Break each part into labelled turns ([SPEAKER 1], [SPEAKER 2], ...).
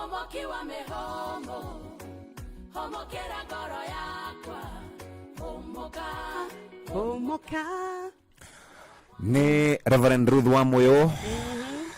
[SPEAKER 1] Mũhũmũki wa mĩhũmũ, hũmũkĩra ngoro yakwa, hũmũka.
[SPEAKER 2] Hũmũka.
[SPEAKER 3] Nĩ Reverend Ruth wa Moyo,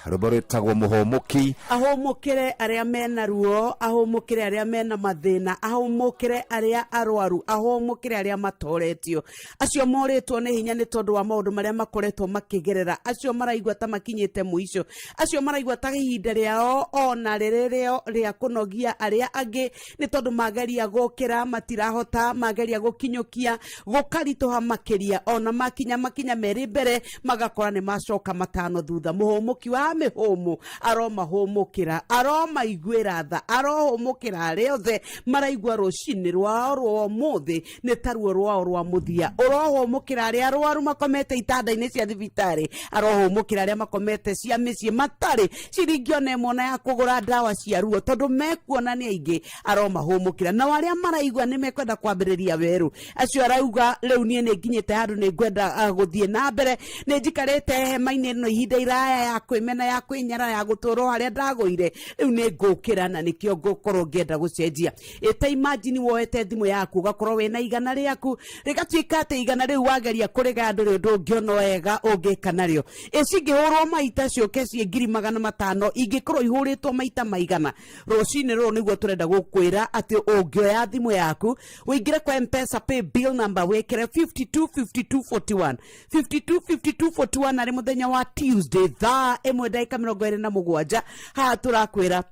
[SPEAKER 3] rwĩmbo rwĩtagwo Mũhũmũki.
[SPEAKER 2] Ahũmũkĩre arĩa mena ruo, ahũmũkĩre arĩa mena mathĩna, ahũmũkĩre arĩa arwaru, ahũmũkĩre arĩa matoretio, acio morĩtwo nĩ hinya nĩ tondũ wa maũndũ marĩa makoretwo makĩgerera, acio maraigua ta makinyĩte mũico, acio maraigua ta ihinda rĩao ona rĩrĩ rĩo rĩa kũnogia arĩa angĩ, nĩ tondũ mageria gũkĩra matirahota, mageria gũkinyũkia gũkaritũha makĩria, ona makinya makinya merĩ mbere magakora nĩ macoka matano thutha. Mũhũmũki wa mĩhũmũ aromahũmũkĩra, aromaiguĩra tha, arohũmũkĩra arĩa othe maraigua rũcinĩ rwao rwa ũmũthĩ nĩ taruo rwao rwa mũthia. Ũrohũmũkĩra arĩa arwaru makomete itanda-inĩ cia thibitarĩ, arohũmũkĩra arĩa makomete cia mĩciĩ matarĩ ciringi ona ĩmwe ona ya kũgũra ndawa cia ruo tondũ mekuona nĩ aingĩ, aromahũmũkĩra. Nao arĩa maraigua nĩ mekwenda kwambĩrĩria werũ, acio arauga rĩu niĩ nĩ nginyĩte handũ nĩ ngwenda gũthiĩ na mbere, nĩ njikarĩte hema-inĩ ĩno ihinda iraya ya kwĩmena, ya kwĩnyara, ya gũtũra o harĩa ndagũire, rĩu nĩ ngũkĩra na nĩkĩo ngũkorwo ngĩenda gũcenjia. Ĩta imagine woete thimũ yaku ũgakorwo wĩna igana rĩaku, rĩgatuĩka atĩ igana rĩu wageria kũrĩgaya ndũrĩ ũndũ ũngĩona wega ũngĩka narĩo. Ĩ cingĩhũrwo maita ciũke ciĩ 500,000, ingĩkorwo ihũrĩtwo maita maigana? Rũcinĩ rũrũ nĩguo tũrenda gũkwĩra atĩ ũngĩoya thimũ yaku ũingĩre kwa Mpesa pay bill number wĩkĩre 525241, 525241 arĩ mũthenya wa Tuesday thaa 1 ndagĩka 27, haha tũrakwĩra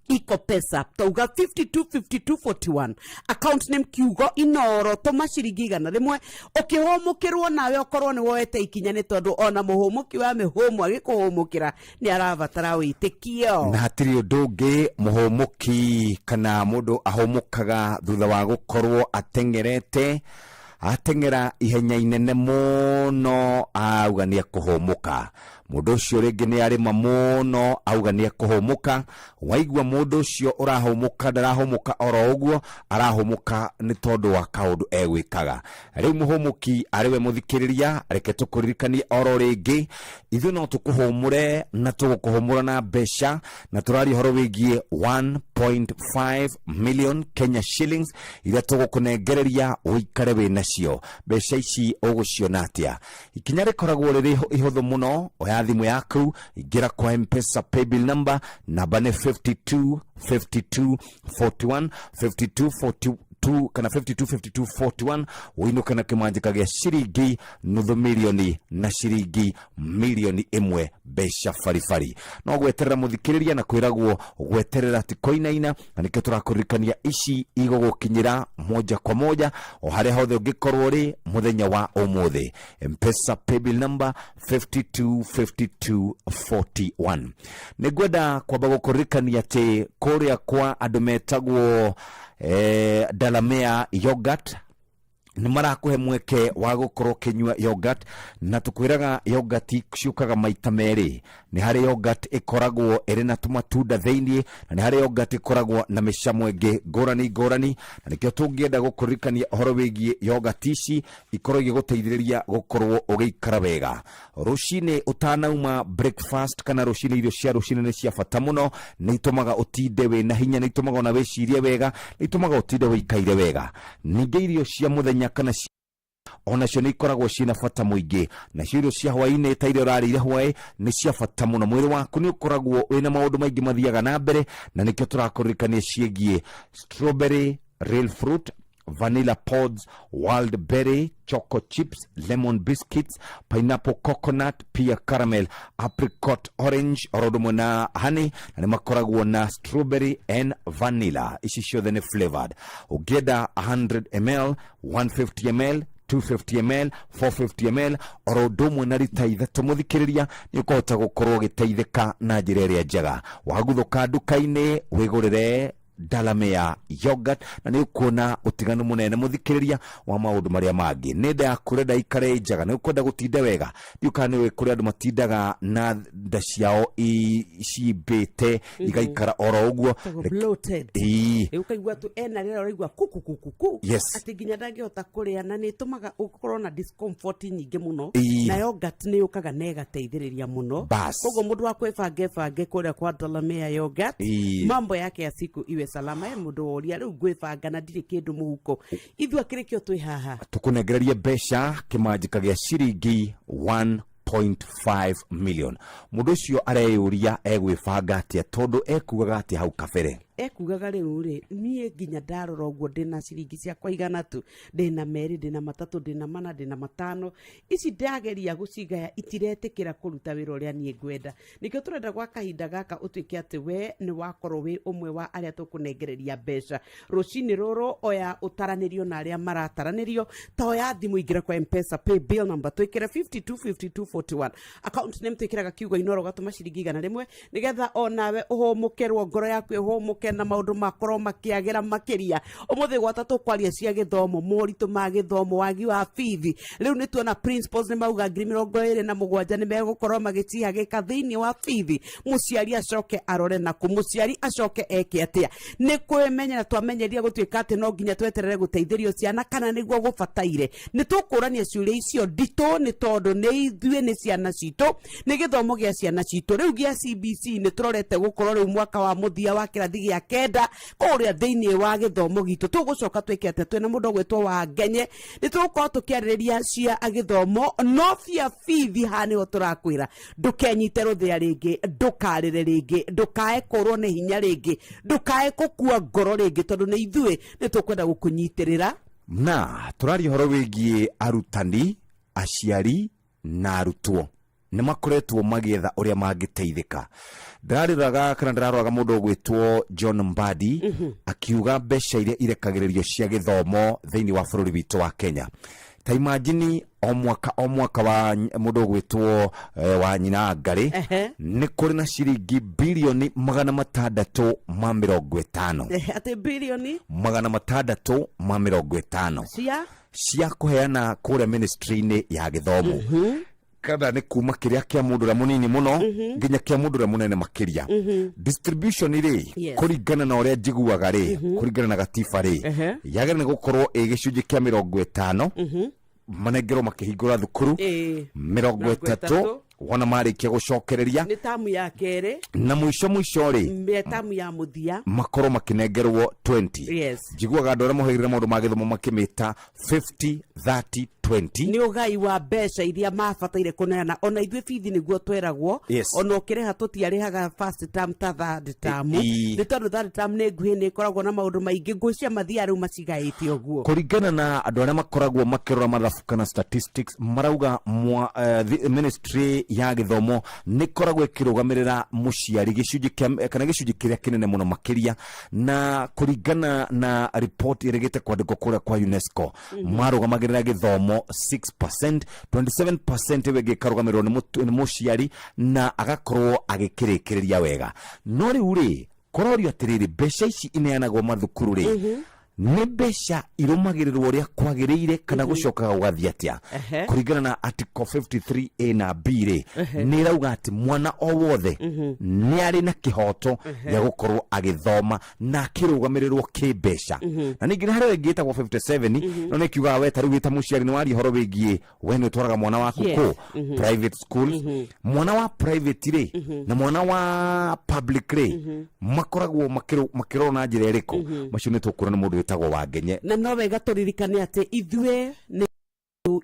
[SPEAKER 2] Iko Pesa tauga 525241, account name kiugo Inoro, tũma ciringi 100 ũkĩhũmũkĩrwo nawe ũkorwo nĩ woete ikinya, nĩ tondũ ona mũhũmũki wa mĩhũmũ agĩkũhũmũkĩra nĩ arabatara wĩtĩkio.
[SPEAKER 3] Na hatirĩ ũndũ ũngĩ mũhũmũki kana mũndũ ahũmũkaga thutha wa gũkorwo ateng'erete, ateng'era ihenya inene mũno, auga nĩ ekũhũmũka. Mũndũ ũcio rĩngĩ nĩ arĩma mũno, auga nĩ ekũhũmũka. Waigua mũndũ ũcio ũrahũmũka, ndarahũmũka oro ũguo, arahũmũka nĩ tondũ wa kaũndũ egwĩkaga. Rĩu mũhũmũki arĩ we mũthikĩrĩria, reke tũkũririkanie oro rĩngĩ, ithuĩ no tũkũhũmũre na tũgũkũhũmũra na mbeca, na tũraria ũhoro wĩgiĩ 1.5 million Kenya shillings iria tũgũkũnengereria ũikare wĩ nacio. Mbeca ici ũgũciona atĩa? Ikinya rĩkoragwo rĩrĩ ihũthũ mũno. Oya thimũ yaku, ingĩra kwa Mpesa paybill number, namba nĩ 52 52 41, 52 42 kana 52 52 41, ũinũke na kĩmanjĩka gĩa ciringi nuthu milioni na ciringi 1 milioni mbeca baribari. No gweterera mũthikĩrĩria, na kwĩragwo gweterera ti kũinaina, na nĩkĩo tũrakũririkania ici igũgũkinyĩra moja kwa moja o harĩa hothe ũngĩkorwo rĩ mũthenya wa ũmũthĩ. Mpesa paybill number 525241. Nĩ ngwenda kwamba gũkũririkania atĩ kũrĩa kwa andũ metagwo Dalamea Yogurt nĩ marakũhe mweke wa gũkorwo ũkĩnyua yogurt, na tũkwĩraga yogurt ciũkaga maita merĩ. Nĩ harĩ yogurt ĩkoragwo ĩrĩ na tũmatunda thĩinĩ, na nĩ harĩ yogurt ĩkoragwo na mĩcamo ĩngĩ ngũrani ngũrani, na nĩkĩo tũngĩenda gũkũririkania ũhoro wĩgiĩ yogurt ici ikorwo igĩgũteithĩrĩria gũkorwo ũgĩikara wega rũcinĩ ũtanauma breakfast kana rũcinĩ. Irio cia rũcinĩ nĩ cia bata mũno, nĩ itũmaga ũtinde wĩna hinya, nĩ itũmaga ona wĩcirie wega, nĩ itũmaga ũtinde ũikaire wega. Ningĩ irio cia mũthenya kana onacio nĩ ikoragwo ciĩna bata mũingĩ, nacio irio cia hwaĩ-inĩ ta iria ũrarĩire hwaĩ nĩ cia bata mũno. Mwĩrĩ waku nĩ ũkoragwo wĩna maũndũ maingĩ mathiaga na mbere, na nĩkĩo tũrakũririkania ciĩgiĩ strawberry, real fruit, vanilla pods, wild berry, choco chips, lemon biscuits, pineapple, coconut, pear caramel, apricot, orange oro ũndũ ũmwe na honey, na nĩ makoragwo na strawberry and vanilla. Ici ciothe nĩ flavored. Ũngĩenda 100 ml, 150 ml, 250 ml, 450 ml oro ũndũ ũmwe na rita 3, mũthikĩrĩria, nĩ ũkũhota gũkorwo ũgĩteithĩka na njĩra ĩrĩa njega. Waguthũka nduka-inĩ wĩgũrĩre. Delamere yogurt, na nĩ ũkuona ũtiganu mũnene mũthikĩrĩria wa maũndũ marĩa mangĩ. Nĩ nda yaku ũrenda ikare ĩ njega, nĩ ũkwenda gũtinda wega, ndiũ kana nĩ ũĩ kũrĩ andũ matindaga na nda ciao cimbĩte igaikara oro ũguo.
[SPEAKER 2] Tagwo bloated.
[SPEAKER 3] Ĩĩ.
[SPEAKER 2] Ĩ, ũkaigua tu ena rĩera ũraigua kukukukuku atĩ nginya ndangĩhota kũrĩa, na nĩ ĩtũmaga ũkorwo na discomfort nyingĩ mũno. Na yogurt nĩ yũkaga na ĩgateithĩrĩria mũno.
[SPEAKER 3] Bas.
[SPEAKER 2] Koguo mũndũ wa kwĩbange bange kũrĩa kwa Delamere yogurt, mambo yake ya siku iwe salama. E mũndũ woria rĩu ngwĩbanga na ndirĩ kĩndũ mũhuko, ithuĩ akĩrĩ kĩo twĩ haha.
[SPEAKER 3] Tũkũnengererie mbeca kĩmanjĩka gĩa ciringi 1.5 million. Mũndũ ũcio areyũria egwĩbanga atĩa, tondũ ekugaga atĩa hau kabere?
[SPEAKER 2] Ekugaga rĩu rĩ, niĩ nginya ndarora ũguo ndĩna ciringi ciakwa 100 tu, ndĩna 2, ndĩna 3, ndĩna 4, ndĩna 5, ici ndageria gũcigaya itiretĩkĩra kũruta wĩra ũrĩa niĩ ngwenda. Nĩkĩo tũrenda gwa kahinda gaka ũtuĩke atĩ we nĩ wakorwo wĩ ũmwe wa arĩa tũkũnengereria mbeca rũcinĩ rũrũ. Oya ũtaranĩrio na arĩa marataranĩrio, ta oya thimũ, ingĩra kwa Mpesa pay bill number, twĩkĩre 525241, account name twĩkĩraga kiugo Inoro, ũgatũma ciringi 100 nĩgetha onawe ũhũmũkĩrwo, ngoro yaku ĩhũmũke na maũndũ makorwo makĩagĩra makĩria. Ũmũthĩ gwata tũkwaria cia gĩthomo, moritũ ma gĩthomo, wagi wa bithi. Rĩu nĩ tuona principals nĩ mauga 27,000 nĩ megũkorwo magĩcihagĩka thĩinĩ wa bithi. Mũciari acoke arore naku, mũciari acoke eke atĩa? Nĩ kwĩmenyera twamenyeria gũtuĩka atĩ no nginya tweterere gũteithĩrio ciana, kana nĩguo gũbataire? Nĩ tũkũrania ciũria icio nditũ, nĩ tondũ nĩ ithuĩ, nĩ ciana citũ, nĩ gĩthomo gĩa ciana citũ rĩu gĩa CBC. Nĩ tũrorete gũkorwo rĩu mwaka wa mũthia wa kĩrathi gĩa 9 kũrĩa thĩinĩ wa gĩthomo gitũ. Tũgũcoka twĩke atĩa? Twĩna mũndũ ũgwĩtwo wa Ngenye, nĩ tũgũkorwo tũkĩarĩrĩria cia gĩthomo, no bia bithi haha nĩho tũrakwĩra ndũkenyite rũthĩa rĩngĩ, ndũkarĩre rĩngĩ, ndũkae kũrwo nĩ hinya rĩngĩ, ndũkae gũkua ngoro rĩngĩ, tondũ nĩ ithuĩ nĩ tũkwenda gũkũnyitĩrĩra.
[SPEAKER 3] Na tũraria ũhoro wĩgiĩ arutani, aciari na arutwo nĩ makoretwo magĩetha ũrĩa mangĩteithĩka. Ndĩrarĩraga kana ndĩraroraga mũndũ ũgwĩtwo John Mbadi akiuga mbeca iria irekagĩrĩrio cia gĩthomo thĩinĩ wa bũrũri witũ wa Kenya, ta imagine o mwaka o mwaka wa mũndũ ũgwĩtwo wa nyina Ngarĩ, nĩ kũrĩ na ciringi 650 bilioni.
[SPEAKER 2] Atĩ birioni
[SPEAKER 3] 650
[SPEAKER 2] cia
[SPEAKER 3] cia kũheana kũrĩa ministry-inĩ ya gĩthomo, kana nĩ kuma kĩrĩa kĩa mũndũ ũrĩa mũnini mũno nginya kĩa mũndũ ũrĩa mũnene makĩria. Distribution rĩ, kũringana na ũrĩa njiguaga rĩ, kũringana na gatiba rĩ, yagĩrĩire nĩ gũkorwo ĩ gĩcunjĩ kĩa 50 manengerwo makĩhingũra thukuru, 30 wona marĩkia gũcokereria
[SPEAKER 2] nĩ tamu ya kerĩ,
[SPEAKER 3] na mũico mũico rĩ,
[SPEAKER 2] me tamu ya mũthia
[SPEAKER 3] makorwo makĩnengerwo 20. Njiguaga andũ arĩa mohĩgĩrĩra maũndũ ma gĩthomo makĩmĩta 50 30 20.
[SPEAKER 2] Nĩ ũgai wa mbeca iria mabataire kũneana. Ona ithuĩ bithi nĩguo tweragwo. Ona ũkĩrĩha tũtiarĩhaga first term ta third term, nĩ tondũ third term nĩ nguhĩ, nĩ ĩkoragwo na maũndũ maingĩ. Ngwĩcia mathiaga rĩu macigaĩte ũguo.
[SPEAKER 3] Kũringana na andũ arĩa makoragwo makĩrora mathabu kana statistics, marauga ministry ya gĩthomo nĩ ĩkoragwo ĩkĩrũgamĩrĩra mũciari gĩcunjĩ kĩa kana gĩcunjĩ kĩrĩa kĩnene mũno makĩria. Na kũringana na report ĩrĩgĩte kwandĩkwo kũrĩa kwa UNESCO, marũgamagĩrĩra gĩthomo 6%, 27% ĩyo ĩngĩ ĩkarũgamĩrĩrwo nĩ mũciari na agakorwo agĩkĩrĩkĩrĩria wega. No rĩu rĩ, kũrorio atĩrĩrĩ, mbeca ici ineanagwo mathukuru rĩ, nĩ mbeca irũmagĩrĩrwo ũrĩa kwagĩrĩire kana gũcokaga gũgathiĩ atĩa? Kũringana na article 53A na B rĩ, nĩ ĩrauga atĩ mwana o wothe nĩ arĩ na kĩhoto gĩa gũkorwo agĩthoma na akĩrũgamĩrĩrwo kĩmbeca. Na ningĩ nĩ harĩ ĩngĩ ĩtagwo 57, no nĩ kiugaga we ta rĩu wĩ ta mũciari nĩ waria ũhoro wĩgiĩ we nĩ ũtwaraga mwana waku kũ private schools. Mwana wa private rĩ na mwana wa public rĩ, makoragwo makĩrorwo na njĩra ĩrĩkũ? Macio nĩ tũkuona nĩ mũndũ wĩtagwo Wangenye.
[SPEAKER 2] Na no wega tũririkane atĩ ithuĩ nĩ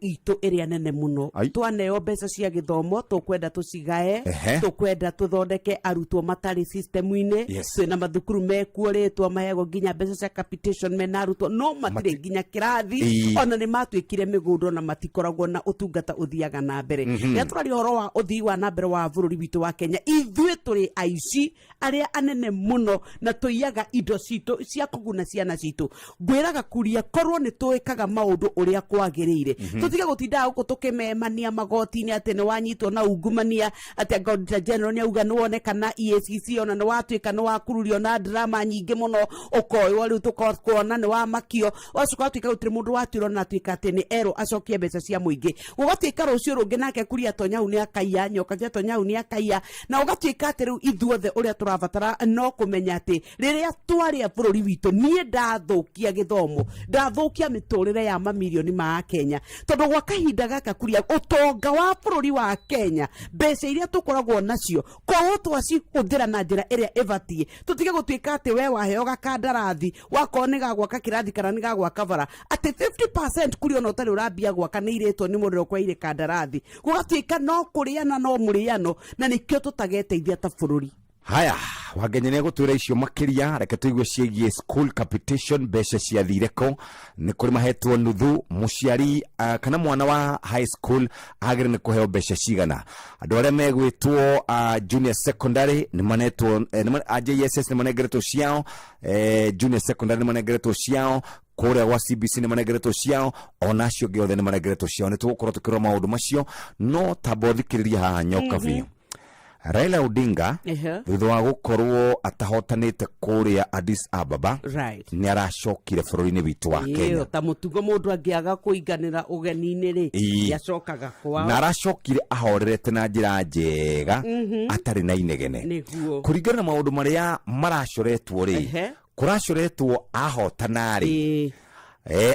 [SPEAKER 2] itũ ĩrĩa nene mũno.
[SPEAKER 3] Ai.
[SPEAKER 2] Twaneo mbeca cia gĩthomo, tũkwenda tũcigae, tũkwenda tũthondeke arutwo matarĩ system-inĩ. Twĩna mathukuru mekuo rĩtwa maheagwo nginya mbeca cia capitation mena arutwo no matirĩ nginya kĩrathi. Ona nĩ matuĩkire mĩgũnda, ona matikoragwo na ũtungata ũthiaga na mbere. Rĩrĩa tũraria ũhoro wa ũthii wa na mbere wa bũrũri witũ wa Kenya, ithuĩ tũrĩ aici arĩa anene mũno na tũiyaga indo citũ cia kũguna ciana citũ. Ngwĩraga kuria korwo nĩ tũĩkaga maũndũ ũrĩa kwagĩrĩire. Tũtige gũtindaga gũkũ tũkĩmemania magoti-inĩ atĩ nĩ wanyitwo na ungumania, atĩ anga Auditor General nĩ auga nĩ woneka na EACC, ona nĩ watuĩka nĩ wakururio na drama nyingĩ mũno, ũkoywo rĩu tũkuona nĩ wamakio, ũgacoka ũgatuĩka gũtirĩ mũndũ watuĩrwo na atuĩka atĩ nĩ erwo acokie mbeca cia mũingĩ. Gũgatuĩka rũciũ rũngĩ nake Kuria Tonyau nĩ akaiya, Nyoka cia Tonyau nĩ akaiya, na ũgatuĩka atĩ rĩu ithuothe ũrĩa tũrabatara no kũmenya atĩ rĩrĩa twarĩa bũrũri witũ, niĩ ndathũkia gĩthomo, ndathũkia mĩtũrĩre ya mamirioni ma Akenya, tondũ gwa kahinda gaka Kuria, ũtonga wa bũrũri wa Kenya, mbeca iria tũkoragwo nacio, korwo twacihũthĩra na njĩra ĩrĩa ĩbatiĩ, tũtige gũtuĩka atĩ we waheo gakandarathi, wakorwo nĩ gagwaka kĩrathi kana nĩ gagwaka bara, atĩ 50% kũrĩ ona ũtarĩ ũrambia gwaka nĩ irĩtwo nĩ mũndũ ũrĩa ũkweheire kandarathi, gũgatuĩka no kũrĩana no mũrĩano, na nĩkĩo tũtageteithia ta bũrũri.
[SPEAKER 3] Haya, Wangenya nĩ egũtwĩra icio makĩria. Reke tũigue ciĩgiĩ school capitation, mbeca ciathire kũ? Nĩ kũrĩ mahetwo nuthu, mũciari kana mwana wa high school agĩrĩ nĩ kũheo mbeca cigana? Andũ arĩa megwĩtwo junior secondary nĩ manetwo, JSS nĩ manengeretwo ciao, junior secondary nĩ manengeretwo ciao, kũrĩa gwa CBC nĩ manengeretwo ciao, ona acio angĩ othe nĩ manengeretwo ciao. Nĩ tũgũkorwo tũkĩrora maũndũ macio, no tamba ũthikĩrĩrie haha nyoka biũ. Raila Odinga, thutha wa gũkorwo atahotanĩte kũrĩa Addis Ababa, nĩ aracokire bũrũri-inĩ witũ wa Kenya.
[SPEAKER 2] Ta mũtugo, mũndũ angĩaga kũinganĩra ũgeni-inĩ rĩ, yacokaga kwao.
[SPEAKER 3] Na aracokire ahorerete na njĩra njega, atarĩ na inegene. Kũringana na maũndũ marĩa maracoretwo rĩ, kũracoretwo ahotana rĩ,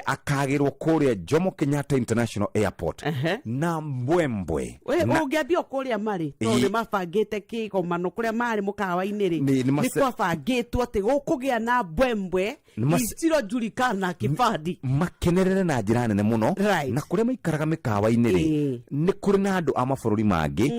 [SPEAKER 3] akagĩrwo kũrĩa Jomo Kenyatta International Airport na mbwembwe.
[SPEAKER 2] We, ũngĩambia o kũrĩa marĩ, tondũ nĩ mabangĩte kĩgomano kũrĩa marĩ mũkawa-inĩ rĩ,
[SPEAKER 3] Nĩ- nĩ
[SPEAKER 2] nĩ kwabangĩtwo atĩ gũkũgĩa na mbwembwe
[SPEAKER 3] Nĩ
[SPEAKER 2] isirojulikana kibandi.
[SPEAKER 3] Makenerere na njĩra nene mũno. Na kũrĩa maikaraga mĩkawa-inĩ rĩ, nĩ kũrĩ na andũ a mabũrũri mangĩ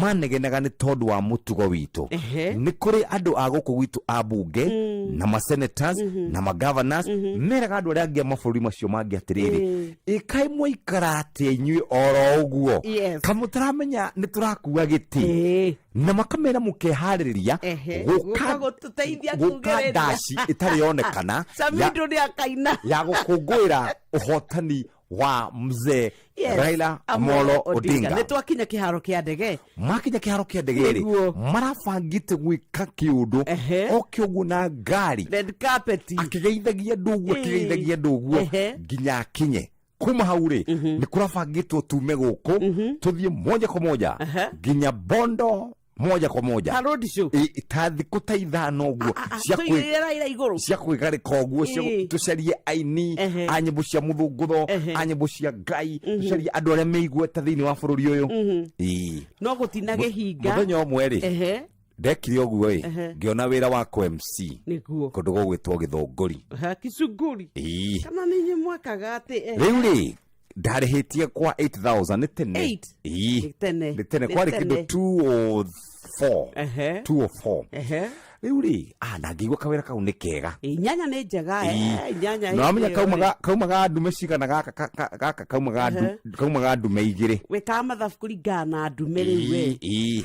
[SPEAKER 3] manegenaga nĩ tondũ wa mũtugo witũ. Nĩ kũrĩ andũ a gũkũ gwitũ, a bunge na masenators na magovernors, meraga andũ arĩa angĩ a mabũrũri macio mangĩ atĩrĩrĩ, ĩkai mwaikara atĩa inyuĩ oro ũguo, kamũtaramenya nĩ tũrakua gĩtĩ? Na makamera mũkeharĩrĩria
[SPEAKER 2] Gũka gũtũteithia
[SPEAKER 3] gũka
[SPEAKER 2] kugĩrĩria.
[SPEAKER 3] Ndaci ĩtarĩ yonekana
[SPEAKER 2] Samido nĩ akaina
[SPEAKER 3] ya gũkũngũĩra ũhotani wa mzee Raila Amolo Odinga.
[SPEAKER 2] Nĩ twakinya kĩharo kĩa ndege.
[SPEAKER 3] Makinya kĩharo kĩa ndege rĩ, marabangĩte gwĩka kĩũndũ o kĩũguo na ngari,
[SPEAKER 2] red carpet,
[SPEAKER 3] akĩgeithagia andũ ũguo, akĩgeithagia andũ ũguo nginya akinye. Kuma hau rĩ, nĩ kũrabangĩtwo tume gũkũ tũthiĩ moja kwa moja nginya Bondo, moja kwa moja.
[SPEAKER 2] Ta road show.
[SPEAKER 3] Ta thikũ ta 5 ũguo cia
[SPEAKER 2] Tũigĩrĩre Raila igũrũ.
[SPEAKER 3] Cia kwĩgarĩka ũguo, cia tũcarie aini a nyĩmbo cia mũthũngũtho, a nyĩmbo cia Ngai, tũcarie andũ arĩa meigweta thĩinĩ wa bũrũri ũyũ.
[SPEAKER 2] No gũtina gĩhinga.
[SPEAKER 3] Mũthenya ũmwe rĩ, ndekire ũguo ĩ, ngĩona wĩra wa kũ MC kũndũ gũgwĩtwo Gĩthũngũri.
[SPEAKER 2] Kicunguri. Kana nĩ inyuĩ mwakaga atĩ
[SPEAKER 3] Rĩu rĩ, ndarĩhĩtie kwa 8000, nĩ tene.
[SPEAKER 2] Eight? Nĩ tene.
[SPEAKER 3] Nĩ tene.
[SPEAKER 2] Nĩ
[SPEAKER 3] Kwarĩ
[SPEAKER 2] tene.
[SPEAKER 3] kĩndũ 204. 204. Rĩu rĩ, na ngĩigua kawĩra kau nĩ kega.
[SPEAKER 2] Nyanya nĩ njega, nyanya
[SPEAKER 3] na wamenya
[SPEAKER 2] hĩndĩ ĩyo
[SPEAKER 3] kaumaga
[SPEAKER 2] rĩ.
[SPEAKER 3] Kaumaga ndume cigana gaka gaka kaumaga kaumaga ndume 2.
[SPEAKER 2] Wĩkaga mathabu kũringana na ndume rĩu we.
[SPEAKER 3] Ĩĩ,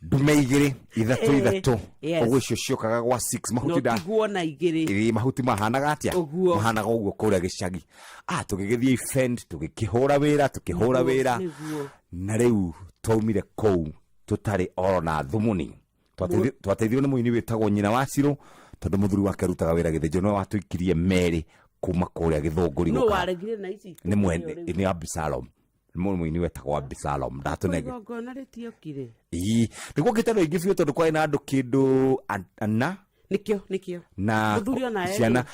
[SPEAKER 3] ndume 2, 3, 3. Ũguo icio ciokaga gwa 6
[SPEAKER 2] No
[SPEAKER 3] mahuti nda
[SPEAKER 2] tiguo na 2.
[SPEAKER 3] Ĩĩ, mahuti mahanaga atĩa?
[SPEAKER 2] Ũguo.
[SPEAKER 3] Mahanaga ũguo kũrĩa gĩcagi. Tũgĩgĩthiĩ event, tũgĩkĩhũra wĩra, tũkĩhũra wĩra. Na rĩu twaumire kũu tũtarĩ oro na thumuni. Twateithirio nĩ mũini wĩtagwo Nyina wa Cirũ, tondũ mũthuri wake arutaga wĩra Gĩthĩnjo, nĩwe watũikirie merĩ kuma kũrĩa Gĩthũngũri
[SPEAKER 2] No
[SPEAKER 3] gũka.
[SPEAKER 2] waregire na ici.
[SPEAKER 3] Nĩ mwene nĩ Abisalom, nĩ mũini wetagwo Abisalom ndatũnenge.
[SPEAKER 2] Igongona rĩtiokire.
[SPEAKER 3] Ii, nĩ gwokĩte andũ aingĩ biũ, tondũ kwarĩ na andũ kĩndũ 4.
[SPEAKER 2] Nĩkĩo
[SPEAKER 3] Na
[SPEAKER 2] Mũthuri ona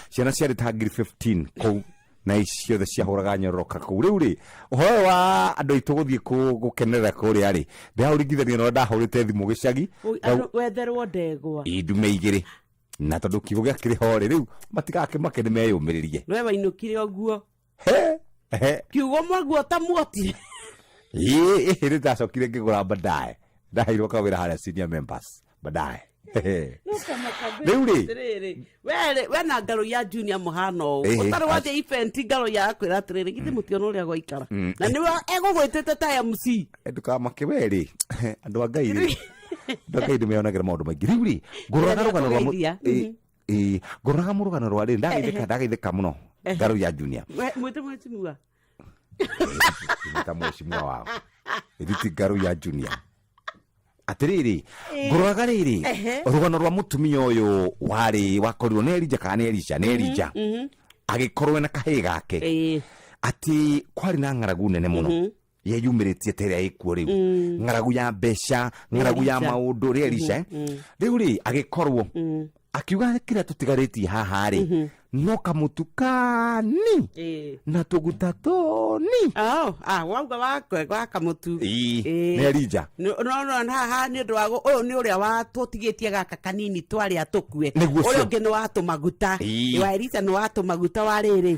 [SPEAKER 3] ciana ciarĩ ta 15,000 kũu, na ici ciothe ciahũraga nyororoka kũu. Rĩu rĩ, ũhoro ũyũ wa andũ aitũ gũthiĩ gũkenerera kũrĩa rĩ, ndĩraũringithania na ũrĩa ndahũrĩte thimũ gĩcagi.
[SPEAKER 2] Andũ wetherwo ndegwa.
[SPEAKER 3] Ĩ, ndume 2, na tondũ kiugo gĩakĩrĩ ho rĩ, rĩu matigakĩmake, nĩ meyũmĩrĩrie.
[SPEAKER 2] We wainũkire ũguo.
[SPEAKER 3] He, he.
[SPEAKER 2] Kiugo mwaguo ta muotire.
[SPEAKER 3] Ĩ, nĩ ndacokire ngĩgũra baadaye, ndaheirwo kawĩra harĩa senior members baadaye. Rĩu rĩ.
[SPEAKER 2] Atĩrĩrĩ, we na ngaro ya Junior mũhana ũũ, ũtarĩ wathiĩ event, ngaro ya akwĩra atĩrĩrĩ, githĩ mũtiona ũrĩa gwaikara, na nĩwe egũgwĩtĩte ta MC.
[SPEAKER 3] Ndũkamake we rĩ, andũ a Ngai rĩ, andũ a Ngai nĩ meyonagĩra maũndũ maingĩ. Rĩu rĩ, ngũroraga rũgano rwa
[SPEAKER 2] Kũgeithia.
[SPEAKER 3] Ĩ, ngũroraga mũrũgano rwa rĩ, ndagaithĩka, ndagaithĩka mũno, ngaro ya Junior.
[SPEAKER 2] Mwĩte mheshimiwa.
[SPEAKER 3] Ta mheshimiwa wao Ithiti Ngaruiya Junior. Atiriri, ngũroraga rĩrĩ rũgano rwa mũtumia ũyũ warĩ wakorirwo nĩ Elija kana nĩ Elisha, nĩ Elija, agĩkorwo ena kahĩĩ gake, atĩ kwarĩ na ng'aragu nene mũno yeyumĩrĩtie ta ĩrĩa ĩkuo rĩu, ng'aragu ya mbeca, ng'aragu ya
[SPEAKER 2] Elisha.
[SPEAKER 3] maũndũ rĩ Elisha, eh? Rĩu rĩ agĩkorwo akiuga kĩrĩa tũtigarĩtie haha rĩ no kamũtu kani na tũguta tũni.
[SPEAKER 2] Oh, ah, wauga wakwe wa kamũtu.
[SPEAKER 3] Ĩĩ,
[SPEAKER 2] Ĩĩ.
[SPEAKER 3] nĩ Elija.
[SPEAKER 2] No no no haha nĩ ũndũ wa ũyũ nĩ ũrĩa watũtigĩtie gaka kanini twarĩa tũkue.
[SPEAKER 3] Nĩguo
[SPEAKER 2] Ũrĩa
[SPEAKER 3] ũcio.
[SPEAKER 2] ũngĩ nĩ watũmaguta.
[SPEAKER 3] Ĩĩ.
[SPEAKER 2] Wa Elisa nĩ watũmaguta wa rĩrĩ.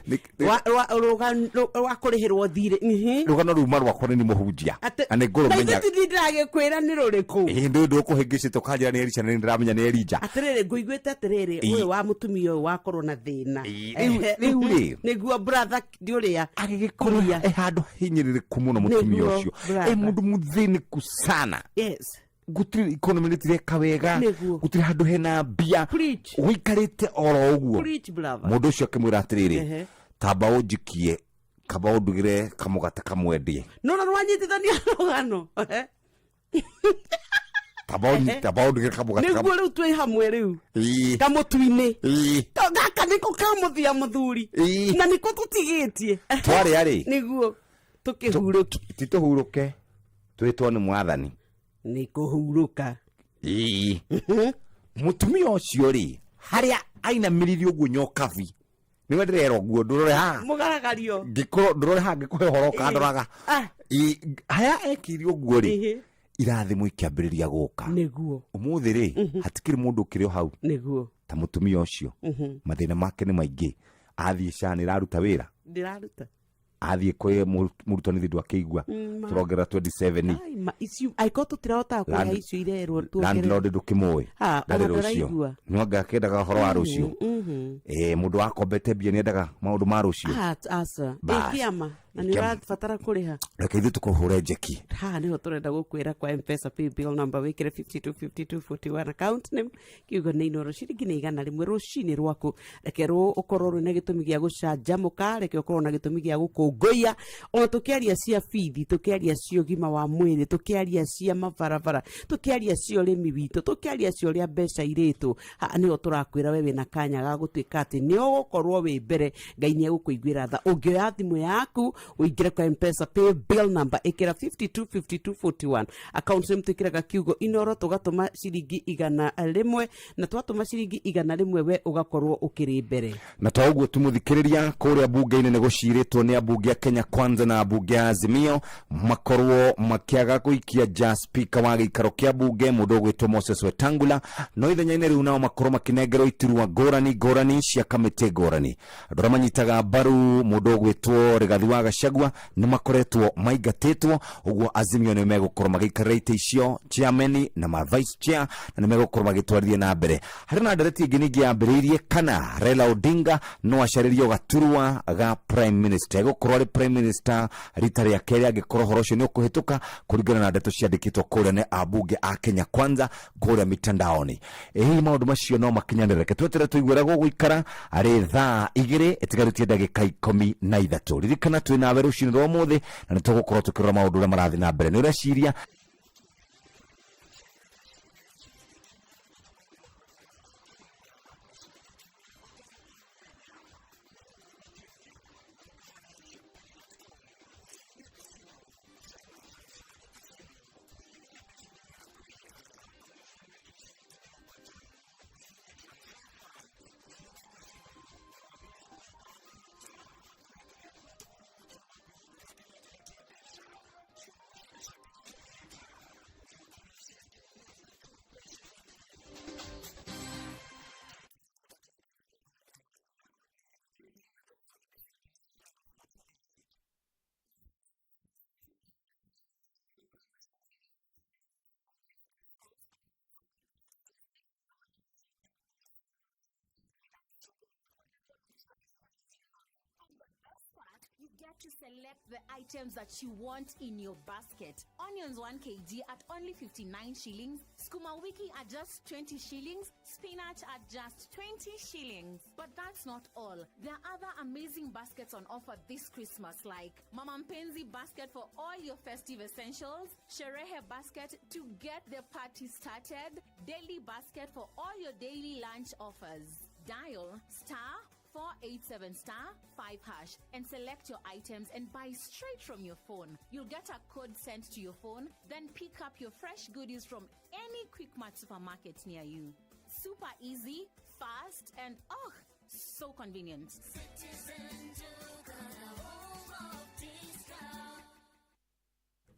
[SPEAKER 2] Wa kũrĩhĩrwo thirĩ.
[SPEAKER 3] Rũgano ruma rwakwa nĩ mũhunjia na nĩ ngũrũmenya.
[SPEAKER 2] Na ithuĩ ndĩragĩkwĩra nĩ rũrĩkũ.
[SPEAKER 3] Ĩĩ, ndũ ndũkũhĩngĩcĩte ũkanjĩra nĩ Elisha na nĩ ndĩramenya nĩ Elija.
[SPEAKER 2] Atĩrĩrĩ, ngũiguĩte atĩrĩrĩ,
[SPEAKER 3] Ĩĩ.
[SPEAKER 2] ũyũ wa mũtumia ũyũ wakorwo na thĩna.
[SPEAKER 3] Ĩĩ, rĩu rĩ.
[SPEAKER 2] Nĩguo brother ndi ũrĩa.
[SPEAKER 3] Agĩgĩkorwo
[SPEAKER 2] Kuria.
[SPEAKER 3] e handũ hinyĩrĩrĩku mũno mũtumia
[SPEAKER 2] Nĩguo,
[SPEAKER 3] ũcio,
[SPEAKER 2] brother.
[SPEAKER 3] e mũndũ mũthĩnĩku sana.
[SPEAKER 2] Yes.
[SPEAKER 3] Gũtirĩ economy, rĩtireka wega.
[SPEAKER 2] Nĩguo.
[SPEAKER 3] Gũtirĩ handũ hena mbia.
[SPEAKER 2] Preach.
[SPEAKER 3] Gũikarĩte oro ũguo.
[SPEAKER 2] Preach, brother.
[SPEAKER 3] Mũndũ ũcio akĩmwĩra atĩrĩrĩ, tamba ũnjikie, kaba ũndugĩre kamũgate kamwendie.
[SPEAKER 2] No na rwanyitithania rũgano.
[SPEAKER 3] Tamba ũndugĩre kamũgate.
[SPEAKER 2] Nĩguo rĩu twĩ hamwe rĩu.
[SPEAKER 3] Ĩĩ.
[SPEAKER 2] Kamũtu-inĩ.
[SPEAKER 3] Ĩĩ.
[SPEAKER 2] Gaka nĩko kamũthia mũthuri.
[SPEAKER 3] Ĩĩ.
[SPEAKER 2] Na nĩko tũtigĩtie.
[SPEAKER 3] Twarĩa rĩ.
[SPEAKER 2] Nĩguo tũkĩhurũke.
[SPEAKER 3] Ti tũhurũke, twĩtwo nĩ mwathani.
[SPEAKER 2] Nĩ kũhurũka.
[SPEAKER 3] Ĩĩ. Mũtumia ũcio rĩ, harĩa ainamĩrĩire ũguo nyokabi, nĩwe ndĩrera ũguo, ndũrore haha.
[SPEAKER 2] Mũgaragario.
[SPEAKER 3] Ngĩkorwo ndũrore haha ngĩkũhe ũhoro ũkandoraga.
[SPEAKER 2] Ah.
[SPEAKER 3] Ĩĩ, harĩa ekĩire ũguo rĩ, irathimo ikĩambĩrĩria gũka.
[SPEAKER 2] Nĩguo.
[SPEAKER 3] Ũmũthĩ rĩ, hatikĩrĩ mũndũ ũkĩrĩ o hau
[SPEAKER 2] Nĩguo.
[SPEAKER 3] ta mũtumia ũcio. Mathĩna make nĩ maingĩ. Athiĩ SHA nĩ ĩraruta wĩra.
[SPEAKER 2] Ndĩraruta.
[SPEAKER 3] Athiĩ kwĩ mũrutani thĩ ndwakĩigua tũrongerera 27.
[SPEAKER 2] Ai, ma icio angĩkorwo tũtirahotaga kũrĩha icio irerwo tuongerere.
[SPEAKER 3] Landlord ndũkĩmũĩ.
[SPEAKER 2] Ha,
[SPEAKER 3] Ndarĩ
[SPEAKER 2] ona
[SPEAKER 3] rũciũ.
[SPEAKER 2] ndũraigua.
[SPEAKER 3] Nĩwanga akĩendaga ũhoro wa rũciũ. Ĩĩ, mũndũ wakombete mbia nĩendaga maũndũ ma rũciũ.
[SPEAKER 2] Ah, aca.
[SPEAKER 3] Bas.
[SPEAKER 2] Ĩ kĩama na nĩ
[SPEAKER 3] Kĩama.
[SPEAKER 2] ũrabatara kũrĩha.
[SPEAKER 3] Reke ithuĩ tũkũhũre njeki.
[SPEAKER 2] Haha nĩho tũrenda gũkwĩra kwa Mpesa paybill number wĩkĩre 525241, account name kiugo nĩ Inoro, ciringi nĩ 100 rũcinĩ rwaku. Reke ũkorwo rwĩna gĩtũmi gĩa gũcanjamũka, reke ũkorwo na gĩtũmi gĩa gũkũngũiya. Ona tũkĩaria cia bithi, tũkĩaria cia ũgima wa mwĩrĩ, tũkĩaria cia mabarabara, tũkĩaria cia ũrĩmi witũ, tũkĩaria cia ũrĩa mbeca irĩtwo, haha nĩho tũrakwĩra we wĩna kanya ga gũtuĩka atĩ nĩ ũgũkorwo wĩ mbere. Ngai nĩ egũkũiguĩra tha ũngĩoya thimũ yaku ũingĩre kwa Mpesa pay bill number, ĩkĩra 525241, account name twĩkĩraga kiugo Inoro, tũgatũma ciringi 100, na twatũma ciringi 100 we ũgakorwo ũkĩrĩ mbere.
[SPEAKER 3] Na to ũguo tu, mũthikĩrĩria, kũrĩa mbunge-inĩ nĩ gũcirĩtwo nĩ ambunge a Kenya Kwanza na ambunge a Azimio makorwo makĩaga gũikia nja speaker wa gĩikaro kĩa mbunge, mũndũ ũgwĩtwo Moses Wetangula, no ithenya-inĩ rĩu nao makorwo makĩnengerwo iturwa ngũrani ngũrani cia kamĩtĩ ngũrani. Andũ arĩa manyitaga mbaru mũndũ ũgwĩtwo Rigathi wa Gachagua nĩ makoretwo maingatĩtwo. Ũguo Azimio nĩ megũkorwo magĩikarĩra itĩ icio, chairman na ma vice chair, na nĩ megũkorwo magĩtwarithia na mbere. Harĩ na ndereti ĩngĩ ningĩ yambĩrĩirie kana Raila Odinga no acarĩrio gaturwa ga prime minister, egũkorwo arĩ prime minister rita rĩa kerĩ angĩkorwo ũhoro ũcio nĩ ũkũhĩtũka, kũringana na ndeto ciandĩkĩtwo kũrĩa nĩ ambunge a Kenya Kwanza kũrĩa mitandaoni. Ĩ hihi maũndũ macio no makinyanĩre? Reke twetere tũigue ũrĩa gũgũikara arĩ thaa 2 ĩtigarĩtie ndagĩka 13. Ririkana twĩ nawe rũcinĩ rwa ũmũthĩ na nĩ tũgũkorwo tũkĩrora maũndũ ũrĩa marathiĩ na mbere. Nĩ ũreciria
[SPEAKER 4] get to select the items that you want in your basket. Onions 1 kg at only 59 shillings, sukuma wiki at just 20 shillings, spinach at just 20 shillings. But that's not all. There are other amazing baskets on offer this Christmas, like Mama Mpenzi basket for all your festive essentials, Sherehe basket to get the party started, daily basket for all your daily lunch offers. Dial *487*5# and select your items and buy straight from your phone. You'll get a code sent to your phone, then pick up your fresh goodies from any Quickmart supermarket near you. Super easy, fast, and oh, so convenient.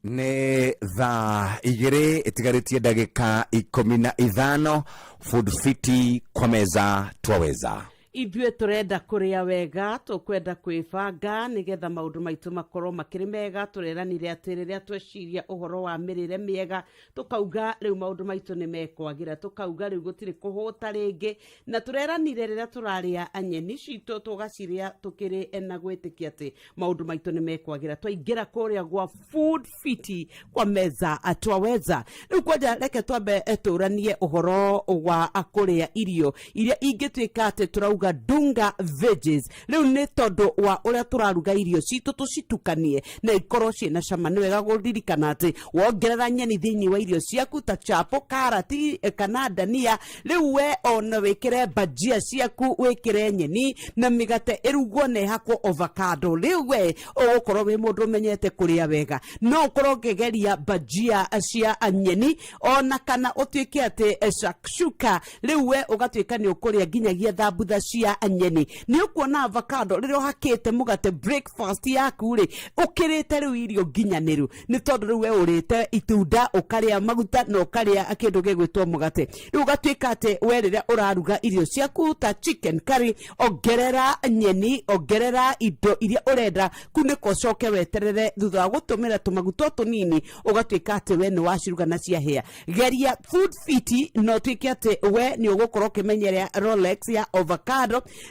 [SPEAKER 3] Nĩ thaa 2 ĩtigarĩtie ndagĩka 15. Food Fiti, kwa meza twaweza.
[SPEAKER 2] Ithuĩ tũrenda kũrĩa wega, tũkwenda kwĩbanga nĩgetha maũndũ maitũ makorwo makĩrĩ mega. Tũreranire atĩ rĩrĩa tweciria ũhoro wa mĩrĩre mĩega, tũkauga rĩu maũndũ maitũ nĩ mekwagĩra, tũkauga rĩu gũtirĩ kũhũta rĩngĩ, na tũreranire rĩrĩa tũrarĩa nyeni citũ tũgacirĩa tũkĩrĩ na gwĩtĩkia atĩ maũndũ maitũ nĩ mekwagĩra. Twaingĩra kũrĩa gwa Food Fiti, kwa meza twaweza. Rĩu kwanja reke twambe tũranie ũhoro wa kũrĩa irio iria ingĩtuĩka atĩ tũrauga dunga veggies. Rĩu nĩ tondũ wa ũrĩa tũraruga irio citũ tũcitukanie na ikorwo ciĩna cama, nĩ wega kũririkana atĩ wongerera nyeni thĩinĩ wa irio ciaku ta chapo, karati kana ndania, rĩu we ona wĩkĩre bhajia ciaku, wĩkĩre nyeni na mĩgate ĩrugwo na ĩhakwo avocado, rĩu we ũgũkorwo wĩ mũndũ ũmenyete kũrĩa wega. No ũkorwo ũkĩgeria bhajia cia nyeni ona kana ũtuĩke atĩ shakshuka, rĩu we ũgatuĩka nĩ ũkũrĩa nginyagia thambutha cia nyeni. Nĩ ũkuona avocado rĩrĩa ũhakĩte mũgate breakfast yaku rĩ, ũkĩrĩte rĩu irio nginyanĩru, nĩ tondũ rĩu we ũrĩte itunda, ũkarĩa maguta na ũkarĩa kĩndũ gĩgwĩtwo mũgate. Rĩu ũgatuĩka atĩ we rĩrĩa ũraruga irio ciaku ta chicken curry, ongerera nyeni, ongerera indo iria ũrenda, kunĩka ũcoke weterere. Thutha wa gũtũmĩra tũmaguta o tũnini, ũgatuĩka atĩ we nĩ waciruga na ciahĩa. Geria Food Fiti na ũtuĩke atĩ we nĩ ũgũkorwo ũkĩmenyeria Rolex ya avocado.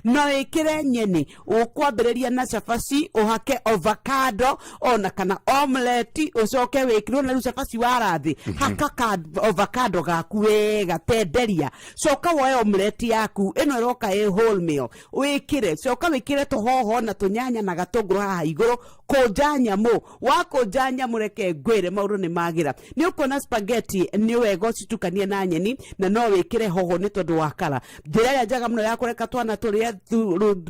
[SPEAKER 2] No wĩkĩre nyeni, ũkwambĩrĩria na cabaci, ũhake avocado ona kana omelette, ũcoke wĩkĩrwo na rĩu cabaci warathĩ, haka ka avocado gaku wega, tenderia, coka woe omelette yaku ĩno ĩroka ĩ wholemeal, wĩkĩre, coka wĩkĩre tũhoho na tũnyanya na gatũngũrũ haha igũrũ. Kũnja nyamũ, wakũnja nyamũ, reke ngwĩre maũndũ nĩ magĩra. Nĩ ũkuona spaghetti nĩ wega ũcitukanie na nyeni na no wĩkĩre hoho nĩ tondũ wa kara. Njĩra ĩrĩa njega mũno ya kũreka twana tũrĩe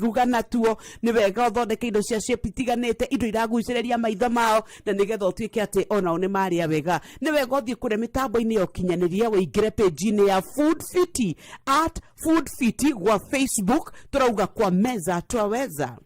[SPEAKER 2] ruga natuo, nĩ wega ũthondeke indo cia shape itiganĩte, indo iragucĩrĩria maitho mao, na nĩgetha ũtuĩke atĩ onao nĩ marĩa wega. Nĩ wega ũthiĩ kũrĩa mĩtambo-inĩ ya ũkinyanĩria, ũingĩre page-inĩ ya Food Fiti, @FoodFiti gwa Facebook. Tũrauga kwa meza twaweza.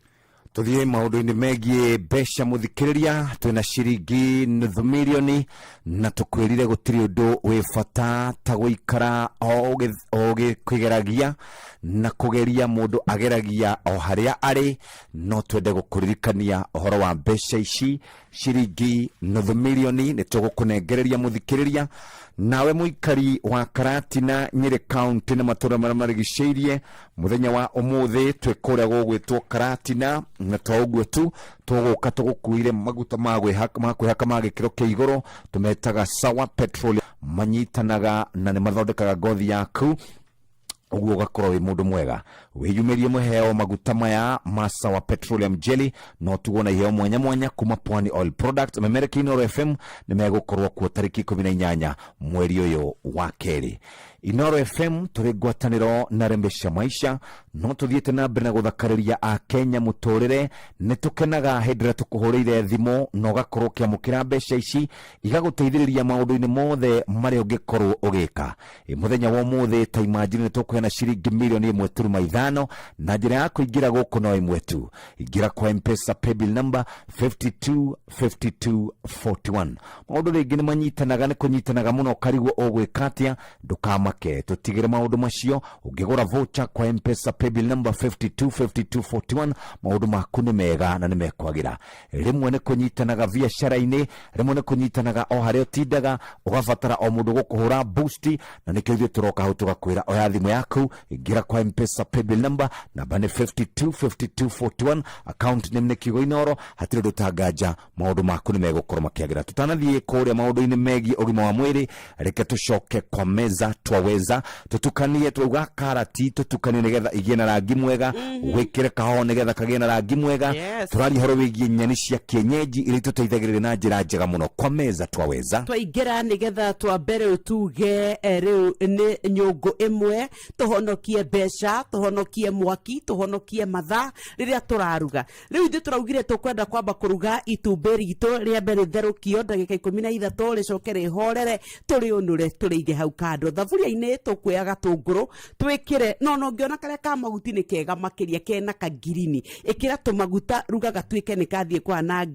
[SPEAKER 3] Tuthiĩ maũndũ-inĩ megiĩ mbeca. Mũthikĩrĩria, twĩna ciringi nuthu mirioni na tũkwĩrire gũtirĩ ũndũ wĩ bata ta gũikara o ũgĩkĩgeragia na kũgeria. Mũndũ ageragia o harĩa arĩ. No twende gũkũririkania ũhoro wa mbeca ici, ciringi nuthu mirioni nĩ tũgũkũnengereria. Mũthikĩrĩria, nawe mũikari wa Karatina, Nyĩrĩ County na matũũra marĩa marigicĩirie, mũthenya wa ũmũthĩ twĩ kũrĩa gũgwĩtwo Karatina, na to ũguo tu, tũgũka tũgũkuire maguta ma gwĩhaka ma kwĩhaka ma gĩkĩro kĩa igũrũ tũmetaga Sawa Petrol. Manyitanaga na nĩ mathondekaga ngothi yaku ũguo ũgakorwo wĩ mũndũ mwega. Wĩyumĩrie mũheo maguta maya ma Sawa Petroleum Jelly. No tugwo na iheo mwanya mwanya kuma Pwani Oil Product. Memereki Inoro FM nĩ megũkorwo kuo tarĩki 18 mweri ũyũ wa kerĩ. Inoro FM tũrĩ ngwatanĩro na Rembesha Maisha, no tũthiĩte na mbere na gũthakarĩria Akenya mũtũrĩre. Nĩ tũkenaga hĩndĩ ĩrĩa tũkũhũrĩire thimũ na ũgakorwo ũkĩamũkĩra mbeca ici igagũteithĩrĩria maũndũ-inĩ mothe marĩa ũngĩkorwo ũgĩka. Mũthenya wa ũmũthĩ, ta imagine, nĩ tũkũheana ciringi mirioni 1.5 na njĩra ya kũingĩra gũkũ no ĩmwe tu. Ingĩra kwa Mpesa paybill number 525241. Maũndũ rĩngĩ nĩ manyitanaga, nĩ kũnyitanaga mũno, ũkarigwo ũgwĩka atĩa. Ndũkamake, tũtigĩre maũndũ macio. Ũngĩgũra voucher kwa Mpesa paybill number 525241, maũndũ maku nĩ mega na nĩ mekwagĩra. Rĩmwe nĩ kũnyitanaga biacara-inĩ, rĩmwe nĩ kũnyitanaga o harĩa ũtindaga, ũgabatara o mũndũ gũkũhũra boost, na nĩkĩo ithuĩ tũroka hau tũgakwĩra oya thimũ yaku, ingĩra kwa Mpesa paybill. paybill number namba nĩ 525241, account name nĩ Kiugo Inoro. Hatirĩ ũndũ tanganja, maũndũ maku nĩ megũkorwo makĩagĩra. Tũtanathiĩ kũrĩa maũndũ-inĩ megiĩ ũgima wa mwĩrĩ, reke tũcoke kwa meza twaweza, tũtukanie. Twauga karati tũtukanie nĩgetha igĩe na rangi mwega, wĩkĩre kahoho nĩgetha kagĩe na rangi mwega. Tũraria ũhoro wĩgiĩ nyeni cia kienyeji iria itũteithagĩrĩria na njĩra njega mũno. Kwa meza twaweza.
[SPEAKER 2] Twaingĩra nĩgetha twambe rĩu tuge rĩu nĩ nyũngũ ĩmwe, tũhonokie mbeca, tũhonokie mwaki, tũhonokie mathaa rĩrĩa tũraruga. Rĩu ithuĩ tũraugire tũkwenda kwamba kũruga itumbĩ ritũ rĩambe rĩtherũkio ndagĩka 13, rĩcoke rĩhorere, tũrĩũnũre, tũrĩige hau kando. Thaburia-inĩ tũkuoya gatũngũrũ twĩkĩre, no ũngĩona karĩa ka mahuti nĩ kega makĩria, kena kagirini, ĩkĩra tũmaguta, ruga gatuĩke nĩ kathiĩ kũhana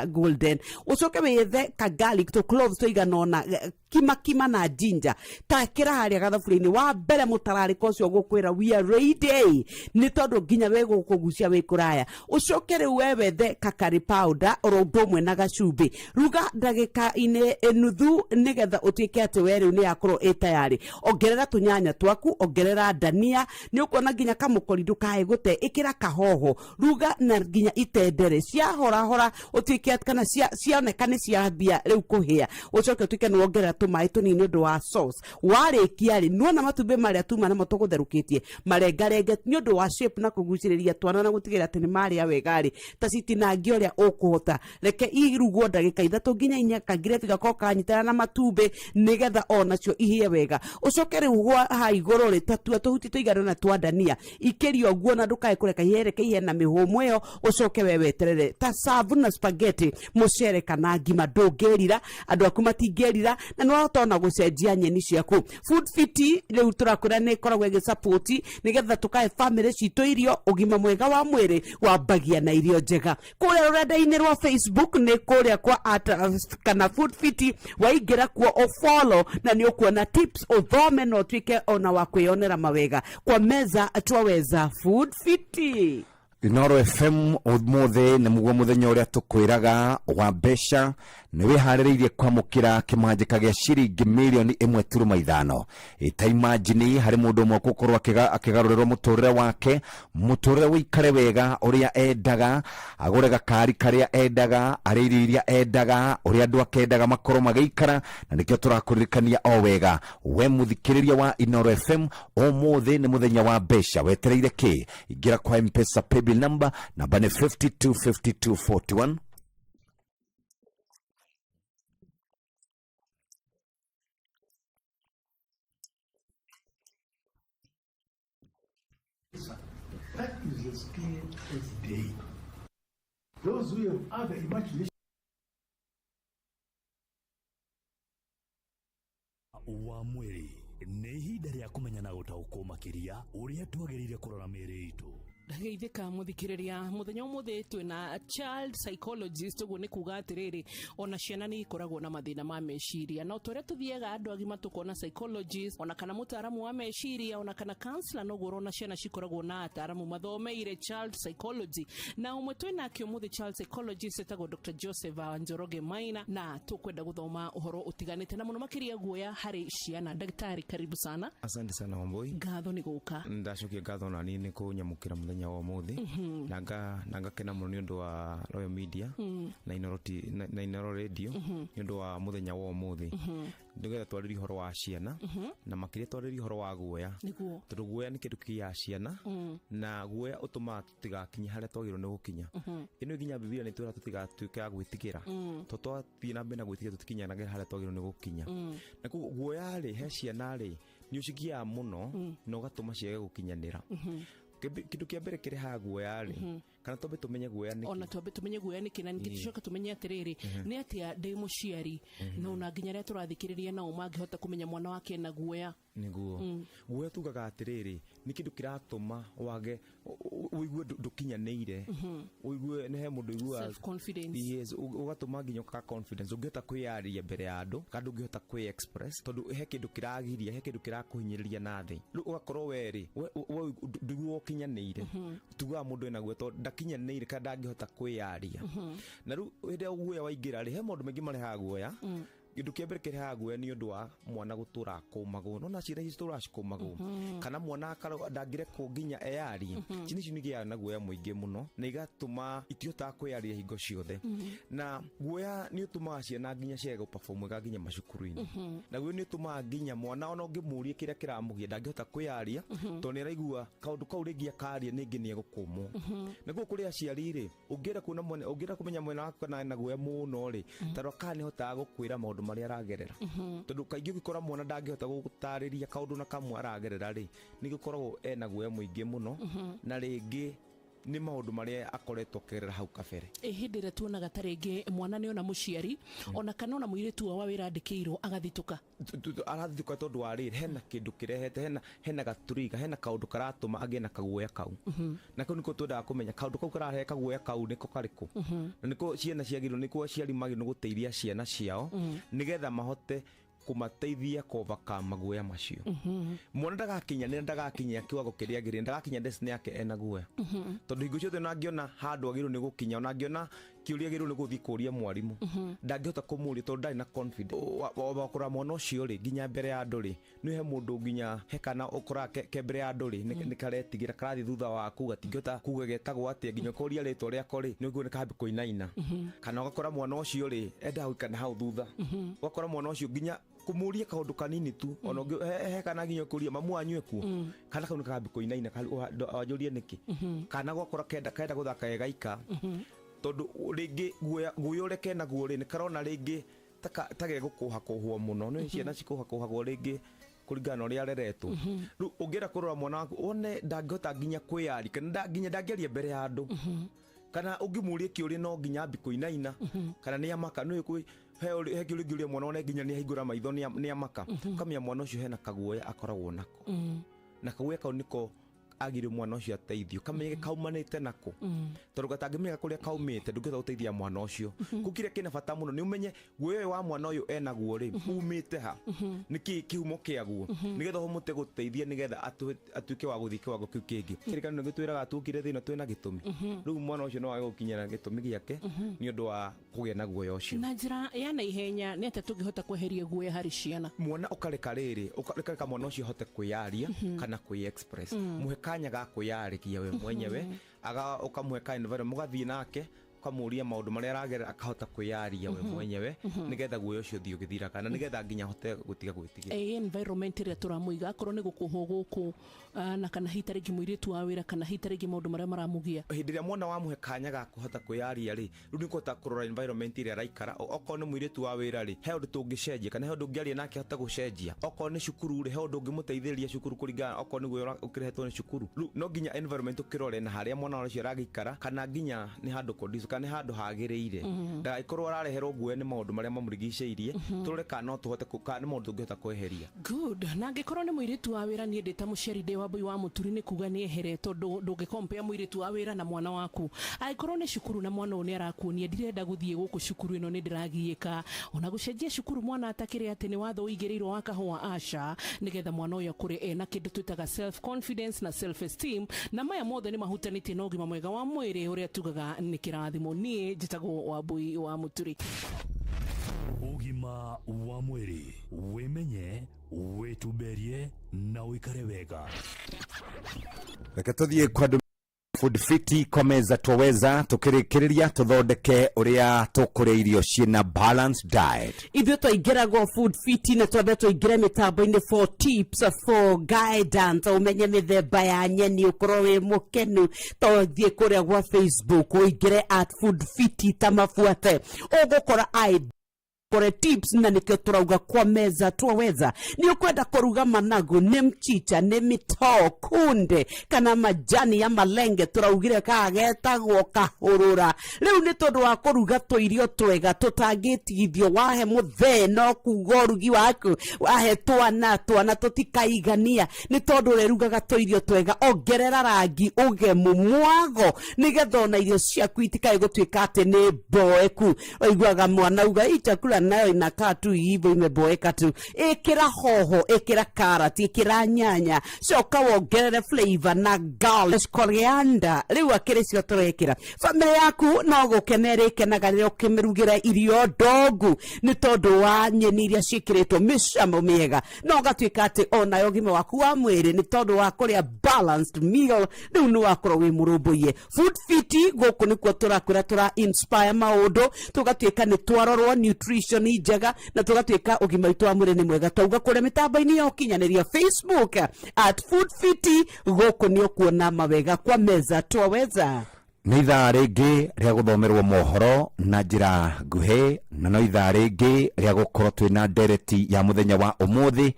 [SPEAKER 2] golden. Ũcoke wethe ka garlic tũ cloves tũigana ũna, kima kima na ginger, takĩra harĩa gathaburia-inĩ. Wa mbere mũtararĩko ũcio ũgũkwĩra we are ready, nĩ tondũ nginya we gũkũgucia wĩ kũraya. Ũcoke rĩu we wethe kakari powder oro ũndũ ũmwe na gacumbĩ, ruga ndagĩka-inĩ nuthu nĩgetha ũtuĩke atĩ we rĩu nĩ yakorwo ĩ tayarĩ. Ongerera tũnyanya twaku, ongerera ndania, nĩ ũkuona nginya kamũkori ndũkae gũte, ĩkĩra kahoho, ruga na nginya itendere ciahorahora, ũtuĩke atĩ kana cioneka nĩ ciambia rĩu kũhĩa, ũcoke ũtuĩke nĩ wongerera tũmaĩ tũnini nĩ ũndũ wa sauce. Warĩkia rĩ, nĩwona matumbĩ marĩa tuma namo tũgũtherũkĩtie, marengarenge nĩ ũndũ wa shape na kũgucĩrĩria twana na gũtigĩrĩra atĩ nĩ marĩa wega rĩ, ta citinangie ũrĩa ũkũhota, reke irugwo ndagĩka 3 nginya 4, kangireti gakorwo kanyitana na matumbĩ nĩgetha onacio ihĩe wega. Ũcoke rĩu ha igũrũ rĩ, tatua tũhuti tũigana na twa ndania, ikĩria ũguo na ndũkae kũreka ihĩe, reke ihĩe na mĩhũmũ ĩyo. Ũcoke we weterere ta serve na spaghetti, mũcere kana ngima. Ndũngĩrira, andũ aku matingĩrira, na nĩ wahota ona gũcenjia nyeni ciaku. Food Fit rĩu tũrakwĩra nĩ ĩkoragwo ĩgĩsupport nĩgetha tũkahe family citũ irio. Ũgima mwega wa mwĩrĩ wambagia na irio njega. Kũrĩa rũrenda-inĩ rwa Facebook nĩ kũrĩa kwa at kana Food Fit, waingĩra kuo ũfollow na nĩ ũkuona tips, ũthome na ũtuĩke ona wa kwĩyonera mawega. Kwa meza twaweza, Food Fit.
[SPEAKER 3] Inoro FM, ũmũthĩ nĩ mũguo mũthenya ũrĩa tũkwĩraga wa mbeca. Nĩ wĩharĩrĩirie kwamũkĩra kĩmanjĩka gĩa ciringi 1.5 mirioni? Ta imagine harĩ mũndũ ũmwe gũkorwo akĩgarũrĩrwo mũtũrĩre wake, mũtũrĩre ũikare wega ũrĩa endaga, agũre gakari karĩa endaga, arĩe irio iria endaga, ũrĩa andũ akendaga makorwo magĩikara. Na nĩkĩo tũrakũririkania o wega, we mũthikĩrĩria wa Inoro FM, ũmũthĩ nĩ mũthenya wa mbeca. Wetereire kĩ? Ingĩra kwa Mpesa paybill number, namba nĩ 525241.
[SPEAKER 5] That is as clear as day. Those who have other imagination.
[SPEAKER 6] Wa mwĩrĩ nĩ ihinda rĩa kũmenya na gũtaũkwo makĩria ũrĩa twagĩrĩire kũrora mĩĩrĩ itũ.
[SPEAKER 7] Ndageithĩka mũthikĩrĩria. Mũthenya ũmũthĩ twĩna child psychologist. Ũguo nĩ kuga atĩrĩrĩ, ona ciana nĩ ikoragwo na mathĩna ma meciria, no tũrĩa tũthiaga andũ agima tũkona psychologist, ona kana mũtaaramu wa meciria, ona kana counselor, noguo ũrona ciana cikoragwo na ataaramu mathomeire child psychology. Na ũmwe twĩnake ũmũthĩ child psychologist etagwo Dr. Joseph Njoroge Maina, na tũkwenda gũthoma ũhoro ũtiganĩte na mũno makĩria guoya harĩ ciana. Ndagĩtarĩ, karibu sana.
[SPEAKER 8] Asante sana, Wambui.
[SPEAKER 7] Ngatho nĩ gũka.
[SPEAKER 8] Ndacokia ngatho na niĩ nĩ kũnyamũkĩra mũthenya wa ũmũthĩ, na ngakena mũno nĩ ũndũ wa Royal Media na Inoro na Inoro Radio nĩ ũndũ wa mũthenya wa ũmũthĩ, nĩgetha twarĩrie ũhoro wa ciana na makĩria twarĩrie ũhoro wa guoya, tondũ guoya nĩ kĩndũ kĩgiaga ciana, na guoya ũtũmaga tũtigakinye harĩa twagĩrĩirwo nĩ gũkinya. Ĩno nginya Bibilia nĩ twĩra tũtigatuĩke a gwĩtigĩra, tondũ twathiĩ na mbere na gwĩtigĩra tũtikinyanagĩra harĩa twagĩrĩirwo nĩ gũkinya. Na koguo guoya rĩ, he ciana rĩ, nĩ ũcigiaga mũno na ũgatũma ciage gũkinyanĩra. Kĩndũ kĩa mbere kĩrehaga guoya rĩ, kana twambe tũmenye guoya nĩkĩ?
[SPEAKER 7] Ona twambe tũmenye guoya nĩkĩ, na ningĩ tũcoke tũmenye atĩrĩrĩ, nĩ atĩa ndĩ mũciari no na nginya arĩa tũrathikĩrĩria nao mangĩhota kũmenya mwana wake na guoya.
[SPEAKER 8] Nĩguo, guoya tugaga atĩrĩrĩ, nĩ kĩndũ kĩratũma wage ũigue ndũkinyanĩire, ũigue nĩ he mũndũ ũiguaga
[SPEAKER 7] Self confidence.
[SPEAKER 8] Yes, ũgatũma nginya ũkaga confidence, ũngĩhota kwĩyaria mbere ya andũ kana ndũngĩhota kwĩ express, tondũ he kĩndũ kĩragiria, he kĩndũ kĩrakũhinyĩrĩria na thĩ. Rĩu ũgakorwo we rĩ, we ndũiguaga ũkinyanĩire. Tugaga mũndũ ena guoya tondũ ndakinyanĩire kana ndangĩhota kwĩyaria. Na rĩu hĩndĩ ĩrĩa guoya waingĩra rĩ, he maũndũ maingĩ marehaga guoya. Kĩndũ kĩa mbere kĩrehaga guoya nĩ ũndũ wa mwana gũtũra akũmagwo, nona ciana ici citũraga cikũmagwo, kana mwana ndangĩrekwo nginya eyarie. Ciana ici nĩigĩaga na guoya mũingĩ mũno na igatũma itihotaga kwĩyaria hingo ciothe. Na guoya nĩ ũtũmaga ciana nginya ciage gũperform wega nginya macukuru-inĩ. Na guoya nĩ ũtũmaga nginya mwana ona ũngĩmũria kĩrĩa kĩramũgia ndangĩhota kwĩyaria, tondũ nĩ araigua kaũndũ kau rĩngĩ akaria nĩngĩ nĩ egũkũmwo. Na koguo kũrĩ aciari rĩ, ũngĩenda kuona mwana, ũngĩenda kũmenya mwana waku kana ena guoya mũno rĩ, ta rora kana nĩahotaga gũkwĩra maũndũ marĩa aragerera. Tondũ kaingĩ ũngĩkora mwana ndangĩhota gũgũtarĩria kaũndũ na kamwe aragerera rĩ, nĩ gũkoragwo ena guoya mũingĩ mũno, na rĩngĩ nĩ maũndũ marĩa akoretwo akĩgerera hau kabere.
[SPEAKER 7] Ĩ hĩndĩ ĩrĩa tuonaga ta rĩngĩ mwana nĩ ona mũciari, ona kana ona mũirĩtu wao wa wĩra andĩkĩirwo agathitũka.
[SPEAKER 8] Arathitũka tondũ wa rĩrĩ, hena kĩndũ kĩrehete, hena gaturiga, hena kaũndũ karatũma agĩe na kaguoya kau. Na kau nĩko twendaga kũmenya, kaũndũ kau kararehe kaguoya kau nĩko karĩkũ. Na nĩko ciana ciagĩrĩirwo, nĩko aciari magĩrĩirwo nĩ gũteithia ciana ciao, nĩgetha mahote kũmateithia kũ overcome maguoya macio. Mwana ndagakinyanĩra, ndagakinyia kiwango kĩrĩa agĩrĩire, ndagakinya destiny yake ena guoya. Tondũ hingo ciothe ona angĩona handũ agĩrĩirwo nĩ gũkinya, ona angĩona kĩũria agĩrĩirwo nĩ gũthiĩ kũria mwarimũ, ndangĩhota kũmũria tondũ ndarĩ na confidence. Wa kũrora mwana ũcio rĩ, nginya mbere ya andũ rĩ, nĩ he mũndũ nginya he kana ũkoraga ke mbere ya andũ rĩ, nĩ karetigĩra, karathiĩ thutha waku, gatingĩhota kuga getagwo atĩa, nginya ũkoria rĩtwa rĩako rĩ, nĩ ũiguo nĩ kambia kũinaina. Kana ũgakora mwana ũcio rĩ, endaga gũikara na hau thutha. Ũgakora mwana ũcio nginya kũmũria kaũndũ kanini tu, ona ũngĩ, he kana nginya ũkũria mamu wanyu ekuo, kana kau nĩ kambia kũinaina, wanjũria nĩkĩ. Kana ũgakora kenda gũthaka ge gaika, tondũ rĩngĩ guoya ũrĩa kenaguo rĩ, nĩ karona rĩngĩ ta gegũkũhakũhwo mũno. Nĩ ciana cikũhakũhagwo rĩngĩ kũringana na ũrĩa areretwo. Rĩu ũngĩenda kũrora mwana waku wone ndangĩhota nginya kwĩyaria, kana nginya ndangĩaria mbere ya andũ, kana ũngĩmũria kĩũria no nginya ambi kũinaina, kana nĩ amaka. Nĩ kwĩ he kĩũria ũngĩũria mwana wone nginya nĩ ahingũra maitho, nĩ amaka. Ũkamenya mwana ũcio hena kaguoya akoragwo nako, na kaguoya kau nĩko agĩrĩirwo mwana ũcio ateithio, kamenyeke kaumanĩte nako, tondũ gatangĩmenyeka kũrĩa kaumĩte ndũngĩhota gũteithia mwana ũcio. Kũu kĩrĩa kĩna bata mũno nĩ ũmenye guoya ũyũ wa mwana ũyũ enaguo rĩ, umĩte ha, nĩkĩ kĩhumo kĩaguo, nĩgetha ũmũte gũteithia, nĩgetha atuĩke wa gũthiĩ kĩwango kĩu kĩngĩ. Kĩrĩkanĩro gĩtwĩraga tuokire thĩna twĩna gĩtũmi. Rĩu mwana ũcio no age gũkinyĩra gĩtũmi gĩake nĩ ũndũ wa kũgĩa na guoya ũcio.
[SPEAKER 7] Na njĩra ya naihenya nĩ atĩa tũngĩhota kweheria guoya harĩ ciana?
[SPEAKER 8] Mwana ũkareka rĩrĩ, ũkareka mwana ũcio ahote kwĩyaria kana kwĩ-express. Mũhe kanya ga kwĩyarĩria we mwenyewe, ũkamũhe ka environment, mũgathiĩ nake, ũkamũria maũndũ marĩa aragerera, akahota kwĩyaria we mwenyewe, nĩgetha guoya ũcio ũthiĩ ũgĩthiraga, na nĩgetha nginya ahote gũtiga gwĩtigĩra.
[SPEAKER 7] Ĩ environment ĩrĩa tũramũiga, akorwo nĩ gũkũhwo gũkũ, na kana hihi ta rĩngĩ mũirĩtu wa wĩra, kana hihi ta rĩngĩ maũndũ marĩa maramũgia.
[SPEAKER 8] Hĩndĩ ĩrĩa mwana wamũhe kanya ga kũhota kwĩyaria rĩ, rĩu nĩ ũkũhota kũrora environment ĩrĩa araikara. Okorwo nĩ mũirĩtu wa wĩra rĩ, he ũndũ tũngĩcenjia, kana he ũndũ ũngĩaria nake ahote gũcenjia. Okorwo nĩ cukuru rĩ, he ũndũ ũngĩmũteithĩrĩria cukuru kũringana okorwo nĩ guoya ũkĩrehetwo nĩ cukuru. Rĩu no nginya environment ũkĩrore na harĩa mwana ũcio aragĩikara, kana nginya nĩ handũ conducive, kana nĩ handũ hagĩrĩire, ndagagĩkorwo arareherwo guoya nĩ maũndũ marĩa mamũrigicĩirie. Tũrore kana no tũhote kana nĩ maũndũ tũngĩhota kweheria.
[SPEAKER 7] Good. Na angĩkorwo nĩ mũirĩtu wa wĩra, niĩ ndĩ ta mũciari ndĩ Wambui wa Mũturi nĩ kuga nĩ ehere, tondũ ndũngĩkompea mũirĩtu wa wĩra na mwana waku. Angĩkorwo nĩ cukuru na mwana ũyũ nĩ arakuonia ndirenda gũthiĩ gũkũ cukuru ĩno, nĩ ndĩragiĩka, ona gũcenjia cukuru mwana atakĩrĩ atĩ nĩ watho ũigĩrĩirwo wa kahũa, aca, nĩgetha mwana ũyũ akũre ena kĩndũ twĩtaga self confidence na self esteem, na maya mothe nĩ mahutanĩtie na ũgima mwega wa mwĩrĩ ũrĩa tugaga nĩ kĩrathimo. Niĩ njĩtagwo Wambui wa Mũturi.
[SPEAKER 6] Ũgima wa mwĩrĩ, wĩmenye, wĩtumberie na ũikare wega.
[SPEAKER 3] Reke tũthiĩ kwa andũ Food Fit kwa meza twaweza, tukĩrĩkĩrĩria tũthondeke ũrĩa tũkũrĩa irio ciĩna balanced diet.
[SPEAKER 2] Ithuĩ twaingĩragwo Food Fit na twambe tũingĩre mĩtambo-inĩ for tips, for guidance, ũmenye mĩthemba ya nyeni, ũkorwo wĩ mũkenu. Tothiĩ kũrĩa gwa Facebook ũingĩre at Food Fit ta mabuate, ũgũkora i kore tips, na nikio turauga kwa meza twaweza. Ni ukwenda kuruga managu, ni mchicha, ni mitoo, kunde kana majani ya malenge, turaugire kagetagwo kahurura. Riu ni tondu wa kuruga tuirio twega tutangĩtigithio, wahe muthee no kuga ũrugi waku, wahe twana, twana tutikaigania nĩ tondũ ũrerugaga tũirio twega. Ongerera rangi, ũgemu, mwago, nĩgetha ona irio ciaku itikae gũtuĩka atĩ nĩ mboeku. Ũiguaga mwana uga, "Hii chakula nayo inakaa tu hivyo imeboeka tu. Ĩkĩra hoho, ĩkĩra karati, ĩkĩra nyanya, coka wongerere flavor na garlic, coriander. Rĩu akĩrĩ cio tũrekĩra. Bamĩrĩ yaku no gũkena ĩrĩkenaga rĩrĩa ũkĩmĩrugĩra irio ndongu nĩ tondũ wa nyeni iria ciĩkĩrĩtwo mĩcamo mĩega, na ũgatuĩka atĩ onayo ũgima waku wa mwĩrĩ nĩ tondũ wa kũrĩa balanced meal rĩu nĩ wakorwo wĩ mũrũmbũiye. Food Fit gũkũ nĩkuo tũrakwĩra tũra inspire maũndũ, tũgatuĩka nĩ twarorwo nutrition njega na tũgatuĩka ũgima witũ wa mwĩrĩ nĩ mwega. Twauga kũrĩa mĩtambo-inĩ ya ũkinyanĩria Facebook at Food Fit, gũkũ nĩ ũkuona mawega kwa meza twaweza.
[SPEAKER 3] Nĩ ithaa rĩngĩ rĩa gũthomerwo mohoro na njĩra nguhĩ, na no ithaa rĩngĩ rĩa gũkorwo twĩna ndereti ya mũthenya wa ũmũthĩ.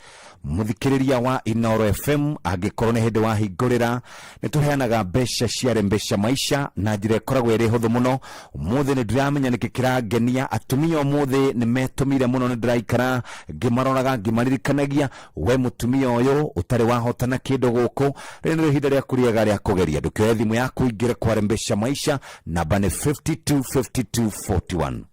[SPEAKER 3] Mũthikĩrĩria wa Inoro FM, angĩkorwo nĩ hĩndĩ wahingũrĩra, nĩ tũheanaga mbeca cia Rembesha Maisha na njĩra ĩkoragwo ĩrĩ hũthũ mũno. Ũmũthĩ nĩ ndĩramenya nĩkĩ kĩrangenia atumia, ũmũthĩ nĩ metũmire mũno, nĩ ndĩraikara ngĩmaroraga ngĩmaririkanagia, we mũtumia ũyũ ũtarĩ wahotana kĩndũ gũkũ, rĩrĩ nĩrĩo ihinda rĩaku rĩega rĩa kũgeria. Ndũkĩoye thimũ yaku ingĩre kwa Rembesha Maisha, namba nĩ 525241.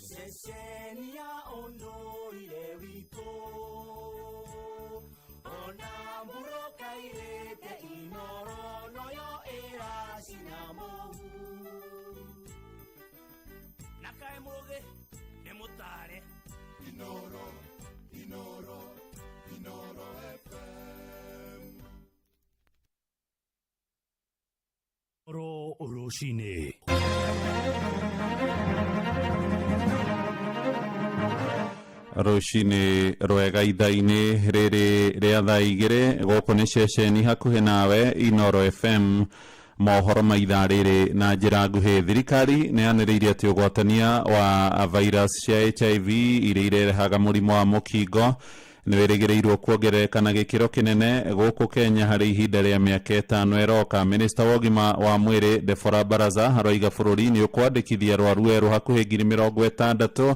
[SPEAKER 9] Ceceni ya ũndũire witũ ona mburũka irĩte Inoro noyo ĩracina mũhu
[SPEAKER 6] na kaĩ mũgĩ nĩ mũtare.
[SPEAKER 9] Inoro, Inoro, Inoro FM.
[SPEAKER 6] Ro rũcinĩ.
[SPEAKER 10] Rũcinĩ rwega, ithaa-inĩ rĩrĩ rĩa thaa 2, gũkũ nĩ ceceni hakuhĩ nawe Inoro FM. Mohoro ma ithaa rĩrĩ na njĩra nguhĩ: thirikari nĩ yanĩrĩire atĩ ũgwatania wa virus cia HIV iria irehaga mũrimũ wa mũkingo nĩ wĩrĩgĩrĩirwo kuongerereka na gĩkĩro kĩnene gũkũ Kenya harĩ ihinda rĩa mĩaka 5 ĩroka. Minista wa ũgima wa mwĩrĩ Deborah Baraza aroiga bũrũri nĩ ũkwandĩkithia arwaru erũ hakuhĩ 60,000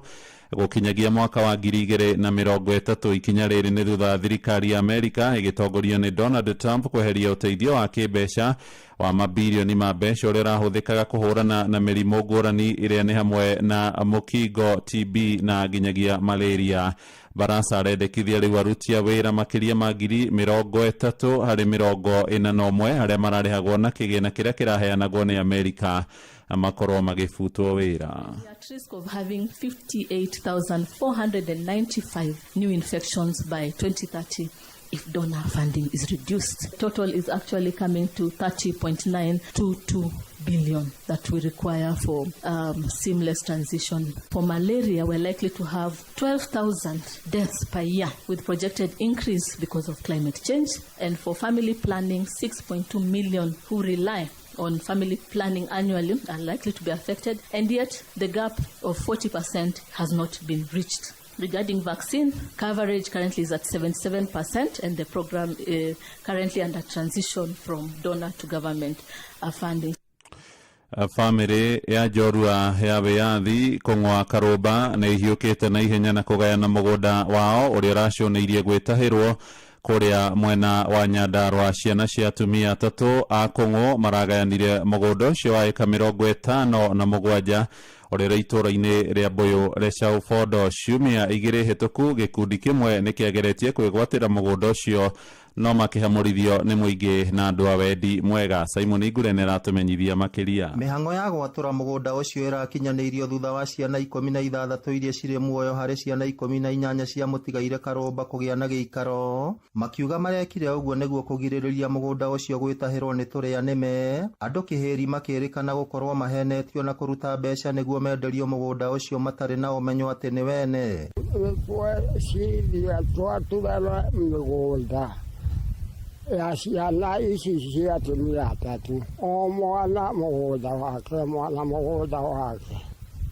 [SPEAKER 10] gũkinyagia mwaka wa 2030. Ikinya rĩrĩ nĩ thutha wa thirikari ya Amerika ĩgĩtongorio nĩ Donald Trump kweheria ũteithio wa kĩmbeca wa mabirioni ma mbeca ũrĩa ũrahũthĩkaga kũhũrana na mĩrimũ ngũrani ĩrĩa nĩ hamwe na mũkingo, TB na nginyagia malaria. Barasa arendekithia rĩu aruti a wĩra makĩria ma 30,000 harĩ 41 arĩa mararĩhagwo na kĩgĩna kĩrĩa kĩraheanagwo nĩ Amerika makorwo magĩbutwo wĩra.
[SPEAKER 11] We are at risk of having 58,495 new infections by 2030 if donor funding is reduced. Total is actually coming to 30.922 billion that we require for seamless transition. For malaria, we're likely to have 12,000 deaths per year with projected increase because of climate change. And for family planning, 6.2 million who rely on family planning annually are likely to be affected, and yet the gap of 40% has not been reached. Regarding vaccine coverage, currently is at 77%, and the program is currently under transition from donor to government funding.
[SPEAKER 10] Bamĩrĩ ya njorua ya wĩyathi Kũng'wa Karũmba nĩ ihiũkĩte na ihenya na kũgayana mũgũnda wao ũrĩa ũraconeirie gwĩtahĩrwo kũrĩa mwena wa Nyandarua. Ciana cia atumia atatũ a Kũng'ũ maragayanire mũgũnda ũcio wa ĩka 57 ũrĩa ũrĩ itũũra-inĩ rĩa Mbũyũ Recau Bondo ciumia 2 hĩtũku. Gĩkundi kĩmwe nĩ kĩageretie kwĩgwatĩra mũgũnda ũcio no makĩhamũrithio nĩ mũingĩ na andũ a wendi mwega. Simon Ngure nĩ aratũmenyithia makĩria.
[SPEAKER 12] Mĩhang'o ya gwatũra mũgũnda ũcio ĩrakinyanĩirio thutha wa ciana 16 iria cirĩ muoyo harĩ ciana 18 cia mũtigaire Karũmba kũgĩa na gĩikaro, makiuga marekire ũguo nĩguo kũgirĩrĩria mũgũnda ũcio gwĩtahĩrwo nĩ tũrĩa nĩme. Andũ kĩhĩri makĩrĩkana gũkorwo mahenetio na kũruta mbeca nĩguo menderio mũgũnda ũcio matarĩ na ũmenyo atĩ nĩ wene.
[SPEAKER 13] Nĩtweciria twatũrana mĩgũnda ya ciana ici cia atumia atatũ, o mwana mũgũnda wake, mwana mũgũnda wake.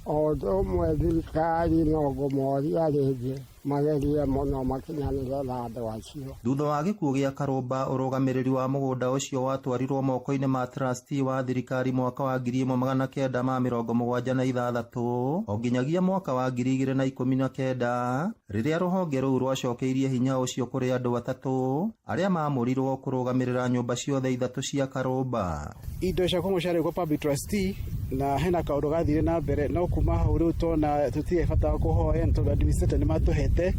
[SPEAKER 13] O ũndũ ũmwe thirikari no ngũmoria rĩngĩ. Magerie mũno makinyanĩre na andũ acio.
[SPEAKER 12] Thutha wa gĩkuũ gĩa Karũmba, ũrũgamĩrĩri wa mũgũnda ũcio watwarirwo moko-inĩ ma trustee wa thirikari mwaka wa 1976 o nginyagia mwaka wa 2019 rĩrĩa rũhonge rũu rwacokeirie hinya ũcio kũrĩ andũ atatũ arĩa maamũrirwo kũrũgamĩrĩra nyũmba ciothe ithatũ cia Karũmba.
[SPEAKER 14] Indo cia Kong'o ciarĩ kwa public trustee na hena kaũndũ gathire na mbere, no kuma hau rĩu tona tũtirĩ bata wa kũhoya nĩ tondũ administrator nĩ matũhete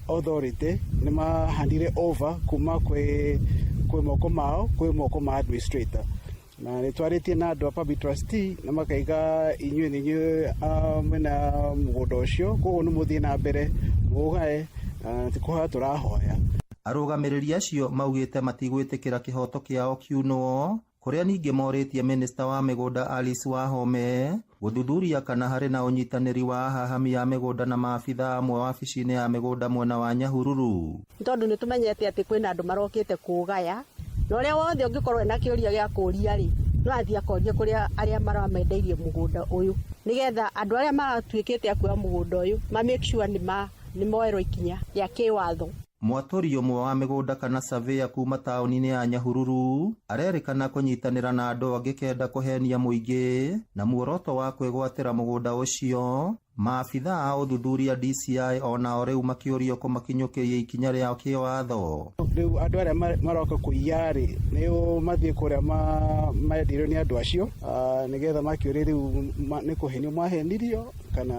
[SPEAKER 14] authority, nĩ mahandire over kuma kwĩ moko mao kwĩ moko ma administrator, na nĩ twarĩtie na andũ a public trustee na makaiga inyuĩ nĩ inyuĩ mwĩna mũgũnda ũcio, koguo nĩ mũthiĩ na mbere mũũgae, na ti kũhoya tũrahoya.
[SPEAKER 12] Arũgamĩrĩri acio maugĩte matigwĩtĩkĩra kĩhoto kĩao kiunwo, kũrĩa ningĩ morĩtie minista wa mĩgũnda Alice Wahome gũthuthuria kana harĩ na ũnyitanĩri wa ahahami a mĩgũnda na maabitha amwe wabici-inĩ ya mĩgũnda mwena wa Nyahururu.
[SPEAKER 15] Tondũ nĩ tũmenyete atĩ kwĩna andũ marokĩte kũgaya, na ũrĩa wothe ũngĩkorwo ena kĩũria gĩa kũria rĩ, no athiĩ akorie kũrĩa arĩa maramendeirie mũgũnda ũyũ, nĩgetha andũ arĩa maratuĩkĩte a kuoya mũgũnda ũyũ ma make sure nĩ moerwo ikinya rĩa kĩwatho.
[SPEAKER 12] Mwatũri ũmwe wa mĩgũnda kana surveyor kuma taũni-inĩ ya Nyahururu arerĩkana kũnyitanĩra na andũ angĩ kenda kũhenia mũingĩ na muoroto wa kwĩgwatĩra mũgũnda ũcio. Maabitha a ũthuthuria DCI onao rĩu makĩũrio kũmakinyũkĩria ikinya rĩa kĩwatho.
[SPEAKER 14] Rĩu andũ arĩa maroka kũiya rĩ, nĩo mathiĩ kũrĩa mendirio nĩ andũ acio, nĩgetha makĩũrie rĩu nĩ kũhenio mahenirio kana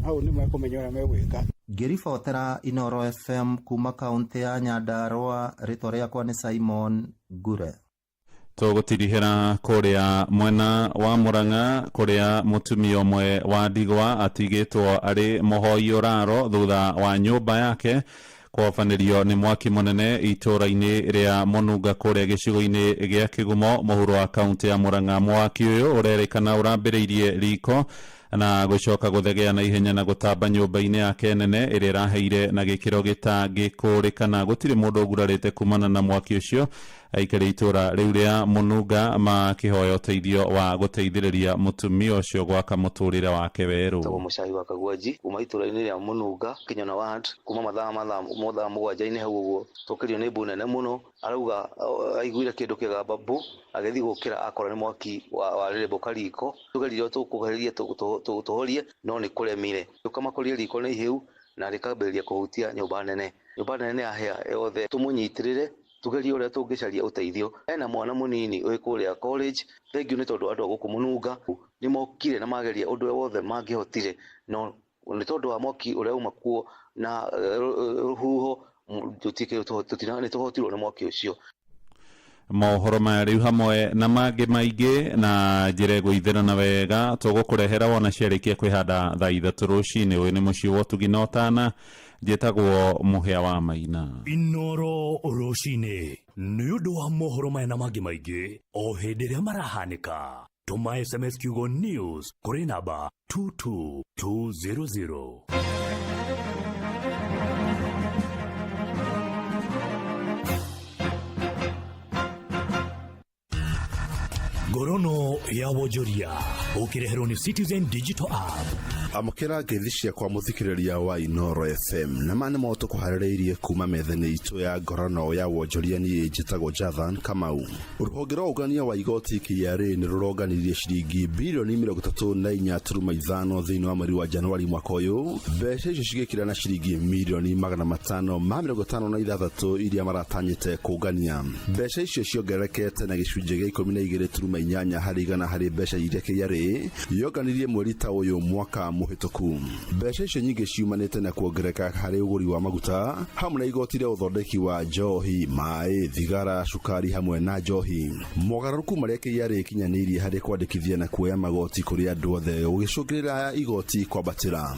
[SPEAKER 14] hau nĩ mekũmenya ũrĩa megwĩka.
[SPEAKER 12] Ngĩribotera Inooro FM kuma kaũntĩ ya Nyandarua, rĩtwa rĩakwa nĩ Simon Ngure.
[SPEAKER 10] Tũgũtirihĩra kũrĩa mwena wa Murang'a kũrĩa mũtumia ũmwe wa ndigwa atigĩtwo arĩ mũhoi ũraro thutha wa nyũmba yake kũhobanĩrio nĩ mwaki mũnene itũũra-inĩ rĩa Mũnunga kũrĩa gĩcigo-inĩ gĩa Kĩgumo mũhuro wa kaũntĩ ya Murang'a. Mwaki ũyũ ũrerĩkana ũrambĩrĩirie riko na gũcoka gũthegea na ihenya na gũtamba nyũmba-inĩ yake nene ĩrĩa ĩraheire na gĩkĩro gĩtangĩkũrĩkana. Gũtirĩ mũndũ ũgurarĩte kumana na mwaki ũcio. Aikari itũũra rĩu rĩa Mũnunga makĩhoya ũteithio wa gũteithĩrĩria mũtumia ũcio gwaka mũtũrĩre wake werũ.
[SPEAKER 16] Tagwo Mũcai wa Kagwanji kuma itũũra-inĩ rĩa Mũnunga Kinyona ward, kuma mathaa 7 hau ũguo tũkĩrio nĩ mbu nene mũno. Arauga aiguire kĩndũ kĩgamba mbu, agĩthiĩ gũkĩra akora nĩ mwaki warĩrĩmbũka riko. Tũgeririe tũkũgeria tũhorie no nĩ kũremire. Tũkamakoria riko nĩ ihĩu na rĩkambĩrĩria kũhutia nyũmba nene. Nyũmba nene nĩ yahĩa yothe. Tũmũnyitĩrĩre tugerie ũrĩa tũngĩcaria ũteithio. Ena mwana mũnini wĩ kũrĩa college. Thengiũ nĩ tondũ andũ a gũkũ Mũnunga nĩ mokire na mageria ũndũ ũrĩa wothe mangĩhotire, no nĩ tondũ wa mwaki ũrĩa uma kuo na rũhuho nĩ tũhotirwo nĩ mwaki ũcio.
[SPEAKER 10] Mohoro maya rĩu hamwe na mangĩ maingĩ na njĩra ĩgũithĩrana wega tũgũkũrehera wona ciarĩkia kwĩhanda thaa 3 rũcinĩ. Ũyũ nĩ mũciĩ wa ũtugi na ũtana, njĩtagwo Mũhĩa wa Maina.
[SPEAKER 6] Inooro rũcinĩ nĩ ũndũ wa mohoro maya na mangĩ maingĩ o hĩndĩ ĩrĩa marahanĩka. Tũma SMS kiugo news kũrĩ namba 22200. Ngorono ya wonjoria ũkĩreherwo nĩ Citizen Digital App.
[SPEAKER 17] Amũkĩra ngeithi ciakwa mũthikĩrĩria wa Inooro FM na ma nĩmo tũkũharĩrĩirie kuma metha-inĩ itũ ya ngorono ya wonjoria. Niĩ njĩtagwo Jathan Kamau. Rũhonge rwa ũngania wa igoti KRA nĩ rũronganirie ciringi birioni 34.5 thĩinĩ wa mweri wa Januari mwaka ũyũ, mbeca icio cigĩkĩra na ciringi mirioni 556 iria maratanyĩte kũngania. Mbeca icio ciongererekete na gĩcunjĩ gĩa 12.8 harĩ igana harĩ mbeca iria KRA yonganirie mweri ta ũyũ mwaka mũhĩtũku. Mbeca icio nyingĩ ciumanĩte na kuongerereka harĩ ũgũri wa maguta hamwe na igoti rĩa ũthondeki wa njohi, maĩ, thigara, cukari hamwe na njohi. Mogarũrũku marĩa KRA ĩkinyanĩirie harĩ kwandĩkithia na kuoya magoti kũrĩ andũ othe gũgĩcũngĩrĩra igoti kwambatĩra.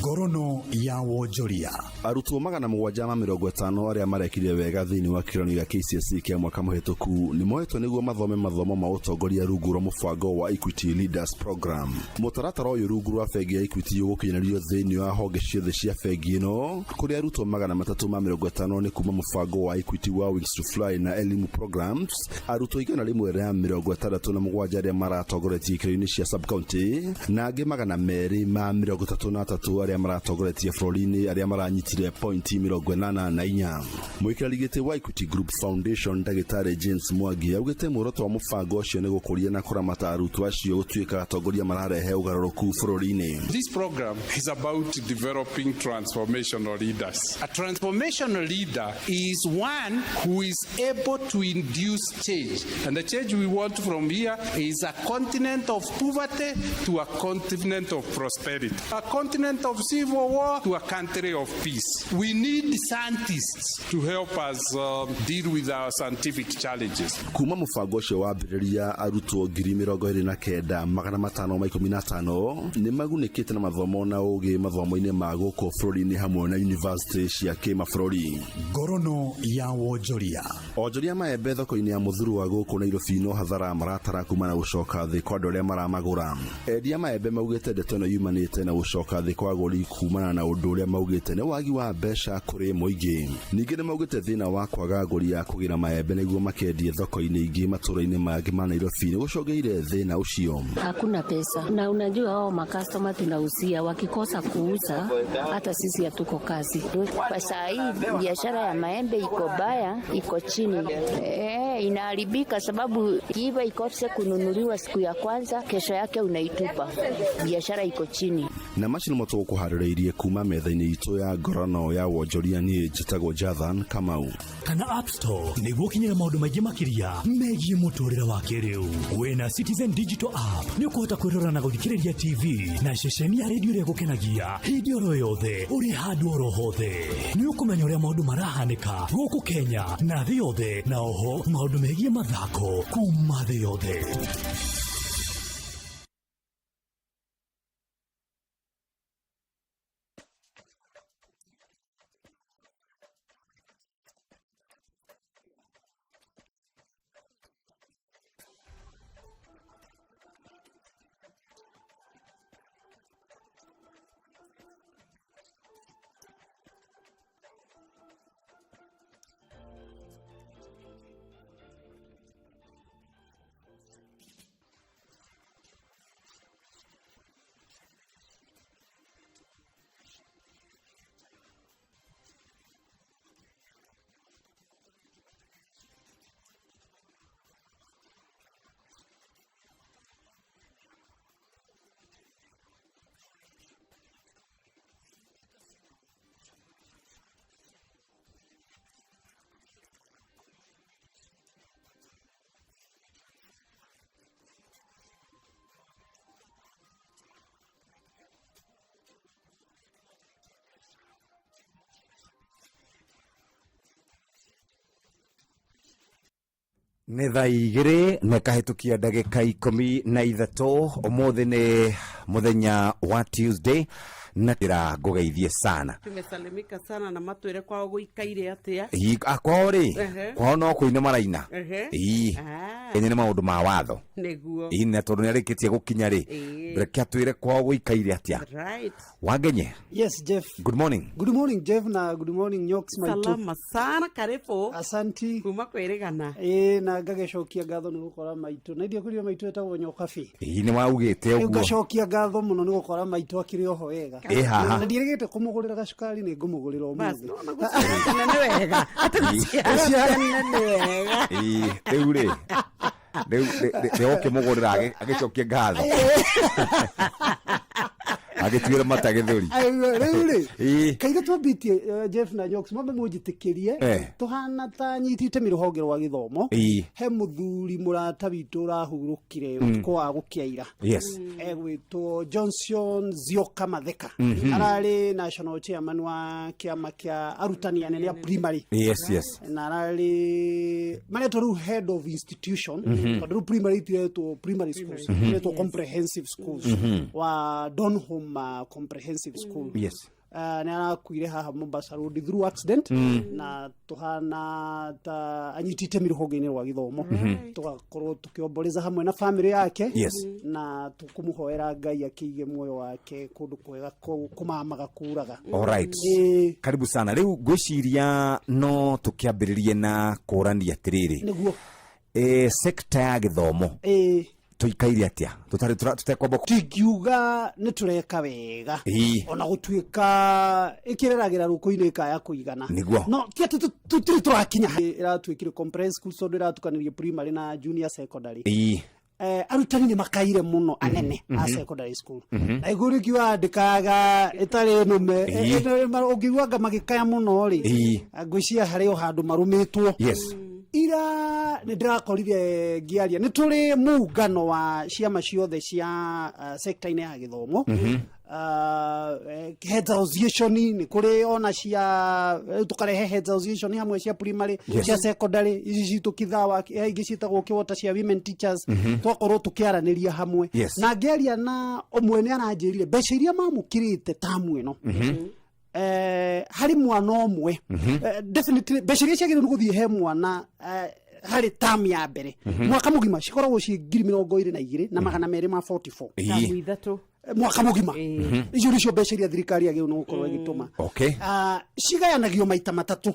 [SPEAKER 6] Ngorono ya wonjoria.
[SPEAKER 17] Arutwo 750 arĩa marekire wega thĩinĩ wa kĩgeranio gĩa KCSE kĩa mwaka mũhĩtũku nĩ moetwo nĩguo mathome mathomo ma ũtongoria rungu rwa mũbango wa Equity Leaders Program. Mũtaratara ũyũ rungu rwa bengi bengi ya Equity ũgũkinyanĩrio thĩinĩ wa honge ciothe cia bengi ĩno kũrĩ arutwo 350 nĩ kuma mũbango wa Equity wa Wings to Fly na Elimu Programs, arutwo 167 arĩa maratongoretie ikĩro-inĩ cia sub-county na angĩ 233 arĩa maratongoretie bũrũri-inĩ arĩa maranyitire pointi 84. Mũikarĩri gĩtĩ wa Equity Group Foundation ndagĩtarĩ James Mwangi augĩte muoroto wa mũbango ũcio nĩ gũkũria na kũramata arutwo acio gũtuĩka atongoria mararehe ũgarũrũku bũrũri-inĩ.
[SPEAKER 18] This program is about developing transformational leaders. A transformational leader is one who is able to induce change. And the change we want from here is a continent of poverty to a continent of prosperity, a continent of civil war to a country of peace. We need scientists to help us deal with our scientific challenges.
[SPEAKER 17] Kuma mũbango ũcio wambĩrĩria, arutwo 29,515 nĩ magunĩkĩte na mathomo na ũgĩ mathomo-inĩ ma gũkũ bũrũri-inĩ hamwe na yunivasĩtĩ cia kĩmabũrũri.
[SPEAKER 6] Ngorono ya wonjoria.
[SPEAKER 17] Onjoria maembe thoko-inĩ ya Mũthurwa gũkũ Nairobi no hathara maratara kuma na gũcoka thĩ kwa andũ arĩa maramagũra. Endia maembe maugĩte ndeto ĩno yumanĩte na gũcoka thĩ kwa agũri kumana na ũndũ ũrĩa maugĩte nĩ wagi wa mbeca kũrĩ mũingĩ. Ningĩ nĩ maugĩte thĩna wa kwaga agũri a kũgĩra maembe nĩguo makendie thoko-inĩ ingĩ matũũra-inĩ mangĩ ma Nairobi nĩ gũcũngĩire thĩna ũcio.
[SPEAKER 19] Hakuna pesa, na unajua hao makastoma tunauzia, wakikosa kuuza hata sisi hatuko kazi.
[SPEAKER 20] Kwa saa hii biashara ya maembe iko baya, iko chini, inaharibika sababu kiiva ikose kununuliwa siku ya kwanza, kesho yake unaitupa. Biashara iko chini.
[SPEAKER 17] Na macio nĩmo tũgũkũharĩrĩirie kuma metha-inĩ itũ ya ngorono ya wonjoria. Niĩ njĩtagwo Jathan Kamau.
[SPEAKER 6] Kana App Store nĩguo ũkinyĩre maũndũ maingĩ makĩria megiĩ mũtũrĩre wa kĩrĩu. Wĩna Citizen Digital App nĩ ũkũhota kwĩrora na gũthikĩrĩria TV na ceceni ya redio ĩrĩa ĩgũkenagia hĩndĩ oro yothe, ũrĩ handũ oro hothe. Nĩ ũkũmenya ũrĩa maũndũ marahanĩka gũkũ Kenya na thĩ yothe, na oho maũndũ megiĩ mathako kuma thĩ yothe.
[SPEAKER 3] Nĩ thaa 2 na ĩkahĩtũkia ndagĩka 13. Ũmũthĩ nĩ mũthenya wa Tuesday na ndĩra ngũgeithie sana.
[SPEAKER 2] Tumesalimika sana na matwĩre kwao gũikaire atĩa.
[SPEAKER 3] Kwao rĩ, kwao no kũina maraina. Ii. Ene nĩ maũndũ ma watho.
[SPEAKER 2] Nĩguo.
[SPEAKER 3] Ii, na tondũ nĩ arĩkĩtie gũkinya rĩ, reke atwĩre kwao gũikaire atĩa. Wangenye.
[SPEAKER 14] Yes, Jeff.
[SPEAKER 3] Good morning.
[SPEAKER 14] Good morning, Jeff, na good morning, Nyoks Maitu.
[SPEAKER 2] Salama sana, karibu.
[SPEAKER 14] Asanti.
[SPEAKER 2] Kuma kwĩrĩgana.
[SPEAKER 14] Ĩĩ, na ngagĩcokia ngatho nĩ gũkora maitũ. Na iria kũrĩa maitũ etagwo Nyokabi.
[SPEAKER 3] Ii, nĩ waugĩte
[SPEAKER 14] Rĩu
[SPEAKER 3] ũguo.
[SPEAKER 14] ngacokia ngatho mũno nĩ gũkora maitũ akĩrĩ oho wega.
[SPEAKER 3] Ĩ haha.
[SPEAKER 14] Na ndiĩrĩgĩte kũmũgũrĩra gacukari, nĩ ngũmũgũrĩra
[SPEAKER 2] Bas,
[SPEAKER 14] ũmũthĩ.
[SPEAKER 2] nona gũciara nĩ wega. Atĩ gũciara nĩ wega.
[SPEAKER 3] Ii, rĩu rĩ, rĩu rĩ ũkĩmũgũrĩra agĩcokie ngatho agĩtuĩra mata gĩthũri.
[SPEAKER 14] Rĩu rĩ,
[SPEAKER 3] Ii.
[SPEAKER 14] kaire twambĩtie, Jeff na Nyoks, mwambe mũnjĩtĩkĩrie tũhana ta nyitĩte rũhonge rwa gĩthomo. He mũthuri mũrata witũ ũrahurũkire ũtukũ wa gũkĩaira, egwĩtwo Johnson Zioka Matheka. Ararĩ national chairman wa kĩama kĩa arutani anene a primary
[SPEAKER 3] Yes yes
[SPEAKER 14] na ararĩ maretwo rĩu head of institution, tondũ rĩu primary itiretwo primary schools, iretwo comprehensive schools, wa Donholm Comprehensive School. Nĩ arakuire haha Mombasa Road through accident. Na tuhana ta anyiti itemi rũhonge-inĩ rwa gĩthomo. Tũgakorwo tũkĩomboreza hamwe na family yake. Na tũkũmũhoera Ngai akĩige muoyo wake kũndũ kwega kũmamaga kuraga.
[SPEAKER 3] Alright. Karibu sana. Rĩu ngwĩciria no tũkĩambĩrĩrie na kũrania atĩrĩrĩ.
[SPEAKER 14] Nĩguo.
[SPEAKER 3] Sekta ya gĩthomo tũikaire atĩa tũtarĩ tũtekwamba
[SPEAKER 14] Tingiuga nĩ tũreka wega. Ona gũtuĩka ĩkĩreragĩra rũkũ-inĩ ĩkaya kũigana. No ti atĩ tũtirĩ tũrakinya ĩratuĩkire comprehensive school tondũ ĩratukanĩria primary na junior secondary. Arutani nĩ makaire mũno anene a secondary school. Na igũrũ rĩkiuga ndĩkaga ĩtarĩ nũme. Ũngĩigua anga magĩkaya mũno rĩ, ngwĩciria harĩ o handũ marũmĩtwo. Ira nĩ ndĩrakorire ngĩaria nĩ tũrĩ muungano wa ciama ciothe cia sector-inĩ ya gĩthomo. Heads association nĩ kũrĩ ona cia tũkarehe heads association hamwe cia primary, cia secondary ici citũ kithawa, ingĩ ciĩtagwo kĩwota cia women teachers. Twakorwo tũkĩaranĩria hamwe. Na ngĩaria na ũmwe nĩ aranjĩrire mbeca iria mamũkĩrĩte tamu ĩno harĩ mwana ũmwe. Definitely mbeca iria ciagĩrĩirwo nĩ gũthiĩ he mwana harĩ tamu ya mbere mwaka mũgima cikoragwo ciĩ 22,244.
[SPEAKER 2] Tamu 3.
[SPEAKER 14] Mwaka mũgima. Icio nĩcio mbeca iria thirikari yagĩrĩirwo nĩ gũkorwo ĩgĩtũma. Cigayanagio maita matatũ.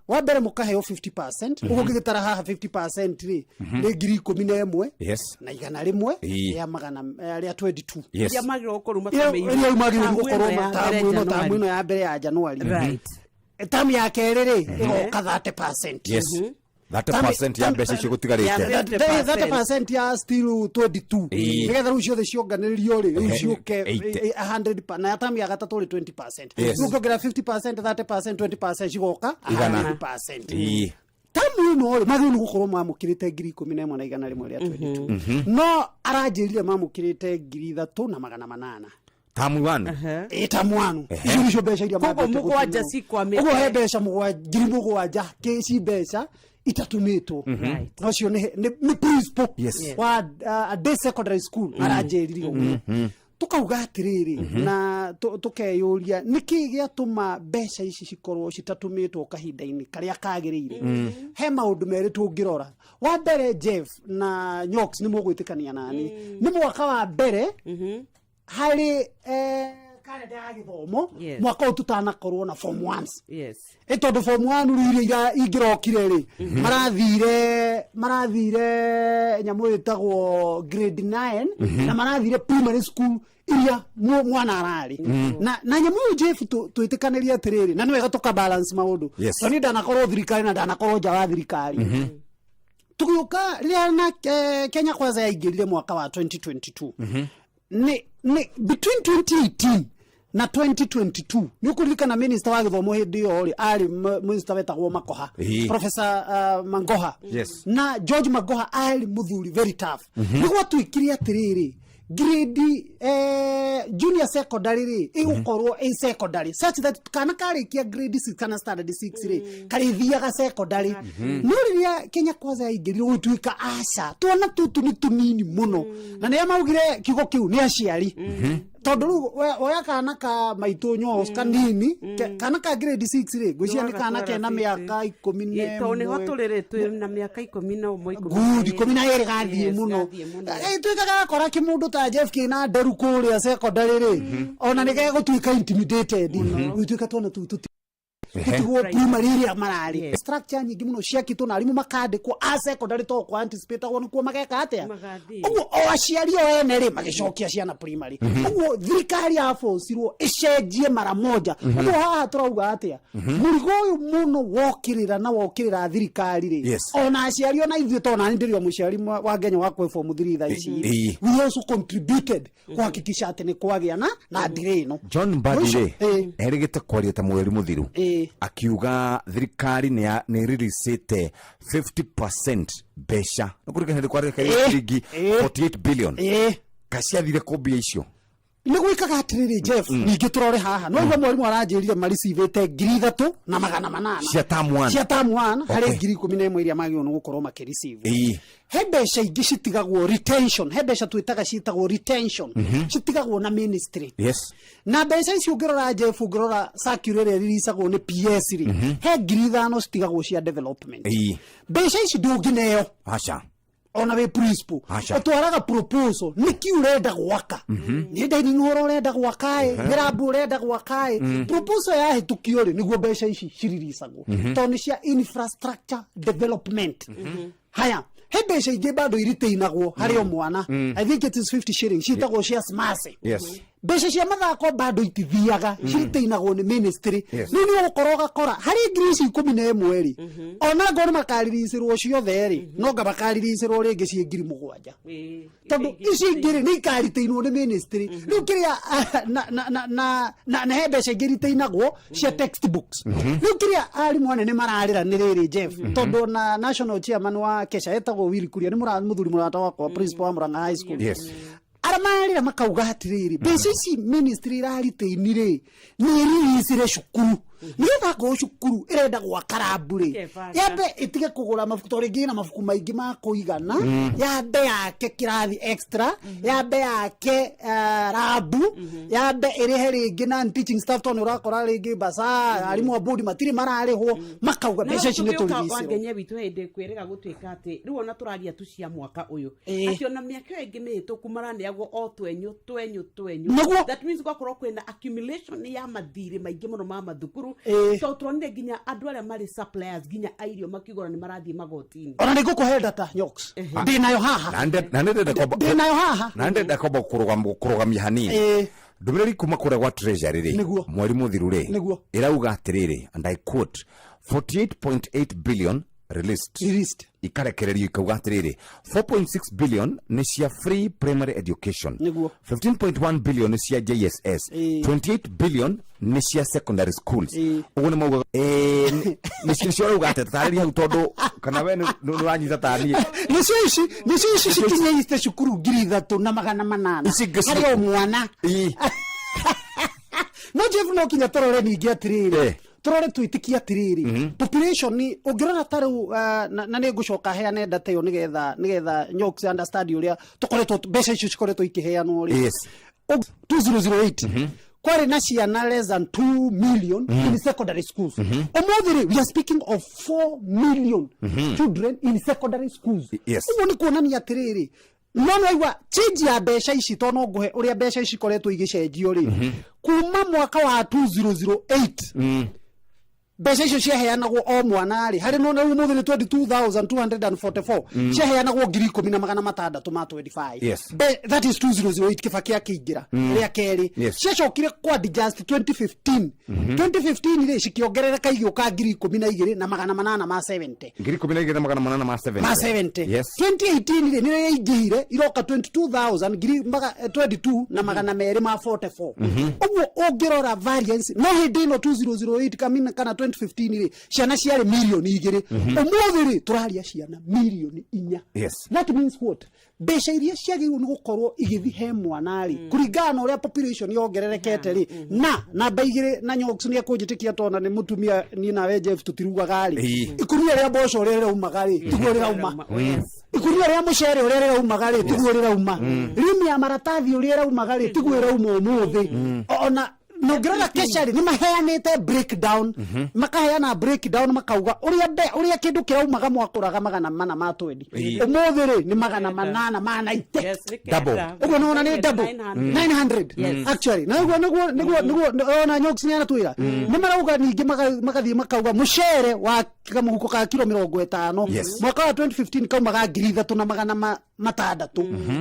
[SPEAKER 14] Wa mbere mũkaheo 50%. Ũguo ũngĩgĩtara haha 50% rĩ, nĩ 11,100 rĩa magana rĩa 22.
[SPEAKER 2] Iria magĩrĩirwo gũkorwo
[SPEAKER 14] iria magĩrĩirwo
[SPEAKER 2] tamu
[SPEAKER 14] gũkorwo
[SPEAKER 2] ĩno ya
[SPEAKER 14] tamu
[SPEAKER 2] mbere
[SPEAKER 14] ĩno tamu
[SPEAKER 2] January.
[SPEAKER 14] ĩno ya mbere ya January. Tamu ya kerĩ rĩ, ĩgoka 30%.
[SPEAKER 3] 30% ya mbeca icio gũtigarĩte.
[SPEAKER 2] Ya
[SPEAKER 14] 30% ya still 22. Nĩgetha rĩu ciothe cionganĩrĩrio rĩ, rĩu ciũke
[SPEAKER 3] 80.
[SPEAKER 14] 100 na ya tamu ya gatatũ rĩ, 20%.
[SPEAKER 3] Rĩu
[SPEAKER 14] ũngĩongerera 50%, 30%, 20% cigoka
[SPEAKER 3] Igana.
[SPEAKER 14] 100%. Tamu ĩno rĩ, magĩrĩirwo nĩ gũkorwo mamũkĩrĩte 11,100 rĩa 22, no aranjĩrire mamũkĩrĩte 3,800.
[SPEAKER 3] Tamu wanu.
[SPEAKER 14] Ĩ tamu wanu. Icio nĩcio mbeca iria
[SPEAKER 2] Koguo
[SPEAKER 14] mambĩte
[SPEAKER 2] mũgwanja
[SPEAKER 14] gũtũmĩrwo.
[SPEAKER 2] cikwamĩte.
[SPEAKER 14] Ũguo he mbeca 7,000 kĩ ci mbeca itatumĩtwo. Na ũcio nĩ principal wa a day secondary school aranjĩrire ũguo. Tukauga atĩrĩrĩ na tũkeyũria nĩkĩ gĩatũma mbeca ici cikorwo citatumĩtwo kahinda-inĩ karĩa kagĩrĩire. He maũndũ merĩ tũngĩrora. Wa mbere, Jeff na Nyox nĩ mũgwĩtĩkania nani, nĩ mwaka wa mbere harĩ karenda ya gĩthomo mwaka ũyũ tũtanakorwo na form ones. Ĩ tondũ form one rĩu iria ingĩrokire rĩ, marathire nyamũ ĩtagwo grade 9 na marathire primary school iria mwana ararĩ na nyamũ ĩyo. Jeff, twĩtĩkanĩrie atĩrĩrĩ, na nĩ wega tũka balance maũndũ. Tondũ niĩ ndanakorwo thirikari na ndanakorwo nja wa thirikari. Tũgĩũka rĩrĩa na Kenya Kwanza yaingĩrire mwaka wa 2022, nĩ between 2018 na 2022, nĩ ũkũririkana minister wa gĩthomo hĩndĩ ĩyo rĩ arĩ minister wetagwo Makoha. Professor Mangoha. Na George Magoha arĩ mũthuri very tough. Nĩ gwatuĩkire atĩrĩrĩ, grade junior secondary rĩ ĩgũkorwo ĩ secondary such that kana karĩkia grade 6 kana standard 6 rĩ karĩthiaga secondary. No rĩrĩa Kenya Kwanza yaingĩrire, gũtuĩka aca, twana tũtũ nĩ tũnini mũno, na nĩo maugire kiugo kĩu nĩ aciari, tondũ rĩu oya kana ka maitũ nyos kanini, kana ka grade 6 rĩ, ngwĩciria nĩ kana kena mĩaka ikũmi na
[SPEAKER 2] Tondũ nĩho
[SPEAKER 14] ĩmwe.
[SPEAKER 2] tũrĩ rĩ, twĩ na mĩaka 11,
[SPEAKER 14] Good, 12 gathiĩ mũno.
[SPEAKER 2] Gathiĩ mũno.
[SPEAKER 14] Tuĩkaga gakora kĩmũndũ ta Jeff kĩna nderu kũrĩa secondary rĩ, ona nĩ gegũtuĩka intimidated. Gũtuĩka twana tũu tũtigwo primary ĩrĩa mararĩ. Structure nyingĩ mũno ciakĩtwo na arimũ makandĩkwo a secondary to kwa anticipatagwo nĩkuo mageka atĩa.
[SPEAKER 2] Magathiĩ.
[SPEAKER 14] Ũguo o aciari o ene rĩ magĩcokia ciana primary. Ũguo thirikari yabocirwo ĩcenjie mara moja. Ũguo haha tũrauga atĩa, mũrigo ũyũ mũno wokĩrĩra na wokĩrĩra thirikari rĩ, ona aciari ona ithuĩ, tondũ nani ndĩrĩ o mũciari wa Kenya wa kwĩ form 3 thaa ici. We also contributed kuhakikisha atĩ nĩ kwagĩa na delay ĩno.
[SPEAKER 3] John Mbadi rĩ erĩgĩte kwaria ta mweri mũthiru, akiuga thirikari nĩ releasĩte 50% mbeca nĩ kũrikana hĩndĩ kwarĩ ciringi 48 billion. Kaciathire kũ mbia icio?
[SPEAKER 21] Nĩ gwĩkaga atĩrĩrĩ, Jeff, ningĩ tũrore haha no igua mwarimũ aranjĩrire maricivĩte 3,800
[SPEAKER 3] Cia term one.
[SPEAKER 21] Cia term one harĩ 11,000 iria magĩrĩirwo nĩ gũkorwo makĩreceive. He mbeca ingĩ citigagwo retention, he mbeca twĩtaga ciĩtagwo retention, citigagwo na ministry. Na mbeca ici ũngĩrora, Jeff, ũngĩrora circular ĩrĩa ĩriricagwo nĩ PS rĩ, he 5,000 citigagwo cia development. Mbeca ici ndũngĩneo
[SPEAKER 3] Aca.
[SPEAKER 21] Ona wĩ principal.
[SPEAKER 3] Aca.
[SPEAKER 21] Ũtwaraga proposal nĩkĩ ũrenda gwaka, nĩ dining hall ũrenda gwaka ĩ, nĩ lab ũrenda gwaka ĩ. Proposal yahĩtũkio rĩ, nĩguo mbeca ici ciriricagwo, tondũ nĩ cia infrastructure development. Haya, he mbeca ingĩ bado iritainagwo harĩ o mwana. I think it is 50 shillings, ciĩtagwo cia smase. Mbeca cia mathako bado itithiaga, ciritainagwo nĩ ministry. Rĩu nĩ ũgũkorwo ũgakora harĩ 11,000 rĩ, ona ngorwo makariricĩrwo ciothe rĩ, no nga makariricĩrwo rĩngĩ ciĩ 7,000, tondũ ici ingĩ rĩ nĩ ikaritainwo nĩ ministry. Rĩu kĩrĩa na he mbeca ingĩ iritainagwo cia textbooks. Rĩu kĩrĩa arimũ anene mararĩra nĩ rĩrĩ, Jeff, tondũ na national chairman wa Kesha etagwo Willy Kuria, nĩ mũthuri mũrata wakwa, principal wa Murang'a High School. Arĩa mararĩra makauga atĩrĩrĩ, mbeca ici ministry ĩraritaini rĩ, nĩ ĩriricire cukuru nĩgetha ngorwo cukuru ĩrenda gwaka rambu rĩ,
[SPEAKER 2] Ĩkebanga.
[SPEAKER 21] yambe ĩtige kũgũra mabuku tondũ rĩngĩ ĩna mabuku maingĩ ma kũigana, yambe yake kĩrathi extra, yambe yake rambu, yambe ĩrĩhe rĩngĩ non teaching staff, tondũ nĩ ũrakora rĩngĩ basa arimũ a board matirĩ mararĩhwo. Makauga mbeca ici nĩ tũriricirwo.
[SPEAKER 2] Wangenya witũ hĩndĩ kwĩrĩga gũtuĩka atĩ rĩu ona tũraria tu cia mwaka ũyũ, atĩ ona mĩaka ĩyo ĩngĩ mĩhĩtũku maraneagwo o twenyũ twenyũ twenyũ. That means gwakorwo kwĩna accumulation ya mathirĩ maingĩ mũno ma mathukuru, tondũ turonire nginya andũ arĩa marĩ suppliers nginya a irio makiugora nĩ marathiĩ magoti-inĩ.
[SPEAKER 21] Ona nĩ ngũkũhe data, Nyox, ndĩ nayo haha.
[SPEAKER 3] Na ndĩrenda kwamba
[SPEAKER 21] Ndĩ nayo haha.
[SPEAKER 3] Na ndĩrenda kwamba kũrũgamia hanini ndũmĩrĩri kuma kũrĩa gwa treasury rĩ, mweri mũthiru rĩ, ĩrauga atĩrĩrĩ, and I quote, 48.8 billion released.
[SPEAKER 21] Released.
[SPEAKER 3] Ikarekererio ikauga atĩrĩrĩ, 4.6 billion nĩ cia free primary education, 15.1 billion nĩ cia JSS, 28 billion nĩ cia secondary schools. Ũguo nĩ maugaga nĩcio ũrauga atĩ tarĩria hau, tondũ kana we nĩ ũranyita ta niĩ.
[SPEAKER 21] Nĩcio ici cikinyĩte cukuru 3,800
[SPEAKER 3] Ici ingĩ
[SPEAKER 21] harĩ o mwana. No Jeff, no kinya tũrore ningĩ atĩrĩrĩ, tũrore twĩtĩkie atĩrĩrĩ, population nĩ ũngĩrora ta rĩu, na nĩ ngũcoka heane data ĩyo nĩgetha Nyox understand ũrĩa tũkoretwo mbeca icio cikoretwo ikĩheanwo rĩ. 2008 kwarĩ na ciana less than 2 million in secondary schools. Ũmũthĩ rĩ, we are speaking of 4 million children in secondary schools. Ũguo nĩ kuonania atĩrĩrĩ, no nĩwaigua change ya mbeca ici, to no ngũhe ũrĩa mbeca ici ikoretwo igĩcenjio rĩ, kuma mwaka wa 2008 mbeca icio ciaheanagwo o mwana rĩ, harĩ no rĩu ũmũthĩ nĩ 22,244, ciaheanagwo 10,625. That is 2008 Kibaki akĩingĩra rĩa kerĩ. Ciacokire kwa adjust 2015. 2015 rĩ, cikĩongerereka igĩũka 12,870.
[SPEAKER 3] 12,870.
[SPEAKER 21] Ma 70. 2018 rĩ, nĩrĩo yaingĩhire iroka 22,000 ngiri 22 na 244. Ũguo ũngĩrora variance, no hĩndĩ ĩno 2008 kamina kana 2015 rĩ, ciana ciarĩ mirioni 2. Ũmũthĩ rĩ, tũraria ciana mirioni 4. That means what? Mbeca iria ciagĩrĩirwo nĩ gũkorwo igĩthi he mwana rĩ, kũringana na ũrĩa population yongererekete rĩ, na namba igĩrĩ, na Nyox nĩ ekũnjĩtĩkia tona nĩ mũtumia, niĩ nawe Jeff tũtirugaga rĩ, ikunia rĩa mboco ũrĩa rĩraumaga rĩ, tiguo rĩrauma. Ikunia rĩa mũcere ũrĩa rĩraumaga rĩ, tiguo rĩrauma. Rimu ya maratathi ũrĩa ĩraumaga rĩ, tiguo ĩrauma ũmũthĩ. Ona na ũngĩrora Kesha rĩ, nĩ maheanĩte breakdown, makaheana breakdown makauga ũrĩa ũrĩa kĩndũ kĩraumaga mwakũraga 420, ũmũthĩ rĩ nĩ 890.
[SPEAKER 3] Double.
[SPEAKER 21] Ũguo nĩwona nĩ double, 900 actually. Na ũguo nĩguo ona Nyox nĩ aratwĩra nĩ marauga ningĩ magathiĩ makauga mũcere wa kamũhuko ka kiro 50 mwaka wa 2015 kaumaga 3,600,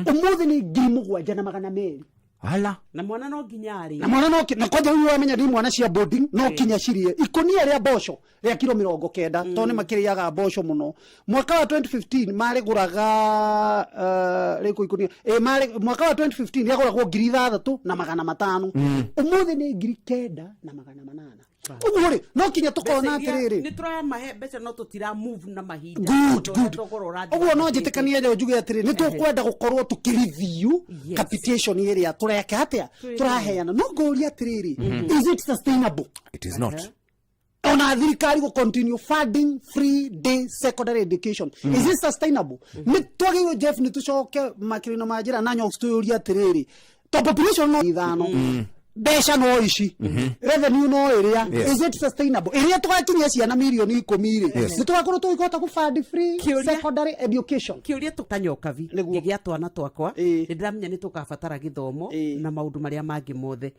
[SPEAKER 21] ũmũthĩ nĩ 7,200.
[SPEAKER 3] Ala.
[SPEAKER 2] Na mwana no nginya arĩ
[SPEAKER 21] Na mwana no na kwanja rĩu wamenya nĩ mwana cia boarding no kinya cirie. Ikũnia rĩa mboco rĩa kiro 90, tondũ nĩ makĩrĩaga mboco mũno, mwaka wa 2015 marĩgũraga rĩkũ ikũnia marĩ mwaka wa 2015 rĩagũragwo 6,500, ũmũthĩ nĩ 9,800. Ũguo rĩ, no kinya tũkona atĩrĩrĩ,
[SPEAKER 2] nä tå ramahe mbeca no tå tira move na mahinda.
[SPEAKER 21] Good,
[SPEAKER 2] Tondũ
[SPEAKER 21] good.
[SPEAKER 2] thogora ũrathiĩ
[SPEAKER 21] Ũguo no
[SPEAKER 2] wambatĩte.
[SPEAKER 21] njĩtĩkanie rĩo njuge atĩrĩ, nĩ tũkwenda gũkorwo tũkĩreview capitation ĩrĩa tũreka atĩa, tũraheana. No ngũria atĩrĩrĩ, is it sustainable?
[SPEAKER 3] It is not.
[SPEAKER 21] Ona thirikari gũ continue funding free day secondary education, is it sustainable? Nĩ twagĩrĩirwo, Jeff, nĩ tũcoke makĩro-inĩ ma njĩra na nyox twĩyũrie atĩrĩrĩ, to population no ithano, mbeca no ici, revenue no ĩrĩa, is it sustainable ĩrĩa tũgakinyia ciana mirioni 10 rĩ, nĩ tũgakorwo tũgĩkota gũ fund free secondary education?
[SPEAKER 2] Kä å ria tå tanyokabi ngä twana twakwa nä ndä ramenya nä tå kabatara gä thomo na maå ndå marä a mangä mothe.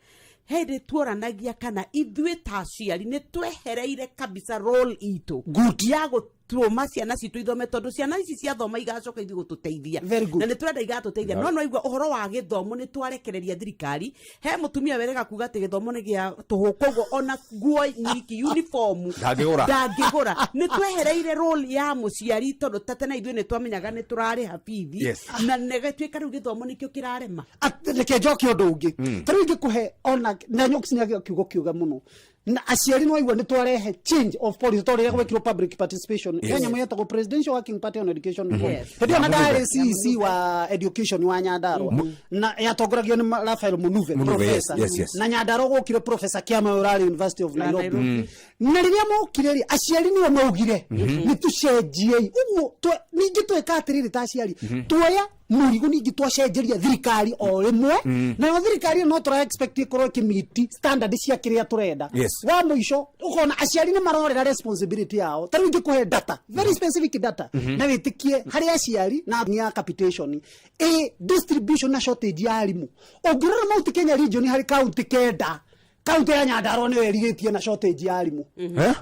[SPEAKER 2] Hĩndĩ tuoranagia kana ithuĩ ta aciari nĩ twehereire kabisa role itũ ya gũtũma ciana citũ ithome, tondũ ciana ici ciathoma igacoka ithuĩ gũtũteithia, na nĩ tũrenda igatũteithia. No no igua ũhoro wa gĩthomo nĩ twarekereria thirikari. He mũtumia werega kuga atĩ gĩthomo nĩ gĩa tũhũ, koguo ona nguo nyiki, uniform
[SPEAKER 3] Ndangĩgũra.
[SPEAKER 2] Ndangĩgũra. Nĩ twehereire role ya mũciari, tondũ ta tene ithuĩ nĩ twamenyaga nĩ tũrarĩha bithi, na nĩgĩtuĩka rĩu gĩthomo nĩkĩo kĩrarema.
[SPEAKER 21] Reke njoke ũndũ ũngĩ. Ta rĩu ingĩkũhe ona na nyox nĩ kiugo kiuga mũno na aciari, no aigua nĩ twarehe change of policy tondũ rĩrĩa gwekirwo public participation, he nyamũ yetagwo Presidential Working Party on Education Reform. Hĩndĩ ĩyo na ndarĩ CEC wa education wa Nyandarua, na yatongoragio nĩ Raphael Munuve,
[SPEAKER 3] Munuve, yes,
[SPEAKER 21] professor. Na Nyandarua gwokire Professor Kiama ũrarĩ University of Nairobi.
[SPEAKER 2] Nairobi.
[SPEAKER 21] Na rĩrĩa mokire rĩ, aciari nĩo maugire nĩ tũcenjiei ũguo. Ningĩ tweka atĩrĩrĩ, ta aciari tuoya mũrigo, ningĩ twacenjeria thirikari o rĩmwe, nayo thirikari ĩyo no tũra expect ĩkorwo ĩkĩmiti standard cia kĩrĩa tũrenda. Wa mũico ũkona aciari nĩ marorera responsibility yao. Ta rĩu ingĩkũhe data, very specific data, na wĩtĩkie harĩ aciari na nĩ ya capitation ĩ distribution na shortage ya arimũ. Ũngĩrora Mount Kenya region, harĩ kaunti kenda, kaunti ya Nyandarua nĩyo ĩrigĩtie na shortage ya arimũ.
[SPEAKER 3] Eh?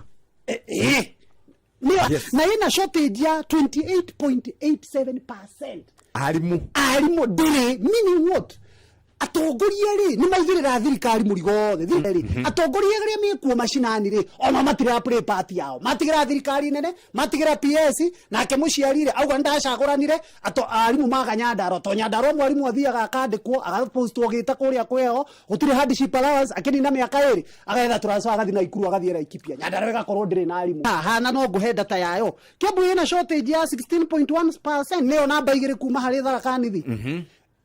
[SPEAKER 21] Nĩyo, na ĩna shortage ya 28.87%
[SPEAKER 3] Arimũ.
[SPEAKER 21] Arimũ ndĩrĩ. Meaning what? Atongoria rĩ, nĩ maigĩrĩra thirikari mũrigo wothe. Thirikari rĩ, atongoria arĩa mekuo macinani rĩ, ona matirĩa play part yao, matigĩra thirikari nene, matigĩra PS. Nake mũciari rĩ, auga ndacagũranire ato arimũ maga Nyandarua, to Nyandarua mwarimũ athiaga akandĩkwo, agapostwo gĩta kũrĩa kweo, gũtirĩ hardship allowance, akĩnina mĩaka 2 agetha transfer, agathiĩ Naikuru, agathiĩ Laikipia. Nyandarua ĩgakorwo ndĩrĩ na arimũ hana. No ngũhe data yayo. Kiambu ĩna shortage ya 16.1%, nĩyo namba 2 kuma harĩ Tharaka Nithi,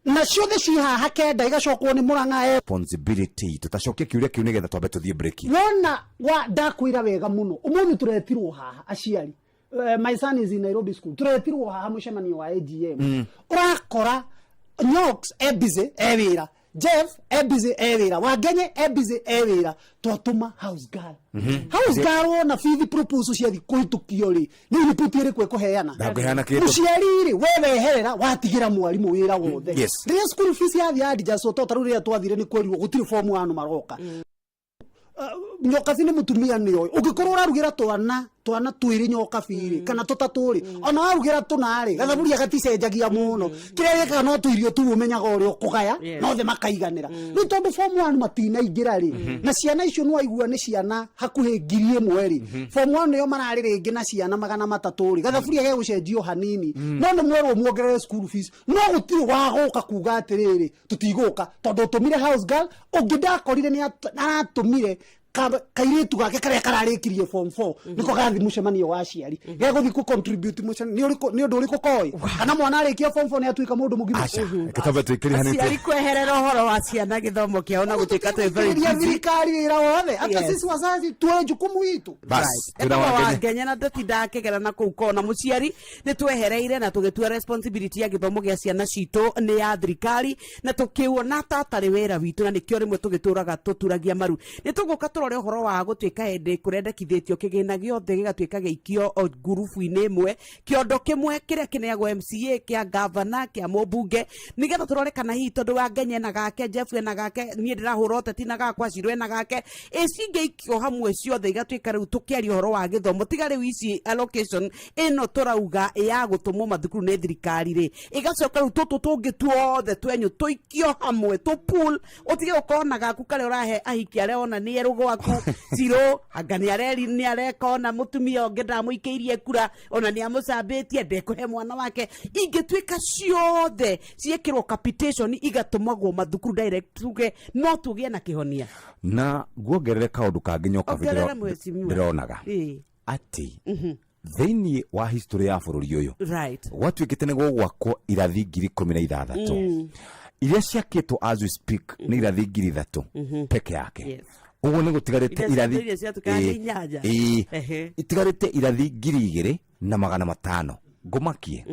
[SPEAKER 21] na ciothe ci haha kenda, igacokwo nĩ Mũrang'a e
[SPEAKER 3] Responsibility, tutacokia kiuria kiu nigetha twambe tuthie break.
[SPEAKER 21] Wona wa ndakwĩra wega mũno, ũmũthĩ tũretirwo haha aciari. My son is in Nairobi school. Tũretirwo haha mũcemanio wa AGM. Ũrakora Nyox e busy e wĩra, Jeff e busy e wĩra, Wangenye e busy e wĩra, twatũma house girl. House girl wona bithi proposal ciathi kũhĩtũkio rĩ, nĩ input ĩrĩkũ ĩkũheana?
[SPEAKER 3] Ndangĩheana kĩndũ.
[SPEAKER 21] Mũciari rĩ, we weherera watigĩra mwarimũ wĩra wothe. Rĩrĩa school fees yathiĩ adjustwo, to tarĩu rĩrĩa twathire nĩ kwerirwo gũtirĩ form one maroka. Nyokabi nĩ mũtumia nĩoĩ ũngĩkorwo ũrarugĩra twana twĩrĩ nyokabi rĩ, kana tũtatũ rĩ, ona warugĩra tũna rĩ, gathaburia gaticenjagia mũno. Kĩrĩa gĩkaga no tũirio tu ũmenyaga ũrĩa ũkũgaya, nothe makaiganĩra. Rĩu tondũ form one matinaingĩra rĩ, na ciana icio nĩwaigua nĩ ciana hakuhĩ 1000 rĩ, form one nĩo mararĩ rĩngĩ na ciana 300 rĩ, gathaburia gegũcenjio hanini. No nĩ mwerwo muongerere school fees, no gũtirĩ wagũka kuga atĩrĩrĩ, tũtigũka tondũ ũtũmire house girl ũngĩ. Ndakorire nĩ aratũmire kairĩtu gake karĩa kararĩkirie form 4, nĩko gathi mũcemanio wa aciari, gegũthiĩ kũ contribute mũcemanio. Nĩ ũndũ ũrĩkũ koĩ kana mwana arĩkia form 4 nĩ atuĩka mũndũ mũgima?
[SPEAKER 3] Aca, reke twambe twĩkĩre.
[SPEAKER 2] Aciari kweherera ũhoro wa ciana gĩthomo kĩao na gũtuĩka twĩ very
[SPEAKER 21] Thikĩrĩria
[SPEAKER 2] busy.
[SPEAKER 21] thirikari wĩra wothe hata sisi wazazi tuoe jukumu itu.
[SPEAKER 3] Bas, twĩna
[SPEAKER 2] Etagwo
[SPEAKER 3] Wangenye.
[SPEAKER 2] Wangenye na ndatindaga akĩgera na kũu kona. Mũciari nĩ twehereire na tũgĩtua responsibility ya gĩthomo gĩa ciana citũ nĩ ya thirikari, na tũkĩwona ta atarĩ wĩra witũ, na nĩkĩo rĩmwe tũgĩtũraga tũturagia maru. Nĩ tũgũka tũrore ũhoro wa gũtuĩka hĩndĩ kũrendekithĩtio kĩgĩna gĩothe gĩgatuĩka gĩikio o ngurubu-inĩ ĩmwe, kĩondo kĩmwe kĩrĩa kĩneagwo MCA, kĩa gavana, kĩa mũmbunge, nĩgetha tũrore kana hihi tondũ Wangenye na gake, Jeff ena gake, niĩ ndĩrahũra ũteti na gakwa, Ciro ena gake, ĩ cingĩikio hamwe ciothe igatuĩka rĩu tũkĩaria ũhoro wa gĩthomo, tiga rĩu ici allocation ĩno tũrauga ya gũtũmwo mathukuru nĩ thirikari rĩ, ĩgacoka rĩu tũtũ tũngĩ tuothe twenyũ tũikio hamwe, tũ pool, ũtige gũkorwo na gaku karĩa ũrahe ahiki arĩa ona nĩ erũgwa. gwaku Ciro anga nĩ areri nĩ areka ona mũtumia ũngĩ ndamũikĩirie kura ona nĩ amũcambĩtie ndekũhe mwana wake. Ingĩtuĩka ciothe ciĩkĩrwo capitation igatũmagwo mathukuru direct, tuge no tũgĩe na kĩhonia.
[SPEAKER 3] Na nguongerere kaũndũ kangĩ nyoka
[SPEAKER 2] Ongerera mheshimiwa.
[SPEAKER 3] ndĩronaga atĩ thĩinĩ wa history ya bũrũri ũyũ gwatuĩkĩte nĩ gũgwakwo irathi 16,000 iria ciakĩtwo as we speak nĩ irathi 3,000 peke yake. Ũguo nĩ gũtigarĩte
[SPEAKER 2] Iria
[SPEAKER 3] irathi
[SPEAKER 2] iria ciatuĩkaga nĩ inyanya.
[SPEAKER 3] Itigarĩte irathi 2,500. Ngũmakie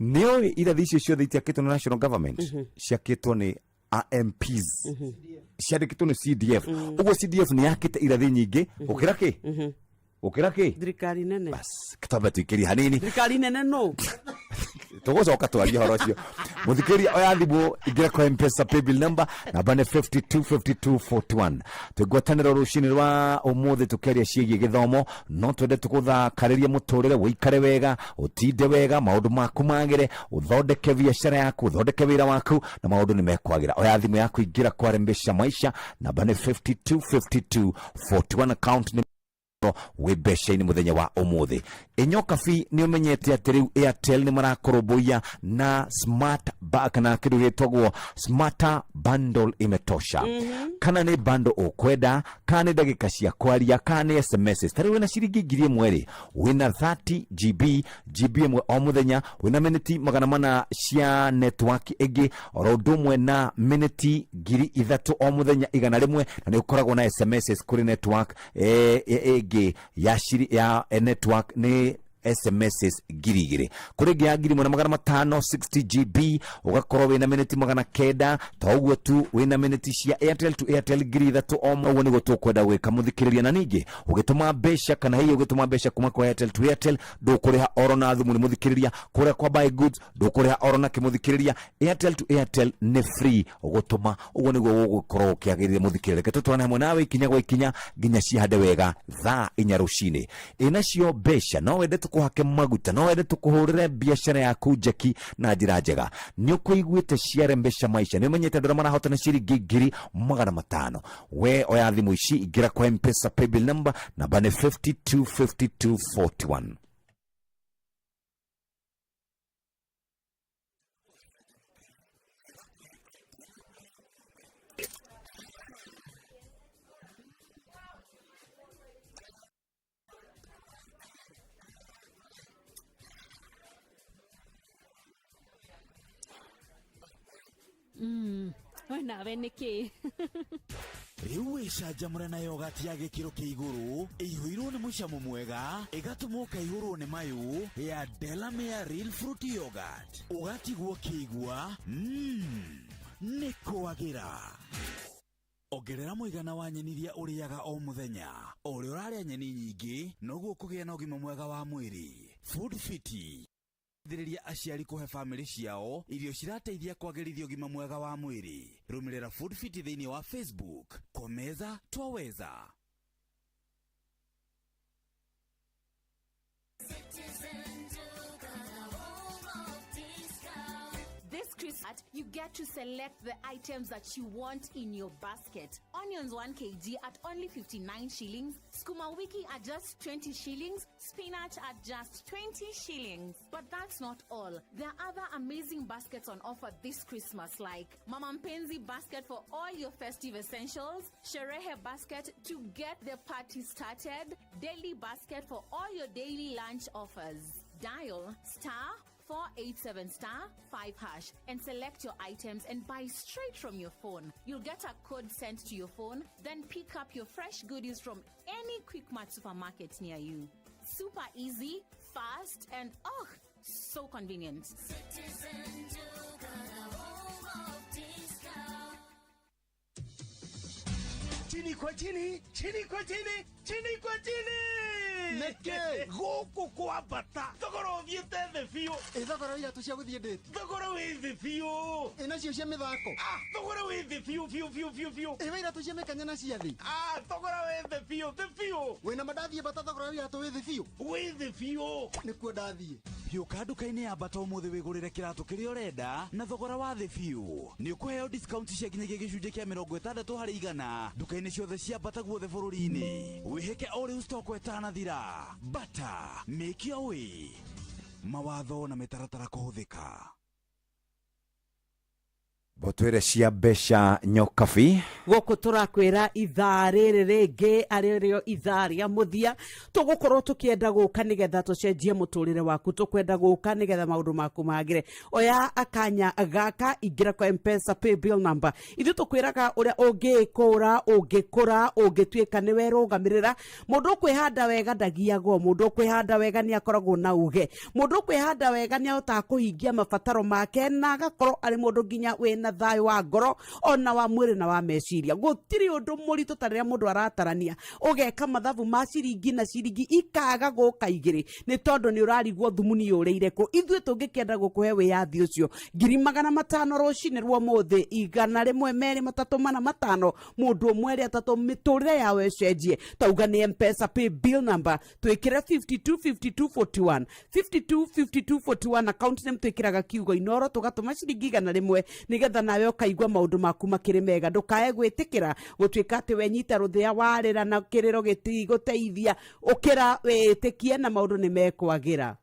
[SPEAKER 3] nĩoĩ irathi icio ciothe itiakĩtwo nĩ national government, ciakĩtwo nĩ MPs, ciandĩkĩtwo nĩ CDF. Ũguo CDF nĩ yakĩte irathi nyingĩ gũkĩra kĩ, gũkĩra kĩ?
[SPEAKER 2] Thirikari nene.
[SPEAKER 3] Twambe tuikĩrie hanini.
[SPEAKER 2] Thirikari nene no
[SPEAKER 3] Tũgũcoka twarie ũhoro ũcio. Mũthikĩrĩria, oya thimũ, ingĩra kwa Mpesa paybill number, namba nĩ 525241. Twĩngwatanĩro rũcinĩ rwa ũmũthĩ tũkĩaria ciĩgiĩ gĩthomo. No twende tũgũthakarĩrie mũtũrĩre, ũikare wega, ũtinde wega, maũndũ maku magĩre, ũthondeke biacara yaku, ũthondeke wĩra waku na maũndũ nĩ mekwagĩra. Oya thimũ yaku, ingĩra kwa Rembesha Maisha, namba nĩ 525241, account nĩ wĩ mbeca-inĩ mũthenya wa ũmũthĩ. Ĩnyoka bi nĩ ũmenyete atĩ rĩu Airtel nĩ marakũrũmbũiya na smart ba, kana kĩndũ gĩtagwo smarter bundle imetosha. Kana nĩ bundle ũkwenda, kana nĩ ndagĩka cia kwaria, kana nĩ SMS. Ta rĩu wĩna ciringi 1,000 rĩ, wĩna 30 GB, GB ĩmwe o mũthenya, wĩna miniti 400 cia network ĩngĩ, oro ũndũ ũmwe na miniti 3,000 o mũthenya 100, na nĩ ũkoragwo na SMS kũrĩ network ĩngĩ ya ciri, ya network nĩ SMS 2,000, kũrĩ ĩngĩ ya 1,500 60 GB, ũgakorwo wĩna miniti 900. Ta ũguo tu wĩna miniti cia Airtel to Airtel 3,000 o ũguo nĩguo tũkwenda gwĩka mũthikĩrĩria. Na ningĩ ũgĩtũma mbeca, kana hihi ũgĩtũma mbeca kuma kwa Airtel to Airtel, ndũkũrĩha oro na thumu nĩ mũthikĩrĩria. Kũrĩa kwa buy goods ndũkũrĩha oro na kĩmũthikĩrĩria. Airtel to Airtel nĩ free ũgũtũma. Ũguo nĩguo gũgũkorwo ũkĩagĩrĩire mũthikĩrĩria. Reke tũtwarane hamwe nawe ikinya gwa ikinya nginya cihande wega thaa 4 rũcinĩ. Ĩnacio mbeca, no wende tũkũhake maguta, no wende tũkũhũrĩre biacara yaku njeki na njĩra njega. Nĩ ũkũiguĩte ciare mbeca maisha, nĩ ũmenyete andũ arĩa marahotana ciringi 500,000. We oya thimũ ici, ingĩra kwa Mpesa paybill number, namba nĩ 525241.
[SPEAKER 4] We nawe nĩkĩ?
[SPEAKER 6] Rĩu wĩcanjamũre na yogati ya gĩkĩro kĩa igũrũ ĩihũirwo nĩ mũcamo mwega, ĩgatũma ũkaihũrwo nĩ mayũ ya Delamere Real Fruit Yogurt, ũgatigwo ũkĩigua nĩ kwagĩra. Ongerera mũigana wa nyeni iria ũrĩaga o mũthenya. O ũrĩa ũrarĩa nyeni nyingĩ, noguo ũkũgĩa na ũgima mwega wa mwĩrĩ. Food Fit teithĩrĩria aciari kũhe bamĩrĩ ciao irio cirateithia kwagĩrithia ũgima mwega wa mwĩrĩ. Rũmĩrĩra Food Fit thĩinĩ wa Facebook. Kwa meza twaweza.
[SPEAKER 4] This Christmas, you get to select the items that you want in your basket. Onions 1 kg at only 59 shillings, skuma wiki at just 20 shillings, spinach at just 20 shillings. But that's not all. There are other amazing baskets on offer this Christmas, like Mama Mpenzi basket for all your festive essentials, Sherehe basket to get the party started, daily basket for all your daily lunch offers. Dial star 487 star 5 hash and select your items and buy straight from your phone. You'll get a code sent to your phone, then pick up your fresh goodies from any Quickmart supermarket near you. Super easy, fast, and oh, so convenient.
[SPEAKER 9] Citizen Duka, the home of discount.
[SPEAKER 1] Chini kwa chini, chini kwa chini, chini kwa chini.
[SPEAKER 22] Nĩkĩ?
[SPEAKER 1] Gũkũ kwambata thogora ũthiĩte thĩ biũ.
[SPEAKER 22] Ĩ thogora wa iratũ cia gũthiĩ ndĩti?
[SPEAKER 1] Thogora wĩ thĩ biũ.
[SPEAKER 22] Ĩ nacio cia mĩthako?
[SPEAKER 1] Ah, thogora wĩ thĩ biũ biũ biũ biũ biũ.
[SPEAKER 22] Ĩ wa iratũ cia mĩkanya na cia thĩ?
[SPEAKER 1] Ah, thogora wĩ thĩ biũ, thĩ biũ.
[SPEAKER 22] Wĩna ma ndathiĩ bata thogora wa iratũ wĩ thĩ biũ?
[SPEAKER 1] Wĩ thĩ biũ.
[SPEAKER 22] Nĩkuo ndathiĩ.
[SPEAKER 5] Ũka nduka-inĩ ya Bata ũmũthĩ wĩgũrĩre kĩratũ kĩrĩa ũrenda na thogora wa thĩ biũ. Nĩ ũkũheo discount cia nginyagia gĩcunjĩ kĩa 60% nduka-inĩ ciothe cia Bata guothe bũrũri-inĩ. Wĩhĩke o rĩu stock ĩtanathira. Bata, make your way. Mawatho na mĩtaratara kũhũthĩka.
[SPEAKER 3] Mbũtũ cia mbeca nyokabi.
[SPEAKER 2] Gũkũ tũrakwĩra ithaa rĩrĩ rĩngĩ arĩ rĩo ithaa rĩa mũthia, tũgũkorwo tũkĩenda gũka nĩgetha tũcenjie mũtũrĩre waku, tũkwenda gũka nĩgetha maũndũ maku magĩre. Oya akanya gaka, ingĩra kwa Mpesa pay bill number. Ithuĩ tũkwĩraga ũrĩa ũngĩkũra, ũngĩkũra, ũngĩtuĩka nĩwe rũgamĩrĩra. Mũndũ ũkwĩhanda wega ndagiagwo, mũndũ ũkwĩhanda wega nĩ akoragwo na uge, mũndũ ũkwĩhanda wega nĩ ahotaga kũhingia mabataro make na agakorwo arĩ mũndũ nginya wĩna thayũ wa ngoro ona wa mwĩrĩ na wa meciria. Gũtirĩ ũndũ mũritũ ta rĩrĩa mũndũ aratarania ũgeka mathabu ma ciringi na ciringi ikaga gũka igĩrĩ nĩ tondũ nĩ ũrarigwo thumuni yũrĩire kũ. Ithuĩ tũngĩkĩenda gũkũhe wĩyathi ũcio 500,000 rũcinĩ rwa ũmũthĩ, 100, 2, 3, 4, 5, mũndũ ũmwe rĩ atatũ, mĩtũrĩre yao ĩcenjie. Tauga nĩ Mpesa pay bill number, twĩkĩre 525241, 525241, account name twĩkĩraga kiugo Inoro, tũgatũma ciringi 100 nĩgetha nawe ũkaigua maũndũ maku makĩrĩ mega. Ndũkae gwĩtĩkĩra gũtuĩka atĩ wenyita rũthĩa warĩra na kĩrĩro gĩtigũteithia. Ũkĩra wĩĩtĩkie na maũndũ nĩ mekwagĩra.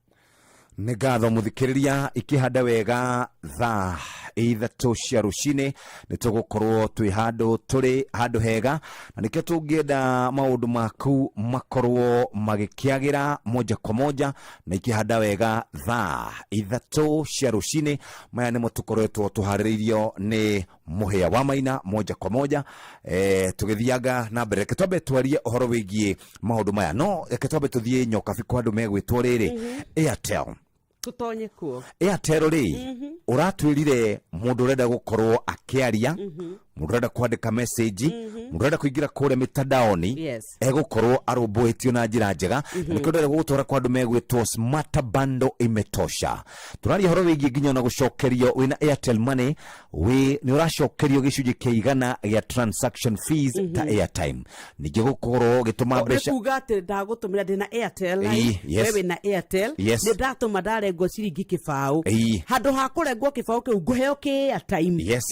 [SPEAKER 3] Nĩ ngatho mũthikĩrĩria. Ikĩhanda wega thaa 3 cia rũcinĩ nĩ tũgũkorwo twĩ handũ, tũrĩ handũ hega, na nĩkĩo tũngĩenda maũndũ maku makorwo magĩkĩagĩra moja kwa moja. Na ikĩhanda wega thaa 3 cia rũcinĩ, maya nĩmo tũkoretwo tũharĩrĩirio nĩ Mũhĩa wa Maina moja kwa moja. Tũgĩthianga na mbere, reke twambe twarie ũhoro wĩgiĩ maũndũ maya, no reke twambe tũthiĩ Nyokabi kwa andũ megwĩtwo rĩrĩ Airtel.
[SPEAKER 2] Tũtonye kuo.
[SPEAKER 3] Airtel rĩ, ũratwĩrire mũndũ ũrenda gũkorwo akĩaria, mũndũ ũrenda kwandĩka message, mũndũ ũrenda kũingĩra kũrĩa mĩtandaoni, egũkorwo arũmbũĩtio na njĩra njega. Nĩkĩo ndĩrenda gũgũtwara kwa andũ megwĩtwo Smart Bundle Imetosha. Tũraria ũhoro wĩgiĩ nginya ona gũcokerio wĩna Airtel Money, wĩ nĩ ũracokerio gĩcunjĩ kĩa 100 gĩa transaction fees ta airtime, ningĩ gũkorwo ũgĩtũma
[SPEAKER 2] Nĩ
[SPEAKER 3] mbeca.
[SPEAKER 2] kuga atĩ ndagũtũmĩra ndĩna Airtel,
[SPEAKER 3] Ĩĩ, yes.
[SPEAKER 2] we wĩna Airtel, nĩ ndatũma ndarengwo ciringi 0. Handũ ha kũrengwo 0 kĩu ngũheo kĩ airtime.
[SPEAKER 3] Yes.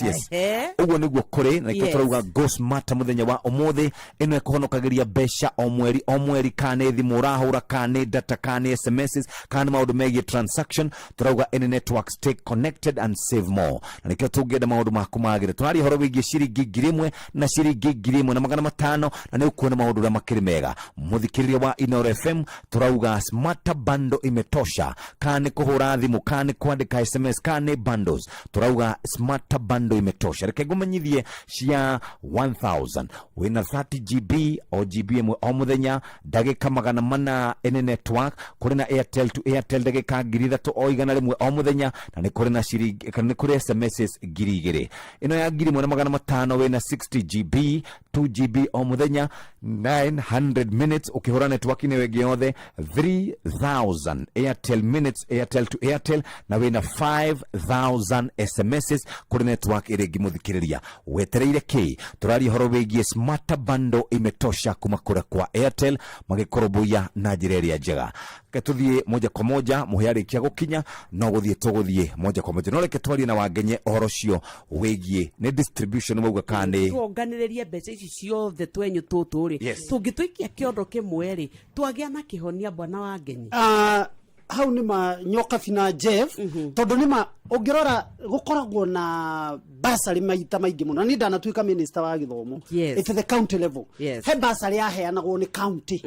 [SPEAKER 3] Ũguo nĩguo kũrĩ, na nĩkĩo tũrauga go smart mũthenya wa ũmũthĩ. Ĩno ĩkũhonokagĩria mbeca o mweri o mweri, kana nĩ thimũ ũrahũra, kana nĩ data, kana nĩ SMS, kana nĩ maũndũ megiĩ transaction. Tũrauga any network, stay connected and save more, na nĩkĩo tũngĩenda maũndũ maku magĩre. Tũraria ũhoro wĩgiĩ ciringi 1,000 na ciringi 1,500, na nĩ ũkuona maũndũ ũrĩa makĩrĩ mega. Mũthikĩrĩria wa Inoro FM, tũrauga Smart Bundle Imetosha, kana nĩ kũhũra thimũ, kana nĩ kwandĩka SMS, kana nĩ bundles, tũrauga Smart Bundle Imetosha. Reke ngũmenyithie cia 1000, wĩna 30 GB o GB ĩmwe o mũthenya, ndagĩka 400 any network. Kũrĩ na Airtel to Airtel ndagĩka 3,100 o mũthenya, na nĩ kũrĩ na ciringi, kana nĩ kũrĩ SMS 2,000. Ĩno ya 1,500, wĩna 60 GB, 2 GB o mũthenya, 900 minutes ũkĩhũra network-inĩ ĩyo ĩngĩ yothe, 3000 Airtel minutes Airtel to Airtel, na wĩna 5000 SMSs kũrĩ network ĩrĩa ĩngĩ. Mũthikĩrĩria, wetereire kĩ? Tũraria ũhoro wĩgiĩ Smart Bundle Imetosha kuma kũrĩa kwa Airtel, magĩkũrũmbũiya na njĩra ĩrĩa njega. Reke tũthiĩ moja kwa moja. Mũhĩa arĩkia gũkinya, no gũthiĩ tũgũthiĩ moja kwa moja, no reke twarie na Wangenye ũhoro ũcio wĩgiĩ nĩ distribution wauga kana nĩ
[SPEAKER 2] Tuonganĩrĩrie mbeca ici ciothe twenyũ tũtũ rĩ, tũngĩtũikia kĩondo kĩmwe rĩ, twagĩa na kĩhonia, bwana wa Ngenyi?
[SPEAKER 21] Ah, hau nĩ ma, Nyokabi na Jeff, tondũ nĩ ma ũngĩrora gũkoragwo na basarĩ maita maingĩ mũno, na niĩ ndanatuĩka minister wa gĩthomo at the county level. He basarĩ yaheanagwo nĩ county,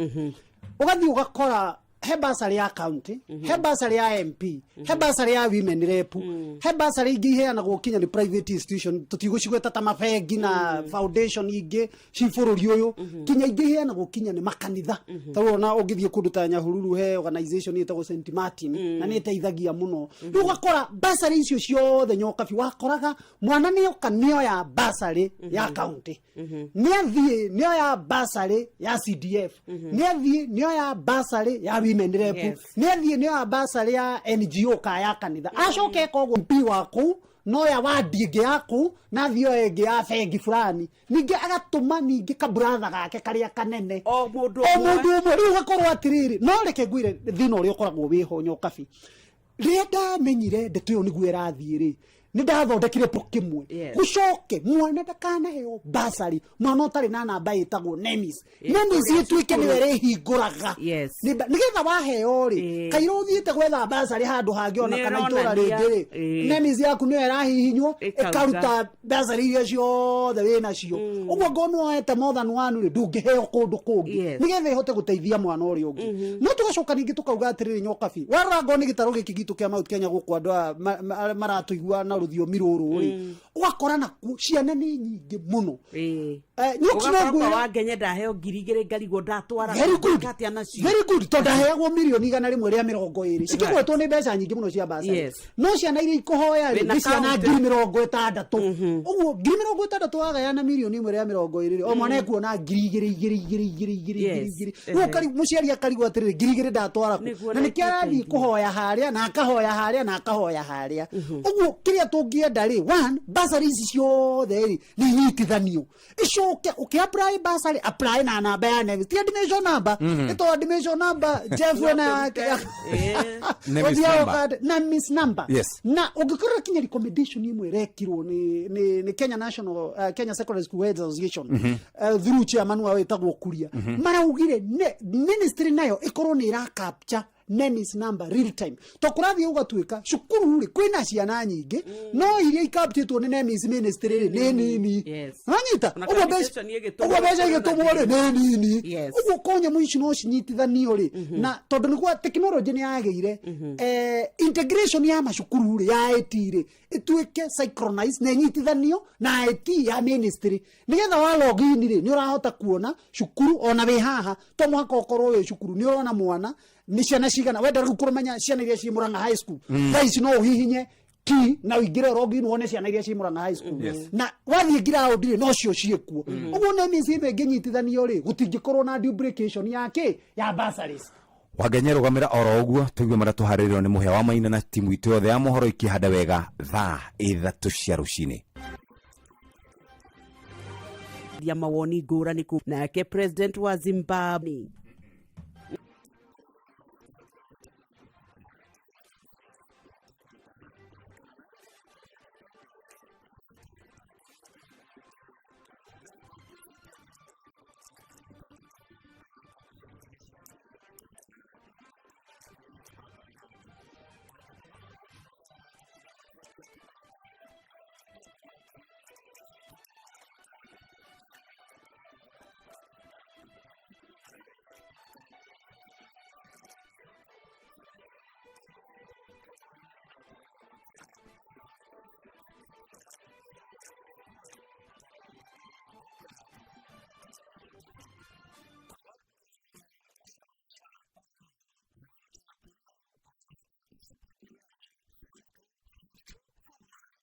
[SPEAKER 21] ũgathiĩ ũgakora he basarĩ ya county, he basarĩ ya MP, he basarĩ ya women rep, he basarĩ ingĩ iheanagwo kinya nĩ private institution tũtigũcigweta ta mabengi na foundation ingĩ ci bũrũri ũyũ, kinya ingĩ iheanagwo kinya nĩ makanitha. Ta rĩu ona ũngĩthiĩ kũndũ ta Nyahururu, he organization ĩtagwo St Martin na nĩ ĩteithagia mũno. Rĩu ũgakora basarĩ icio ciothe, Nyokabi, wakoraga mwana nĩoka nĩoya basarĩ ya county, nĩathiĩ nĩoya basarĩ ya CDF, nĩathiĩ nĩoya basarĩ ya women rep, nĩathiĩ nĩoya basarĩ ya NGO ka ya kanitha, acoke eka ũguo MP wa kũu noya wandi ĩngĩ ya kũu, na athiĩ oe ĩngĩ ya bengi fulani, ningĩ agatũma ningĩ kaburatha gake karĩa kanene.
[SPEAKER 2] O mũndũ
[SPEAKER 21] o mũndũ ũmwe. Rĩu ũgakorwo atĩrĩrĩ, no reke ngwĩre thĩna ũrĩa ũkoragwo wĩho, Nyokabi. Rĩrĩa ndamenyire ndeto ĩyo nĩguo ĩrathiĩ rĩ, nĩ ndathondekire po kĩmwe.
[SPEAKER 2] Yes.
[SPEAKER 21] Gũcoke mwana ndakanaheo basarĩ, mwana ũtarĩ na namba ĩtagwo NEMIS. NEMIS
[SPEAKER 2] kũrĩa
[SPEAKER 21] ĩtuĩke nĩyo
[SPEAKER 2] cukuru.
[SPEAKER 21] ĩrĩhingũraga.
[SPEAKER 2] Yes.
[SPEAKER 21] Nĩgetha waheo rĩ, kaira ũthiĩte gwetha basarĩ handũ hangĩ ona
[SPEAKER 2] Nĩ
[SPEAKER 21] kana itũra
[SPEAKER 2] ĩronania,
[SPEAKER 21] rĩngĩ rĩ, NEMIS yaku nĩyo ĩrahihinywo
[SPEAKER 2] Ĩkaruta.
[SPEAKER 21] ĩkaruta basarĩ iria ciothe wĩ nacio. Ũguo ngorwo nĩ woete more than one rĩ, ndũngĩheo kũndũ kũngĩ.
[SPEAKER 2] Yes.
[SPEAKER 21] Nĩgetha ĩhote gũteithia mwana ũrĩa ũngĩ. No tũgacoka ningĩ tũkauga atĩrĩrĩ, Nyokabi, warora ngorwo nĩ gĩtarũ gĩkĩ gitũ kĩa Mount Kenya gũkũ andũ aya maratũigua na rũthiomi rũrũ rĩ, ũgakora nakuo ciana nĩ nyingĩ mũno. Nyoki no
[SPEAKER 2] Ũgakora kwa
[SPEAKER 21] ngwĩre
[SPEAKER 2] wangenye ndaheo 2000 ngarigwo ndatwara
[SPEAKER 21] Very good.
[SPEAKER 2] ngwĩka atĩa nacio.
[SPEAKER 21] Very good, tondũ ndaheagwo 120,000,000 cikĩgwetwo nĩ mbeca nyingĩ mũno cia basarĩ.
[SPEAKER 2] Yes.
[SPEAKER 21] No ciana iria ikũhoya rĩ,
[SPEAKER 2] Wĩna
[SPEAKER 21] nĩ ciana
[SPEAKER 2] county.
[SPEAKER 21] 60,000. Ũguo 60,000 wagayana 120,000 rĩ, o mwana ekuona 2,000 igĩrĩ igĩrĩ igĩrĩ igĩrĩ igĩrĩ
[SPEAKER 2] Yes.
[SPEAKER 21] igĩrĩ. Rĩu mũciari akarigwo atĩrĩrĩ, 2,000 ndatwara kũ?
[SPEAKER 2] Nĩguo
[SPEAKER 21] Na nĩkĩo arathiĩ kũhoya harĩa na akahoya harĩa na akahoya harĩa. Ũguo kĩrĩa tũngĩenda rĩ, one, basarĩ ici ciothe rĩ nĩ inyitithanio, icoke ũkĩ apply basarĩ, apply na namba ya NEMIS, ti admission number. Ĩto admission number Jeff wena yake
[SPEAKER 3] NEMIS
[SPEAKER 21] Ũthiaga
[SPEAKER 3] number.
[SPEAKER 21] NEMIS number.
[SPEAKER 3] Yes.
[SPEAKER 21] Na ũngĩkorora kinya recommendation imwe ĩrekirwo nĩ Kenya National Kenya Secondary School Heads Association, through chairman wao ĩtagwo Kuria, maraugire ministry nayo ĩkorwo nĩ ĩra capture NEMIS number real time, to kũrathiĩ gũgatuĩka cukuru rĩ kwĩna ciana nyingĩ, no iria ikaptĩtwo nĩ NEMIS ministry rĩ nĩ nini.
[SPEAKER 2] Yes.
[SPEAKER 21] Wanyita?
[SPEAKER 2] Ona
[SPEAKER 21] Ũguo
[SPEAKER 2] accreditation ĩgĩtũmwo
[SPEAKER 21] ũguo mbeca
[SPEAKER 2] kũrĩ na
[SPEAKER 21] igĩtũmwo rĩ nĩ nini.
[SPEAKER 2] Yes.
[SPEAKER 21] Ũguo ko nyamũ ici no cinyitithanio rĩ, na tondũ nĩguo tekinoronjĩ nĩ yagĩire, integration ya macukuru rĩ ya IT rĩ ĩtuĩke synchronized na ĩnyitithanio na IT ya ministry, nĩgetha wa login rĩ nĩ ũrahota kuona cukuru ona wĩ haha, to mũhaka ũkorwo wĩ cukuru, nĩ ũrona mwana nĩ ciana cigana wenda rĩu kũmenya ciana iria ciĩ Murang'a High School. Thaa ici no ũhihinye ki na ũingĩre login wone ciana iria ciĩ Murang'a High School.
[SPEAKER 3] Yes.
[SPEAKER 21] Na wathiĩ ground rĩ nocio ciĩkuo. Ũguo NEMIS ĩno ĩngĩnyitithanio rĩ, gũtingĩkorwo na duplication ya kĩ ya bursaries.
[SPEAKER 3] Wangenye rũgamĩra oro ũguo tũigue marĩa tũharĩrĩirwo nĩ mũhĩa wa maina na timu itũ yothe ya mohoro ikĩhanda wega thaa 3 cia rũcinĩ.
[SPEAKER 2] Ya mawoni ngũrani ku nake president wa Zimbabwe.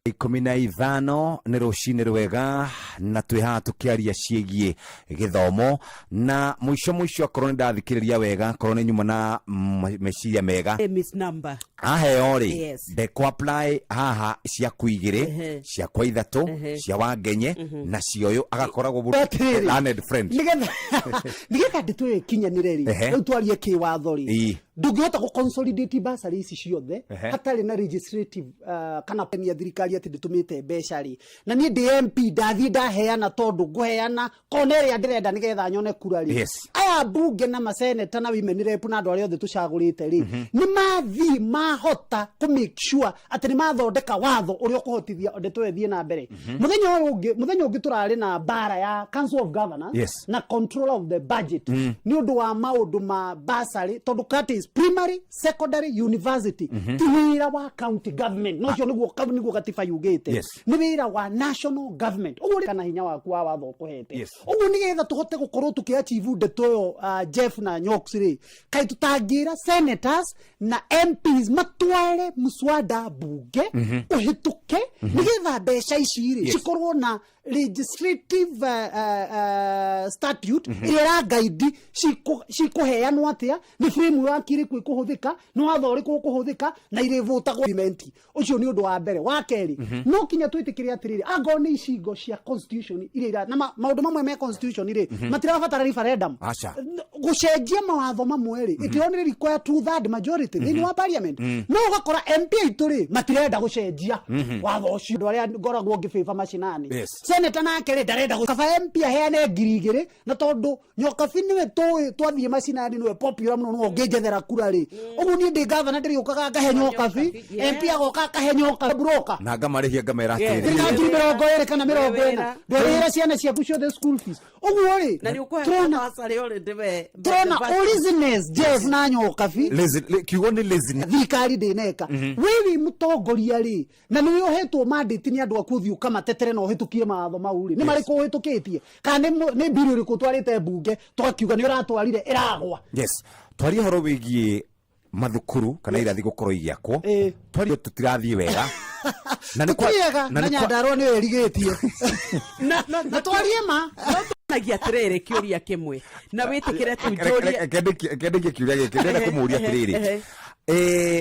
[SPEAKER 3] 15 nĩ rũcinĩ rwega na twĩ haha tũkĩaria ciĩgiĩ gĩthomo na mũico mũico akorwo nĩ ndathikĩrĩria wega, akorwo nĩ nyuma na meciria mega.
[SPEAKER 2] NEMIS number.
[SPEAKER 3] Aheo rĩ,
[SPEAKER 2] Yes.
[SPEAKER 3] ndekũ apply haha ciaku igĩrĩ, ciakwa ithatũ, cia wangenye na cia ũyũ agakoragwo
[SPEAKER 21] Atĩrĩrĩ.
[SPEAKER 3] learned friend.
[SPEAKER 21] Nĩgetha ndeto ĩyo ĩkinyanĩre rĩ, rĩu twarie kĩwatho rĩ, ndũngĩhota gũ consolidate bursary ici ciothe hatarĩ na legislative kana ya thirikari atĩ ndĩtũmĩte mbeca rĩ, na niĩ ndĩ MP ndathiĩ ndaheana tondũ ngũheana kona ĩrĩa ndĩrenda nĩgetha nyone kura rĩ.
[SPEAKER 3] Yes.
[SPEAKER 21] Aya mbunge na maseneta na women rep na andũ arĩa othe tũcagũrĩte rĩ, nĩ mathiĩ mahota kũ make sure atĩ nĩ mathondeka watho ũrĩa ũkũhotithia ndeto ĩyo ĩthiĩ na mbere. Mũthenya ũyũ ũngĩ, mũthenya ũngĩ tũrarĩ na mbara ya Council of Governors
[SPEAKER 3] Yes.
[SPEAKER 21] na controller of the budget nĩ ũndũ wa maũndũ ma bursary, tondũ that is primary, secondary, university, ti wĩra wa county government, no ũcio nĩguo gatiba yugĩte.
[SPEAKER 3] Yes.
[SPEAKER 21] Nĩ wĩra wa national government, ũguo kana hinya waku wa watho ũkũhete.
[SPEAKER 3] Yes.
[SPEAKER 21] Ũguo nĩgetha tũhote gũkorwo tũkĩ-achieve ndeto ĩyo, Jeff na Nyox rĩ, kaĩ tũtangĩra senators na MPs matware mswada mbunge ũhĩtũke, nĩgetha mbeca ici rĩ
[SPEAKER 3] Yes.
[SPEAKER 21] cikorwo na legislative statute ĩrĩa ĩrangaidi cikũheanwo atĩa, nĩ framework ĩrĩkũ ĩkũhũthĩka, nĩ watho ũrĩkũ ũkũhũthĩka, na irĩvũtagwo implement. Ũcio nĩ ũndũ wa mbere. Wa kerĩ, no kinya twĩtĩkĩre atĩrĩrĩ, angorwo nĩ icingo cia constitution iria na maũndũ mamwe me constitution rĩ, matirabatara referendum.
[SPEAKER 3] Aca.
[SPEAKER 21] Gũcenjia mawatho mamwe rĩ, it only require two third majority thĩinĩ wa parliament. No ũgakora MP aitũ rĩ, matirenda gũcenjia watho ũcio. Andũ arĩa ngoragwo ngĩbĩba macinani, senator nake rĩ, ndarenda kaba MP aheane 2000, na tondũ Nyokabi nĩwe tũĩ twathiĩ macinani nĩwe popular mũno, nĩwe ũngĩnjethera kura rĩ, ũguo niĩ ndĩ gavana ndĩrĩũkaga ngahe Nyokabi, MP agoka akahe Nyokabi broker
[SPEAKER 3] Na ngamarĩhia ngamera atĩrĩ,
[SPEAKER 21] thirikari 20,000 kana 40, ndwarĩhĩra ciana ciaku ciothe school fees. Ũguo rĩ,
[SPEAKER 2] Na nĩ ũkũhe
[SPEAKER 21] tũrona
[SPEAKER 2] bursary already we.
[SPEAKER 21] tũrona laziness, Jeff na Nyokabi.
[SPEAKER 3] Kiugo nĩ laziness.
[SPEAKER 21] Thirikari ndĩneka. We wĩ mũtongoria rĩ, na nĩwe ũhetwo mandate nĩ andũ aku ũthiĩ ũkamatetere na ũhĩtũkie mawatho mau rĩ, nĩ marĩkũ ũhĩtũkĩtie, kana nĩ bill ĩrĩkũ ũtwarĩte mbunge tũgakiuga nĩ ũratwarire ĩragwa?
[SPEAKER 3] Yes, twarie ũhoro wĩgiĩ mathukuru kana irathi gũkorwo igĩakwo. Twarie, tũtirathiĩ wega na nĩ
[SPEAKER 21] Tũtiriega
[SPEAKER 3] na
[SPEAKER 21] na
[SPEAKER 3] nĩ
[SPEAKER 21] Nyandarua nĩyo ĩrigĩtie na twarie ma.
[SPEAKER 2] Nagia atĩrĩrĩ, kĩũria kĩmwe na wĩtĩkĩre tu njũrie.
[SPEAKER 3] Kendekie kiuria gĩkĩ, ndĩrenda kũmũria atĩrĩrĩ,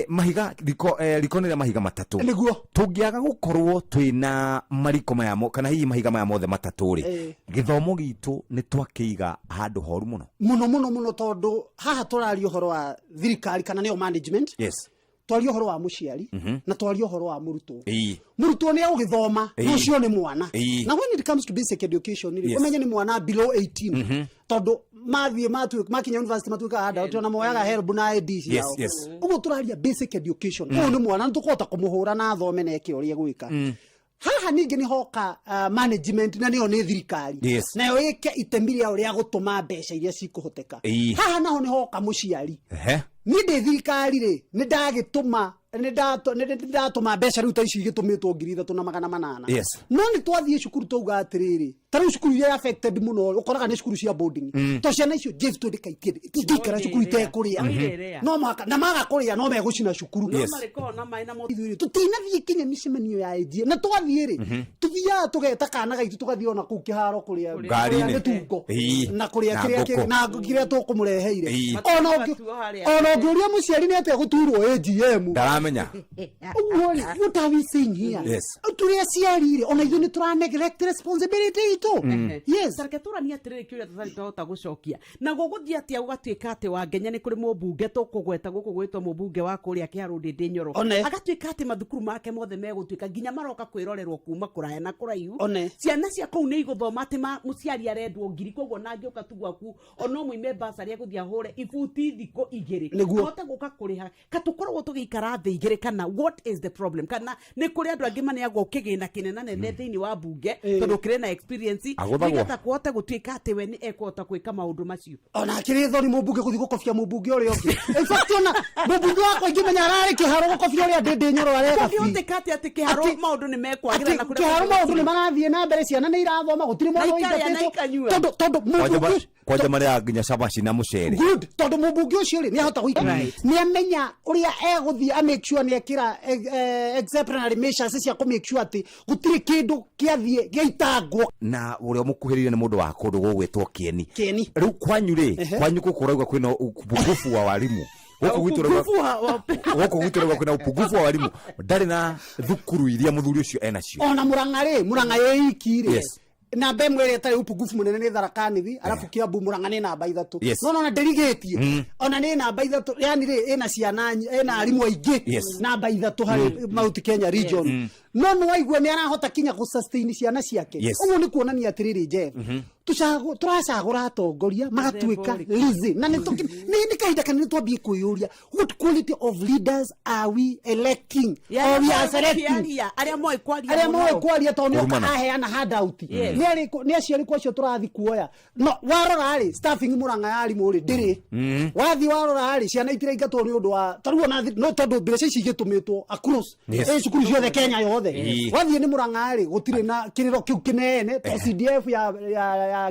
[SPEAKER 3] mahiga riko, riko nĩ rĩa mahiga matatũ.
[SPEAKER 21] Nĩguo.
[SPEAKER 3] Tũngĩaga gũkorwo twĩna mariko maya kana hihi mahiga maya mothe matatũ rĩ, gĩthomo gitũ nĩ twakĩiga handũ horu mũno.
[SPEAKER 21] Mũno mũno mũno, tondũ haha tũraria ũhoro wa thirikari kana nĩyo management, twarie ũhoro wa mũciari, na twarie ũhoro wa mũrutwo. Mũrutwo nĩ agũgĩthoma, na ũcio nĩ mwana. Na when it comes to basic education rĩ, ũmenye nĩ mwana below 18, tondũ mathiĩ makinya university matuĩkaga adult, ona moyaga HELB na ID ciao. Ũguo tũraria basic education, ũyũ nĩ mwana, nĩ tũkũhota kũmũhũra na athome na eke ũrĩa egwĩka. Haha ningĩ nĩ hoka management, na nĩyo nĩ thirikari, nayo ĩke itemi rĩao rĩa gũtũma mbeca iria cikũhoteka. Haha naho nĩ hoka mũciari. Niĩ ndĩ thirikari rĩ, nĩ ndagĩtũma nĩ ndatũma mbeca rĩu ta ici igĩtũmĩtwo 3800. No nĩ twathiĩ cukuru twauga atĩrĩrĩ, ta rĩu cukuru iria affected mũno ũkoraga nĩ cukuru cia boarding, to ciana icio Jeff twendeka itingĩikara cukuru itekũrĩa.
[SPEAKER 2] No irĩrĩa.
[SPEAKER 21] No mũhaka, na maga kũrĩa no megũcina cukuru.
[SPEAKER 2] No marĩkoragwo na maĩ na
[SPEAKER 21] Ithuĩ rĩ, tũtinathiĩ kinya mĩcemanio ya AGM, na twathiĩ rĩ, tũthiaga tũgeta kana gaitũ, tũgathiĩ ona kũu kĩharo kũrĩa
[SPEAKER 3] Ngari-inĩ.
[SPEAKER 21] mĩtungo na kũrĩa
[SPEAKER 3] Na
[SPEAKER 21] kĩrĩa
[SPEAKER 3] ngũkũ.
[SPEAKER 21] na kĩrĩa tũkũmũreheire.
[SPEAKER 2] Matuo harĩa.
[SPEAKER 21] Ona ũngĩũria mũciari nĩ atĩa gũturwo AGM,
[SPEAKER 3] Ndaramenya.
[SPEAKER 21] Ũguo rĩ, what are we saying here? Tũrĩ aciari rĩ, ona ithuĩ nĩ tũra neglect responsibility itũ. Yes.
[SPEAKER 2] Tareke tũranie atĩrĩrĩ, kĩũria tũtarĩ twahota gũcokia na gũgũthiĩ atĩa gũgatuĩka atĩ Wangenya nĩ kũrĩ mũmbunge tũkũgweta gũkũ gwĩtwo mũmbunge wa kũrĩa Kĩharũ Ndĩndĩ Nyoro,
[SPEAKER 21] One.
[SPEAKER 2] agatuĩka atĩ mathukuru make mothe megũtuĩka nginya maroka kwĩrorerwo kuma kũraya na kũraihu.
[SPEAKER 21] One.
[SPEAKER 2] Ciana cia kũu nĩ igũthoma atĩ mũciari arendwo ngiri, koguo na angĩũka tu gwaku ona mũime basarĩ egũthiĩ ahũre ibuti thikũ 2
[SPEAKER 21] Nĩguo.
[SPEAKER 2] ahote gũka kũrĩha. Ka tũkoragwo tũgĩikara thĩ igĩrĩ, kana what is the problem? Kana nĩ kũrĩ andũ angĩ maneagwo kĩgĩna kĩnena nene thĩinĩ wa mbunge tondũ kĩrĩ na experience,
[SPEAKER 3] Agũthagwo.
[SPEAKER 2] nĩgetha kũhote gũtuĩka atĩ we nĩ ekũhota gwĩka maũndũ macio?
[SPEAKER 21] Ona akĩrĩ thoni mũmbunge gũthiĩ gũkobia mũmbunge ũrĩa ũngĩ. In fact, ona mũmbunge wakwa ingĩmenya ararĩ kĩharo gũkobia ũrĩa Ndĩndĩ Nyoro areka bi.
[SPEAKER 2] Kũngĩhoteka atĩ kĩharo maũndũ nĩ mekwagĩra
[SPEAKER 21] Atĩ
[SPEAKER 2] na kũrĩa
[SPEAKER 21] kĩharo maũndũ nĩ marathiĩ na mbere, ciana nĩ irathoma, gũtirĩ mwana
[SPEAKER 2] Na ikarĩa na
[SPEAKER 21] ũingatĩtwo.
[SPEAKER 2] ikanyua.
[SPEAKER 21] Tondũ
[SPEAKER 3] Kwanja
[SPEAKER 21] mũmbunge
[SPEAKER 3] kwanja marĩaga nginya cabaci na mũcere.
[SPEAKER 21] Good, tondũ mũmbunge ũcio rĩ, nĩ ahota gũikara, nĩ amenya ũrĩa egũthiĩ a make sure nĩ ekĩra exemplary measures cia kũ make sure atĩ gũtirĩ kĩndũ kĩathiĩ gĩaitangwo.
[SPEAKER 3] Na ũrĩa ũmũkuhĩrĩire nĩ mũndũ wa kũndũ gũgwĩtwo Kĩeni.
[SPEAKER 21] Kĩeni.
[SPEAKER 3] Rĩu kwanyu rĩ, kwanyu gũkũ ũrauga kwĩna upungufu wa warimu, gũkũ gwitũ ũrauga
[SPEAKER 2] Upungufu wa
[SPEAKER 3] gũkũ gwitũ ũrauga kwĩna upungufu wa warimu, ndarĩ na thukuru iria mũthuri ũcio enacio.
[SPEAKER 21] Ona Mũrang'a rĩ, Mũrang'a ĩ iki rĩ, namba ĩmwe ĩrĩa ĩtarĩ upungufu mũnene nĩ Tharaka Nithi, arabu Kiambu. Mũrang'a nĩ namba 3. No nona ndĩrigĩtie, ona nĩ namba 3, yani rĩ, ĩna ciana ĩna arimũ aingĩ, namba 3 harĩ Mount Kenya region. No nĩ waigua nĩ arahota kinya gũ sustain ciana ciake. Ũguo nĩ kuonania atĩrĩrĩ, Jeff, tũracagũra atongoria magatuĩka lazy, na nĩ kahinda kanene twambie kwĩyũria, what quality of leaders are we electing or we are selecting?
[SPEAKER 2] Kĩaria, arĩa moĩ kwaria
[SPEAKER 21] Arĩa
[SPEAKER 2] mũno.
[SPEAKER 21] moĩ kwaria, tondũ nĩoka
[SPEAKER 3] Kũrumana.
[SPEAKER 21] aheana handout. Nĩ aciari kwa acio tũrathiĩ kuoya, no warora rĩ, staffing Mũrang'a ya arimũ rĩ, ndĩrĩ. Wathiĩ warora rĩ, ciana itiraingatwo nĩ ũndũ wa tarĩu ona no tondũ mbeca ici igĩtũmĩtwo across cukuru ciothe Kenya yothe. Wathiĩ nĩ Mũrang'a rĩ, gũtirĩ na kĩrĩro kĩu kĩnene to CDF ya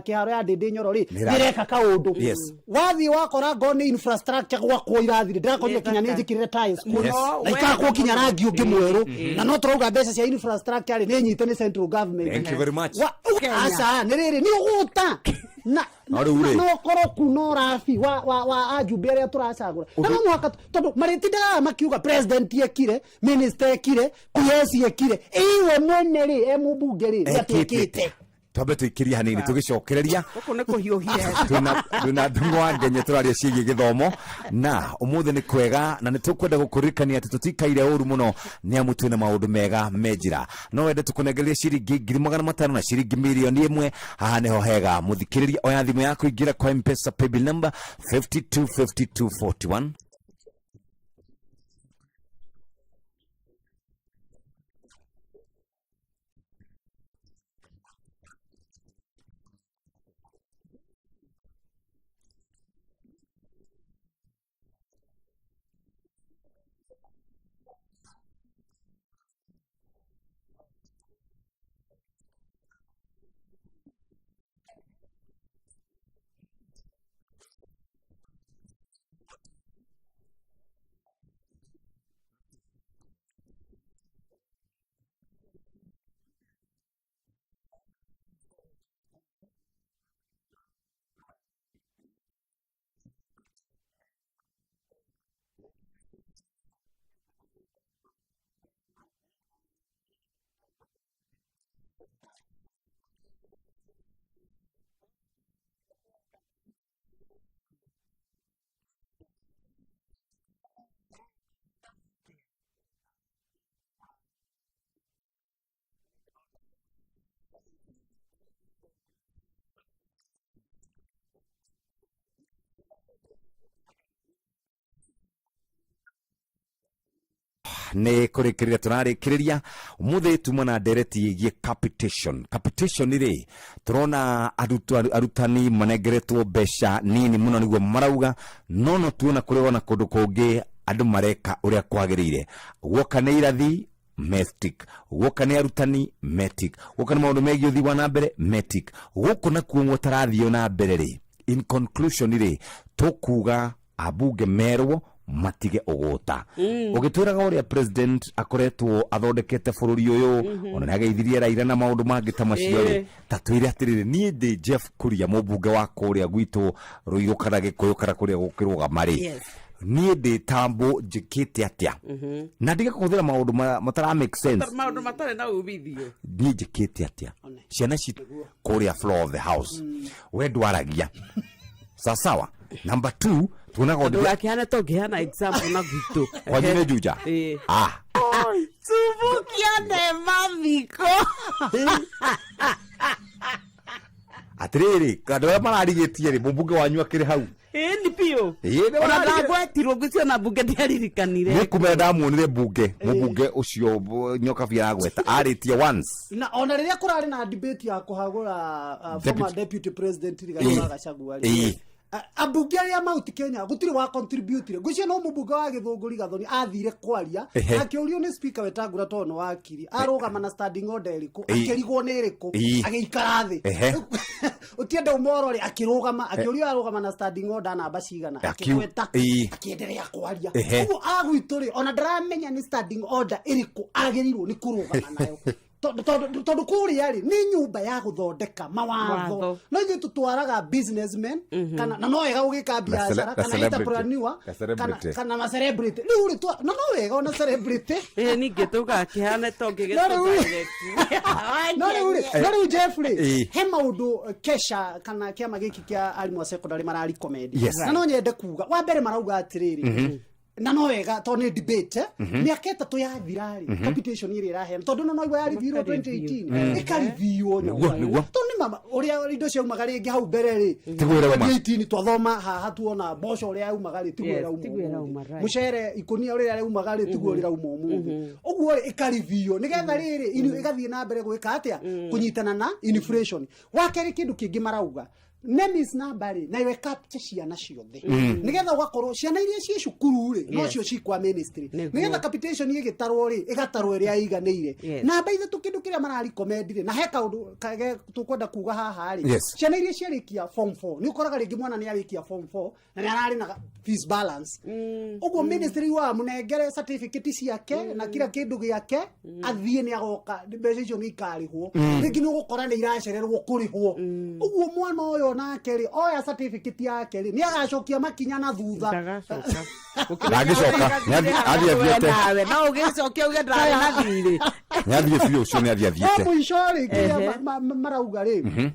[SPEAKER 21] kĩharo ya Ndĩndĩ Nyoro rĩ,
[SPEAKER 3] Nĩ
[SPEAKER 21] nĩreka kaũndũ. Wathiĩ wakora ngo nĩ infrastructure gwakwo irathire, ndĩrakorire kinya nĩ njĩkĩrĩre tiles kuo, na ikakwo kinya rangi ũngĩ mwerũ, na no tũrauga mbeca cia infrastructure rĩ, nĩ nyite nĩ central government.
[SPEAKER 3] Thank you very much.
[SPEAKER 21] Aca nĩ rĩrĩ, nĩ ũgũta na
[SPEAKER 3] No rĩu rĩ.
[SPEAKER 21] na ũkoroku na ũrabi wa ajumbe arĩa tũracagũra, na no mũhaka tondũ marĩtindaga makiuga president ekire, minister ekire, PS ekire, iwe mwene rĩ, e mũmbunge rĩ, nĩ atĩa
[SPEAKER 3] Ekĩte.
[SPEAKER 21] ekĩte?
[SPEAKER 3] Twambe tũikĩrie hanini tũgĩcokereria.
[SPEAKER 2] Gũkũ nĩ kũhiũhia.
[SPEAKER 3] Twĩna Ndung'u wa Ngenye, tũraria ciĩgiĩ gĩthomo na ũmũthĩ nĩ kwega, na nĩ tũkwenda gũkũririkania atĩ tũtikaire ũru mũno nĩ amu twĩna maũndũ mega me njĩra. No wende tũkũnengererie ciringi 500,000 na ciringi 1,000,000. Haha nĩho hega mũthikĩrĩria, oya thimũ yaku, ingĩra kwa Mpesa paybill number 525241. Nä kå rä kä rä ria tå rarä kä rä ria må thä tuma na ndereti ä giä capitation. Capitation rä tå arutani manengeretwo mbeca nini muno niguo marauga, no no tuona kå rä ona kå ndå kå ngä andå mareka å rä a kwagä rä ire. Guoka nä irathi metic, guoka nä arutani metic, guoka nä maå ndå megiä å thii wa na mbere metic, gå nakuo gũtarathiĩ na mbere rĩ. In conclusion rĩ, tũkuga ambunge merwo matige ũgũta. Ũgĩtwĩraga ũrĩa president akoretwo athondekete bũrũri ũyũ, ona nĩ ageithirie Raila na maũndũ mangĩ ta macio rĩ, ta twĩre atĩrĩrĩ, niĩ ndĩ Jeff Kuria, mũmbunge wa kũrĩa gwitũ Rũirũ kana Gĩkũyũ kana kũrĩa gũkĩrũgama rĩ, niĩ ndĩ tambo njĩkĩte atĩa na ndige kũhũthĩra maũndũ matara make sense?
[SPEAKER 2] Maũndũ matarĩ na umithio.
[SPEAKER 3] Niĩ njĩkĩte atĩa ciana citũ kũrĩa floor of the house we ndwaragia sawasawa. Number two, tuonaga ũndũ
[SPEAKER 2] Ndũgakĩhane to ngĩheana example na gwitũ.
[SPEAKER 3] Kwanyu nĩ Juja?
[SPEAKER 2] Ĩĩ.
[SPEAKER 3] Ah.
[SPEAKER 2] Tumbukia nema thiko.
[SPEAKER 3] Atĩrĩrĩ, andũ arĩa mararigĩtie rĩ, mũmbunge wanyu akĩrĩ hau?
[SPEAKER 2] Ĩĩ, nĩ biũ.
[SPEAKER 3] Ĩĩ, nĩ
[SPEAKER 2] Ona ndagwetirwo ngwĩciria ona mbunge ndiaririkanire.
[SPEAKER 3] Nĩ kumenya ndamuonire mbunge, mũmbunge ũcio Nyokabi aragweta arĩtie once.
[SPEAKER 21] Na ona rĩrĩa kũrarĩ na debate ya kũhagũra former
[SPEAKER 3] Deputy-
[SPEAKER 21] deputy president Rigathi wa Gachagua rĩ, ambunge arĩa Mount Kenya gũtirĩ wa contribute ngwĩciria no mũmbunge wa Gĩthũngũri Gathoni athire kwaria, akĩũrio nĩ speaker Wetangula tondũ nĩ wakiri arũgama na standing order ĩrĩkũ, akĩrigwo nĩ ĩrĩkũ, agĩikara thĩ. Ũtiende ũmoro rĩ, akĩrũgama akĩũrio arũgama na standing order namba cigana, akĩgweta, akĩenderea kwaria. Ũguo agwitũ rĩ, ona ndaramenya nĩ standing order ĩrĩkũ agĩrĩirwo nĩ kũrũgama nayo, tondũ kũrĩa rĩ nĩ nyũmba ya gũthondeka mawatho.
[SPEAKER 2] Watho.
[SPEAKER 21] No ithuĩ tũtwaraga businessmen kana na no wega gũgĩka biacara
[SPEAKER 3] na
[SPEAKER 21] kana
[SPEAKER 3] celebrity.
[SPEAKER 21] entrepreneur
[SPEAKER 3] Na celebrity.
[SPEAKER 21] kana ma celebrity rĩu rĩ na no wega ona celebrity.
[SPEAKER 2] Ĩĩ, ningĩ tũgakĩhane to
[SPEAKER 21] No rĩu no rĩu rĩ, no rĩu Jeff rĩ, he maũndũ kesha kana kĩama gĩkĩ kĩa arimũ a secondary mararecommend. Na no nyende kuga wa mbere marauga atĩrĩrĩ, na no wega tondũ nĩ debate, mĩaka 3 yathira rĩ, capitation ĩrĩa ĩraheana tondũ no noigua yaribirwo 2018 ĩkaribio
[SPEAKER 3] Nĩguo, nĩguo.
[SPEAKER 21] tondũ nĩ mama ũrĩa indo ciaumaga rĩngĩ hau mbere rĩ,
[SPEAKER 3] Tiguo ĩrauma.
[SPEAKER 21] 2018 twathoma haha tuona mboco ũrĩa yaumaga rĩ, tiguo
[SPEAKER 2] Yes,
[SPEAKER 21] ĩrauma
[SPEAKER 2] tiguo ĩrauma,
[SPEAKER 21] ũmũthĩ.
[SPEAKER 2] right.
[SPEAKER 21] Mũcere ikũnia ũrĩa rĩaumaga rĩ, tiguo rĩrauma ũmũthĩ. Ũguo rĩ, ĩkaribio nĩgetha rĩrĩ ĩgathiĩ na mbere gwĩka atĩa, kũnyitana na inflation. Wa kerĩ, kĩndũ kĩngĩ marauga, nemis namba rĩ nayo ĩkapche ciana ciothe nĩgetha ũgakorwo ciana iria ciĩ cukuru rĩ nocio cikwa ministry, nĩgetha capitation ĩgĩtarwo rĩ, ĩgatarwo ĩrĩa ĩiganĩire. Namba ithatũ, kĩndũ kĩrĩa mararecommend rĩ, na he kaũndũ tũkwenda kuga haha rĩ, ciana iria ciarĩkia form 4, nĩ ũkoraga rĩngĩ mwana nĩ arĩkia form 4 na nĩ ararĩ na fees balance ũguo ministry wa mũnengere certificate ciake na kila kĩndũ gĩake athiĩ nĩ agoka mbeca icio nĩ ikarĩhwo. Rĩngĩ nĩ ũgũkora nĩ iracererwo kũrĩhwo. Ũguo mwana ũyũ nake rĩ, oya certificate yake rĩ, nĩ agacokia makinya na thutha.
[SPEAKER 3] Ndangĩcoka. Nĩ athiĩ athiĩte.
[SPEAKER 2] Nawe no ũgĩcokia uge ndarĩ na thirĩ.
[SPEAKER 3] Nĩ athiĩ biũ, ũcio nĩ athiĩ
[SPEAKER 21] No
[SPEAKER 3] athiĩte.
[SPEAKER 21] mũico rĩ, kĩrĩa marauga rĩ,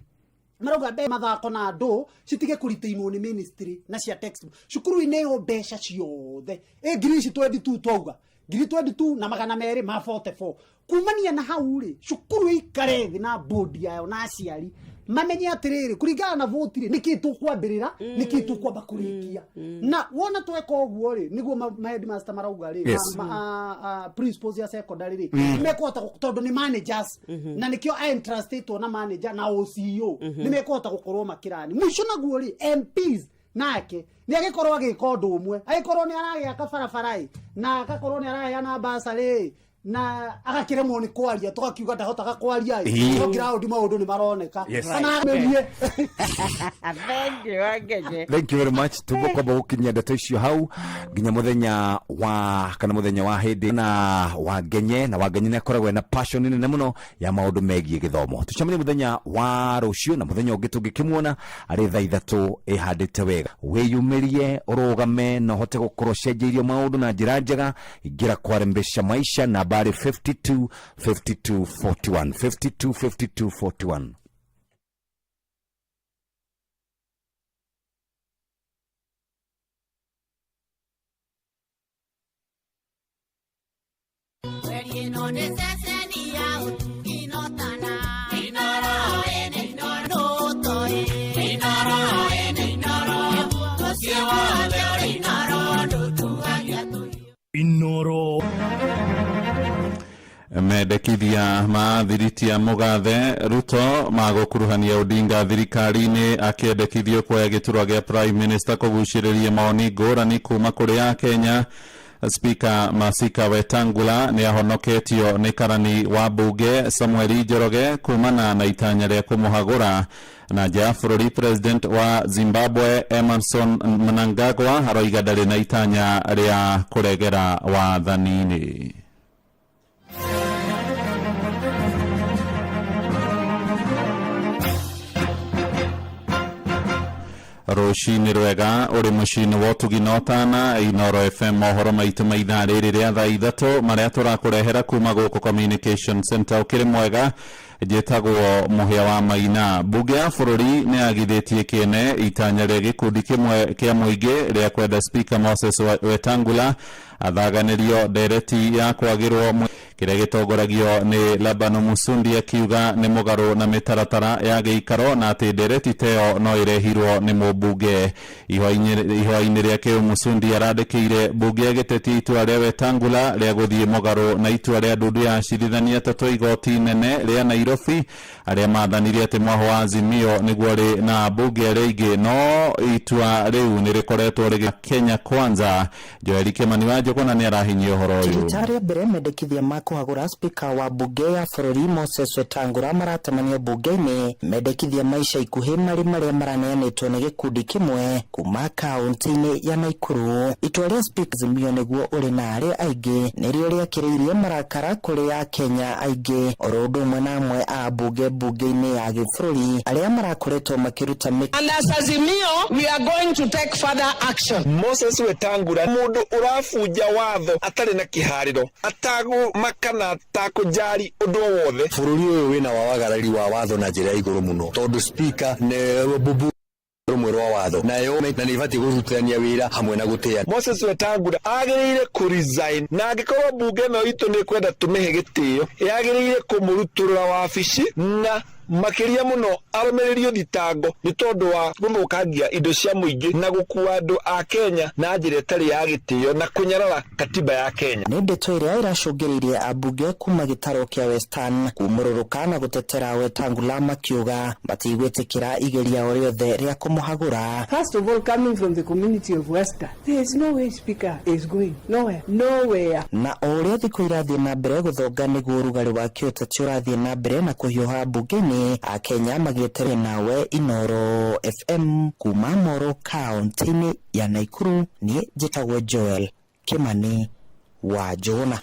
[SPEAKER 21] marauga mbe mathako na andũ citige kũritainwo nĩ ministry na cia textbook cukuru-inĩ ĩyo, mbeca ciothe ĩ ngiri ici 22, twauga ngiri 22 na magana merĩ ma 44. Kumania na hau rĩ, cukuru ĩikare thĩ na board yayo na aciari mamenye atĩrĩrĩ, kũringana na voti rĩ, nĩkĩ tũkwambĩrĩra, nĩkĩ tũkwamba kũrĩkia. Na wona tweka ũguo rĩ, nĩguo ma headmaster marauga rĩ, principals ya secondary rĩ, mekũhota tondũ nĩ managers na nĩkĩo entrustĩtwo na manager na OCO, nĩ mekũhota gũkorwo makĩrani. Mũico naguo rĩ, MPs nake nĩ agĩkorwo agĩka ũndũ ũmwe, agĩkorwo nĩ aragĩaka barabara ĩ, na agakorwo nĩ araheana basarĩ na agakĩremwo nĩ kwaria, tũgakiuga ndahotaga kwaria ĩ. No ground maũndũ nĩ maroneka. Kana amerie.
[SPEAKER 2] Thank you, Wangenye.
[SPEAKER 3] Thank you very much. Tũgũkwamba gũkinyia ndeto icio hau nginya mũthenya wa kana mũthenya wa hĩndĩ na Wangenye. Na Wangenye nĩ akoragwo ena passion nene mũno ya maũndũ megiĩ gĩthomo. Tũcemanie mũthenya wa rũciũ na mũthenya ũngĩ tũngĩkĩmuona arĩ thaa 3 ĩhandĩte wega. Wĩyumĩrie, ũrũgame na ũhote gũkorwo ũcenjeirio maũndũ na njĩra njega. Ingĩra kwarembesha maisha, nambari 52 52 41, 52 52 41.
[SPEAKER 9] Ĩno nĩ ceceni ya ũtugi notana Inoro ene inoro nũtoĩ Inoro ene inoro mũciĩ wothe ũrĩ inoro ndũtuagia.
[SPEAKER 6] Inoro.
[SPEAKER 10] Mendekithia ma thiritia mugathe Ruto magũkuruhania Odinga thirikari-inĩ akĩendekithio kuoya gĩturwa gĩa prime minister kũgucĩrĩria mawoni ngũrani kuma kũrĩ a Kenya. Speaker Masika Wetangula nĩ ahonoketio nĩ karani wa mbunge Samuel Njoroge kumana na itanya rĩa kũmũhagũra. Na nja ya bũrũri, president wa Zimbabwe Emmerson Mnangagwa aroiga ndarĩ na itanya rĩa kũregera wathani-inĩ. Rũcinĩ rwega, ũrĩ mũciĩ-inĩ wa ũtugi na ũtana Inoro FM, mohoro maitũ ma ithaa rĩrĩ rĩa thaa 3 marĩa tũrakũrehera kuma gũkũ Communication Center. Ũkĩrĩ mwega, njĩtagwo Mũhĩa wa Maina. Mbunge ya bũrũri nĩ yagithĩtie kĩene itanya rĩa gĩkundi kĩmwe kĩa mũingĩ rĩa kwenda Speaker Moses Wetangula athaganĩrio ndereti ya kwagĩrwo kĩrĩa gĩtongoragio nĩ Labano Musundi, akiuga nĩ mũgarũ na mĩtaratara ya gĩikaro na atĩ ndereti teyo no ĩrehirwo nĩ mũmbunge. Ihoa-inĩ rĩake, Musundi arandĩkĩire mbunge agĩtetia itua rĩa Wetangula rĩa gũthiĩ mũgarũ na itua rĩa ndundu ya acirithania atatũ igoti inene rĩa Nairobi arĩa mathanire atĩ mwaho wa Azimio nĩguo rĩ na mbunge arĩa aingĩ, no itua rĩu nĩ rĩkoretwo rĩgĩ Kenya Kwanza. Joeli Kimani wa Njũgũna nĩ arahinyia ũhoro ũyũ.
[SPEAKER 7] Rita rĩa mbere mendekithia ma kũhagũra spika wa mbunge ya bũrũri Moses Wetangula maratemanio mbunge-inĩ. Mendekithia ma ica ikuhĩ marĩ marĩa maraneanĩtwo nĩ gĩkundi kĩmwe kuma kaunti-inĩ ya Naikuru. Itua rĩa spika Azimio nĩguo ũrĩ na arĩa aingĩ nĩrĩo rĩakĩrĩirie marakara kũrĩ Akenya aingĩ, oro ũndũ ũmwe na amwe a mbunge mbunge-inĩ ya gĩbũrũri arĩa marakoretwo makĩruta mĩ
[SPEAKER 8] And as Azimio, we are going to take further action.
[SPEAKER 23] Moses Wetangula mundu urabunja watho atarĩ na kĩharĩro, atagũmaka na atakũnjari ũndũ o wothe.
[SPEAKER 24] Bũrũri ũyũ wĩna wawagarari wa watho na njĩra ya igũrũ mũno, tondũ speaker nĩ bubu rũmwe rwa watho nayo na nĩ ibatiĩ kũrutithania wĩra hamwe na gũtĩa.
[SPEAKER 23] Moses Wetangula agĩrĩire kũ-resign, na angĩkorwo mbunge ĩno itũ nĩ ĩkwenda tũmĩhe gĩtĩo, yagĩrĩire kũmũrutũrũra wabici na makĩria mũno arũmĩrĩrio thitango nĩ tondũ wa gũthũkangia indo cia mũingĩ na gũkua andũ a Kenya na njĩra ĩtarĩ ya gĩtĩo na kũnyarara katiba ya Kenya.
[SPEAKER 7] Nĩ ndeto ĩrĩa ĩracũngĩrĩirie ambunge kuma gĩtarũ kĩa Western kumũrũrũka na gũtetera Wetangula, makiuga matigwĩtĩkĩra igeria o rĩothe rĩa kũmũhagũra.
[SPEAKER 25] First of all, coming from the community of Western, there is no way Speaker is going. Nowhere. Nowhere.
[SPEAKER 7] Na o ũrĩa thikũ irathiĩ na mbere gũthonga nĩguo ũrugarĩ wa kĩũteti ũrathiĩ na mbere na kũhiũha mbunge-inĩ. bunge-inĩ akenya magĩeterera nawe Inoro FM kuma Moro kaunti-inĩ ya Naikuru. Niĩ njĩtagwo Joel Kimani wa Njũgũna.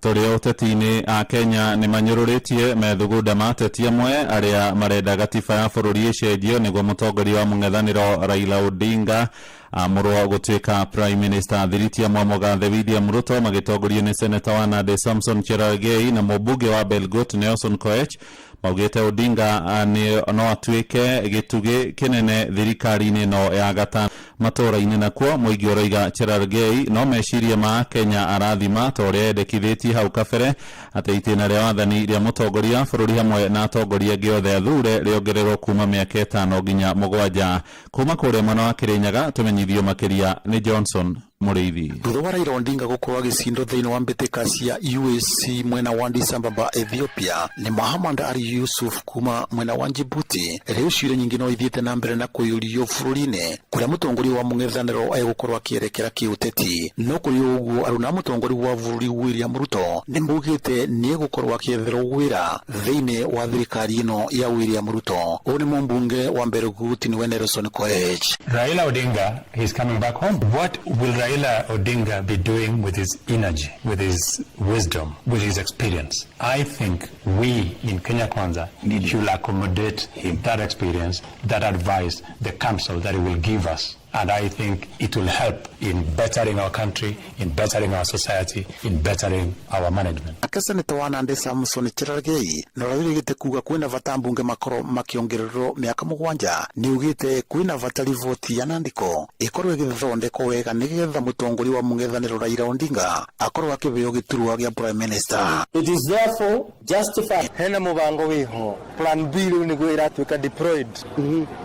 [SPEAKER 10] Tũrĩ ũteti-inĩ, a Kenya nĩ manyũrũrĩtie methugunda ma ateti amwe arĩa marenda gatiba ya bũrũri ĩcenjio nĩguo mũtongoria wa mũng'ethanĩro Raila Odinga amũrwo gũtuĩka prime minister. Thiriti amwe mũgathe William Ruto magĩtongorio nĩ seneta wa Nandi Samson Cherargei na mũmbunge wa Belgut Nelson Koech maugĩte Odinga no atuĩke gĩtugĩ kĩnene thirikari-inĩ ĩno ya gatano. Matũra-inĩ nakuo mũingĩ ũroiga Cherargei no meciria ma Kenya arathima ta ũrĩa endekithĩtie hau kabere atĩ itĩna rĩa wathani rĩa mũtongoria wa bũrũri hamwe na atongoria angĩ othe athure rĩongererwo kuma mĩaka 5 nginya 7. Kuma kũrĩa mwena wa Kĩrĩnyaga tũmenyithio makĩria nĩ Johnson Mũrĩithi.
[SPEAKER 11] Thutha wa Raila Odinga gũkorwo agĩcindwo thĩinĩ wa mbĩtĩka cia UAC mwena wa Addis Ababa Ethiopia nĩ Mahamad Ali Yusuf kuma mwena wa Djibouti, rĩu ciũria nyingĩ no ithiĩte na mbere na kũyũrio bũrũri-inĩ kũrĩa mũtongoria wa mũng'ethanĩro egũkorwo akĩerekera kĩũteti. No kũrĩ ũguo aruna mũtongoria wa bũrũri William Ruto nĩ maugĩte nĩ egũkorwo akĩetherwo wĩra thĩinĩ wa thirikari ĩno ya William Ruto. Ũyũ nĩ mũmbunge wa Belgut nĩwe Nelson Koech.
[SPEAKER 12] Raila Odinga is coming back home. What will Raila Odinga be doing with his energy, with his wisdom, with his experience? I think we in Kenya Kwanza should accommodate him, that experience, that advice, the counsel that he will give us. And I think it will help in bettering our country, in bettering our society, in bettering our management.
[SPEAKER 11] Nake seneta wa Nandi Samson Cherargei na ũrĩa wĩrĩgĩte kuga kwĩna bata mbunge makorwo makĩongererwo mĩaka 7 nĩ ugĩte kwĩna bata riboti ya Nandiko ĩkorwo ĩgĩthondekwo wega nĩgetha mũtongoria wa mũng'ethanĩro Raila Odinga akorwo akĩheo gĩturwa gĩa prime minister.
[SPEAKER 13] It is therefore justified. Hena mũbango wĩho plan B rĩu nĩguo ĩratuĩka deployed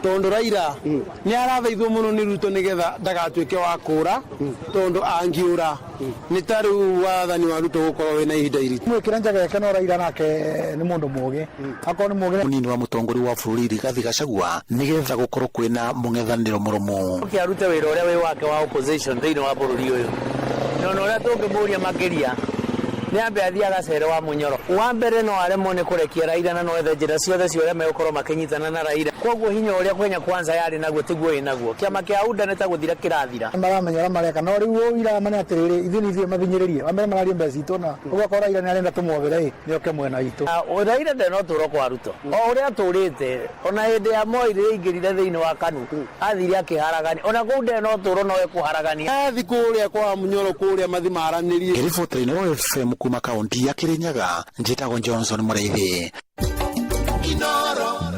[SPEAKER 13] tondũ Raila nĩ arathaithwo mũno nĩ Ruto nĩgetha ndagatuĩke wa kũra tondũ angĩũra nĩ ta rĩu wathani wa Ruto gũkorwo wĩna ihinda iritũ.
[SPEAKER 15] Mwĩkĩre njaga yake no Raila nake nĩ mũndũ mũgĩ akorwo nĩ mũgĩ.
[SPEAKER 11] Mũnini wa mũtongoria wa bũrũri Rigathi Gachagua nĩgetha gũkorwo kwĩna mũng'ethanĩro mũrũmu.
[SPEAKER 16] Oke arute wĩra ũrĩa wĩ wake wa opposition thĩinĩ wa bũrũri ũyũ na ona ũrĩa tũngĩmũria makĩria nĩ ambe athiĩ agacere wa Munyoro. Wa mbere no aremwo nĩ kũrekia Raila na no ethe njĩra ciothe cia ũrĩa megũkorwo makĩnyitana na Raila. Koguo hinya ũrĩa Kenya Kwanza yarĩ naguo tiguo ĩ naguo. Kĩama kĩa UDA nĩ ta gũthira kĩrathira.
[SPEAKER 15] Maramenya ũrĩa mareka no rĩu ũira mane atĩrĩrĩ ithuĩ nĩ ithuĩ mabinyĩrĩrie wa mbere mararia mbeca citũ na ũguo akorwo Raila nĩ arenda tũmwobere ĩ nĩ oke mwena witũ.
[SPEAKER 16] Raila ndarĩ na ũtũũro kwa Ruto. O ũrĩa atũrĩte ona hĩndĩ ya Moi rĩrĩa aingĩrire thĩinĩ wa KANU athire akĩharagania ona kũu ndarĩ na ũtũũro no ekũharagania.
[SPEAKER 13] Athi kũrĩa kwa Munyoro kũrĩa mathi maranĩrie.
[SPEAKER 11] Ngĩribotera Inooro FM kuma kaunti ya Kirinyaga njĩtagwo Johnson Mũrĩithi.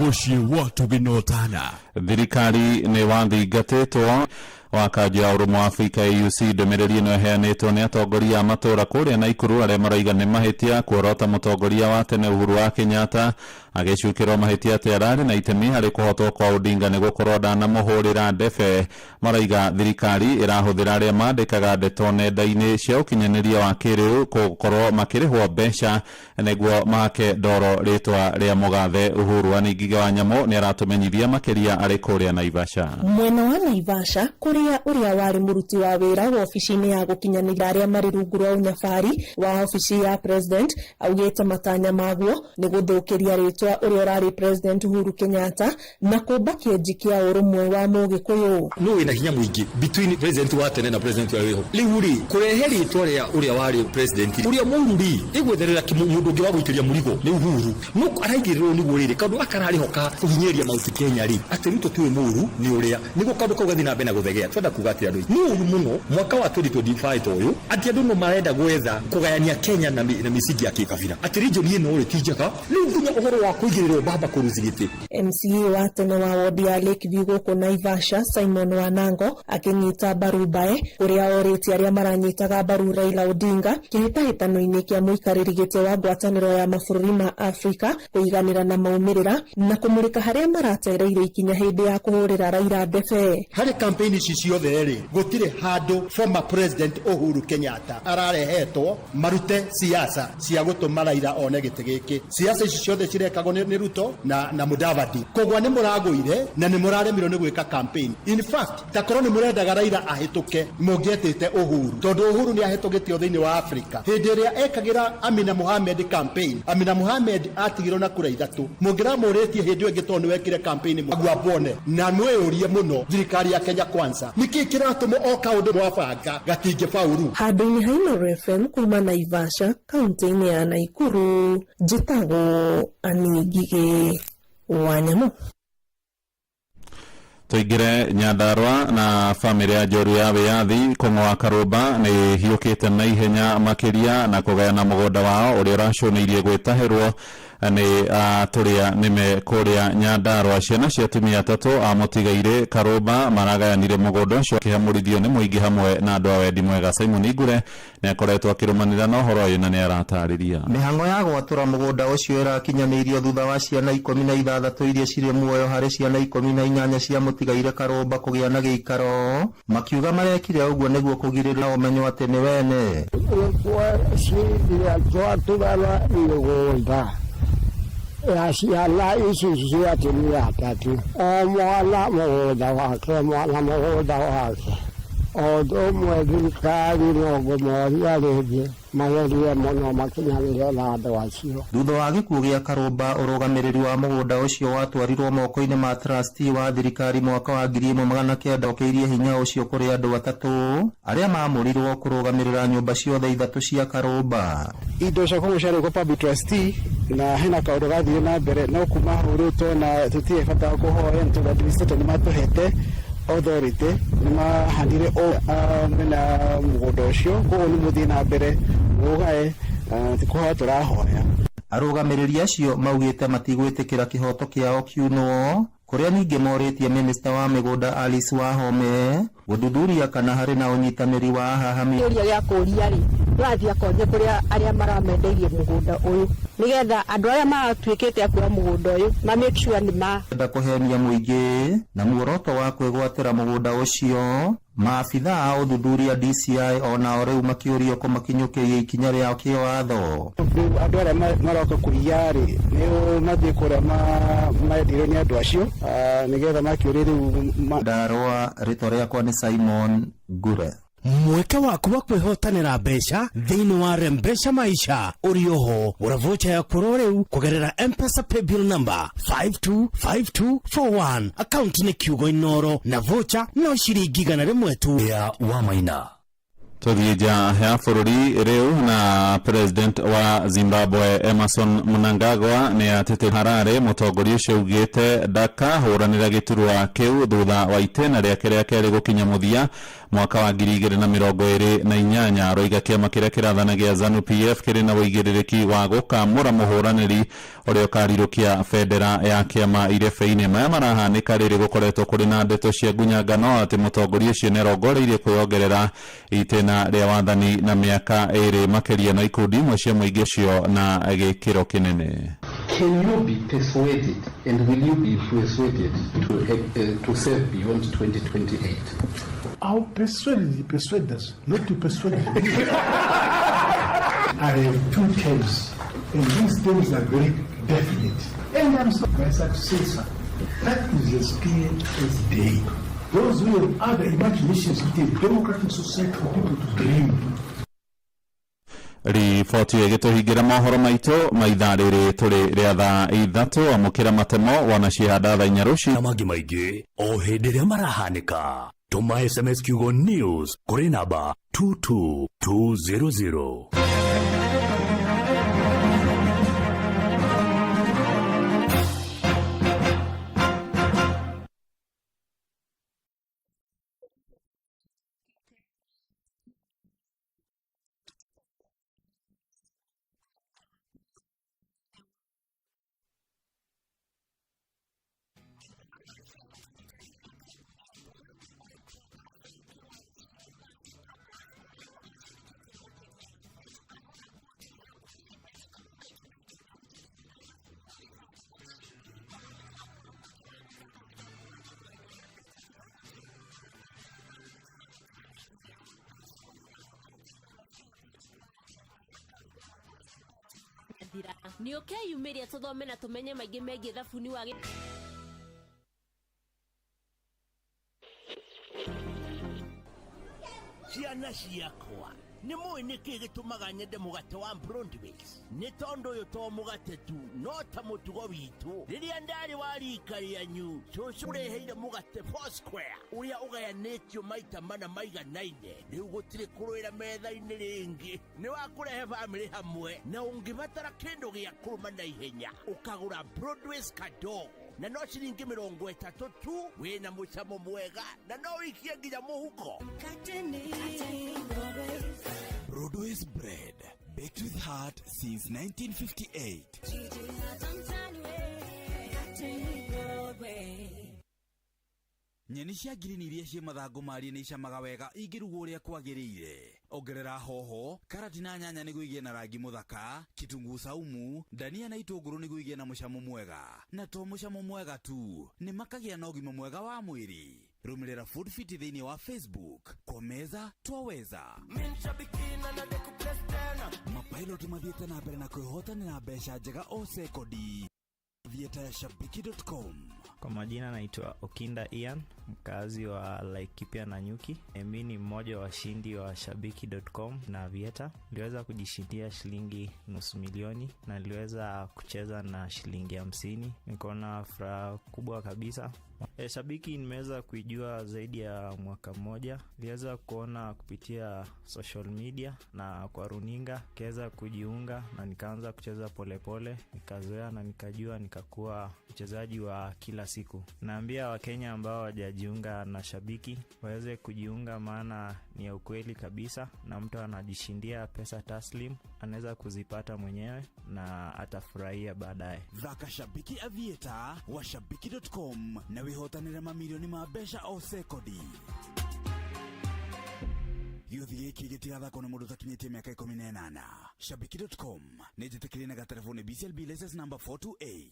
[SPEAKER 6] Mũciĩ wa Tũgĩnotana.
[SPEAKER 10] Thirikari nĩ wathingatĩtwo wa kanjũ ya ũrũmwe wa Afrika AUC. Ndũmĩrĩri ĩno ĩheanĩtwo nĩ atongoria a matũra kũrĩa Naikuru arĩa maroiga nĩ mahĩtia kuorota mũtongoria wa tene Uhuru wa Kenyatta agĩcukĩrwo mahĩtia atĩ ararĩ na itemi harĩ kũhotwo kwa Odinga nĩ gũkorwo ndanamũhũrĩra ndebe. Maraiga thirikari ĩrahũthĩra arĩa mandĩkaga ndeto nenda-inĩ cia ũkinyanĩria wa kĩrĩu gũkorwo makĩrĩhwo mbeca nĩguo make ndoro rĩtwa rĩa mũgathe Uhuru. Aningige wa Nyamũ nĩ aratũmenyithia makĩria arĩ kũrĩa Naivasha.
[SPEAKER 26] Mwena wa Naivasha kũrĩa ũrĩa warĩ mũruti wa wĩra wabici-inĩ ya gũkinyanĩria arĩa marĩ rungu rwa ũnyabari wa obici ya president augĩte matanya maguo nĩ gũthũkĩria rĩtwa ũrĩa ũrarĩ president Uhuru Kenyatta na kũmba kĩenji kĩa ũrũmwe wa Mũgĩkũyũ.
[SPEAKER 27] Nũ wĩna hinya mũingĩ between president wa tene na president wa wĩho rĩu rĩ kũrehe rĩtwa rĩa ũrĩa warĩ president ũrĩa mũru rĩ ĩgwetherera mũndũ ũngĩ wa gũitĩria mũrigo nĩ Uhuru no araigĩrĩrwo nĩguo rĩrĩ kaũndũ gaka kararĩhoka kũhinyĩrĩria Mount Kenya rĩ atĩ Ruto tiwe mũru nĩ ũrĩa nĩguo kaũndũ kau gathiĩ na mbere na gũthegea. Twenda kuga atĩ andũ nĩ ũru mũno mwaka wa 2025 ta ũyũ atĩ andũ no marenda gwetha kũgayania Kenya na mĩcingi ya kĩkabira atĩ region ĩno rĩ ti njega rĩu nginya ũhoro wa kũigĩrĩrwo baba kũruci gĩtĩ.
[SPEAKER 26] MCA wa tene wa wodi ya Lakeview gũkũ Naivasha Simon Wanango akĩnyita mbaru Mbae ũrĩa orĩtie arĩa maranyitaga mbaru Raila Odinga kĩhĩtahĩtano-inĩ kĩa mũikarĩri gĩtĩ wa ngwatanĩro ya mabũrũri ma Afrika kũiganĩra na maumĩrĩra na kũmũrĩka harĩa maratereire ikinya hĩndĩ ya kũhũrĩra Raila ndebe.
[SPEAKER 28] Harĩ campaign ici ciothe rĩ gũtirĩ handũ former president Uhuru Kenyatta ararehetwo marute siasa cia gũtũma Raila one gĩtĩ gĩkĩ. Siasa ici ciothe cirekagwo Ũrekagwo nĩ Ruto na Mudavadi. Koguo nĩ mũragũire na nĩ mũraremirwo nĩ gwĩka campaign. In fact, takorwo nĩ mũrendaga Raila ahĩtũke, mũngĩetĩte Uhuru, tondũ Uhuru nĩ ahĩtũkĩtio thĩinĩ wa Afrika. Hĩndĩ ĩrĩa ekagĩra Amina Mohamed campaign, Amina Mohamed atigirwo na kura 3. Mũngĩramũrĩtie hĩndĩ ĩyo ĩngĩ, tondũ nĩ wekire campaign Gwabone na mwĩyũrie mũno thirikari ya Kenya Kwanza nĩkĩ kĩratũma o kaũndũ mwabanga gatingĩbauru.
[SPEAKER 26] Handũ-inĩ ha Inooro FM kuma Naivasha kaunti-inĩ ya Naikuru, njĩtagwo Annie Ngigĩ wa Nyamũ.
[SPEAKER 10] Tũingĩre Nyandarua na bamĩrĩ ya njoru ya wĩyathi Kũng'o wa Karũmba nĩ hiũkĩte na ihenya makĩria na kũgayana mũgũnda wao ũrĩa ũracũnĩirie gwĩtahĩrwo nĩ atũrĩa nĩme kũrĩa Nyandarua. Ciana cia atumia 3 a mũtigairĩ Karũmba maragayanire mũgũnda ũcio akĩhamũrithio nĩ mũingĩ hamwe na andũ a wendi mwega. Simon Igure nĩ akoretwo akĩrũmanĩrĩra na ũhoro ũyũ na nĩ aratarĩria.
[SPEAKER 1] Mĩhang'o ya gwatũra mũgũnda ũcio ĩrakinyanĩirio thutha wa ciana 16 iria cirĩ muoyo harĩ ciana 18 cia mũtigaire Karũmba kũgĩa na gĩikaro, makiuga marekire ũguo nĩguo kũgirĩrĩria ũmenyo atĩ nĩ wene.
[SPEAKER 4] Twatũgana mĩgũnda ya ciana ici cia atumia 3, o mwana mũgũnda wake, mwana mũgũnda wake. O ũndũ ũmwe thirikari no ngũmoria rĩngĩ magerie mũno makinyanĩre na andũ acio.
[SPEAKER 1] Thutha wa gĩkuũ gĩa Karũmba, ũrũgamĩrĩri wa mũgũnda ũcio watwarirwo moko-inĩ ma trustee wa thirikari mwaka wa 1900, okeirie hinya ũcio kũrĩ andũ 3 arĩa maamũrirwo kũrũgamĩrĩra nyũmba ciothe 3 cia Karũmba.
[SPEAKER 13] Indo cia Kũng'ũ ciarĩ kwa public trustee na hena kaũndũ gathire na mbere, no kuma hau rĩu tona tũtirĩ bata wa kũhoya nĩ tondũ administrator nĩ matũhete authority, nĩ mahandire mena mũgũnda ũcio, koguo nĩ mũthiĩ na mbere mũgae, ti kũhoya tũrahoya.
[SPEAKER 1] Arũgamĩrĩri acio maugĩte matigwĩtĩkĩra kĩhoto kĩao kiunwo, kũrĩa ningĩ morĩtie minista wa mĩgũnda Alice Wahome gũthuthuria kana harĩ na ũnyitanĩri wa ahahami.
[SPEAKER 14] Kĩũria gĩa kũũria rĩ, tũrathiĩ akonye kũrĩa arĩa maramendeirie mũgũnda ũyũ, nĩgetha andũ arĩa maratuĩkĩte a kuoya mũgũnda ũyũ ma make sure nĩ ma
[SPEAKER 1] enda kũhenia mũingĩ na muoroto wa kwĩgwatĩra mũgũnda ũcio. Maabitha a ũthuthuria DCI onao rĩu makĩũrio kũmakinyũkĩria ikinya rĩa kĩwatho.
[SPEAKER 13] Rĩu andũ arĩa maroka kũiya rĩ, nĩo mathiĩ kũrĩa mendirwo nĩ andũ acio, nĩgetha makĩũrie rĩu
[SPEAKER 1] Ndarũa, rĩtwa rĩakwa nĩ Simon Ngure.
[SPEAKER 6] Mweke waku wa kwĩhotanĩra mbeca thĩinĩ wa Rembesha Maisha ũrĩ oho. Gũra vocha ya kũrwo rĩu kũgerera M-Pesa paybill number 525241. Account nĩ kiugo Inooro na vocha no ciringi 100 tu.
[SPEAKER 17] Ya Wamaina.
[SPEAKER 10] Tũthiĩ nja ya bũrũri rĩu na president wa Zimbabwe Emmerson Mnangagwa nĩ atete Harare. Mũtongoria ũcio augĩte ndakahũranĩra gĩturwa kĩu thutha wa itĩna rĩake rĩa kerĩ gũkinya mũthia mwaka wa 2028. Aroiga kĩama kĩrĩa kĩrathana gĩa ZANU PF kĩrĩ na ũigĩrĩrĩki wa gũkamũra mũhũranĩri ũrĩa ũkarirũkia bendera ya kĩama irebe-inĩ. Maya marahanĩka rĩrĩ gũkoretwo kũrĩ na ndeto cia ngunyangano atĩ mũtongoria ũcio nĩarongoreirie kwĩongerera itĩna rĩa wathani na mĩaka 2 makĩria na ikundi imwe cia mũingĩ ũcio na gĩkĩro kĩnene.
[SPEAKER 18] Can you be persuaded, and will you be persuaded to serve beyond 2028?
[SPEAKER 19] I'll persuade the persuaders not to persuade me. I have 2 terms, and these terms are very definite. And I'm so my successor. That is as clear as day. Those who have other imaginations with a democratic society for people to dream.
[SPEAKER 10] Riboti ĩyo ĩgĩtũhingĩra mohoro maitũ ma ithaa rĩrĩ tũrĩ rĩa thaa 3. Amũkĩra matemo wona ciehanda thaa 4 rũciũ.
[SPEAKER 6] Na mangĩ maingĩ o hĩndĩ ĩrĩa marahanĩka, tũma SMS kiugo news kũrĩ namba 22200.
[SPEAKER 2] wathira. Nĩ ũkeyumĩria tũthome na tũmenye maingĩ megiĩ thabuni wa
[SPEAKER 3] Ciana ciakwa, nĩ mũĩ nĩkĩ gĩtũmaga nyende mũgate wa Broadways? Nĩ tondũ ũyũ to mũgate tu, no ta mũtugo witũ. Rĩrĩa ndarĩ wa rika rĩanyu, cũcũ ũreheire mũgate Foursquare ũrĩa ũgayanĩtio maita mana maiganaine. Rĩu gũtirĩ kũrũĩra metha-inĩ rĩngĩ. Nĩ wa kũrehe bamĩrĩ hamwe, na ũngĩbatara kĩndũ gĩa kũrũma na ihenya, ũkagũra Broadways kadogo na no ciringi 30 tu, wĩna mũcamo mwega na no ũikie nginya mũhuko.
[SPEAKER 5] Broadway's bread, baked with heart since 1958. Nyeni cia ngirini iria ciĩ mathangũ marie nĩ icamaga wega ingĩrugwo ũrĩa kwagĩrĩire. Ongerera hoho, karati na nyanya nĩguo igĩe na rangi mũthaka, kitunguu saumu, ndania na itũngũrũ nĩguo igĩe na mũcamo mwega. Na to mũcamo mwega tu, nĩ makagĩa na ũgima mwega wa mwĩrĩ. Rũmĩrĩra Food Fit thĩinĩ wa Facebook. Kwa meza twaweza. Mapilot mathiĩte na mbere na kwĩhotanĩra mbeca njega o sekondi. Thieta ya shabiki.com.
[SPEAKER 9] Kwa majina naitwa Okinda Ian, mkazi wa Laikipia na Nyuki. Mi ni mmoja wa washindi wa shabiki.com na Vieta. Niliweza kujishindia shilingi 500,000 na niliweza kucheza na shilingi 50. Nikaona furaha kubwa kabisa. Shabiki nimeweza kuijua zaidi ya mwaka mmoja. Niliweza kuona kupitia social media na kwa runinga, nikaweza kujiunga na nikaanza kucheza polepole, nikazoea na nikajua, nikakuwa mchezaji wa kila siku. Naambia Wakenya ambao hawajajiunga na Shabiki waweze kujiunga, maana ni ya ukweli kabisa, na mtu anajishindia pesa taslim, anaweza kuzipata mwenyewe na atafurahia baadaye.
[SPEAKER 5] Thaka Shabiki Aviator wa shabiki.com na wĩhotanĩre mamirioni ma mbeca o sekondi. Gĩũthi gĩkĩ gĩtigathakwo nĩ mũndũ ũtakinyĩtie mĩaka 18. Shabiki.com nĩ njĩtĩkĩrie na gaterebũ nĩ BCLB license number 428.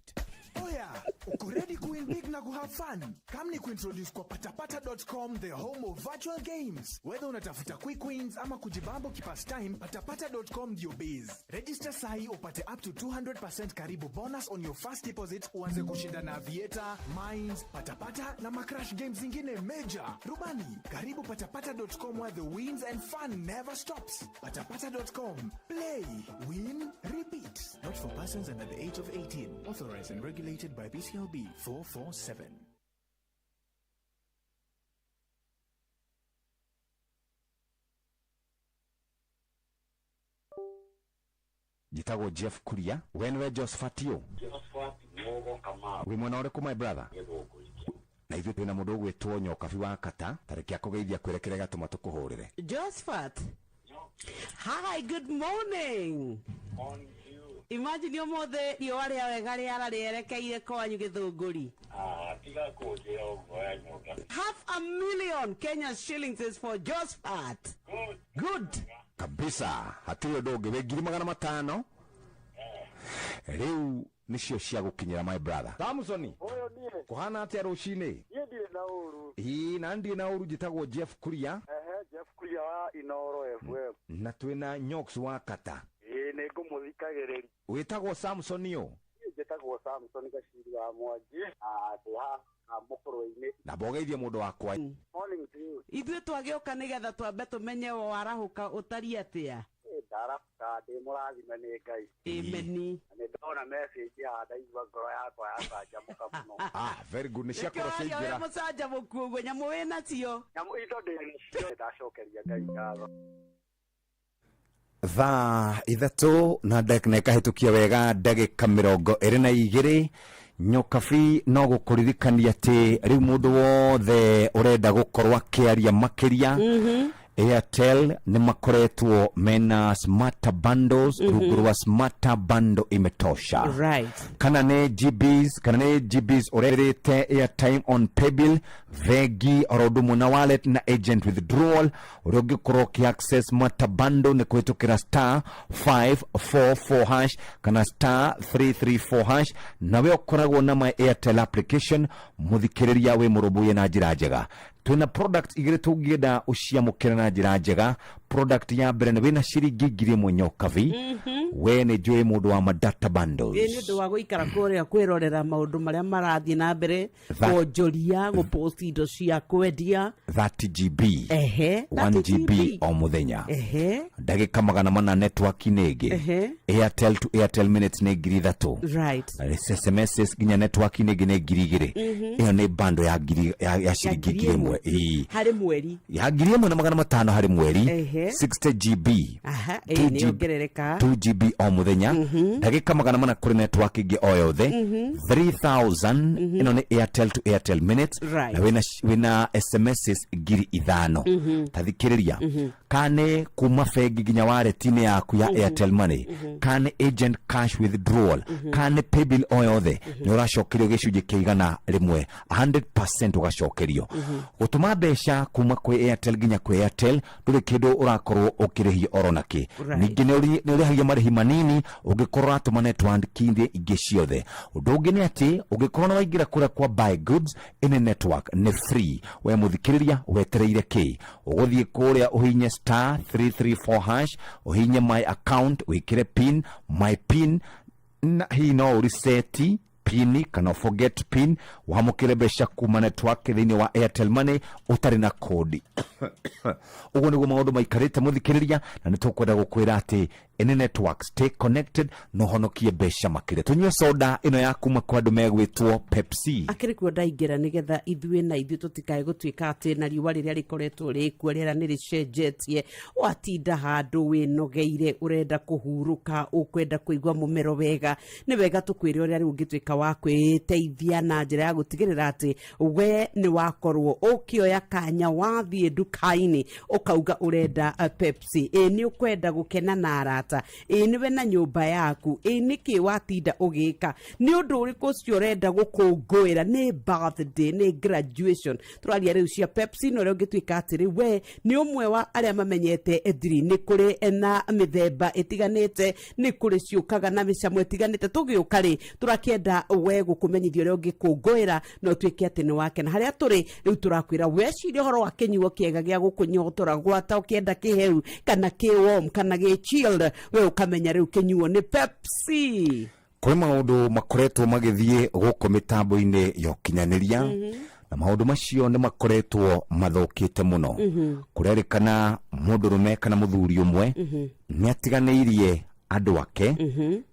[SPEAKER 17] Oya, uko ready kuwin big na kuhave fun? Come ni kuintroduce kwa patapata.com, the home of virtual games. Whether unatafuta quick wins ama kujibambo kipastime, patapata.com ndio base. Register sahi upate up to 200% karibu bonus on your first deposit, uanze kushinda na Aviator, Mines, Patapata na macrash games zingine major. Rubani, karibu patapata.com where the wins and fun never stops. Patapata.com. Play, win, repeat. Not for persons under the age of 18. Authorized and regulated by BCLB 447.
[SPEAKER 20] Njĩtagwo Jeff Kuria, we nĩwe Josephat ũ?
[SPEAKER 21] Josephat Mugo Kamau.
[SPEAKER 20] Wĩ mwena ũrĩkũ my brother?
[SPEAKER 21] Gĩthũngũri.
[SPEAKER 20] Na ithuĩ twĩna mũndũ ũgwĩtwo Nyokabi wa Kata, tarĩki akũgeithia kwĩre kĩrĩa gĩatũma tũkũhũrĩre.
[SPEAKER 22] Josephat. Hi, good morning.
[SPEAKER 21] Morning to you.
[SPEAKER 22] Imagine ũmũthĩ riũa rĩa wega rĩara rĩerekeire kwanyu Gĩthũngũri.
[SPEAKER 21] Ah, tiga kũnjĩra ũguo ya Nyokabi.
[SPEAKER 22] 500,000 Kenya shillings is for Josephat.
[SPEAKER 21] Good.
[SPEAKER 22] Good.
[SPEAKER 20] Kabisa, hatirĩ ũndũ ũngĩ, wĩ 500,000 rĩu nĩcio cia gũkinyĩra my brother. Samsoni,
[SPEAKER 21] Ũyũ niĩ.
[SPEAKER 20] kũhana atĩa rũcinĩ?
[SPEAKER 21] Niĩ ndirĩ na ũru.
[SPEAKER 20] Ĩĩ, na ndirĩ na ũru, njĩtagwo Jeff Kuria.
[SPEAKER 21] Ehe, Jeff Kuria wa Inoro FM.
[SPEAKER 20] Na twĩna Nyox wa Kata.
[SPEAKER 21] Ĩĩ, nĩ ngũmũthikagĩrĩria.
[SPEAKER 20] Wĩtagwo Samson ũ?
[SPEAKER 21] Niĩ njĩtagwo Samson Gaciri wa Mwangi na ndĩ haha mũkũrwe-inĩ.
[SPEAKER 20] Na mbogeithie mũndũ wakwa.
[SPEAKER 21] Morning to you.
[SPEAKER 22] Ithuĩ twagĩũka nĩgetha twambe tũmenye warahũka ũtariĩ atĩa.
[SPEAKER 21] Ĩĩ, ndarahũka ndĩ mũrathime nĩ Ngai.
[SPEAKER 22] Ameni.
[SPEAKER 21] Na nĩ ndona message haha ndaigua ngoro yakwa yacanjamũka mũno.
[SPEAKER 20] Ah, very good, nĩ ciakorwo
[SPEAKER 22] Nĩkĩo waria wĩ
[SPEAKER 20] ciaingĩra.
[SPEAKER 22] mũcanjamũku ũguo, nyamũ wĩ nacio.
[SPEAKER 21] Nyamũ indo ndĩ nacio, ndacokeria Ngai ngatho.
[SPEAKER 20] Thaa 3 na ĩkahĩtũkia wega ndagĩka 22. Nyokabi no gũkũririkania atĩ rĩu mũndũ wothe ũrenda gũkorwo akĩaria makĩria, Airtel nĩ makoretwo mena smarter bundles. Rungu rwa smarter bundle imetosha. Kana nĩ GBs, kana nĩ GBs ũrerĩte airtime on paybill, bengi oro ũndũ ũmwe na wallet na agent withdrawal, ũrĩa ũngĩkorwo ũkĩ access smarter bundle nĩ kũhĩtũkĩra star 544 hash kana star 334 hash, nawe ũkoragwo na my Airtel application. Mũthikĩrĩria wĩ mũrũmbũiye na njĩra njega, twĩna product igĩrĩ tũngĩenda ũciamũkĩre na njĩra njega. Product ya mbere nĩ wĩna ciringi 1000 nyokabi. We nĩ njũĩ mũndũ wa madata bundles.
[SPEAKER 22] Ĩ nĩ ũndũ wa gũikara kũrĩa kwĩrorera maũndũ marĩa marathiĩ na mbere, kuonjoria, gũpost indo cia kwendia.
[SPEAKER 20] 30 GB. 1
[SPEAKER 22] 30
[SPEAKER 20] GB o mũthenya. Ndagĩka 400 network-inĩ ĩngĩ. Airtel to Airtel minutes nĩ 3000. SMSs nginya network-inĩ ĩngĩ nĩ 2000. Ĩyo nĩ bando ya ngiri ya ciringi 1000. Ĩĩ.
[SPEAKER 22] Harĩ mweri.
[SPEAKER 20] Ya 1500 harĩ mweri. 60 GB.
[SPEAKER 22] Aha, ĩ
[SPEAKER 20] 2
[SPEAKER 22] nĩ
[SPEAKER 20] GB
[SPEAKER 22] yongerereka.
[SPEAKER 20] 2 GB o mũthenya, ndagĩka 400 kũrĩ network ĩngĩ o yothe, 3000, ĩno nĩ Airtel to Airtel minutes. Na wĩna SMSs 5000. Tathikĩrĩria, kane kuma bengi nginya wallet-inĩ yaku ya Airtel Money, kane agent cash withdrawal, kane paybill o yothe, nĩ ũracokerio gĩcunjĩ kĩa 100, 100% ũgacokerio. Gũtũma mbeca kuma kwĩ Airtel nginya kwĩ Airtel ndũrĩ kĩndũ ũrakorwo ũkĩrĩhio oro nakĩ. Ningĩ nĩ ũrĩhagia marĩhi manini ũngĩkorwo ũratũma network-inĩ ingĩ ciothe. Ũndũ ũngĩ nĩ atĩ ũngĩkorwo nĩ waingĩra kũrĩa kwa buy goods any network nĩ free. We mũthikĩrĩria, wetereire kĩ? Ũgũthiĩ kũrĩa ũhinye star 334 hash, ũhinye my account, wĩkĩre pin, my pin, na hihi no ũriseti pin kana forget pin, wamũkĩre mbeca kuma network thĩinĩ wa Airtel Money ũtarĩ na kodi. Ũguo nĩguo maũndũ maikarĩte, mũthikĩrĩria, na nĩ tũkwenda gũkwĩra atĩ any network, stay connected na ũhonokie mbeca makĩria. Tũnyue soda ĩno ya kuma kwa andũ megwĩtwo Pepsi.
[SPEAKER 22] Akĩrĩ kuo ndaingĩra nĩgetha ithuĩ na ithuĩ tũtikae gũtuĩka atĩ na riũa rĩrĩa rĩkoretwo rĩkuo, rĩera nĩ rĩcenjetie, watinda handũ wĩnogeire, ũrenda kũhurũka, ũkwenda kũigua mũmero wega, nĩ wega tũkwĩre ũrĩa rĩu ũngĩtuĩka wa kwĩteithia na njĩra ya gũtigĩrĩra atĩ we nĩ wakorwo ũkĩoya kanya wathiĩ nduka-inĩ ũkauga ũrenda Pepsi. Ĩ nĩ ũkwenda gũkena na arata, ĩ nĩwe na nyũmba yaku, ĩ nĩkĩ watinda ũgĩka, nĩ ũndũ ũrĩkũ ũcio ũrenda gũkũngũĩra, nĩ birthday, nĩ graduation, tũraria rĩu cia Pepsi na ũrĩa ũngĩtuĩka atĩ rĩu we nĩ ũmwe wa arĩa mamenyete thiri. Nĩ kũrĩ na mĩthemba ĩtiganĩte, nĩ kũrĩ ciũkaga na mĩcamo ĩtiganĩte. Tũgĩũka rĩ, tũrakĩenda we gũkũmenyithia ũrĩa ũngĩkũngũĩra na ũtuĩke atĩ nĩ wakena. Harĩa tũrĩ rĩu tũrakwĩra weciria ũhoro wa kĩnyuo kĩega gĩa gũkũnyotora, gwata ũkĩenda kĩheu kana kĩ warm kana gĩ chilled, we ũkamenya rĩu kĩnyuo nĩ Pepsi.
[SPEAKER 20] Kũrĩ maũndũ makoretwo magĩthiĩ gũkũ mĩtambo-inĩ ya ũkinyanĩria, na maũndũ macio nĩ makoretwo mathũkĩte mũno. Kũrerĩkana mũndũrũme kana mũthuri ũmwe nĩ atiganĩirie andũ ake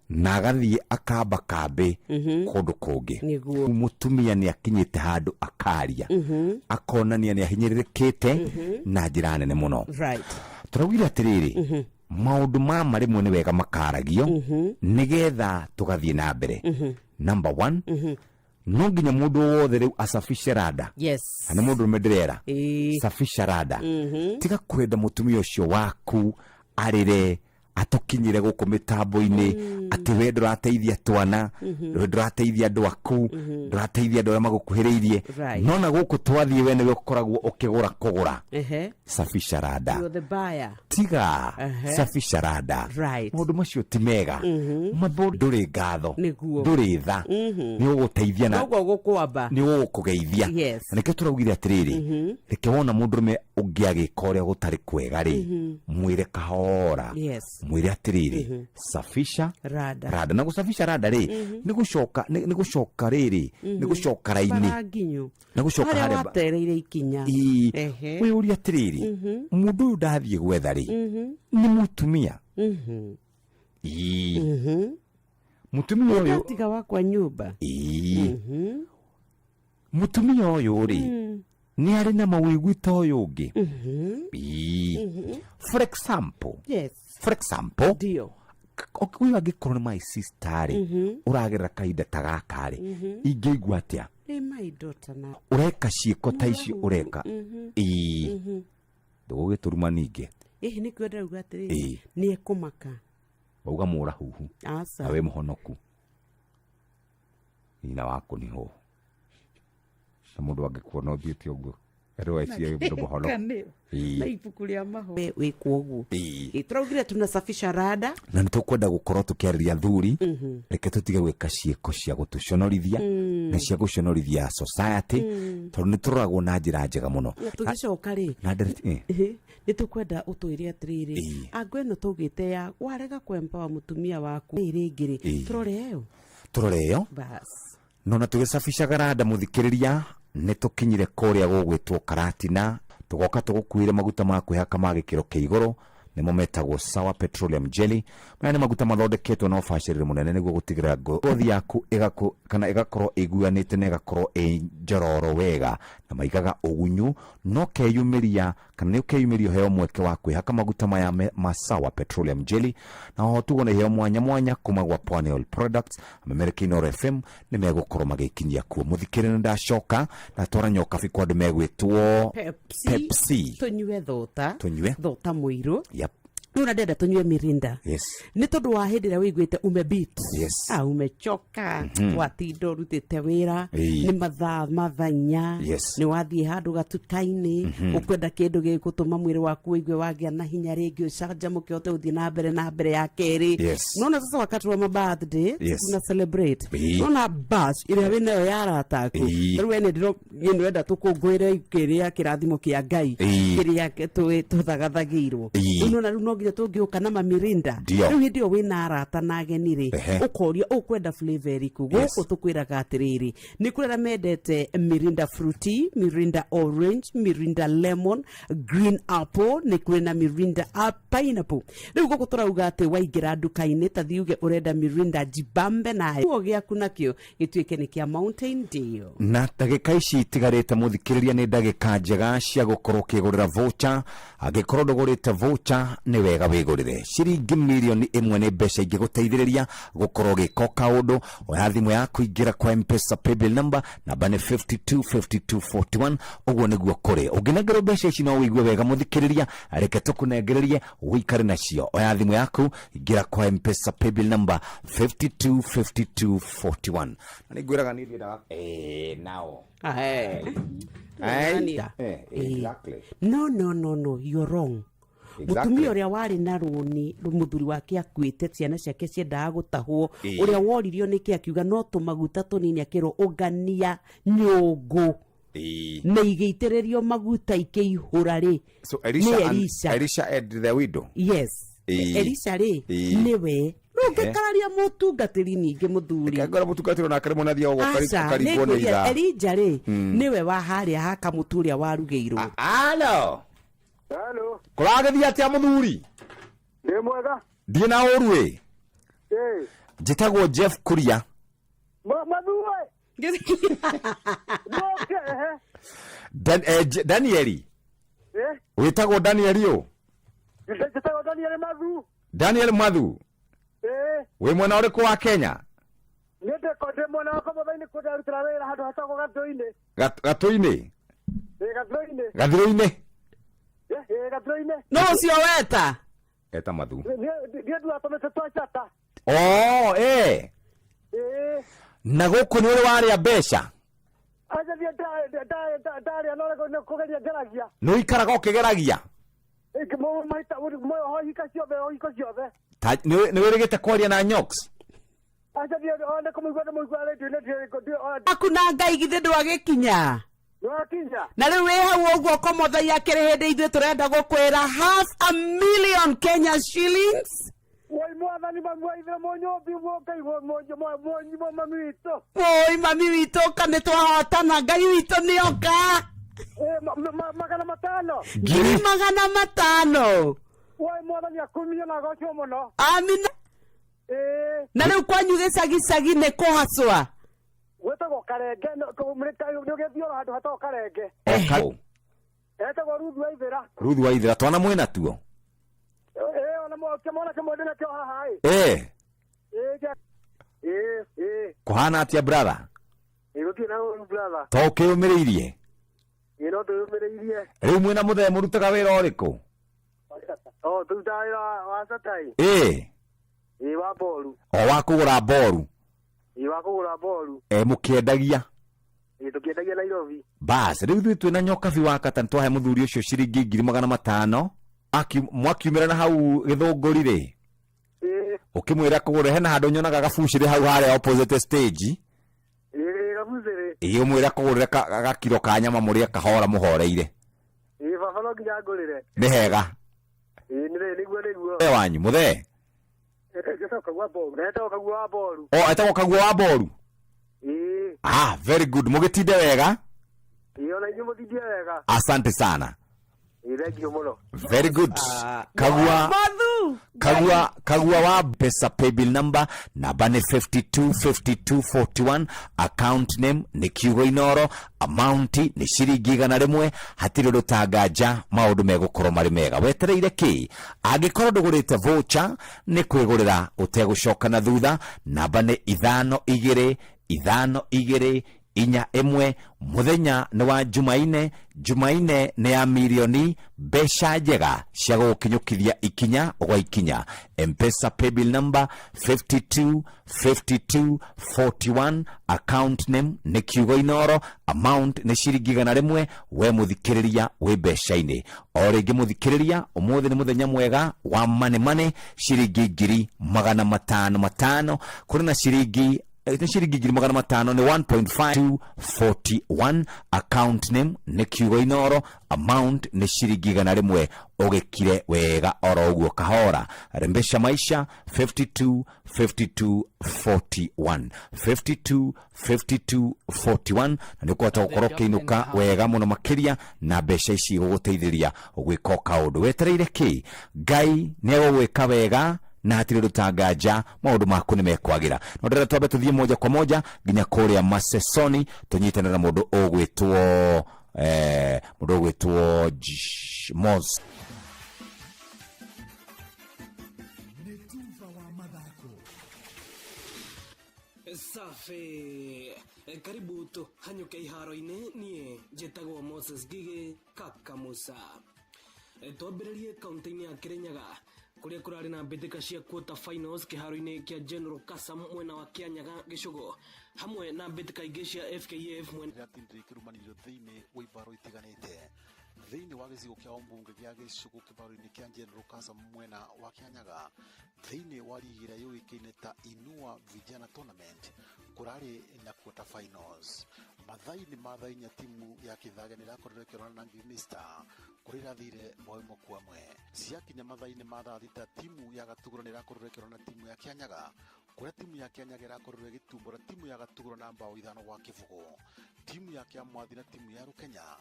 [SPEAKER 20] na agathiĩ akamba kambĩ kũndũ kũngĩ. Mũtumia nĩ akinyĩte handũ akaria, akonania nĩ ahinyĩrĩrĩkĩte na njĩra nene mũno. Tũraugire atĩrĩrĩ, maũndũ ma rĩmwe nĩ wega makaragio nĩgetha tũgathiĩ na mbere. Number one, no nginya mũndũ wothe rĩu asafishe rada. Na nĩ mũndũ ũrũme ndĩrera, safisha rada. Tiga kwenda mũtumia ũcio waku arĩre atũkinyĩre gũkũ mĩtambo-inĩ atĩ we ndũrateithia twana, we ndũrateithia andũ aku, ndũrateithia andũ arĩa magũkuhĩrĩirie. No na gũkũ twathiĩ, we nĩwe ũkoragwo ũkĩgũra kũgũra. Safisha rada.
[SPEAKER 22] You're the buyer.
[SPEAKER 20] Tiga. Safisha rada. Maũndũ macio ti mega. Matho ndũrĩ ngatho, ndũrĩ tha, nĩ ũgũteithia na
[SPEAKER 22] Noguo gũkwamba.
[SPEAKER 20] Nĩ ũgũkũgeithia. Na nĩkĩo tũraugire atĩrĩrĩ, reke wona mũndũrũme ũngĩ agĩka ũrĩa gũtarĩ kwega rĩ, mwĩre kahora. Mwĩre atĩrĩrĩ, safisha
[SPEAKER 22] rada.
[SPEAKER 20] Rada. Na gũsafisha rada rĩ, nĩ gũcoka nĩ gũcoka rĩrĩ, nĩ gũcoka raini.
[SPEAKER 22] Bara nginyu.
[SPEAKER 20] Nĩ gũcoka
[SPEAKER 22] harĩa
[SPEAKER 20] harĩa
[SPEAKER 22] watereire ikinya.
[SPEAKER 20] Ĩĩ. Wĩyũrie atĩrĩrĩ, mũndũ ũyũ ndathiĩ gwetha rĩ, nĩ mũtumia? Ĩĩ. Mũtumia ũyũ
[SPEAKER 22] ndatiga wakwa nyũmba.
[SPEAKER 20] Ĩĩ. Mũtumia ũyũ rĩ, nĩ arĩ na mawĩgwi ta ũyũ ũngĩ? Ĩĩ. For example, for example,
[SPEAKER 22] ndio
[SPEAKER 20] ũyũ angĩkorwo nĩ my sister rĩ, ũragerera kahinda ta gaka rĩ, ingĩigua atĩa?
[SPEAKER 22] Nĩ my daughter na
[SPEAKER 20] Ũreka ciĩko ta icio ũreka. Ĩĩ, ndũgũgĩtũruma ningĩ.
[SPEAKER 22] Ĩhĩ, nĩkĩo ndĩrauga atĩrĩrĩ, nĩ ekũmaka.
[SPEAKER 20] Wauga mũrahuhu.
[SPEAKER 22] Aca.
[SPEAKER 20] Na wĩ mũhonoku nyina waku nĩ hũ na mũndũ angĩkuona ũthiĩte ũguo. Rũetie mũhoro. Ĩĩ.
[SPEAKER 22] Na ibuku rĩa mahoya wĩkwo ũguo.
[SPEAKER 20] Ĩĩ.
[SPEAKER 22] Ĩ, tũraugire tunasafisha rada.
[SPEAKER 20] Na nä tũkwenda gũkorwo tũkĩarĩria athuri, reke tũtige gwĩka ciĩko cia gũtũconorithia na cia gũconorithia society, tondũ nĩ tũroragwo na njĩra njega mũno.
[SPEAKER 22] Na tũgĩcoka rĩ,
[SPEAKER 20] na ndereti.
[SPEAKER 22] Nĩ tũkwenda ũtwĩre atĩrĩrĩ, angũ ĩno tũgĩte ya warega kwembawa mũtumia waku ĩ rĩngĩ rĩ, tũrore ĩyo.
[SPEAKER 20] Tũrore ĩyo.
[SPEAKER 22] Bas.
[SPEAKER 20] No na tũgĩcabicaga randa, mũthikĩrĩria, nĩ tũkinyire kũrĩa gũgwĩtwo Karatina. Tũgoka tũgũkuĩre maguta ma kwĩhaka ma gĩkĩro kĩa igũrũ, nĩmo metagwo Sawa Petroleum Jelly. Maya nĩ maguta mathondeketwo na ũbacĩrĩri mũnene nĩguo gũtigĩrĩra ngothi yaku ĩgaku kana ĩgakorwo ĩiguanĩte na ĩgakorwo ĩ njororo wega, na maigaga ũgunyu. No keyumĩria kana nĩ ũkeyumĩria ũheo mweke wa kwĩhaka maguta maya ma Sawa Petroleum Jelly, na oho tugwo na iheo mwanya mwanya kuma gwa Pwani Oil Products. Amemereki Inooro FM nĩ megũkorwo magĩkinyia kuo. Mũthikĩrĩria, nĩ ndacoka ndatwara nyokabi kwa andũ megwĩtwo
[SPEAKER 22] Pepsi.
[SPEAKER 20] Pepsi.
[SPEAKER 22] Tũnyue thota.
[SPEAKER 20] Tũnyue.
[SPEAKER 22] Thota mũirũ.
[SPEAKER 20] Yep.
[SPEAKER 22] Rĩu na ndenda tũnyue Mirinda. Nĩ tondũ wa hĩndĩ ĩrĩa wĩiguĩte umebit, ah, umechoka, watinda ũrutĩte wĩra, nĩ mathaa mathanya, nĩ wathiĩ handũ gatuka-inĩ, ũkwenda kĩndũ gĩgũtũma mwĩrĩ waku ũigue wagĩa na hinya rĩngĩ, ũcanjamũke, ũhote gũthiĩ na mbere na mbere ya kerĩ. Nona sasa wakati wa mabirthday, tuna celebrate. Nona bash ĩrĩa wĩnayo ya arata aku. Rĩu we nĩ ndĩrenda tũkũngũĩre kĩrĩa kĩrathimo kĩa Ngai, kĩrĩa tũthagathagĩirwo. Rĩu nona rĩu no nginya tũngĩũka na mamirinda.
[SPEAKER 20] Ndio.
[SPEAKER 22] Rĩu hĩndĩ ĩyo wĩna arata na ageni rĩ, ũkoria ũkwenda flavor ĩrĩkũ. Gũkũ tũkwĩraga atĩrĩrĩ, nĩ kũrĩ arĩa mendete Mirinda fruity, Mirinda orange, Mirinda lemon, green apple, nĩ kũrĩ na Mirinda pineapple. Rĩu gũkũ tũrauga atĩ waingĩra nduka-inĩ, ta thiĩ uge ũrenda Mirinda jibambe nayo kuo gĩaku nakĩo gĩtuĩke nĩ kĩa Mountain Dew.
[SPEAKER 20] Na ndagĩka ici itigarĩte, mũthikĩrĩria, nĩ ndagĩka njega cia gũkorwo ũkĩgũrĩra voucher. Angĩkorwo ndũgũrĩte voucher, nĩ wega wĩgũrĩre. Ciringi 1 mirioni nĩ mbeca ingĩgũteithĩrĩria gũkorwo ũgĩka kaũndũ. Oya thimũ yaku, ingĩra kwa Mpesa paybill number, namba nĩ 525241. Ũguo nĩguo kũrĩ. Ũngĩnengerwo mbeca ici no wĩigue wega. Mũthikĩrĩria, reke tũkũnengererie ũikare nacio. Oya thimũ yaku, ingĩra kwa Mpesa paybill number 525241. Na nĩ ngwĩraga niĩ ndiendaga nao.
[SPEAKER 22] Ai.
[SPEAKER 20] Exactly.
[SPEAKER 22] No, no, no, no, you're wrong. Mũtumia ũrĩa warĩ na rũni, mũthuri wake akuĩte, ciana ciake ciendaga gũtahwo, ũrĩa woririo nĩkĩ, akiuga no tũmaguta tũnini, akĩrwo ũngania nyũngũ na igĩitĩrĩrio maguta ikĩihũra rĩ.
[SPEAKER 20] So Elisha,
[SPEAKER 22] Nĩ
[SPEAKER 20] and,
[SPEAKER 22] Elisha.
[SPEAKER 20] Elisha and the widow.
[SPEAKER 22] Yes. Elisha rĩ, nĩwe rĩu ngĩkararia mũtungatĩri ningĩ mũthuri.
[SPEAKER 20] Ngora mũtungatĩri onake rĩmwe nathiaga ũguo
[SPEAKER 22] Aca,
[SPEAKER 20] ũkaringwo nĩ
[SPEAKER 22] nĩngwĩria,
[SPEAKER 20] ithaa.
[SPEAKER 22] Elija rĩ, nĩwe wa harĩa hakamũtu ũrĩa warugĩirwo.
[SPEAKER 20] Alo.
[SPEAKER 21] Halo.
[SPEAKER 20] Kũragĩthiĩ atĩa, mũthuri?
[SPEAKER 21] Ndĩ mwega.
[SPEAKER 20] Ndiĩ na ũru ĩ.
[SPEAKER 21] Ĩ.
[SPEAKER 20] Njĩtagwo Jeff Kuria.
[SPEAKER 21] Mathuwe. Ndoke ehe.
[SPEAKER 20] Danieli.
[SPEAKER 21] Eh.
[SPEAKER 20] Wĩtagwo Danieli ũ?
[SPEAKER 21] Njĩtagwo Daniel Mathu.
[SPEAKER 20] Daniel Mathu.
[SPEAKER 21] Ĩ.
[SPEAKER 20] Wĩ mwena ũrĩkũ wa Kenya?
[SPEAKER 21] Nĩ ndĩko ndĩ mwena wa Kamũtha-inĩ kũrĩa ndarutĩra wĩra handũ hatagwo Gathũinĩ.
[SPEAKER 20] Gatũ-inĩ?
[SPEAKER 21] Ĩ, Gathũinĩ.
[SPEAKER 20] Gathirũ-inĩ?
[SPEAKER 21] Ĩ, Gathũinĩ.
[SPEAKER 22] No ũcio weta.
[SPEAKER 20] Eta Mathu.
[SPEAKER 21] Niĩ nduatũmĩte twa chata.
[SPEAKER 20] Oh, eh.
[SPEAKER 21] Ĩ.
[SPEAKER 20] Na gũkũ nĩ ũrĩ warĩa mbeca?
[SPEAKER 21] Aca, thiĩ ndarĩa, no nĩ kũgeria ngeragia.
[SPEAKER 20] Nĩ ũikaraga ũkĩgeragia?
[SPEAKER 21] Maita hika ciothe, hiko ciothe.
[SPEAKER 20] Nĩ wĩrĩgĩte kwaria na Nyox?
[SPEAKER 21] Aca, thiĩ nĩ kũmũigua, nĩ mũigua rĩndiũ-inĩ.
[SPEAKER 22] Aku na Ngai githĩ ndwagĩkinya?
[SPEAKER 21] Nĩwakinya.
[SPEAKER 22] Na rĩu wĩ hau ũguo komothai akĩrĩ hĩndĩ ithuĩ tũrenda gũkwĩra half a million Kenya shillings.
[SPEAKER 21] Woi mwathani, mami wa ithe, mũnyũmbi, Ngai, mami witũ.
[SPEAKER 22] Oi mami witũ, ka nĩ twahotana, Ngai witũ nĩoka.
[SPEAKER 21] 500.
[SPEAKER 22] 500,000.
[SPEAKER 21] Woi mwathani akumio na agocwo mũno.
[SPEAKER 22] Amina.
[SPEAKER 21] Ĩĩ.
[SPEAKER 22] Na rĩu kwanyu gĩcagicagi nĩ kũhacwa?
[SPEAKER 21] Gwĩtagwo Karenge, nĩ ũgĩthiĩ oro handũ hatagwo Karenge. Etagwo Ruthu wa Ithĩra.
[SPEAKER 20] Ruthu wa Ithĩra, twana mwĩna tuo?
[SPEAKER 21] Ĩĩ, ona kĩmwana kĩmwe ndĩnakĩo haha ĩ. Ĩĩ, ĩĩ, ĩĩ.
[SPEAKER 20] Kũhana atĩa, brother?
[SPEAKER 21] Ĩĩ, gũtirĩ na ũru, brother.
[SPEAKER 20] To ũkĩũmĩrĩirie?
[SPEAKER 21] Ĩĩ, no twĩyũmĩrĩirie.
[SPEAKER 20] Rĩu mwĩna mũthee mũrutaga wĩra ũrĩkũ?
[SPEAKER 21] O tũrutaga wĩra wa satai. Ĩĩ, wa boru.
[SPEAKER 20] O wa kũgũra mboru?
[SPEAKER 21] Ĩĩ, wa kũgũra boru.
[SPEAKER 20] Mũkĩendagia?
[SPEAKER 21] Ĩĩ tũkĩendagia Nairobi.
[SPEAKER 20] Bas, rĩu ithuĩ twĩna Nyokabi wa kata nĩtwahe mũthuri ũcio ciringi 500,000. Mwakiumĩra na hau Gĩthũngũri rĩ?
[SPEAKER 21] Ĩĩ.
[SPEAKER 20] Ũkĩmwĩra kũgũre hena handũ nyonaga gabucĩrĩ hau harĩa opposite stage.
[SPEAKER 21] Ĩĩ gabucĩrĩ.
[SPEAKER 20] Ĩĩ ũmwĩre akũgũrĩre gakiro ka nyama mũrĩe kahora mũhoreire.
[SPEAKER 21] Ĩĩ baba no nginya ngũrĩre.
[SPEAKER 20] Nĩ hega.
[SPEAKER 21] Ĩĩ nĩguo nĩguo.
[SPEAKER 20] Mũthee wanyu, mũthee.
[SPEAKER 21] Etagwo Kagua Boru. Etagwo Kagua wa Boru.
[SPEAKER 20] O etagwo Kagua wa Boru.
[SPEAKER 21] Ĩĩ.
[SPEAKER 20] Ah, very good. Mũgĩtinde wega.
[SPEAKER 21] Ĩĩ ona inyuĩ mũtindie wega.
[SPEAKER 20] Asante sana.
[SPEAKER 21] Ĩĩ thank you mũno.
[SPEAKER 20] Very good. Kagua
[SPEAKER 22] Mothu.
[SPEAKER 20] Kagua Kagua wa pesa paybill number namba nĩ 525241, account name nĩ kiugo Inoro, amount nĩ ciringi 100. Hatirĩ ũndũ tanganja, maũndũ megũkorwo marĩ mega. Wetereire kĩ? Angĩkorwo ndũgũrĩte voucher nĩ kwĩgũrĩra ũtegũcoka na thutha. Namba nĩ 5 2 5 2 4 1. Mũthenya nĩ wa Jumaine. Jumaine nĩ ya mirioni mbeca njega cia gũgũkinyũkithia ikinya gwa ikinya. Mpesa paybill number 525241, account name nĩ kiugo Inoro, amount nĩ ciringi 100. We mũthikĩrĩria wĩ mbeca-inĩ o rĩngĩ, mũthikĩrĩria, ũmũthĩ nĩ mũthenya mwega wa mane mane, ciringi 500,000 500. Kũrĩ na ciringi nĩ ciringi 500,000, nĩ 1.541, account name nĩ kiugo Inoro, amount nĩ ciringi 100. Ũgĩkire wega oro ũguo kahora. Rembesha maisha, 52 52 41, 52 52 41, na nĩ ũkũhota gũkorwo ũkĩinũka wega mũno makĩria na mbeca ici gũgũteithĩria gwĩka o kaũndũ. Wetereire kĩ? Ngai nĩ egũgwĩka wega na hatirĩ ũndũ tanganja, maũndũ maku nĩ mekwagĩra. No ndĩrenda twambe tũthiĩ moja kwa moja nginya kũrĩa Masesoni tũnyitane na mũndũ ũgwĩtwo mũndũ ũgwĩtwo Mos.
[SPEAKER 6] Nĩ tuba wa mathako.
[SPEAKER 7] Safi, karibu tuhanyuke iharo-inĩ. Niĩ njĩtagwo Moses Ngigĩ Kaka Musa. Twambĩrĩrie kaunti-inĩ ya Kĩrĩnyaga kũrĩa kũrarĩ na mbĩtĩka cia quarter finals kĩharo-inĩ kĩa General Kasam mwena wa Kĩanyaga Gĩcũgo, hamwe na mbĩtĩka ingĩ cia FKF mwena
[SPEAKER 11] Rĩratindire ikĩrũmanĩrĩrio thĩinĩ wa ivaro itiganĩte thĩinĩ wa gĩcigo kĩa ũmbunge gĩa Gĩcũgũ, kĩvaro-inĩ kĩa General Kasam mwena wa Kĩanyaga, thĩinĩ wa rigi ĩrĩa yũĩkaine ta Inua Vijana Tournament. Kũrarĩ na quarter finals mathaa-inĩ ma thaa 4. Timu ya Kĩthage nĩ ĩrakorirwo ĩkĩrorana na Green Star, kũrĩa ĩrathire bao 1-1. Ciakinya mathaa-inĩ ma thaa 6, timu ya Gatugũro nĩ ĩrakorirwo ĩkĩrorana na timu ya Kĩanyaga, kũrĩa timu ya Kĩanyaga ĩrakorirwo ĩgĩtumbũra timu ya Gatugũro na bao 5-0. Timu ya Kĩamwathi na timu ya Rũkenya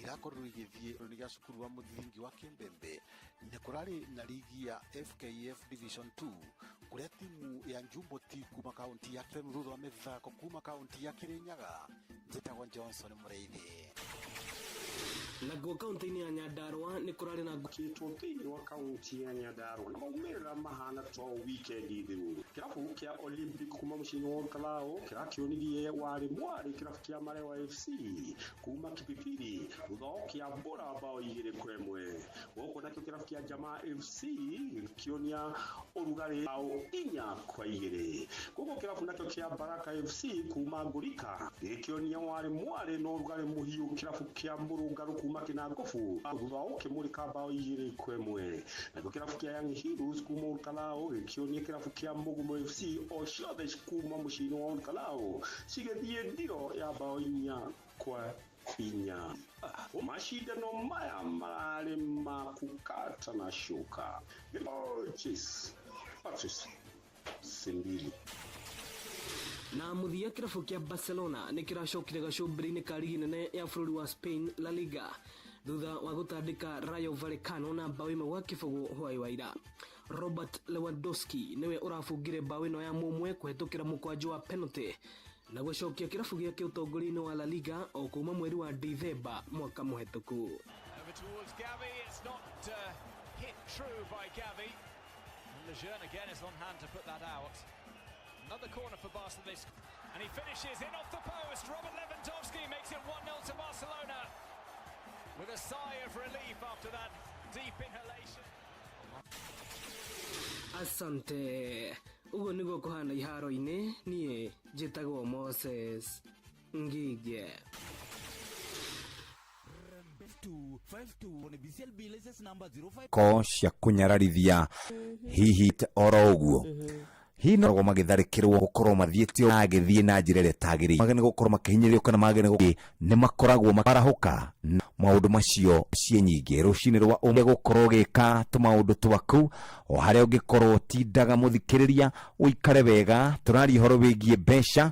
[SPEAKER 11] irakorirwo igĩthiĩ nĩ gĩa cukuru wa mũthingi wa Kĩmbembe. Nĩ kũrarĩ na ligi ya FKF Division 2, kũrĩa timu ya Njumbo T kuma kaunti ya FM. Thutha wa mĩthako kuma kaunti ya Kĩrĩnyaga, njĩtagwo Johnson Mũrĩithi.
[SPEAKER 7] Naguo kaunti-inĩ ya Nyandarua nĩ kũrarĩ na
[SPEAKER 8] Kitwo thĩinĩ wa kaunti ya Nyandarua na maumĩrĩra mahana to wikendi thiru. Kĩrabu kĩa Olympic kuma mũciĩ-inĩ wa Olkalou kĩrakĩonirie warĩ mwarĩ kĩrabu kĩa Marewa FC kuma Kipipiri thutha wa kĩambũra bao 2-1. Gũkũ nakĩo kĩrabu kĩa Jamaa FC gĩkĩonia ũrugarĩ bao 4-2. Gũkũ kĩrabu nakĩo kĩa Baraka FC kuma Ngũrika gĩkĩonia warĩ mwarĩ na ũrugarĩ mũhiũ kĩrabu kĩa Mũrũngarũ kuma Kĩnangobu thutha wa gũkĩmũrĩka bao 2-1. Nakĩo kĩrabu kĩa Young Heroes kuma Olkalou gĩkĩonia kĩrabu kĩa Mũgumo FC, o ciothe kuma mũciĩ-inĩ wa Olkalou, cigĩthiĩ ndiro ya bao 4-4. Mashindano maya mararĩ ma kukata na shuka. Chase Patrice Simbili.
[SPEAKER 7] Na mũthia, kĩrabu kĩa Barcelona nĩ kĩracokire gacũmbĩrĩ-inĩ ka rigi nene ya bũrũri wa Spain, La Liga, thutha wa gũtandĩka Rayo Vallecano na bao 1-0 hwaĩ wa ira. Robert Lewandowski nĩwe ũrabungire bao ĩno ya mũmwe kũhetũkĩra mũkwanjũ wa penalty na gũcokia kĩrabu gĩake ũtongoria-inĩ wa La Liga o kuma mweri wa Dithemba mwaka mũhetũku.
[SPEAKER 12] Over towards Gavi. It's not hit true by Gavi. And Lejeune again is on hand to put that out. Another corner for Barca. This, and he finishes in off the post. Robert Lewandowski makes it 1-0 to Barcelona with a sigh of relief after that deep inhalation.
[SPEAKER 7] Asante. Ũguo nĩguo kũhana iharo-inĩ. Niĩ njĩtagwo Moses. Ngige.
[SPEAKER 5] 252 ni BCLB license number 05
[SPEAKER 20] Ko cia kũnyararithia hihi oro ũguo hihi no magĩtharĩkĩrwo gũkorwo mathiĩte agĩthiĩ na njĩra ĩrĩa ĩtagĩrĩire magene gũkorwo makĩhinyĩrĩrio kana magene nĩ makoragwo makarahũka maũndũ macio ciĩ nyingĩ rũcinĩ rwa ũmwe gũkorwo ũgĩka tũmaũndũ twaku o harĩa ũngĩkorwo ũtindaga mũthikĩrĩria ũikare wega tũraria ũhoro wĩgiĩ mbeca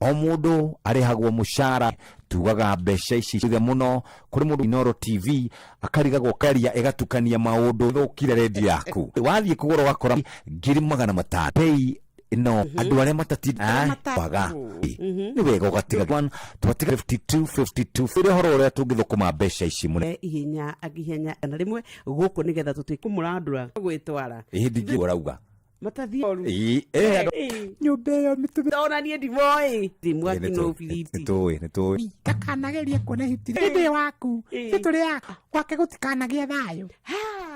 [SPEAKER 20] o mũndũ arĩhagwo mũcara tugaga mbeca ici ciothe mũno kũrĩ mũndũ Inooro TV akarigagwo karia ĩgatukania maũndũ thũkire redio yaku wathiĩ kũgũra ũgakora 500,000 bei no andũ arĩa matatindaga nĩ wega ũgatiga one twatiga 52 52 ĩrĩ ũhoro ũrĩa tũngĩthũkũma mbeca ici mũno
[SPEAKER 22] Ihenya agihenya na rimwe gũkũ nĩgetha tũtuĩke kũmũrandũra gwĩtwara
[SPEAKER 20] ĩhĩ ndingĩ ũrauga
[SPEAKER 22] matathi oru
[SPEAKER 20] Ĩĩ, andũ-
[SPEAKER 22] nyũmba ĩyo mĩtũmĩ ona niĩ ndimoĩ mwaki no biriti
[SPEAKER 20] nĩtũĩ nĩtũĩ
[SPEAKER 15] Ndakanagerie kuona hiti ndĩ waku tũrĩ a gwake gũtikanagĩe thayũ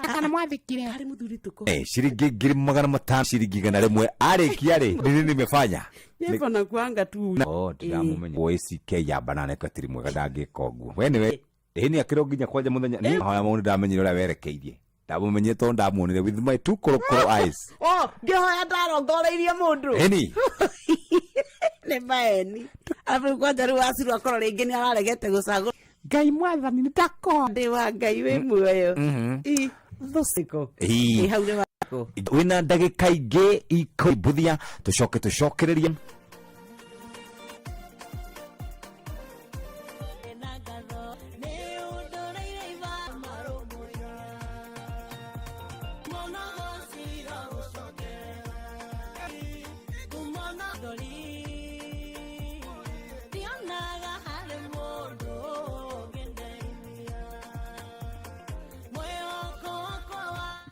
[SPEAKER 15] kana mwathĩkire
[SPEAKER 22] harĩ mũthuri tuko
[SPEAKER 20] Ciringi 500,000 ciringi 100 arĩkia rĩ nini nimefanya
[SPEAKER 22] nyembo na kuanga tu.
[SPEAKER 20] Oh, ndĩramũmenya ACK ya banana ko tiri mwega ndangĩka ũguo we nĩwe ĩĩ nĩ akĩrwo nginya kwanja mũthenya nĩ hoya mũndũ ndamenyire ũrĩa werekeirie ndamũmenyire tondũ ndamuonire with my two korokoro eyes.
[SPEAKER 22] Oh, ngĩhoya ndarongoreirie mũndũ.
[SPEAKER 20] Ĩni.
[SPEAKER 22] Nĩ maeni arabu kwanja rĩu acirwo akorwo rĩngĩ nĩ araregete gũcagũra.
[SPEAKER 15] Ngai mwathani nĩ ndakona
[SPEAKER 22] ndĩ wa Ngai wĩ muoyo I thũciko.
[SPEAKER 20] Ĩ.
[SPEAKER 22] Ĩ hau nĩ wako.
[SPEAKER 20] Wĩna ndagĩka ingĩ ikũmbuthia tũcoke tũcokererie.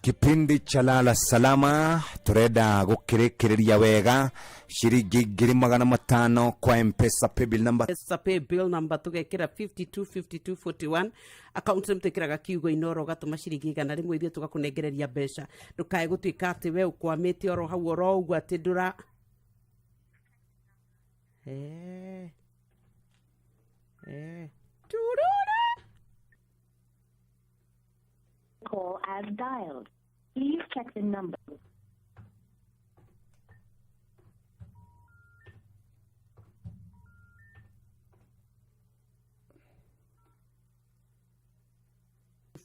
[SPEAKER 20] Kipindi cha Lala Salama turenda gukirikiriria wega ciringi 500,000 kwa Mpesa paybill number.
[SPEAKER 22] Mpesa pay bill number tũgekĩra 525241 account nĩ twĩkĩraga kiugo Inooro ũgatũma ciringi 100 ithuĩ tũgakũnengereria mbeca ndũkae gũtuĩka atĩ we ũkwamĩte oro hau oro ũguo atĩ ndũra Eh. Eh. Turura.
[SPEAKER 16] Call as dialed. Please check the number.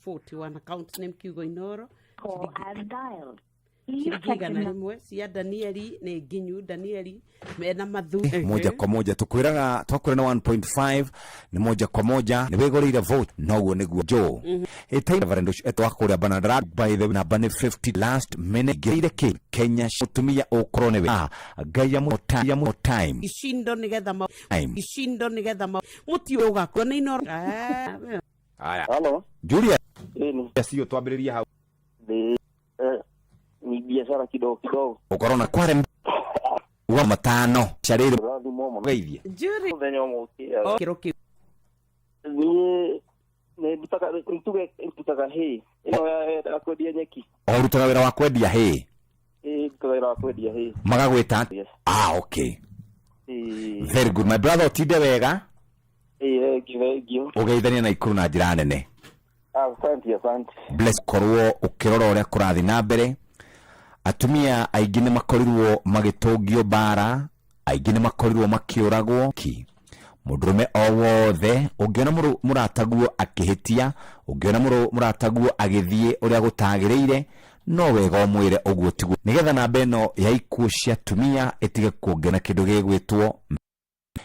[SPEAKER 22] 41 account name kiugo Inooro.
[SPEAKER 16] Call as dialed. Please
[SPEAKER 22] Ciringi
[SPEAKER 16] check the
[SPEAKER 22] igana
[SPEAKER 16] number.
[SPEAKER 22] rĩmwe cia Danieli nĩ nginyu Danieli mena mathu
[SPEAKER 20] Moja kwa moja tukwiraga twakwira na 1.5 ni moja kwa moja ni wigurire vote noguo niguo jo ĩtai reverend ũcio etwa kũrĩa banadra by the namba nĩ 50 last minute ngĩire kĩ Kenya mũtumia ũkorwo nĩwe Ngai ya mu time.
[SPEAKER 22] Ishindo nĩgetha ma
[SPEAKER 20] Time.
[SPEAKER 22] ishindo nĩgetha ma mũti ũyũ ũgakua nĩ Inooro.
[SPEAKER 20] Haya.
[SPEAKER 23] Halo.
[SPEAKER 20] Julia.
[SPEAKER 23] Nini?
[SPEAKER 20] Sio twambĩrĩrie hau.
[SPEAKER 23] Ni ni biashara kidogo kidogo.
[SPEAKER 20] Ũkorwo na kware wa matano carĩrĩ
[SPEAKER 23] Rathimwo mũno.
[SPEAKER 20] geithie.
[SPEAKER 22] Jury.
[SPEAKER 23] Mũthenya ũmwe ũkĩaga.
[SPEAKER 22] Kĩro kĩu.
[SPEAKER 23] Niĩ nĩ ndutaga ntuge ndutaga hay ĩno ya kwendia nyeki.
[SPEAKER 20] O rutaga wĩra wa kwendia hay.
[SPEAKER 23] Ĩĩ ndutaga wĩra wa kwendia hay.
[SPEAKER 20] Magagwĩta.
[SPEAKER 23] Yes.
[SPEAKER 20] Okay.
[SPEAKER 23] Ĩĩ.
[SPEAKER 20] Very good my brother, ũtinde wega.
[SPEAKER 23] Ĩĩ thengiũ thengiũ.
[SPEAKER 20] Ũgeithania na ikuru na njĩra nene.
[SPEAKER 23] Asante asante.
[SPEAKER 20] Bless korwo ũkĩrora ũrĩa kũrathiĩ na mbere atumia aingĩ nĩ makorirwo magĩtũngio mbara aingĩ nĩ makorirwo makĩũragwo ki mũndũrũme o wothe ũngĩona mũrataguo akĩhĩtia ũngĩona mũrataguo agĩthiĩ ũrĩa gũtagĩrĩire no wega ũmwĩre ũguo tiguo nĩgetha namba ĩno ya ikuũ cia atumia ĩtige kuongerera kĩndũ gĩgwĩtwo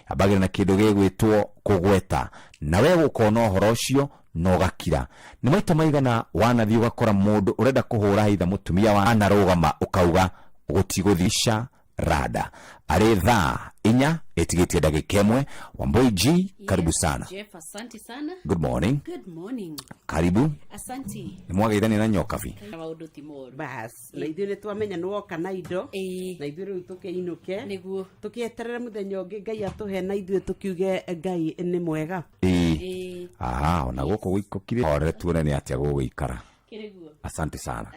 [SPEAKER 20] ambagĩra na kĩndũ gĩgwĩtwo kũgweta na we gũkona ũhoro ũcio na ũgakira nĩ maita maigana wanathiĩ ũgakora mũndũ ũrenda kũhũra hitha mũtumia wa anarũgama ũkauga gũtigũthisha rada arĩ thaa 4 ĩtigĩtie ndagĩka 1. Wambui G, karibu sana.
[SPEAKER 24] Jeff, asante sana.
[SPEAKER 20] Good morning.
[SPEAKER 24] Good morning.
[SPEAKER 20] Karibu.
[SPEAKER 24] Asante.
[SPEAKER 20] Nĩ mwageithania na nyokabi.
[SPEAKER 24] Maũndũ ti moru.
[SPEAKER 22] Bas, na ithuĩ nĩ twamenya nĩ woka na indo na ithuĩ rĩu tũkĩinũke
[SPEAKER 24] nĩguo
[SPEAKER 22] tũkĩeterere mũthenya ũngĩ Ngai atũhe na ithuĩ tũkiuge Ngai nĩ mwega.
[SPEAKER 20] Ĩĩ. Aha, ona gũkũ gũikũkire horere tuone nĩ atĩa gũgũikara.
[SPEAKER 24] Kĩrĩguo.
[SPEAKER 20] Asante sana.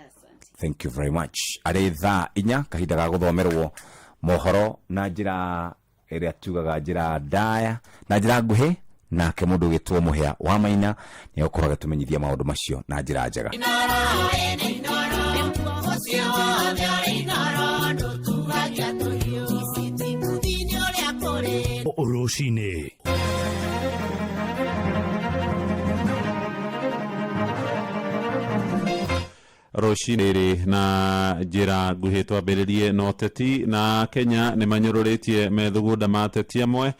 [SPEAKER 20] Thank you very much. Arĩ thaa 4 kahinda ga gũthomerwo mohoro na njĩra Ĩrĩa tugaga njĩra ndaya na njĩra nguhĩ, nake mũndũ ũgĩtwo Mũhĩa wa Maina nĩ egũkorwo agĩtũmenyithia maũndũ macio na njĩra njega.
[SPEAKER 6] Rũcinĩ.
[SPEAKER 10] Rũcinĩ rĩ na njĩra nguhĩ, twambĩrĩrie na ũteti. Na Kenya nĩ manyũrũrĩtie methugunda ma ateti amwe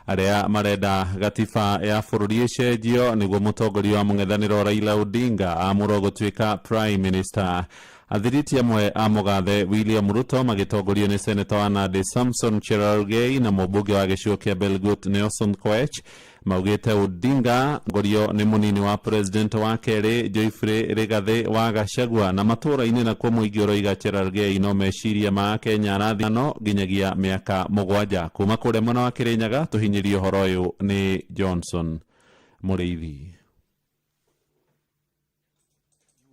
[SPEAKER 10] arĩa marenda gatiba ya bũrũri ĩcenjio nĩguo mũtongoria wa mũng'ethanĩro Raila Odinga amũrwo gũtuĩka prime minister. Athiriti amwe a mũgathe William Ruto magĩtongorio nĩ seneta wa Nandi Samson Cherargei na mũmbunge wa gĩcigo kĩa Belgut Nelson Koech maugĩte Odinga ngorio nĩ mũnini wa president wa kerĩ Geoffrey Rigathĩ wa Gachagua. Na matũũra-inĩ nakuo mũingĩ ũroiga Cherargei no meciria ma Kenya arathano nginyagia mĩaka 7. Kuma kũrĩa mwena wa Kĩrĩnyaga tũhinyĩrie ũhoro ũyũ nĩ Johnson Mũrĩithi.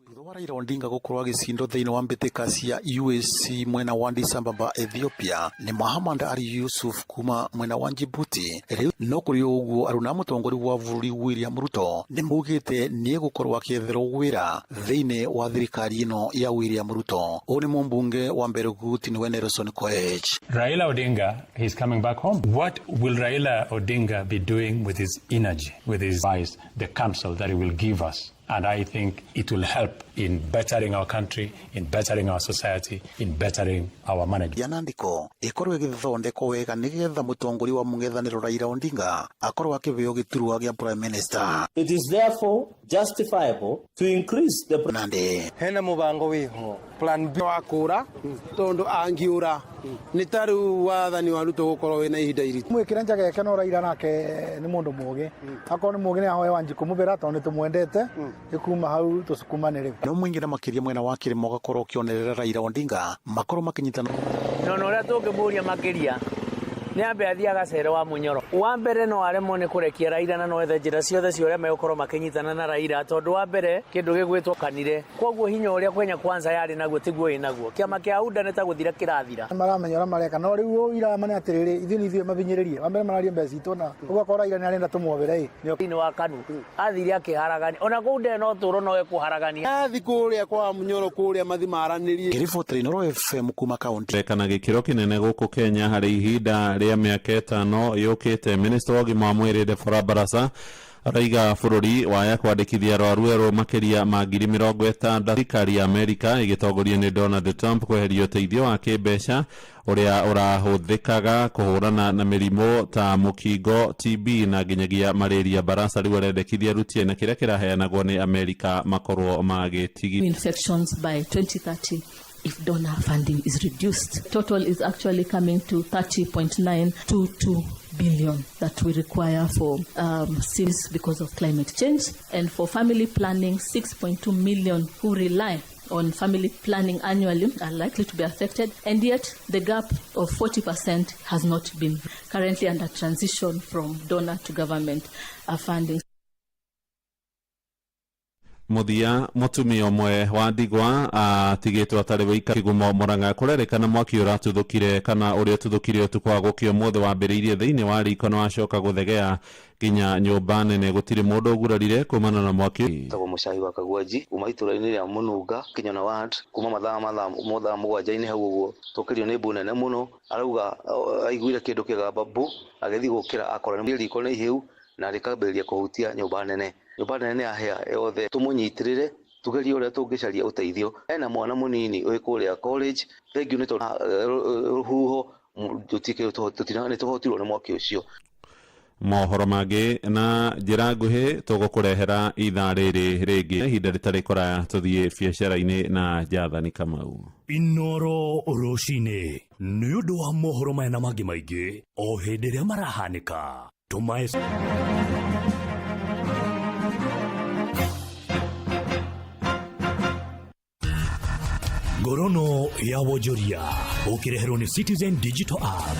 [SPEAKER 11] Thutha wa Raila Odinga gũkorwo agĩcindwo thĩinĩ wa mbĩtĩka cia UAC mwena wa Addis Ababa, Ethiopia, nĩ Mahamad Ali Yusuf kuma mwena wa Djibouti. Rĩu no kũrĩ ũguo, aruna mũtongoria wa bũrũri William Ruto nĩ maugĩte nĩ egũkorwo akĩetherwo wĩra thĩinĩ wa thirikari ĩno ya William Ruto. Ũyũ nĩ mũmbunge wa Belgut, nĩwe Nelson Koech.
[SPEAKER 1] Raila Odinga, he's coming back home. What will Raila Odinga be doing with his energy, with his advice, the counsel that he will give us? And I think it will help in bettering our country, in bettering our society, in bettering our management.
[SPEAKER 11] Ya nandiko ĩkorwo ĩgĩthondekwo wega nĩgetha mũtongoria wa mũng'ethanĩro Raila Odinga akorwo akĩheo gĩturwa gĩa prime minister.
[SPEAKER 4] It is therefore justifiable to increase the
[SPEAKER 11] Nandi
[SPEAKER 13] Hena mubango wiho, plan B wa kura, tondu angiura ni ta riu wathani wa Ruto gukorwo wina ihinda iritu.
[SPEAKER 14] Mwikire njaga no Raila nake nĩ mũndũ mũgĩ, akorwo nĩ mũgĩ nĩ ahoe Wanjikũ mũbĩra tondũ nĩ tũmwendete, ĩkuma hau tũsukumane rĩu.
[SPEAKER 11] No mũingĩ na makĩria mwena wa kĩrĩma ũgakorwo ũkĩonerera Raila Odinga makorwo makĩnyitana.
[SPEAKER 25] No na ũrĩa tũngĩmũria makĩria nĩ ambe athiĩ agacere wa Mũnyoro. Wa mbere, no aremwo nĩ kũrekia Raila, na no ethe njĩra ciothe cia ũrĩa megũkorwo makĩnyitana na Raila, tondũ wa mbere kĩndũ gĩgwĩtwo kanire, koguo hinya ũrĩa Kenya Kwanza yarĩ naguo tiguo ĩ naguo. Kĩama kĩa UDA nĩ ta gũthira kĩrathira.
[SPEAKER 14] Maramenya ũrĩa mareka, no rĩu ũira ma nĩ atĩrĩrĩ, ithuĩ nĩ ithuĩ mabinyĩrĩrie. Wa mbere mararia mbeca citũ na ũgakora Raila nĩ arenda tũmwobere ĩ.
[SPEAKER 25] Thĩinĩ wa KANU athire akĩharagania, ona kũu ndee no tũro no ekũharagania.
[SPEAKER 13] Athi kũrĩa kwa Munyoro kũrĩa mathi maranĩrie.
[SPEAKER 11] Ngĩribotera Inooro FM kuma kaunti
[SPEAKER 10] kana gĩkĩro kĩnene gũkũ Kenya harĩ ihinda rĩa mĩaka 5 yũkĩte. Minista wa ũgima wa mwĩrĩ Deborah Barasa araiga bũrũri waya kwandĩkithia arwaru erũ makĩria ma 60,000. Thirikari ya Amerika ĩgĩtongorio nĩ Donald Trump kweheria ũteithio wa kĩmbeca ũrĩa ũrahũthĩkaga kũhũrana na mĩrimũ ta mũkingo, TB na nginyagia malaria. Barasa rĩu arendekithia aruti na kĩrĩa kĩraheanagwo nĩ Amerika makorwo magĩtigi
[SPEAKER 24] infections by 2030 if donor funding is reduced. Total is actually coming to 30.922 billion that we require for SIMS because of climate change. And for family planning, 6.2 million who rely on family planning annually are likely to be affected. And yet the gap of 40% has not been currently under transition from donor to government funding.
[SPEAKER 10] Muthia, mutumia ũmwe wa ndigwa atigĩtwo atarĩ wĩika Kĩgumo Mũrang'a. Kũrerĩkana mwaki ũratuthũkire kana ũrĩa ũtuthũkire ũtukũ wa gũkĩa ũmũthĩ wambĩrĩirie thĩinĩ wa riko na wacoka gũthegea nginya nyũmba nene. Gũtirĩ mũndũ ũgurarire kumana na mwaki.
[SPEAKER 26] Tagwo Mũcai wa Kagwanji kuma itũra-inĩ rĩa Mũnunga, Kinyona ward. Kuma mathaa 7-inĩ hau ũguo tũkĩrio nĩ mbu nene mũno. Arauga aiguire kĩndũ kĩgamba mbu, agĩthiĩ gũkĩra akora nĩ riko nĩ ihĩu na rĩkambĩrĩria kũhutia nyũmba nene. Nyũmba nene yahĩa yothe. Tũmũnyitĩrĩre, tugerie ũrĩa tũngĩcaria ũteithio. Ena mwana mũnini wĩ kũrĩa college. Thengiũ nĩ tondũ rũhuho nĩ tũhotirwo nĩ mwaki ũcio.
[SPEAKER 10] Mohoro mangĩ na njĩra nguhĩ tũgũkũrehera ithaa rĩrĩ rĩngĩ ihinda rĩtarĩ kũraya. Tũthiĩ biacara-inĩ na Jathani Kamau.
[SPEAKER 6] Inoro rũcinĩ nĩ ũndũ wa mohoro maya na mangĩ maingĩ o hĩndĩ ĩrĩa marahanĩka, tũmae ngorono ya wonjoria ũkĩreherwo nĩ Citizen Digital App.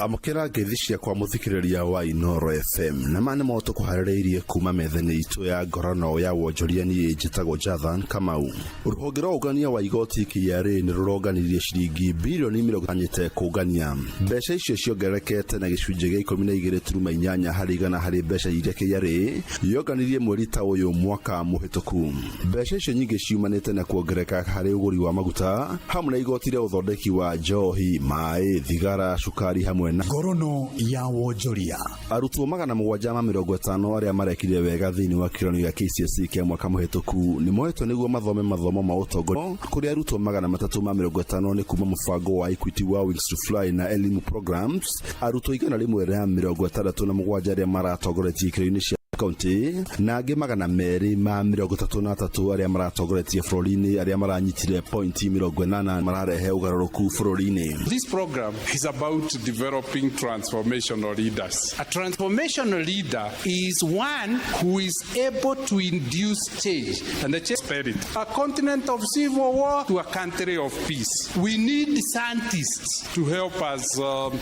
[SPEAKER 2] Amũkĩra ngeithi ciakwa mũthikĩrĩria wa Inoro FM na ma nĩmo tũkũharĩrĩirie kuma metha-inĩ itũ ya ngorano ya wonjoria. Niĩ njĩtagwo Jathan Kamau. Rũhonge rwa ũngania wa igoti KRA nĩ rũronganirie ciringi birioni mĩrongo anyĩte kũngania. Mbeca icio ciongererekete na gĩcunjĩ gĩa 12.8 harĩ igana harĩ mbeca iria KRA yonganirie mweri ta ũyũ mwaka mũhĩtũku. Mbeca icio nyingĩ ciumanĩte na kuongerereka harĩ ũgũri wa maguta hamwe na igoti rĩa ũthondeki wa njohi, maĩ, thigara, cukari hamwe na
[SPEAKER 6] Ngorono ya wonjoria.
[SPEAKER 2] Arutwo 750 arĩa marekire wega thĩinĩ wa kĩgeranio gĩa KCSE kĩa mwaka mũhĩtũku nĩ moetwo nĩguo mathome mathomo ma ũtongoria, kũrĩa arutwo 350 nĩ kuma mũbango wa Equity wa Wings to Fly na Elimu Programs. Arutwo 167 arĩa maratongoretie ikĩro-inĩ cia kaunti na angĩ 233 arĩa maratongoretie bũrũri-inĩ arĩa maranyitire pointi 80 mararehe ũgarũrũku bũrũri-inĩ.
[SPEAKER 3] This program is about developing transformational leaders. A transformational leader is one who is able to induce change and the change spirit. A continent of civil war to a country of peace. We need scientists to help us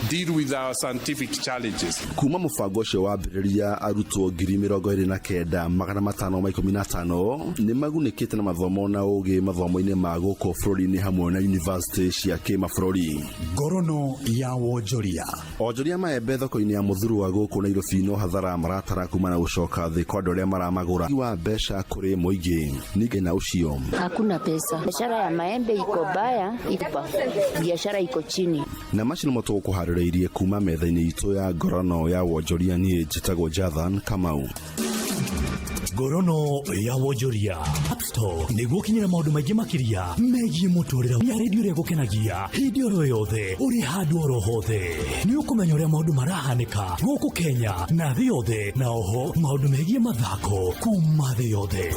[SPEAKER 3] deal with our scientific challenges.
[SPEAKER 2] Kuma mũbango ũcio wambĩrĩria, arutwo 29,515 nĩ magunĩkĩte na mathomo na ũgĩ mathomo-inĩ ma gũkũ bũrũri-inĩ hamwe na yunivasĩtĩ cia kĩmabũrũri.
[SPEAKER 6] Ngorono ya wonjoria.
[SPEAKER 2] Onjoria maembe thoko-inĩ ya Mũthurwa gũkũ Nairobi no hathara maratara kuma na gũcoka thĩ kwa andũ arĩa maramagũra wa mbeca kũrĩ mũingĩ ningĩ na ũcio.
[SPEAKER 9] Hakuna pesa. Biashara ya maembe iko baya, iko biashara iko chini.
[SPEAKER 2] Na macio nĩmo tũgũkũharĩrĩirie kuma metha-inĩ itũ ya ngorono ya wonjoria. Niĩ njĩtagwo Jathan Kamau.
[SPEAKER 6] Ngorono ya wonjoria App Store nĩguo ũkinyĩre maũndũ maingĩ makĩria megiĩ mũtũrĩre ya redio ĩrĩa ĩgũkenagia hĩndĩ oro yothe ũrĩ handũ oro hothe. Nĩ ũkũmenya ũrĩa maũndũ marahanĩka gũkũ Kenya na thĩ yothe, na oho maũndũ megiĩ mathako kuma thĩ yothe.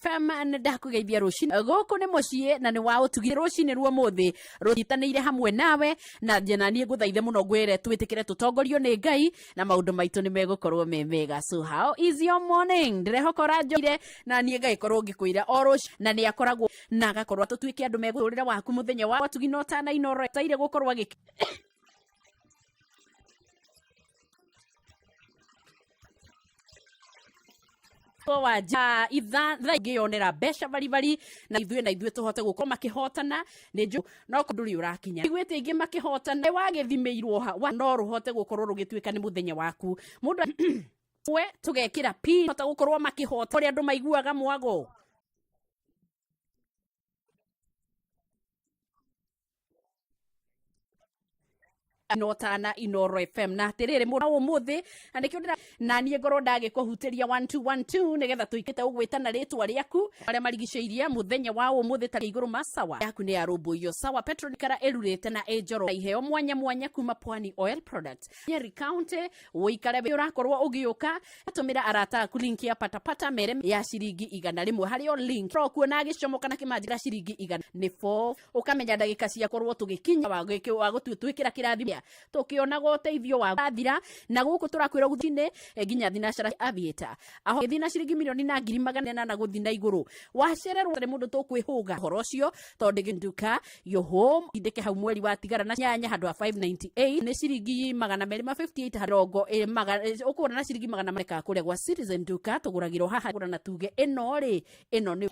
[SPEAKER 22] FM nä ndakågeithia rũcinĩ gũkũ nĩ mũciĩ na nĩ wa ũtugi rũcinĩ rwa mũthĩ rũnyitanĩire hamwe nawe na njena niĩ ngũthaithe mũno ngwĩre twĩtĩkĩre tũtongorio nĩ Ngai na maũndũ maitũ nĩ megũkorwo me mega. So how is your morning? Ndĩrehoka ũranjoire na niĩ ngagĩkorwo ngĩkwĩra o rũcinĩ na nĩ akoragwo na agakorwo tũtuĩke andũ megũtũrĩre waku mũthenya wa ũtugi na ũtana Inooro taire gũkorwo agĩ wa ja itha thaa ingĩyonera mbeca baribari na ithuĩ na ithuĩ tũhote gũkorwo makĩhotana nĩ njũ no ndũrĩ ũrakinya iguĩte ingĩ makĩhotana wagĩthimĩirwo ha wa no rũhote gũkorwo rũgĩtuĩka nĩ mũthenya waku mũndũ we tũgekĩra p hota gũkorwo makĩhota ũrĩa andũ maiguaga mwago. Inotana Inooro FM na atiriri mũndũ ũmũthĩ na nĩkĩo ndĩra na niĩ ngorwo ndagĩkũhutĩria 1212 nĩgetha tũikĩte ũgwĩtana rĩtwa rĩaku arĩa marigicĩirie mũthenya wa ũmũthĩ tarĩ igũrũ masawa yaku nĩ yarũmbũiyo sawa petrol kara ĩrurĩte na ĩnjoro iheo mwanya mwanya kuma Pwani Oil Products Nyeri County ũikare ũrakorwo ũgĩũka tũmĩra arata aku link ya patapata mere ya ciringi 100 harĩ o link kuona gĩcomoka na kĩmanjĩra ciringi 100 nĩ 4 ũkamenya ndagĩka ciakorwo tũgĩkinya wa gũtwĩkĩra kĩrathimo tukionaga uteithio wa athira na guku turakwira guthine nginya thinacara aviator aho thina ciringi milioni na ngiri magana na guthi na iguru wacererwo ni mundu tukwihuga horo ucio tondu nduka your home indike hau mweri wa tigara na nyanya handu ha 598 ni ciringi 258 harongo ukugura na ciringi 400 ka kuria gwa Citizen Duka tuguragirwo haha na tuge ino ri ino ni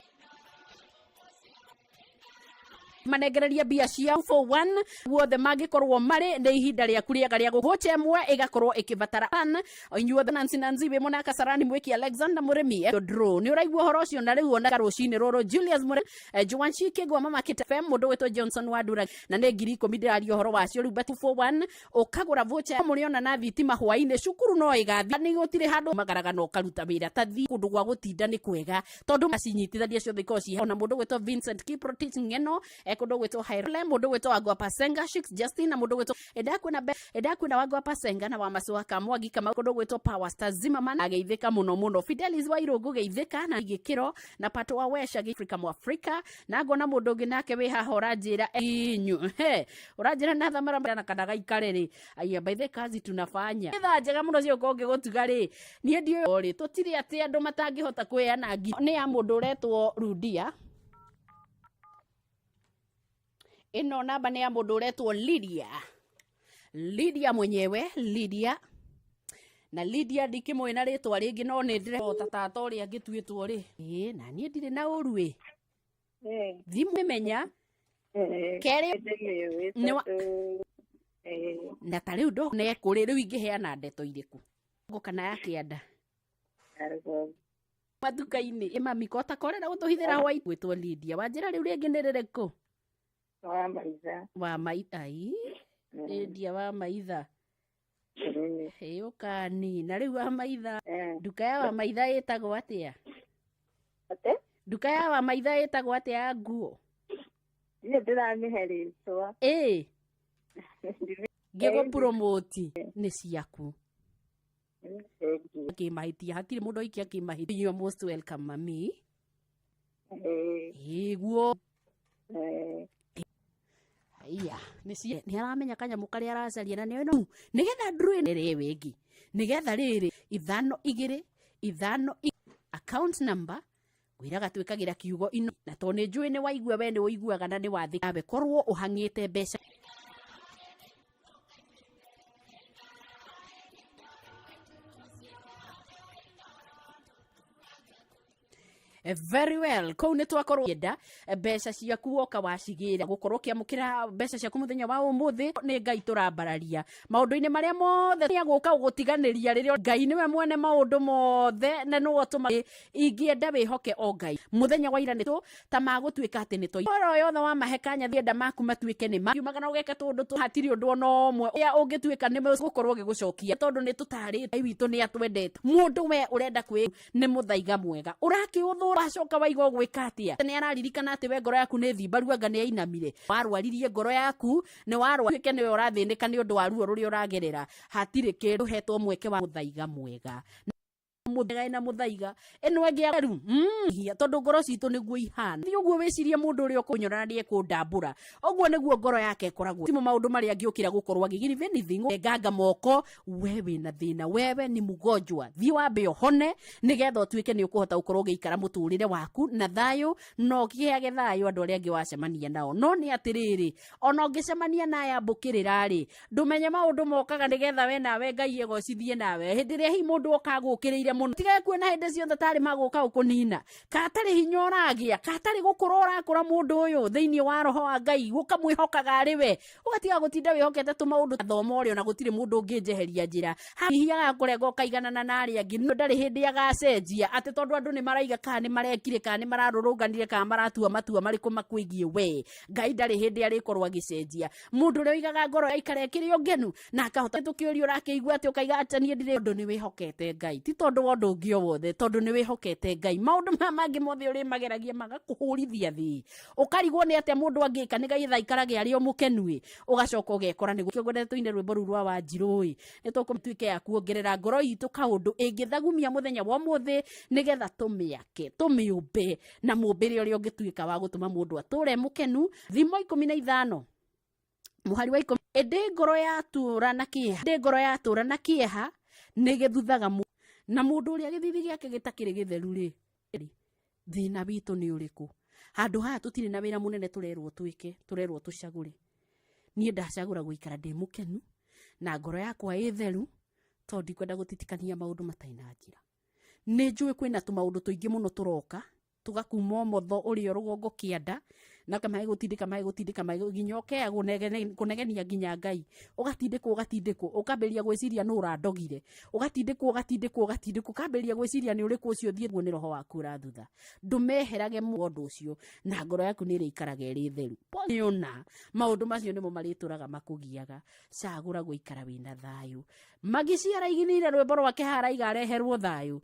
[SPEAKER 22] manengereria mbia cia 41 guothe mangikorwo mari ni ihinda riaku riega ria gugocha imwe igakorwo ikibatara an inyuothe Nancy Nancy wi mona Kasarani mwiki Alexander Murimi draw ni uraigua horo ucio na riu ona rucini ruru Julius Murimi Joan Chikegwa mama Kit FM mundu witwo Johnson Wandura na ni ngiri 10 ndiraria horo wacio riu bet 41 ukagura voucher muriona na thitima hwaini cukuru no igathi ni gutire handu magaragano ukaruta wira ta thi kundu gwa gutinda ni kwega tondu macinyitithania ciothe ikorwo ci ona mundu witwo Vincent Kiprotich Ng'eno mundu witwo Hairle mundu witwo Wangwa Pasenga Shix Justin na mundu witwo Edakwina Wangwa Pasenga na wa Maswa Kamwangi kama mundu witwo Power Star Zimmerman ageithika muno muno Fidelis Wairungu geithika na gikiro na Pato wa Wesha Afrika mu Afrika na ngona mundu ungi nake wi haha uranjira inyu he uranjira na thamara na kana gaikare ri aya by the kazi tunafanya thaa njega muno cio konge gutuga ri nie ndio ri tutiri ati andu matangihota kweana ngi ni ya mundu uretwo Rudia. Ino namba ni ya mundu uretwo Lydia. Lydia mwenyewe Lydia na Lydia ndikimwe na ritwa ringi no ni ndirehota tata uria ngituitwo ri ĩ na nie ndire na uru ĩ thimu menya keri na ta riu ndo ne kuri riu ingiheana ndeto iriku ngo kana ya kianda Matuka-inĩ ĩ mami kota korera gũtũhithĩra hwaĩ gwĩtwo Lydia wanjĩra rĩu rĩngĩ nĩ rĩrĩkũ?
[SPEAKER 8] Wa maitha.
[SPEAKER 22] Wa maitha ai Lydia wa maitha. Ĩ ũkani na rĩu wa maitha nduka ya wa maitha ĩtagwo atĩa?
[SPEAKER 8] Atĩ?
[SPEAKER 22] Nduka ya wa maitha ĩtagwo atĩa ya nguo?
[SPEAKER 8] Niĩ ndĩramĩhe rĩtwa.
[SPEAKER 22] Ĩ ngĩgũ promote nĩ ciaku. Kĩmahĩtia hatirĩ mũndũ aikia kĩmahĩtia. You are most welcome mami. Ĩguo. Haiya nĩ nĩ aramenya kanyamũ karĩa aracaria na nĩo no nĩgetha ndũĩ rĩ wĩngi nĩgetha rĩrĩ 5 2 5 account number ngwĩraga twĩkagĩra kiugo ino na tondũ nĩ njũĩ nĩ waigua we nĩ ũiguaga na nĩ wathĩka korwo ũhang'ĩte mbeca. Very well kũu nĩ twakorwo enda mbeca ciaku woka wacigĩra gũkorwo ũkĩamũkĩra mbeca ciaku mũthenya wa ũmũthĩ nĩ Ngai tũrambararia maũndũ-inĩ marĩa mothe nĩ agũka gũgũtiganĩria rĩrĩa Ngai nĩwe mwene maũndũ mothe na nĩwe ũtũma ingĩenda wĩhoke o Ngai mũthenya wa ira nĩ tũ ta magũtuĩka atĩ nĩ oro yothe wamahe kanya thienda maku matuĩke nĩ ma na ũgeka tũndũ tũ hatirĩ ũndũ ona ũmwe ũrĩa ũngĩtuĩka nĩ gũkorwo ũgĩgũcokia tondũ nĩ tũtarĩte Ngai witũ nĩ atwendete mũndũ we ũrenda kwĩ nĩ mũthaiga mwega ũrakĩũthũra wacoka waiga ũgwĩka atĩa nĩ araririkana atĩ we ngoro yaku nĩ thimbaru anga nĩ ainamire warwaririe ngoro yaku nĩ warwatuĩke nĩwe ũrathĩnĩka nĩ ũndũ wa ruo rũrĩa ũragerera hatirĩ kĩndũ hetwo mweke wa mũthaiga mwega mũthaiga na mũthaiga ĩno ĩngĩ ya rĩu tondũ ngoro citũ nĩguo ihana thi ũguo wĩcirie mũndũ ũrĩa ũkũnyona na nĩekũndambũra ũguo nĩguo ngoro yake ĩkoragwo timo maũndũ marĩa angĩũkĩra gũkorwo agĩgirive anything nganga moko we wĩna thĩna wewe ni mgonjwa thiĩ wambe ũhone nĩgetha ũtuĩke nĩ ũkũhota gũkorwo ũgĩikara mũtũrĩre waku na thayũ na ũkĩheage thayũ andũ arĩa angĩ wacemania nao no nĩ atĩrĩrĩ ona ũngĩcemania na aya mbũkĩrĩra rĩ ndũmenye maũndũ mokaga nĩgetha we nawe Ngai egocithie nawe hĩndĩ ĩrĩa hihi mũndũ oka agũkĩrĩire mũno tiga kuona hĩndĩ ciothe tarĩ magũka gũkũnina katarĩ hinya ũragĩa katarĩ gũkũra ũrakũra mũndũ ũyũ thĩinĩ wa roho wa Ngai ũkamwĩhokaga arĩ we ũgatiga gũtinda wĩhokete tũmaũndũ thoma ũrĩa ona gũtirĩ mũndũ ũngĩnjeheria njĩra hihi agakũrenga ũkaiganana na arĩa angĩ no ndarĩ hĩndĩ agacenjia atĩ tondũ andũ nĩ maraiga kana nĩ marekire kana nĩ mararũrũnganire kana maratua matua marĩkũ makwĩgiĩ we Ngai ndarĩ hĩndĩ arĩkorwo agĩcenjia mũndũ ũrĩa ũigaga ngoro aikare ĩkĩrĩ o ngenu na akahota tũkĩũria ũrakĩigua atĩ ũkaiga atĩ niĩ ndirĩ ũndũ nĩ wĩhokete Ngai ti tondũ wa ũndũ ũngĩ o wothe tondũ nĩ wĩhokete Ngai maũndũ maya mangĩ mothe ũrĩ mageragia magakũhũrithia thĩ ũkarigwo nĩ atĩa mũndũ angĩka nĩgetha aikarage arĩ o mũkenu ĩ ũgacoka ũgekora nĩ gũkĩongorera tũine rwĩmbo rũu rwa Wanjirũ ĩ nĩ tũkũtuĩke ya kuongerera ngoro itũ kaũndũ ĩngĩthagumia mũthenya wa ũmũthĩ nĩgetha tũmĩake tũmĩũmbe na mũmbĩre ũrĩa ũngĩtuĩka wa gũtũma mũndũ atũre mũkenu thimo 15 mũhari wa 10 ĩndĩ ngoro yatũra na kĩeha ĩndĩ ngoro yatũra na kĩeha nĩ gĩthuthaga na mũndũ ũrĩa gĩthithi gĩake gĩtakĩrĩ gĩtheru rĩ thĩna witũ nĩ ũrĩkũ handũ haha tũtirĩ na wĩra mũnene tũrerwo twĩke tũrerwo tũcagũre niĩ ndacagũra gũikara ndĩ mũkenu na ngoro yakwa ĩ theru tondũ ndikwenda gũtitikania maũndũ matarĩ na njĩra nĩ njũĩ kwĩna tũmaũndũ tũingĩ mũno tũroka tũgakuma ũmotho ũrĩa rũgongo kĩanda na kamaĩ gũtindĩka maĩ gũtindĩka maĩ nginya ũkea kũnegenia nginya Ngai ũgatindĩkwo ũgatindĩkwo ũkambĩrĩria gwĩciria nũ ũrandogire ũgatindĩkwo ũgatindĩkwo ũgatindĩkwo ũkambĩrĩria gwĩciria nĩ ũrĩkũ ũcio thiĩ guo nĩ roho waku ũrathutha ndũmeherage ũndũ ũcio na ngoro yaku nĩ ĩrĩikaraga ĩrĩ theru nĩona maũndũ macio nĩmo marĩtũraga makũgiaga cagũra gũikara wĩna thayũ magĩciara iginire rwĩmbo rwake haraiga areherwo thayũ.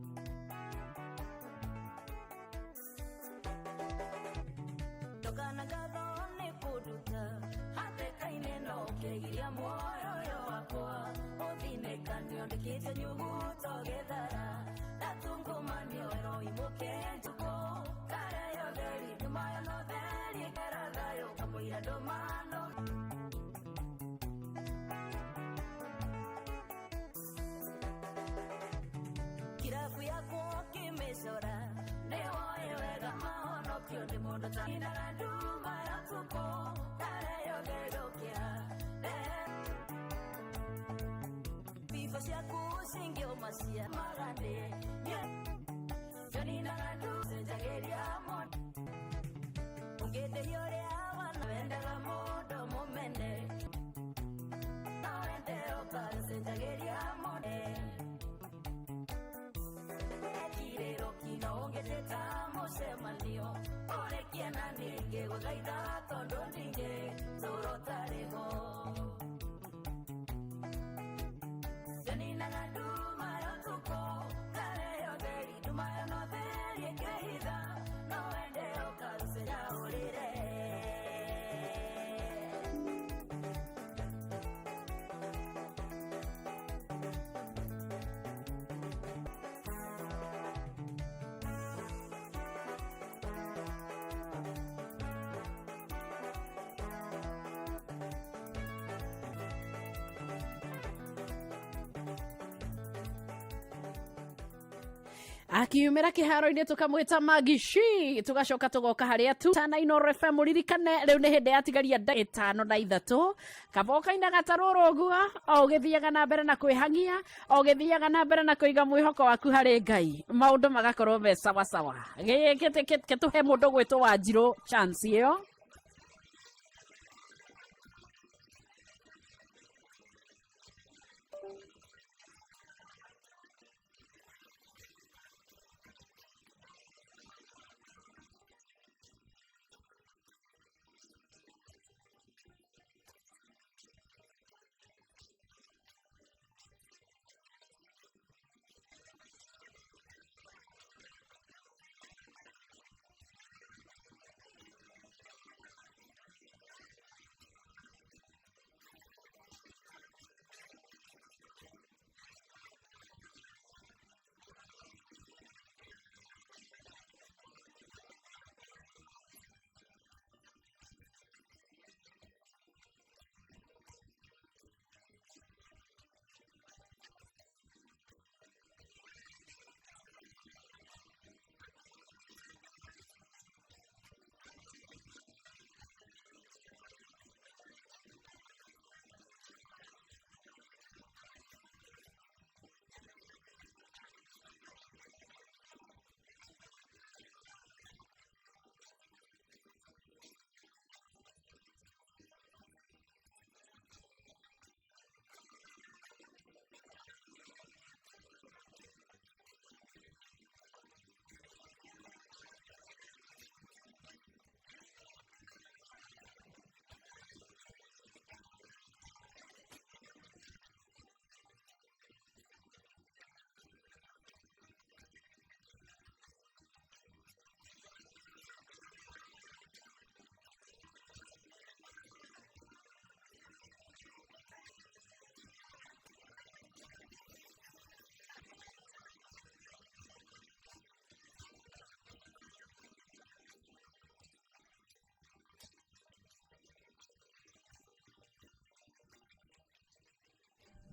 [SPEAKER 7] Akiumĩra kĩharo-inĩ tũkamwĩta Magishi, tũgacoka tũgoka harĩa tu tana Inooro FM. Ririkane rĩu nĩ hĩndĩ yatigaria ndagĩka ĩtano na ithatũ, kaba ũkaina gatarũrũ ũguo o ũgĩthiaga na mbere na kwĩhang'ia, o ũgĩthiaga na mbere na kũiga mwĩhoko waku harĩ Ngai, maũndũ magakorwo me sawasawa. Gĩtũhe mũndũ gwĩtwo Wanjirũ chance ĩyo.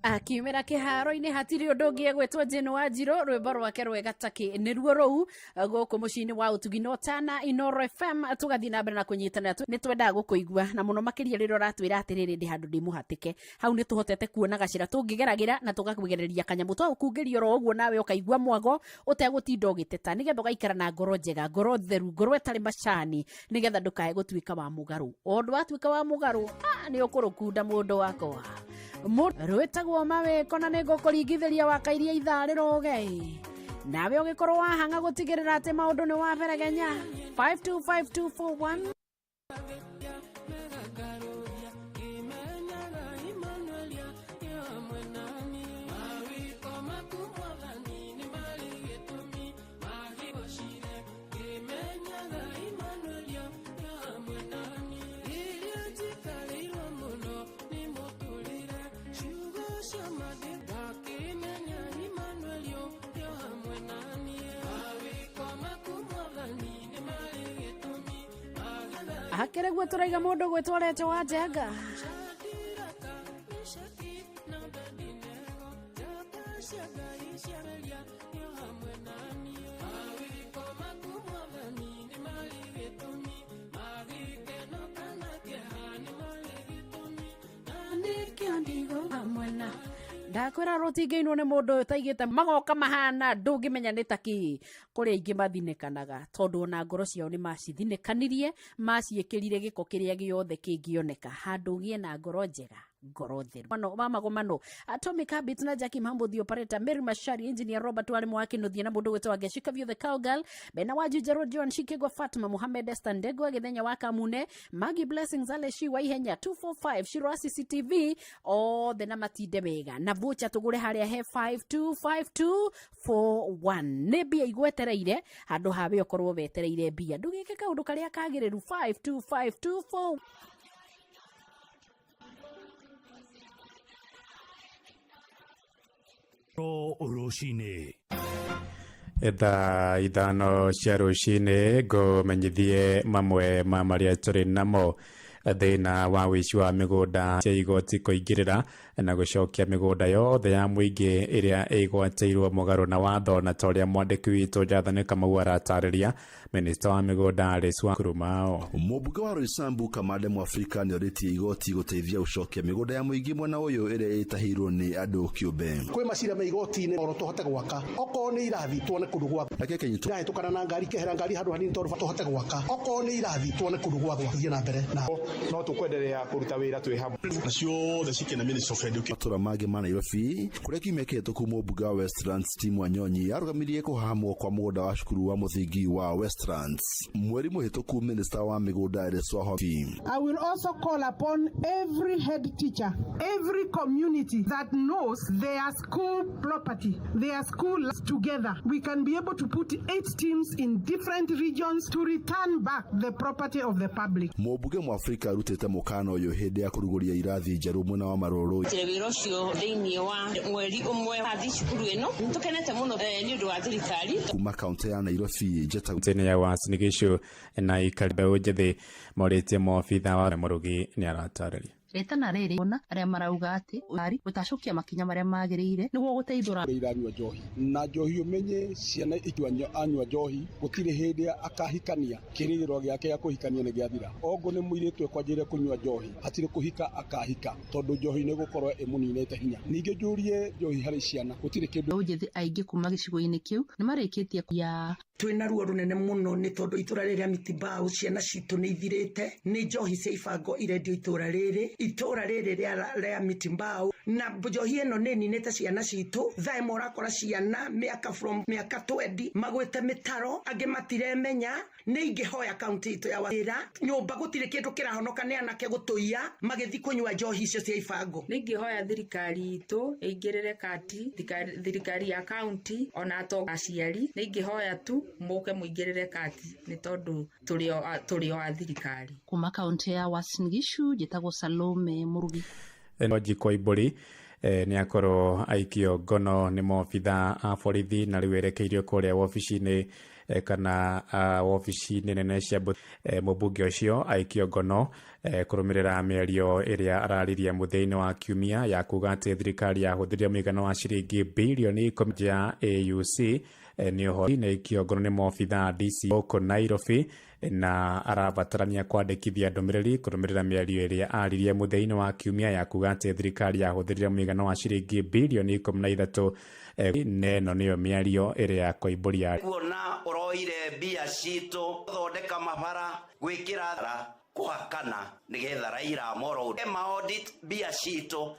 [SPEAKER 7] Akiumĩra kĩharo-inĩ hatirĩ ũndũ ũngĩ egwĩtwo Jane Wanjirũ, rwĩmbo rwake rwega takĩ nĩruo rũu gũkũ mũciĩ-inĩ wa ũtugi no tana Inooro FM. Tũgathiĩ na mbere na kũnyitanĩra, nĩ twendaga gũkũigua na mũno makĩria rĩrĩa ũratwĩra atĩrĩrĩ, ndĩ handũ ndĩ mũhatĩke. Hau nĩ tũhotete kuona gacĩra tũngĩgeragĩra na tũgakũgereria kanyamũ twagũkungĩria oro ũguo, nawe ũkaigua mwago ũtegũtinda ũgĩteta, nĩgetha ũgaikara na ngoro njega, ngoro theru, ngoro ĩtarĩ macani, nĩgetha ndũkae gũtuĩka wa mũgarũ. O ũndũ watuĩka wa mũgarũ, nĩ ũkũrũkunda mũndũ wakwa. Rwĩtagwo mawĩko na nĩ ngũkũringithĩria wakairia ithaa rĩroge, nawe ũgĩkorwo wahanga gũtigĩrĩra atĩ maũndũ nĩ waberegenya. 525241. Hakĩrĩguo tũraiga mũndũ gwĩtwo Rete wa Njenga. Ndakwĩra rũtingĩinwo nĩ mũndũ ũyũ ũtaigĩte magoka mahana ndũngĩmenya nĩ ta kĩ. Kũrĩ aingĩ mathinĩkanaga tondũ ona ngoro ciao nĩ macithinĩkanirie, maciĩkĩrire gĩko kĩrĩa gĩothe kĩngĩoneka. Handũ ũgĩe na ngoro njega, ngoro theru. Mano wa magomano Atomic Habit na Jackie Mambo the operator, Mary Mashari, engineer Robert Wale Mwaki Nuthie na mũndũ gwĩtwo Ageshika View the cowgirl, Bena wa Juja Road, John Shikegwa, Fatma Muhammad, Esther Ndegwa Githenya wa Kamune, Maggie Blessings, Aleshi wa Ihenya 245, Shiro CCTV othe na matinde wega na voucher tũgũre harĩa he 525241. Nĩ mbia igwetereire handũ hawe ũkorwo wetereire mbia, ndũgĩke kaũndũ karĩa kagĩrĩru. 52524.
[SPEAKER 6] Rũcinĩ.
[SPEAKER 12] Thaa 5 cia rũcinĩ ngũmenyithie mamwe ma marĩa tũrĩ namo. Thĩna wa wĩici wa mĩgũnda cia igoti kũingĩrĩra na gũcokia mĩgũnda yothe ya mũingĩ ĩrĩa ĩgwatĩirwo mũgarũ na watho, na ta ũrĩa mwandĩki witũ Jathani Kamau aratarĩria, minista wa mĩgũnda Alice Wakurumao.
[SPEAKER 2] Mũmbunge wa Roysambu Kamande Mwafrika nĩorĩtie igoti gũteithia gũcokia mĩgũnda ya mũingĩ mwena ũyũ ĩrĩa ĩtahĩirwo nĩ andũ kĩũmbe.
[SPEAKER 5] Kwĩ macira me igoti-inĩ oro tũhote gwaka okorwo nĩ irathi tuone kũndũ gwa
[SPEAKER 2] Nake Kĩnyitũ
[SPEAKER 5] ndahĩtũkana na ngari kehera ngari handũ hanini tondũ tũhote gwaka okorwo nĩ irathi tuone kũndũ gwa gwaka na mbere na
[SPEAKER 15] no tũkwenderea kũruta wĩra twĩ hamwe
[SPEAKER 2] na ciothe cikĩna Ministry of Education. Matũra mangĩ ma Nairobi kũrĩa kiumia kĩhĩtũku mũmbunge wa Westlands Tim Wanyonyi arũgamirie kũhahamwo kwa mũgũnda wa cukuru wa mũthingi wa Westlands. Mweri mũhĩtũku minista wa mĩgũnda Alice Wahome
[SPEAKER 17] I will also call upon every head teacher, every community that knows their school property, their school together. We can be able to put 8 teams in different regions to return back the property of the public.
[SPEAKER 2] Mũmbunge Mwafrika arutĩte mũkana ũyũ hĩndĩ ya kũrugũria irathi njerũ mwena wa Marũrũ.
[SPEAKER 18] Wĩra ũcio thĩinĩ wa mweri ũmwe athi cukuru ĩno tũkenete mũno nĩ ũndũ wa thirikari.
[SPEAKER 2] Kuma kaunti ya Nairobi njeta
[SPEAKER 12] Tene ya Uasin Gishu na ikari mbeũ njĩthĩ morĩtie maobitha wa Mũrugi nĩ aratarĩria.
[SPEAKER 19] Rĩtana rĩrĩ ona arĩa marauga atĩ ari gũtacũkia makinya marĩa magĩrĩire nĩguo gũteithũra
[SPEAKER 21] iranyua njohi na njohi ũmenye ciana ikiwa anyua njohi gũtirĩ hĩndĩ akahikania kĩrĩgĩro gĩake gĩa kũhikania nĩ gĩathira. Ongo nĩ mũirĩtu ekwanjĩrĩria kũnyua njohi hatirĩ kũhika akahika tondũ njohi nĩ gũkorwo ĩmũninĩte hinya. Ningĩ njũrie njohi harĩ ciana gũtirĩ kĩndũ.
[SPEAKER 19] Mbeũ njĩthĩ aingĩ kuma gĩcigo-inĩ kĩu nĩ marĩkĩtie ya
[SPEAKER 27] twĩna ruo rũnene mũno nĩ tondũ itũra rĩrĩa Mitimbau ciana citũ nĩ ithirĩte nĩ njohi cia ibango irendio itũra rĩrĩ itũra rĩrĩ rĩa Mitimbau na njohi ĩno nĩ ninĩte ciana citũ. Thaa ĩmwe ũrakora ciana mĩaka from mĩaka 20 magwĩte mĩtaro angĩ matiremenya. Nĩ ingĩhoya kaunti itũ ya wĩra nyũmba gũtirĩ kĩndũ kĩrahonoka nĩ anake gũtũiya magĩthiĩ kũnyua njohi icio cia ibango.
[SPEAKER 28] Nĩ ingĩhoya thirikari itũ ĩingĩrĩre kati thirikari ya kaunti ona aciari nĩ ingĩhoya tu mũke mũingĩrĩre kati nĩ tondũ tũrĩ o a thirikari.
[SPEAKER 19] Kuma kaunti ya Uasin Gishu njĩtagwo Salome Mũrugi.
[SPEAKER 12] Wanjikũ Aimbũri nĩ akorwo aikio ngono nĩ maobitha a borithi na rĩu erekeirio kũrĩa wabici-inĩ kana wabici-inĩ nene cia mũmbunge ũcio aikio ngono kũrũmĩrĩra mĩario ĩrĩa araririe mũthia-inĩ wa kiumia ya kuga atĩ thirikari yahũthĩrire mũigana wa ciringi birioni 10 ya AUC nĩ ũhoro nĩ aikio ngono nĩ maobitha DC gũkũ Nairobi na arabatarania kwandĩkithia ndũmĩrĩri kũrũmĩrĩra mĩario ĩrĩa aririe mũthia-inĩ wa kiumia ya kuga atĩ thirikari yahũthĩrire mũigana wa ciringi birioni 13. Neno nĩyo mĩario ĩrĩa Koimbũri
[SPEAKER 29] kuona ũroire mbia citũ thondeka mabara gwĩkĩra kũhakana nĩgetha Raila Amolo ma audit mbia citũ.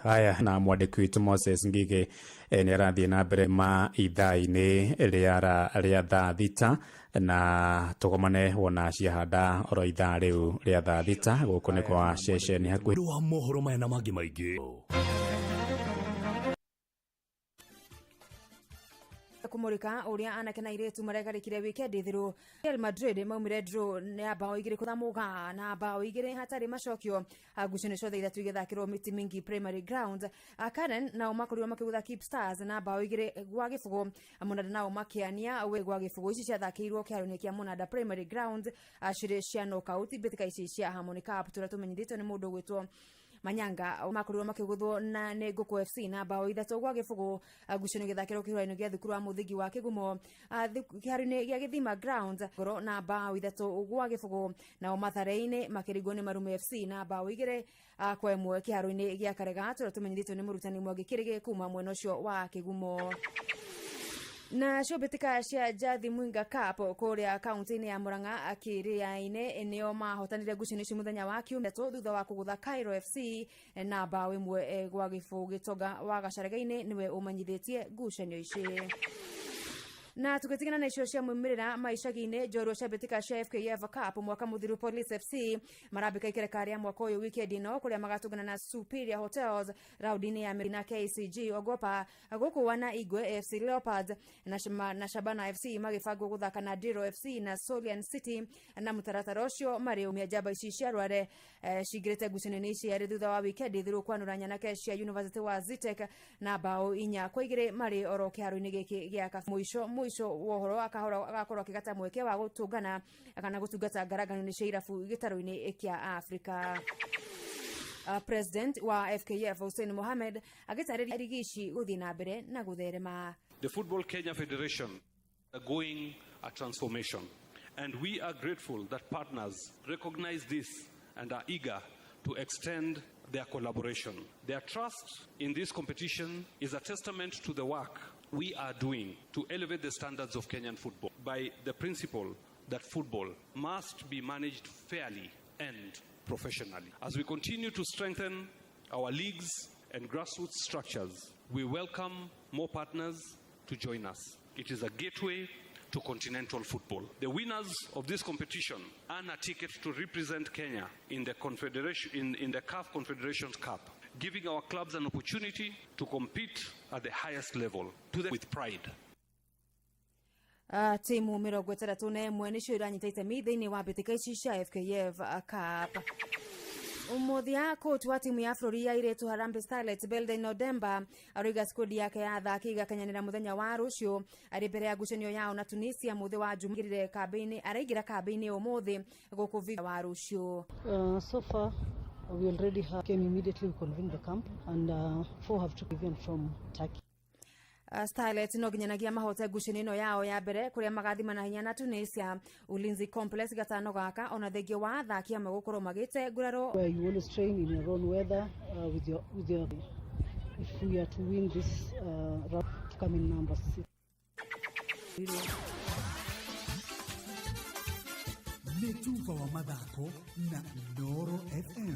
[SPEAKER 12] Haya, na mwandĩki witũ Moses Ngige nĩ arathiĩ na mbere ma ithaa-inĩ rĩa thaa 6 na tũgomane wona ciahanda oro ithaa rĩu rĩa thaa 6 gũkũ nĩ kwa ceceni hakuhĩ
[SPEAKER 6] wa mohoro maya na mangĩ maingĩ.
[SPEAKER 30] Kumurika uria anake na airĩtu maregarĩkire wikendi thiru. Real Madrid maumire draw ya bao 2 kutha muga na bao 2 hatarĩ macokio. Ngucanio ciothe ithatũ igĩthakĩrwo Miti Mingi Primary Ground. Karen nao makorirwo makĩgũtha Keep Stars na bao 2 gwa gĩbũgũ. Mũnanda nao makĩania we gwa gĩbũgũ. Ici ciathakĩirwo kĩharo-inĩ kĩa Mũnanda Primary Ground cirĩ cia knockout mbĩtĩka ici cia Harmony Cup tũrĩa tũmenyithĩtio nĩ mũndũ ũgwĩtwo Manyanga makorirwo makĩgũthwo na nĩ Ngũkũ FC na bao 3 gwa gĩbũgũ. Ngucanio gĩthakĩrwo kĩharo-inĩ gĩa thukuru wa mũthingi wa Kĩgumo kĩharo-inĩ gĩa Gĩthima Ground goro na bao 3 gwa gĩbũgũ. Nao Mathare-inĩ makĩringwo nĩ Marume FC na bao 2 kwa 1 kĩharo-inĩ gĩa Karega tũrĩa tũmenyithĩtio nĩ mũrutani Mwangi Kĩrĩgĩ kuma mwena ũcio wa Kĩgumo. Na cio mbĩtĩka cia Njathi Mwinga Cup kũrĩa kaunti-inĩ ya Murang'a Kĩrĩa-inĩ nĩo mahotanire ngucanio ici mũthenya wa kiumia thutha wa kũgũtha Cairo FC na bao 1 gwa gĩbũgũ. Gĩtonga wa Gacarega-inĩ nĩwe ũmenyithĩtie ngucanio ici. Na tukitigana na icio cia mumirira maicagi-inĩ njorua cia mbĩtĩka cia FKF Cup mwaka mũthiru Police FC marambĩka ikereka rĩa mwaka ũyũ weekend ĩno kũrĩa magatũngana na Superior Hotels raundi-inĩ ya na KCG Ogopa gũkũ wana Igwe FC Leopards na Shabana FC magĩbangwo gũthaka na Diro FC na Solian City na mũtaratara ũcio marĩ umia njamba ici cia Rware cingĩrĩte ngucanio-inĩ ici yarĩ thutha wa weekend thiru kwanũra nyanake cia University wa Zitek na bao 4-2 marĩ oro kĩharo-inĩ gĩkĩ gĩa mũico Mũico wa ũhoro agakorwo akĩgata mweke wa gũtũngana kana gũtungata ngarangano-inĩ cia irabu gĩtarũ-inĩ kĩa Afrika. President wa FKF Hussein Mohamed agĩtarĩria rigi ici gũthiĩ na mbere na gũtherema.
[SPEAKER 3] The Football Kenya Federation undergoing a transformation, and we are grateful that partners recognize this and are eager to extend their collaboration. Their trust in this competition is a testament to the work we are doing to elevate the standards of Kenyan football by the principle that football must be managed fairly and professionally. As we continue to strengthen our leagues and grassroots structures, we welcome more partners to join us. It is a gateway to continental football. The winners of this competition earn a ticket to represent Kenya in the Confederation in the CAF Confederations Cup, giving our clubs an opportunity to compete at the highest level with pride.
[SPEAKER 30] Timu 61 nĩcio iranyita itemi thĩinĩ wa mbĩtĩka ici cia FKF Cup. Umuthia coach wa timu ya bũrũri ya airĩtu Harambee Starlets Belden Odemba aroiga squad yake ya athaki igakinyanĩra mũthenya wa rũciũ arĩ mbere ya ngucanio yao na Tunisia mũthĩ wa Jumaa. Aingĩrire kambĩ-inĩ araingĩra kambĩ-inĩ ũmũthĩ gũkũ wa rũciũ.
[SPEAKER 1] So far we already have came immediately, we convened the camp, and four have to even from Turkey.
[SPEAKER 30] Starlets no nginyanagia mahote ngucanio ĩno yao ya mbere kũrĩa magathima na hinya na Tunisia. Ulinzi Complex gatano gaka ona thengia wa athaki amwe gũkorwo magĩte nguraro.
[SPEAKER 1] Where you always train in your own weather, with your if we are to win this round, to come in number 6.
[SPEAKER 4] Nĩ tuba wa mathako na Inooro FM.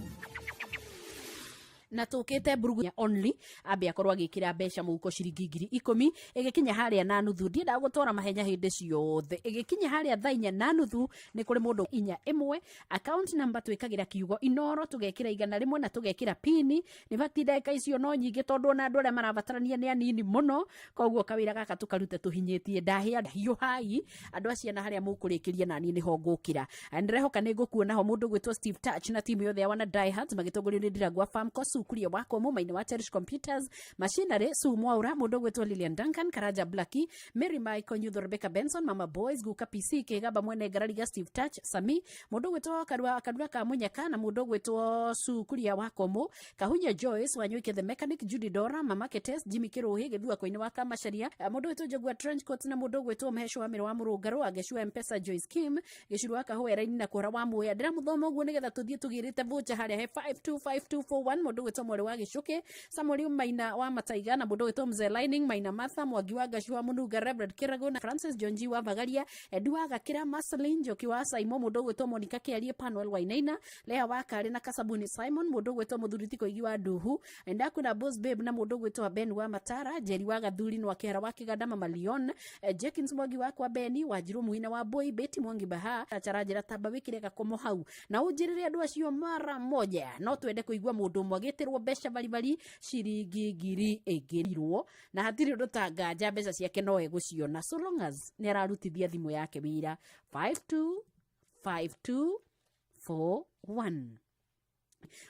[SPEAKER 7] Na tũkĩte mburugu only ambe akorwo agĩkĩra mbeca mũhuko ciringi 10,000 ĩgĩkinya harĩa na nuthu. Ndiendaga gũtwara mahenya hĩndĩ ciothe. Ĩgĩkinya harĩa 4:30 nĩ kũrĩ mũndũ 41 account number twĩkagĩra kiugo Inoro, tũgekĩra 100 na tũgekĩra pini. Nĩ bati ndagĩka icio no nyingĩ tondũ ona andũ arĩa marabatarania nĩ anini mũno, koguo kawĩra gaka tũkarute tũhinyĩtie. Ndahĩa hiũhai andũ a ciana harĩa mũkũrĩkĩria naniĩ nĩho ngũkĩra. Ndĩrehoka nĩ ngũkuona ho mũndũ gwĩtwo Steve Touch na timu yothe ya wana Diehards magĩtongorio nĩ Ndirangwa Famco Sukuria wako mumaini wa Cherish Computers Machinery Su Mwaura, mũndũ gwĩtwo Lilian Duncan, Karaja Blacki, Mary Michael Nyutho, Rebecca Benson, Mama Boys, Guka PC Kĩgamba mwene Ngarariga, Steve Touch Sami, mũndũ gwĩtwo Karua Karura ka Munyaka na mũndũ gwĩtwo Sukuria wa Komo, Kahunya Joyce Wanyoike the Mechanic, Judy Dora, Mama Ketes, Jimmy Kiruhi Gĩthua koini wa Kamacharia, mũndũ gwĩtwo Njogua Trench Coat na mũndũ gwĩtwo Mhesho wa Mĩro wa Mũrũngarũ, Agecua Mpesa, Joyce Kim Gĩcuru wa Kahũa raini na Kũhora wa Muya. Ndĩramũthoma ũguo nĩgetha tũthiĩ tũgĩrĩte voucher harĩa he 525241, mũndũ gwĩtwo Mwarĩ wa Gĩcũkĩ, Samuel Maina wa Mataiga na mũndũ gwĩtwo Mzee Lining Maina, Martha Mwangi wa Ngacu wa Mũnunga, Reverend Kĩrago na Francis John G wa Bagaria, Edu wa Gakĩra, Marceline Njoki wa Saimo, mũndũ gwĩtwo Monica Kĩarie, Panuel Wainaina, Lea wa Karĩ na Kasabuni Simon, mũndũ gwĩtwo Mũthuri Koigi wa Nduhu, Ndakwĩna Boss Babe na mũndũ gwĩtwo Ben wa Matara, Njeri wa Gathuri na Kĩhara wa Kĩganda, Mama Leon, Jenkins Mwangi wa kwa Beni, Wanjiru Muina wa Boy, Betty Mwangi Baha, Charanjĩra tamba wĩkĩre gakomo hau na ũnjĩrĩre andũ acio mara moja. No twende kũigua mũndũ ũmwe agĩtĩrwo mbeca baribari ciringi ngiri ĩngĩrirwo na hatirĩ ũndũ tanganja mbeca ciake no egũciona so long as nĩ ararutithia thimũ yake wĩra. 525241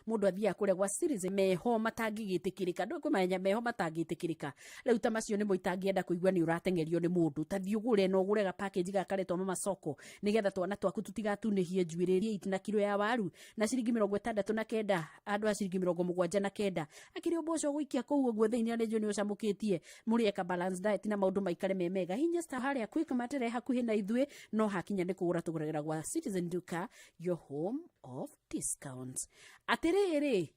[SPEAKER 7] mundu athiaga kuria gwa series meho matangĩgĩtĩkĩrĩka. Ndũ kũmenya meho matangĩtĩkĩrĩka rĩu ta macio nĩmo itangĩenda kũigua nĩ ũrateng'erio nĩ mũndũ. Ta thiĩ ũgũre na ũgũre ga package gaka karetwo Mama Soko nĩgetha twana twaku tũtigatunĩhie njuĩrĩ iria na kiro ya waru na ciringi 69 andũ a ciringi 79. Akĩrĩ ũboco gũikia kũu ũguo thĩinĩ na nĩ ũcamũkĩtie mũrĩe ka balance diet na maũndũ maikare me mega. Hinya star harĩa Quick Mart hakuhĩ na ithuĩ no hakinya nĩ kũgũra tũgũragĩra gwa Citizen Duka, your home of discounts. Atĩrĩrĩ,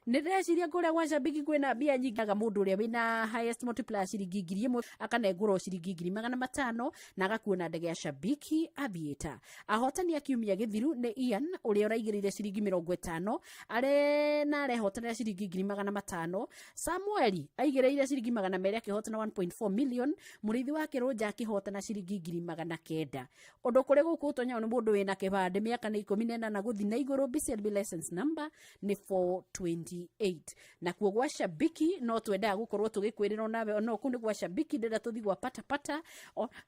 [SPEAKER 7] nĩ ndĩreciria kũrĩa gwa Shabiki kwĩna mbia nyingĩ. Aga mũndũ ũrĩa wĩna highest multiplier ciringi 1,000 akanengũrwo ciringi 500,000 na agakuona ndege ya Shabiki Aviator. Ahotani a kiumia gĩthiru nĩ Ian ũrĩa ũraigĩrĩire ciringi 50 are na arehotanĩra ciringi 500,000. Samueli aigĩrĩire ciringi 200 akĩhotana 1.4 million. Mũrĩithi wa Kĩrũnja akĩhotana ciringi 900,000. Ũndũ kũrĩ gũkũ ũtonyao nĩ mũndũ wĩna kĩbandĩ, mĩaka nĩ 18 gũthiĩ na igũrũ, BCLB license number nĩ 420. 28. Nakuo gwa Shabiki no twendaga gukorwo tugikwirira onawe no kuu nĩ gwa Shabiki ndĩrenda tũthiĩ gwa Patapata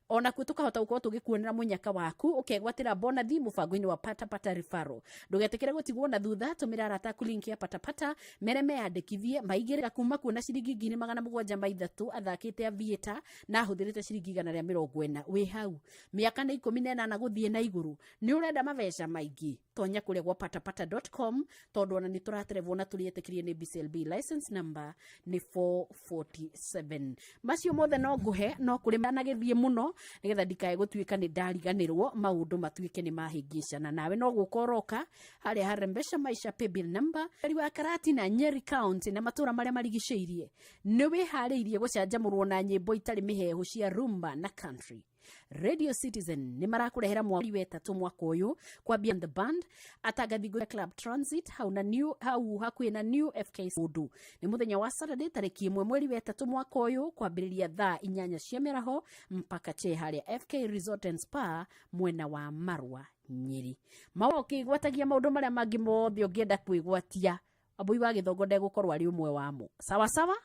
[SPEAKER 7] onakuo tukahota gukorwo tũgĩkuonera mũnyaka waku ũkegwatĩra bonathi mũbango-inĩ wa Patapata referral. Ndũgetĩkĩre gũtigwo na thutha, tũmĩra arata aku link ya Patapata mere meyandĩkithie maigĩrĩra kuma kuona ciringi 703 athakĩte Aviator na ahũthĩrĩte ciringi 140. Wĩ hau mĩaka nĩ 18 gũthiĩ na igũrũ, nĩ ũrenda mabeca maingĩ, tonya kũrĩa gwa patapata.com tondũ ona nĩ tũraterevwo na tũrĩetĩkĩrie nĩ BCLB license number nĩ 447. Macio mothe no ngũhe no kũrĩ managĩthiĩ mũno nĩgetha ndikae gũtuĩka nĩ ndariganĩrwo maũndũ matuĩke nĩ mahĩngĩcana. Nawe no gũka ũroka harĩa harembesha maisha paybill number ari wa Karati na Nyeri County na matũra marĩa marigicĩirie nĩ wĩharĩirie gũcanjamũrwo na nyĩmbo itarĩ mĩhehu cia rumba na country. Radio Citizen nĩ marakũrehera mweri wetatũ mwaka ũyũ kwambia the band atangathi club transit hau na new hau hakuhĩ na new FK Ũndũ nĩ mũthenya wa Saturday tarĩki 1 mweri wetatũ mwaka ũyũ kwambĩrĩria thaa 8 cia mĩaraho mpaka che harĩa FK Resort and Spa mwena wa Marwa Nyeri. Maũndũ ũkĩgwatagia maũndũ marĩa mangĩ mothe ũngĩenda kwĩgwatia Wambui wa Gĩthongo ndegũkorwo arĩ ũmwe wamo. Sawa sawa.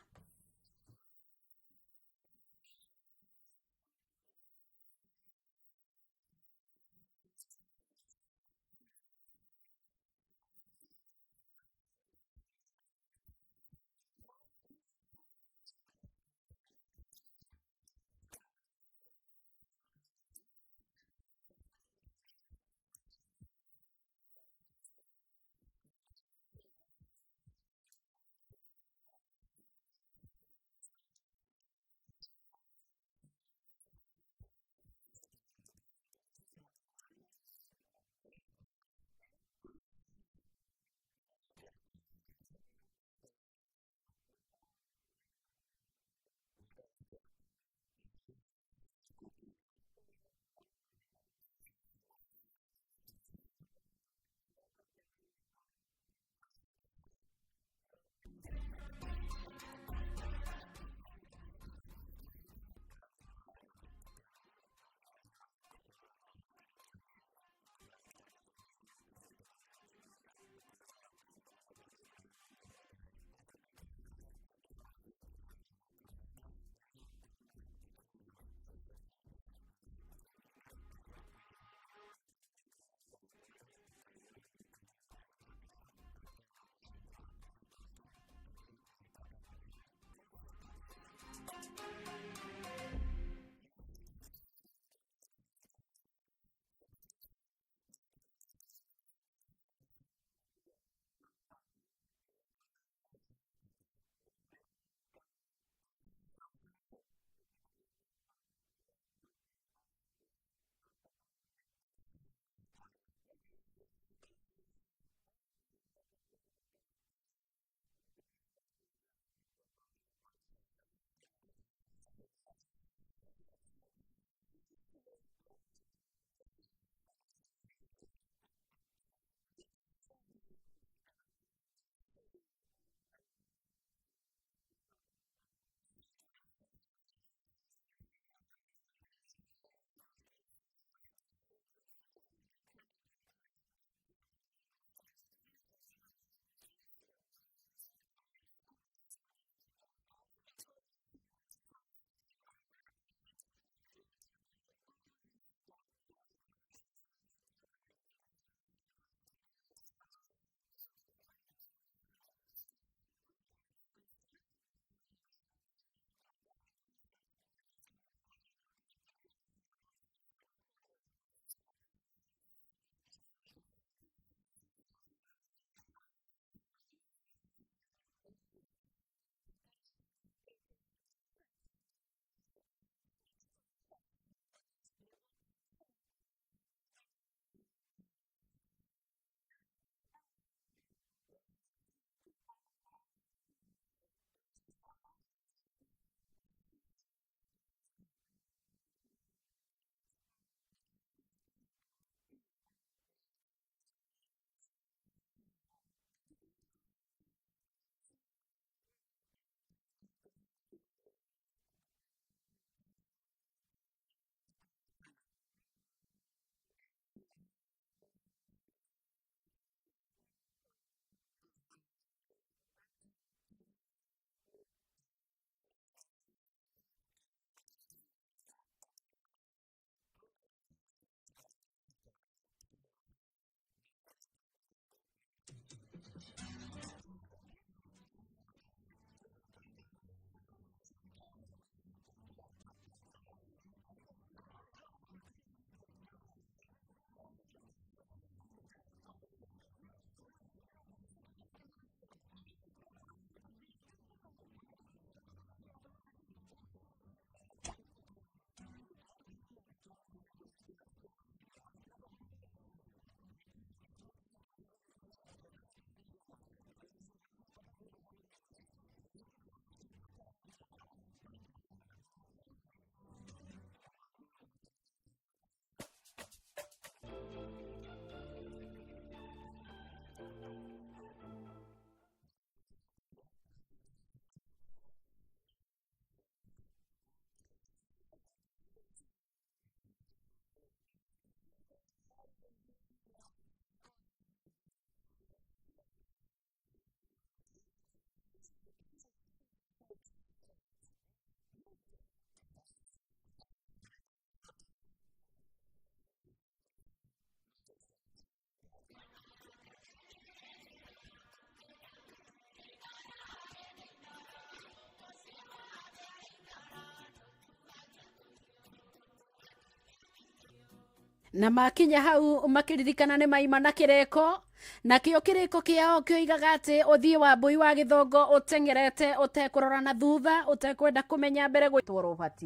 [SPEAKER 7] Na makinya hau makiririkana nĩ maima na kĩrĩko, nakĩo kĩrĩko kĩao kĩoigaga atĩ ũthiĩ wa mbũi wa gĩthongo ũteng'erete ũtekũrora na thutha, ũtekwenda kũmenya mbere gwĩtwo Robert.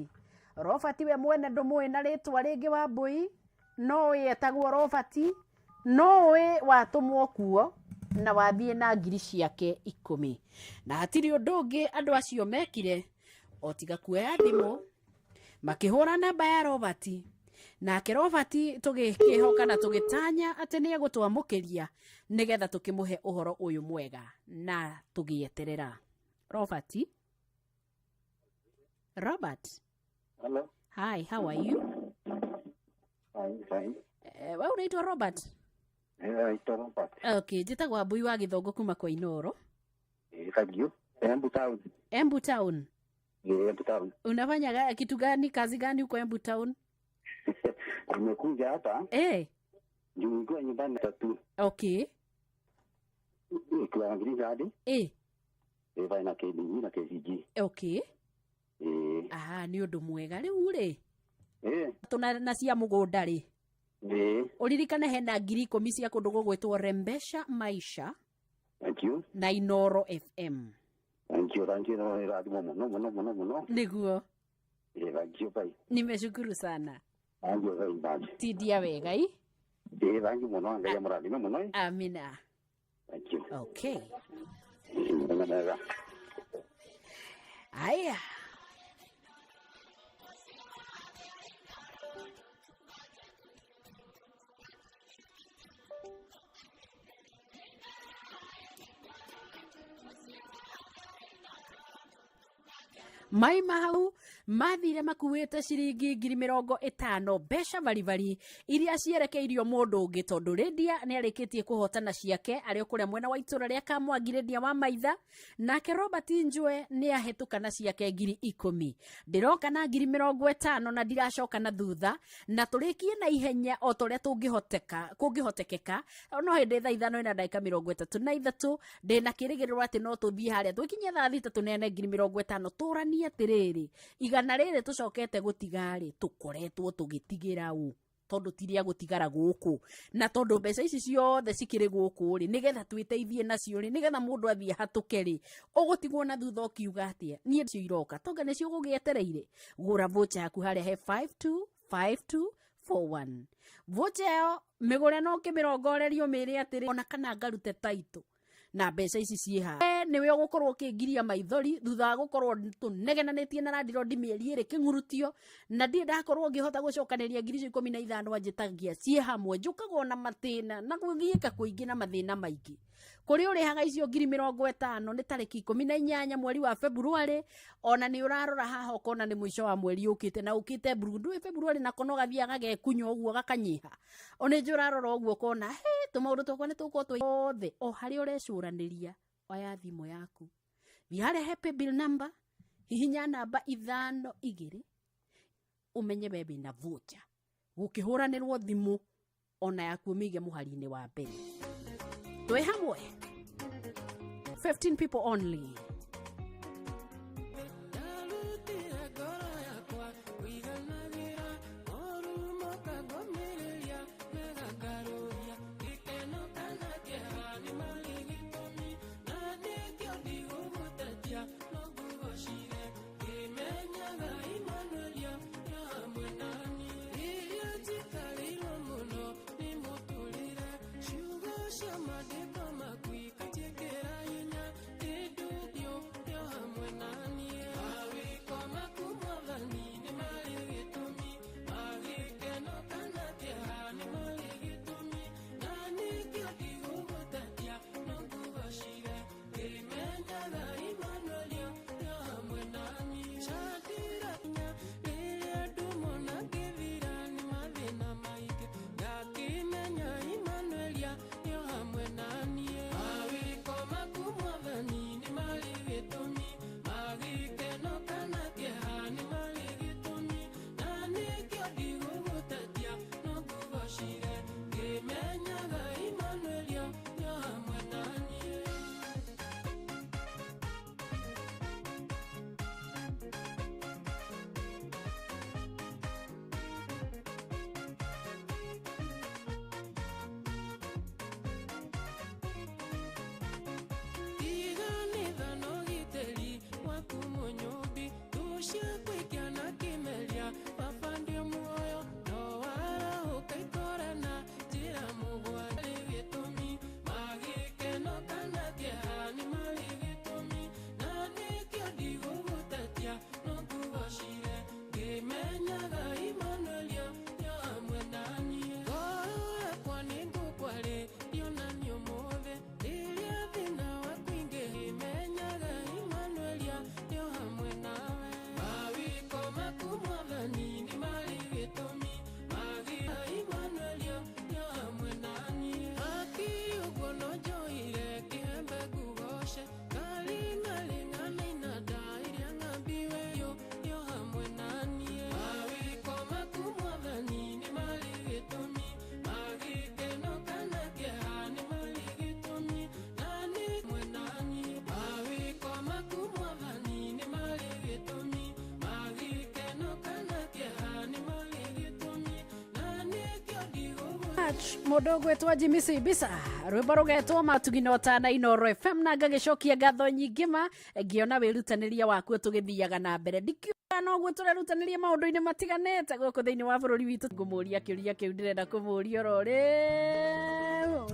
[SPEAKER 7] Robert we mwene ndũmũĩ na rĩtwa rĩngĩ wa mbũi, no ũĩ etagwo Robert, no ũĩ watũmwo kuo na wathiĩ na ngiri ciake 10. Na hatirĩ ũndũ ũngĩ andũ acio mekire o tiga kuoya thimũ makĩhũra namba ya Robert. Nake Robert tũgĩkĩhoka na tũgĩtanya atĩ nĩ egũtwamũkĩria nĩgetha tũkĩmũhe ũhoro ũyũ mwega, na tũgĩeterera. Robert? Robert?
[SPEAKER 10] Hello.
[SPEAKER 7] Hi, how are you?
[SPEAKER 10] Fine, fine.
[SPEAKER 7] Wewe unaitwa Robert?
[SPEAKER 10] Naitwa Robert.
[SPEAKER 7] Okay, njĩtagwo Mbui wa Gĩthongo kuma kwa Inoro.
[SPEAKER 10] Thank you. Embu Town.
[SPEAKER 7] Embu Town.
[SPEAKER 10] Embu Town.
[SPEAKER 7] Unafanya kitu gani, kazi gani huko Embu Town?
[SPEAKER 10] Nimekuja hapa. Juu nilikuwa nyumbani tatu.
[SPEAKER 7] Okay.
[SPEAKER 10] Nikiwa na green card. Na KBG na KCG.
[SPEAKER 7] Okay. Aha, nĩ ũndũ mwega rĩu rĩ. Tuna na cia mũgũnda rĩ. Ũririkane hena ngiri 10 cia kũndũ gũgwĩtwo Rembesha Maisha.
[SPEAKER 10] Thank you.
[SPEAKER 7] Na Inoro FM.
[SPEAKER 10] Thank you, thank you. No, irathimo mũno mũno mũno mũno.
[SPEAKER 7] Nĩguo.
[SPEAKER 10] Thank you, bye.
[SPEAKER 7] Nimeshukuru sana.
[SPEAKER 10] Thank you very much.
[SPEAKER 7] Tindia wega i.
[SPEAKER 10] Thank you mũno, Ngai amũrathime mũno.
[SPEAKER 7] Amina.
[SPEAKER 10] Thank you.
[SPEAKER 7] Okay.
[SPEAKER 10] Mũthenya.
[SPEAKER 7] Aya. Maima hau mathire makuĩte ciringi 50,000 mbeca baribari iria cierekeirio mũndũ ũngĩ, tondũ Lydia nĩ arĩkĩtie kũhotana ciake arĩ kũrĩa mwena wa itũra rĩa Kamwangi, Lydia wa Maitha. Nake Robert Njue nĩ ahĩtũka na ciake 10,000. Ndĩroka na 50,000 na ndiracoka na thutha, na tũrĩkie na ihenya o ta ũrĩa tũngĩhoteka kũngĩhotekeka. No hĩndĩ thaa 5:33 ndĩna kĩrĩgĩrĩro atĩ no tũthiĩ harĩa twĩkinye thaa 6 tũneane 50,000. Tũranie atĩrĩrĩ, igana rĩrĩ tũcokete gũtiga-rĩ, tũkoretwo tũgĩtigĩra ũ, tondũ ti rĩa gũtigara gũkũ, na tondũ mbeca ici ciothe cikĩrĩ gũkũ rĩ, nĩgetha twĩteithie nacio rĩ, nĩgetha mũndũ athiĩ hatũke rĩ, ũgũtigwo na thutha ũkiuga atĩa, niĩ cio iroka tonga nĩcio ũgũgĩetereire. Gũra voucher yaku harĩa he 525241. Voucher ĩyo mĩgũre no ũkĩmĩrongorerio mĩĩre atĩrĩ, ona kana ngarute taitũ na mbeca ici ciĩ haha, nĩwe ũgũkorwo ũkĩngiria maithori thutha wa gũkorwo tũnegenanĩtie na landirondi mĩeri ĩrĩ kĩng'urutio, na ndirĩ ndakorwo ngĩhota gũcokanĩria ngiri icio 15 anjĩtagia ciĩ hamwe. Njũkagwo na mathĩna na gũthiĩka kũingĩ na mathĩna maingĩ. Kũrĩ ũrĩhaga icio 50,000 nĩ tarĩki 18 mweri wa February, ona nĩ ũrarora haha ũkona nĩ mũico wa mweri ũkĩte, na ũkĩte ndũĩ February nako no gathiaga gekunya ũguo gakanyiha. Ona nĩ ũrarora ũguo ũkona he tũmaũndũ twakwa nĩ tũgũkorwo twĩ othe o harĩa ũrecũranĩria. Oya thimũ yaku, thiĩ harĩa he paybill number, hihinya namba 52 ũmenye we wĩna voucher gũkĩhũranĩrwo thimũ ona yaku ũmĩige mũhari-inĩ wa mbere. Twĩ hamwe, 15 people only.
[SPEAKER 9] maku mwathani nĩ marĩ gĩtũmi Magia Emmanuel yo hamwe naniĩ Hakiri ũguo no njoire kĩhembe ngugoce Ngarĩ ngarĩ ng'amĩina nda iria ng'ambiwe yo hamwe naniĩ Mawĩko maku mwathani nĩ marĩ gĩtũmi Magĩkeno kana kĩeha nĩ marĩ gĩtũmi Nani mwe naniĩ Mawĩko maku mwathani nĩ marĩ gĩtũmi Magĩkeno kana kĩeha nĩ marĩ gĩtũmi Nani kĩo ndigũgũ
[SPEAKER 7] Mũndũ ũgwĩtwo Jimmy Sibisa rwĩmbo rũgetwo matugi na ũtana Inooro FM na ngagĩcokia ngatho nyingĩ ma ngĩona wĩrutanĩria waku tũgĩthiaga na mbere ndikiuga noguo tũrerutanĩria maũndũ-inĩ matiganĩte gũkũ thĩinĩ wa bũrũri witũ ngũmũria kĩũria kĩu ndĩrenda kũmũria oro rĩu.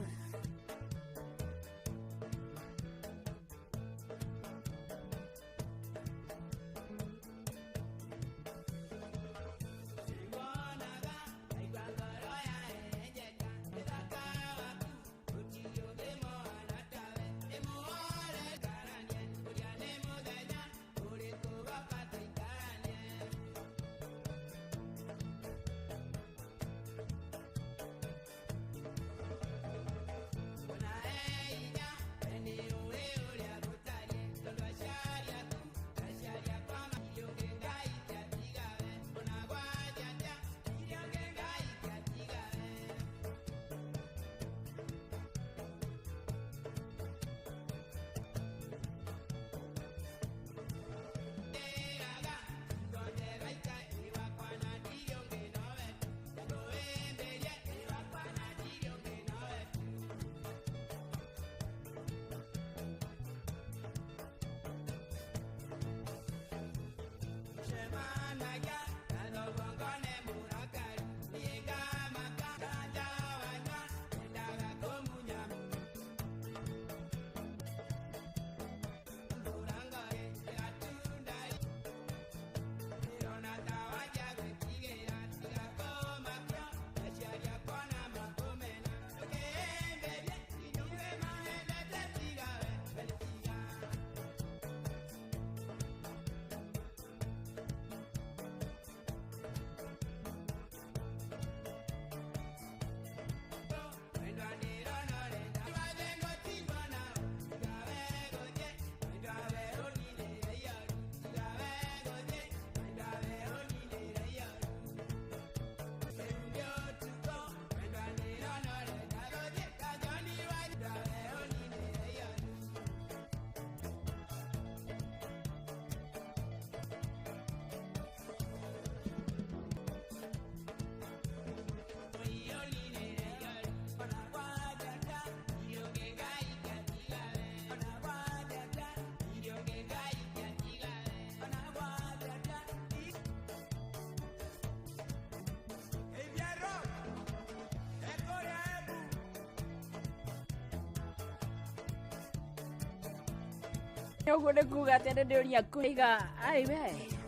[SPEAKER 7] Ũguo nĩ kuga atĩ nĩ ndĩũria kũiga ai we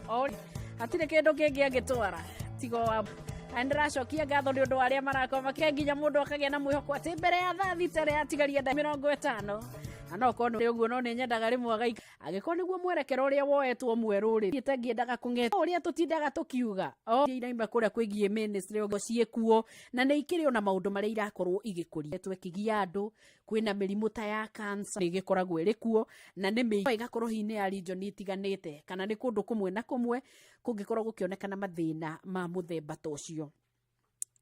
[SPEAKER 7] o hatirĩ kĩndũ kĩngĩ angĩtwara tigo wa na ndĩracokia ngatho nĩ ũndũ wa arĩa marakorwo makĩhe nginya mũndũ akagĩa na mwĩhoko atĩ mbere ya thaa thita rĩ atigaria ndagĩka 50 na no korwo nĩ ũguo no nĩ nyendaga rĩmwe agaika angĩkorwo nĩguo mwerekero ũrĩa woetwo mwerũ rĩ thiĩte ngĩendaga kũng'eta ũrĩa tũtindaga tũkiuga o iraima kũrĩa kwĩgiĩ ministry ũguo ciĩkuo na nĩ ikĩrĩ ona maũndũ marĩa irakorwo igĩkũria twekĩgia andũ kwĩna mĩrimũ ta ya cancer nĩ ĩgĩkoragwo ĩrĩ kuo na nĩ ĩgakorwo hihi nĩ ya region itiganĩte kana nĩ kũndũ kũmwe na kũmwe kũngĩkorwo gũkĩonekana mathĩna ma mũthemba ta ũcio.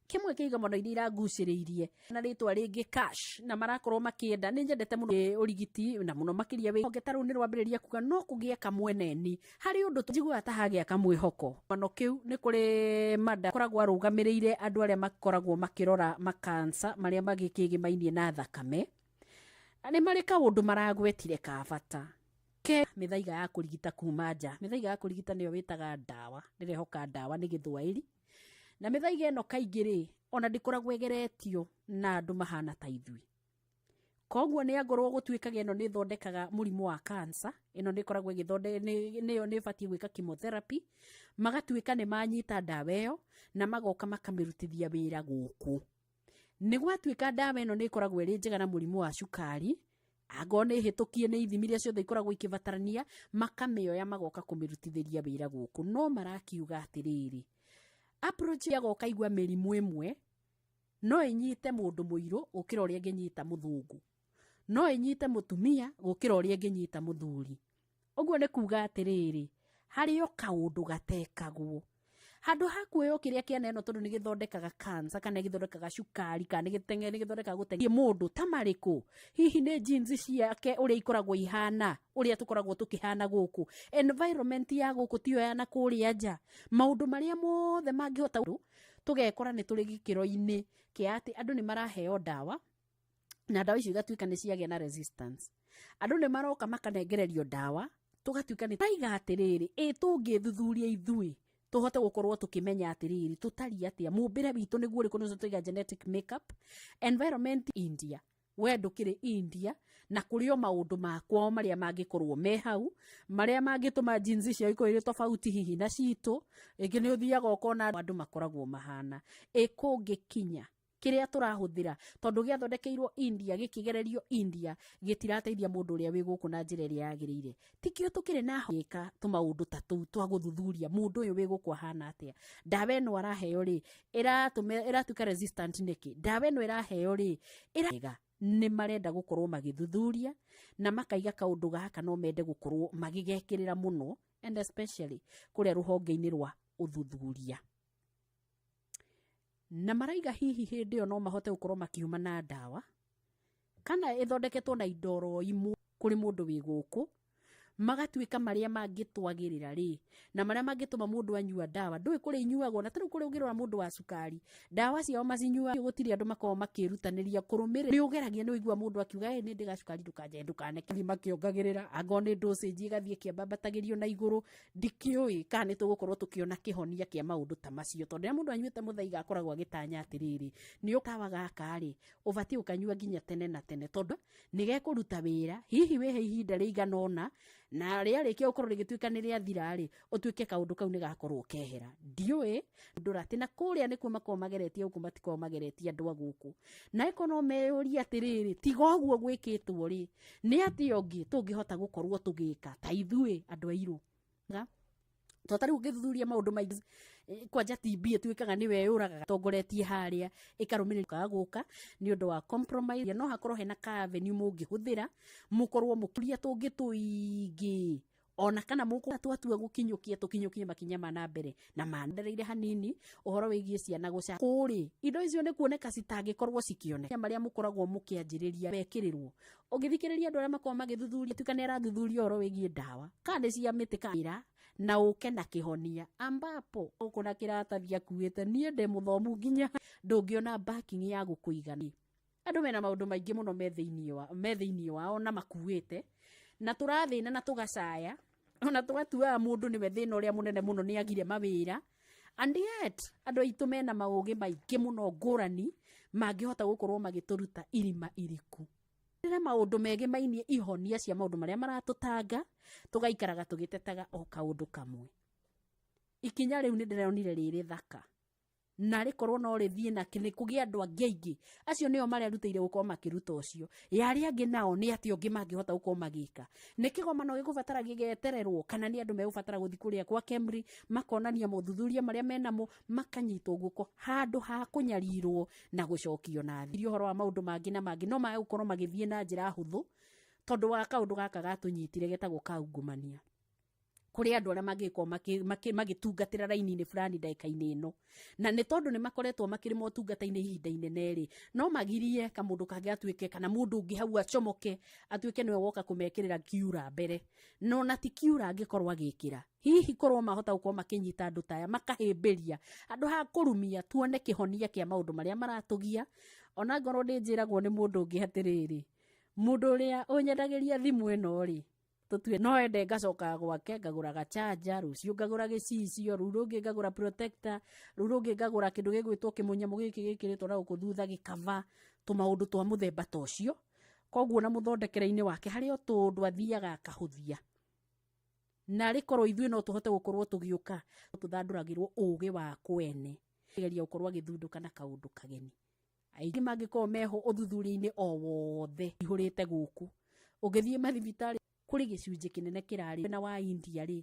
[SPEAKER 7] Kĩmwe kĩa igomano iria iragucĩrĩirie na rĩtwa rĩngĩ cash na marakorwo makĩenda nĩ nyendete mũno ũrigiti na mũno makĩria wĩ ta rĩu nĩ rwambĩrĩria kuga no kũgĩe kamweneni harĩ ũndũ njiguaga ta hagĩa kamwĩhoko mano kĩu nĩ kũrĩ mada koragwo arũgamĩrĩire andũ arĩa makoragwo makĩrora makansa marĩa magĩkĩgĩmainie na thakame na nĩ marĩ kaũndũ maragwetire ka bata ke mĩthaiga ya kũrigita kuma nja. Mĩthaiga ya kũrigita nĩyo wĩtaga ndawa, ndĩrehoka ndawa nĩ gĩthwaĩri na mĩthaiga ĩno kaingĩ rĩ ona ndĩkoragwo ĩgeretio na andũ mahana ta ithuĩ koguo nĩ angorwo gũtuĩkaga ĩno nĩ ĩthondekaga mũrimũ wa cancer ĩno nĩ ĩkoragwo ĩgĩthondeka nĩyo nĩ ĩbatiĩ gwĩka chemotherapy magatuĩka nĩ manyita ndawa ĩyo na magoka makamĩrutithia wĩra gũkũ nĩ gwatuĩka ndawa ĩno nĩ ĩkoragwo ĩrĩ njega na mũrimũ wa cukari Angorwo nĩ hĩtũkie nĩ ithimi iria ciothe ikoragwo ikĩbatarania, makamĩoya magoka kũmĩrutithĩria wĩra gũkũ. No marakiuga atĩrĩrĩ, approach ya goka igua mĩrimũ ĩmwe no ĩnyite mũndũ mũirũ gũkĩra ũrĩa ĩngĩnyita mũthũngũ, no ĩnyite mũtumia gũkĩra ũrĩa ĩngĩnyita mũthuri. Ũguo nĩ kuga atĩrĩrĩ, harĩ o kaũndũ gatekagwo handũ ha kuoywo kĩrĩa kĩana ĩno, tondũ nĩ gĩthondekaga cancer kana gĩthondekaga cukari kana nĩ gĩthondekaga gũteng'eria mũndũ ta marĩkũ. Hihi nĩ genes ciake ũrĩa ikoragwo ihana, ũrĩa tũkoragwo tũkĩhana gũkũ, environment ya gũkũ tiyo ya na kũrĩa nja, maũndũ marĩa mothe mangĩhota tũgekora nĩ tũrĩ gĩkĩro-inĩ kĩa atĩ andũ nĩ maraheo ndawa na ndawa icio igatuĩka nĩ ciagĩa na resistance. Andũ nĩ maroka makanengererio ndawa, tũgatuĩka nĩ taiga atĩrĩrĩ, ĩ tũngĩthuthuria ithuĩ tũhote gũkorwo tũkĩmenya atĩrĩrĩ tũtariĩ atĩa, mũmbĩre witũ nĩguo ũrĩkũ, nĩcio tũiga genetic makeup, environment. India we ndũkĩrĩ India na kũrĩ o maũndũ makwao marĩa mangĩkorwo me hau marĩa mangĩtũma genes ciao ikorwo irĩ tofauti hihi na citũ. Rĩngĩ nĩ ũthiaga ũkona andũ makoragwo mahana ĩ kũngĩkinya kĩrĩa tũrahũthĩra tondũ gĩathondekeirwo India, gĩkĩgererio India, gĩtirateithia mũndũ ũrĩa wĩ gũkũ na njĩra ĩrĩa yagĩrĩire. Tikĩo tũkĩrĩ na gĩka tũmaũndũ ta tũu twa gũthuthuria mũndũ ũyũ wĩ gũkũ ahana atĩa, ndawa ĩno araheo rĩ ĩratuĩka resistant nĩkĩ, ndawa ĩno ĩraheo rĩ ĩra nĩ marenda gũkorwo magĩthuthuria na makaiga kaũndũ gaka no mende gũkorwo magĩgekĩrĩra mũno, and especially kũrĩa rũhonge-inĩ rwa ũthuthuria. Na maraiga hihi hĩndĩ ĩyo no mahote gũkorwo makiuma na ndawa kana ĩthondeketwo na indo oro imwe kũrĩ mũndũ wĩ gũkũ, magatuĩka marĩa mangĩtwagĩrĩra rĩ na marĩa mangĩtũma mũndũ anyua ndawa. Ndũĩ kũrĩa inyuagwo na tarĩu kũrĩa ũngĩrora mũndũ wa cukari ndawa ciao macinyuaga, gũtirĩ andũ makoragwo makĩrutanĩria kũrũmĩrĩra. Nĩ ũgeragia, nĩ ũigua mũndũ akiuga ĩ nĩ ndĩga cukari ndũkanje ndũkaneke, makĩongagĩrĩra angorwo nĩ dosage ĩgathiĩ ĩkĩambambatagĩrio na igũrũ. Ndikĩũĩ kana nĩ tũgũkorwo tũkĩona kĩhonia kĩa maũndũ ta macio, tondũ rĩrĩa mũndũ anyuĩte mũthaiga akoragwo agĩtanya atĩrĩrĩ, nĩ ũkawa gaka rĩ ũbatiĩ ũkanyua nginya tene na tene tondũ nĩ gekũruta wĩra hihi wĩhe ihinda rĩigana ũna, na rĩarĩkia gũkorwo rĩgĩtuĩka nĩ rĩathira rĩ ũtuĩke kaũndũ kau nĩ gakorwo kehera. Ndiũĩ ndũra atĩ na kũrĩa nĩkuo makoragwo mageretie, gũkũ matikoragwo mageretie andũ a gũkũ. Na ĩkorwo no meyũrie atĩrĩrĩ, tiga ũguo gwĩkĩtwo rĩ nĩ atĩa ũngĩ tũngĩhota gũkorwo tũgĩka ta ithuĩ andũ airũ? To ta rĩu ũngĩthuthuria maũndũ maingĩ kwanja TB ĩtuĩkaga nĩwe yũragaga tongoretie harĩa ĩkarũmĩrĩra kaga gũka nĩ ũndũ wa compromise. No hakorwo hena ka avenue mũngĩhũthĩra mũkorwo mũkĩria tũngĩ tũingĩ, ona kana mũkũ twatua gũkinyũkia tũkinyũkie makinya ma na mbere na mandereire hanini ũhoro wĩgiĩ ciana gũca kũrĩ indo icio nĩ kuoneka citangĩkorwo cikĩoneka marĩa mũkoragwo mũkĩanjĩrĩria wekĩrĩrwo. Ũngĩthikĩrĩria andũ arĩa makoragwo magĩthuthuria tuĩka nĩ arathuthuria ũhoro wĩgiĩ ndawa kana nĩ cia mĩtĩ kana na ũke na kĩhonia ambapo ũkũ na kĩratathi akuĩte niĩ ndĩ mũthomu nginya ndũngĩona backing ya gũkũigana. Andũ mena maũndũ maingĩ mũno me thĩinĩ wao na makuĩte na tũrathĩna na tũgacaya ona tũgatuaga mũndũ nĩwe thĩna ũrĩa mũnene mũno nĩ agire mawĩra, and yet andũ aitũ mena maũgĩ maingĩ mũno ngũrani mangĩhota gũkorwo magĩtũruta irima iriku. Rĩrĩa maũndũ megĩmainie ihonia cia maũndũ marĩa maratũtanga tũgaikaraga tũgĩtetaga o kaũndũ kamwe. Ikinya rĩu nĩ ndĩronire rĩrĩ thaka na rĩkorwo no rĩthiĩ na nĩ kũgĩa andũ angĩ aingĩ acio nĩo marerutĩire gũkorwo makĩruta ũcio ya arĩa angĩ nao nĩ atĩ ũngĩ mangĩhota gũkorwo magĩka. Nĩ kĩgomano gĩgũbatara gĩgetererwo kana nĩ andũ megũbatara gũthiĩ kũrĩa kwa Kemri makonania mothuthuria marĩa menamo makanyitwo guoko handũ ha kũnyarirwo na gũcokio na thĩ. Ũhoro wa maũndũ mangĩ na mangĩ no magũkorwo magĩthiĩ na njĩra hũthũ tondũ wa kaũndũ gaka gatũnyitire getagwo kaungumania. Kũrĩ andũ arĩa mangĩkorwo magĩtungatĩra raini-inĩ fulani ndagĩka-inĩ ĩno, na nĩ tondũ nĩ makoretwo makĩrĩ motungata-inĩ ihinda inene rĩ, no magirie kamũndũ kangĩ atuĩke kana mũndũ ũngĩ hau acomoke atuĩke nĩwe woka kũmekĩrĩra kiura mbere, no na ti kiura angĩkorwo agĩkĩra. Hihi korwo mahota gũkorwo makĩnyita andũ ta aya makahĩmbĩria andũ ha kũrumia tuone kĩhonia kĩa maũndũ marĩa maratũgia. Ona ngorwo nĩ njĩragwo nĩ mũndũ ũngĩ atĩrĩrĩ, mũndũ ũrĩa ũnyendagĩria thimũ ĩno rĩ, tũtue no ende ngacoka gwake ngagũra gachanja, rũciũ ngagũra gĩcicio, rũu rũngĩ ngagũra protector, rũu rũngĩ ngagũra kĩndũ gĩgwĩtwo kĩmũnyamũ gĩkĩ gĩkĩrĩtwo na gũkũ thutha gĩkava, tũmaũndũ twa mũthemba ta ũcio. Koguo na mũthondekere-inĩ wake harĩ o tũndũ athiaga akahũthia, na rĩkorwo ithuĩ no tũhote gũkorwo tũgĩũka tũthandũragĩrwo ũgĩ wa kwene geria gũkorwo agĩthundũka na kaũndũ kageni. Aingĩ mangĩkorwo meho ũthuthuria-inĩ o wothe ihũrĩte gũkũ Ũngĩthiĩ mathibitarĩ kũrĩ gĩcunjĩ kĩnene kĩrarĩ na wa India rĩ,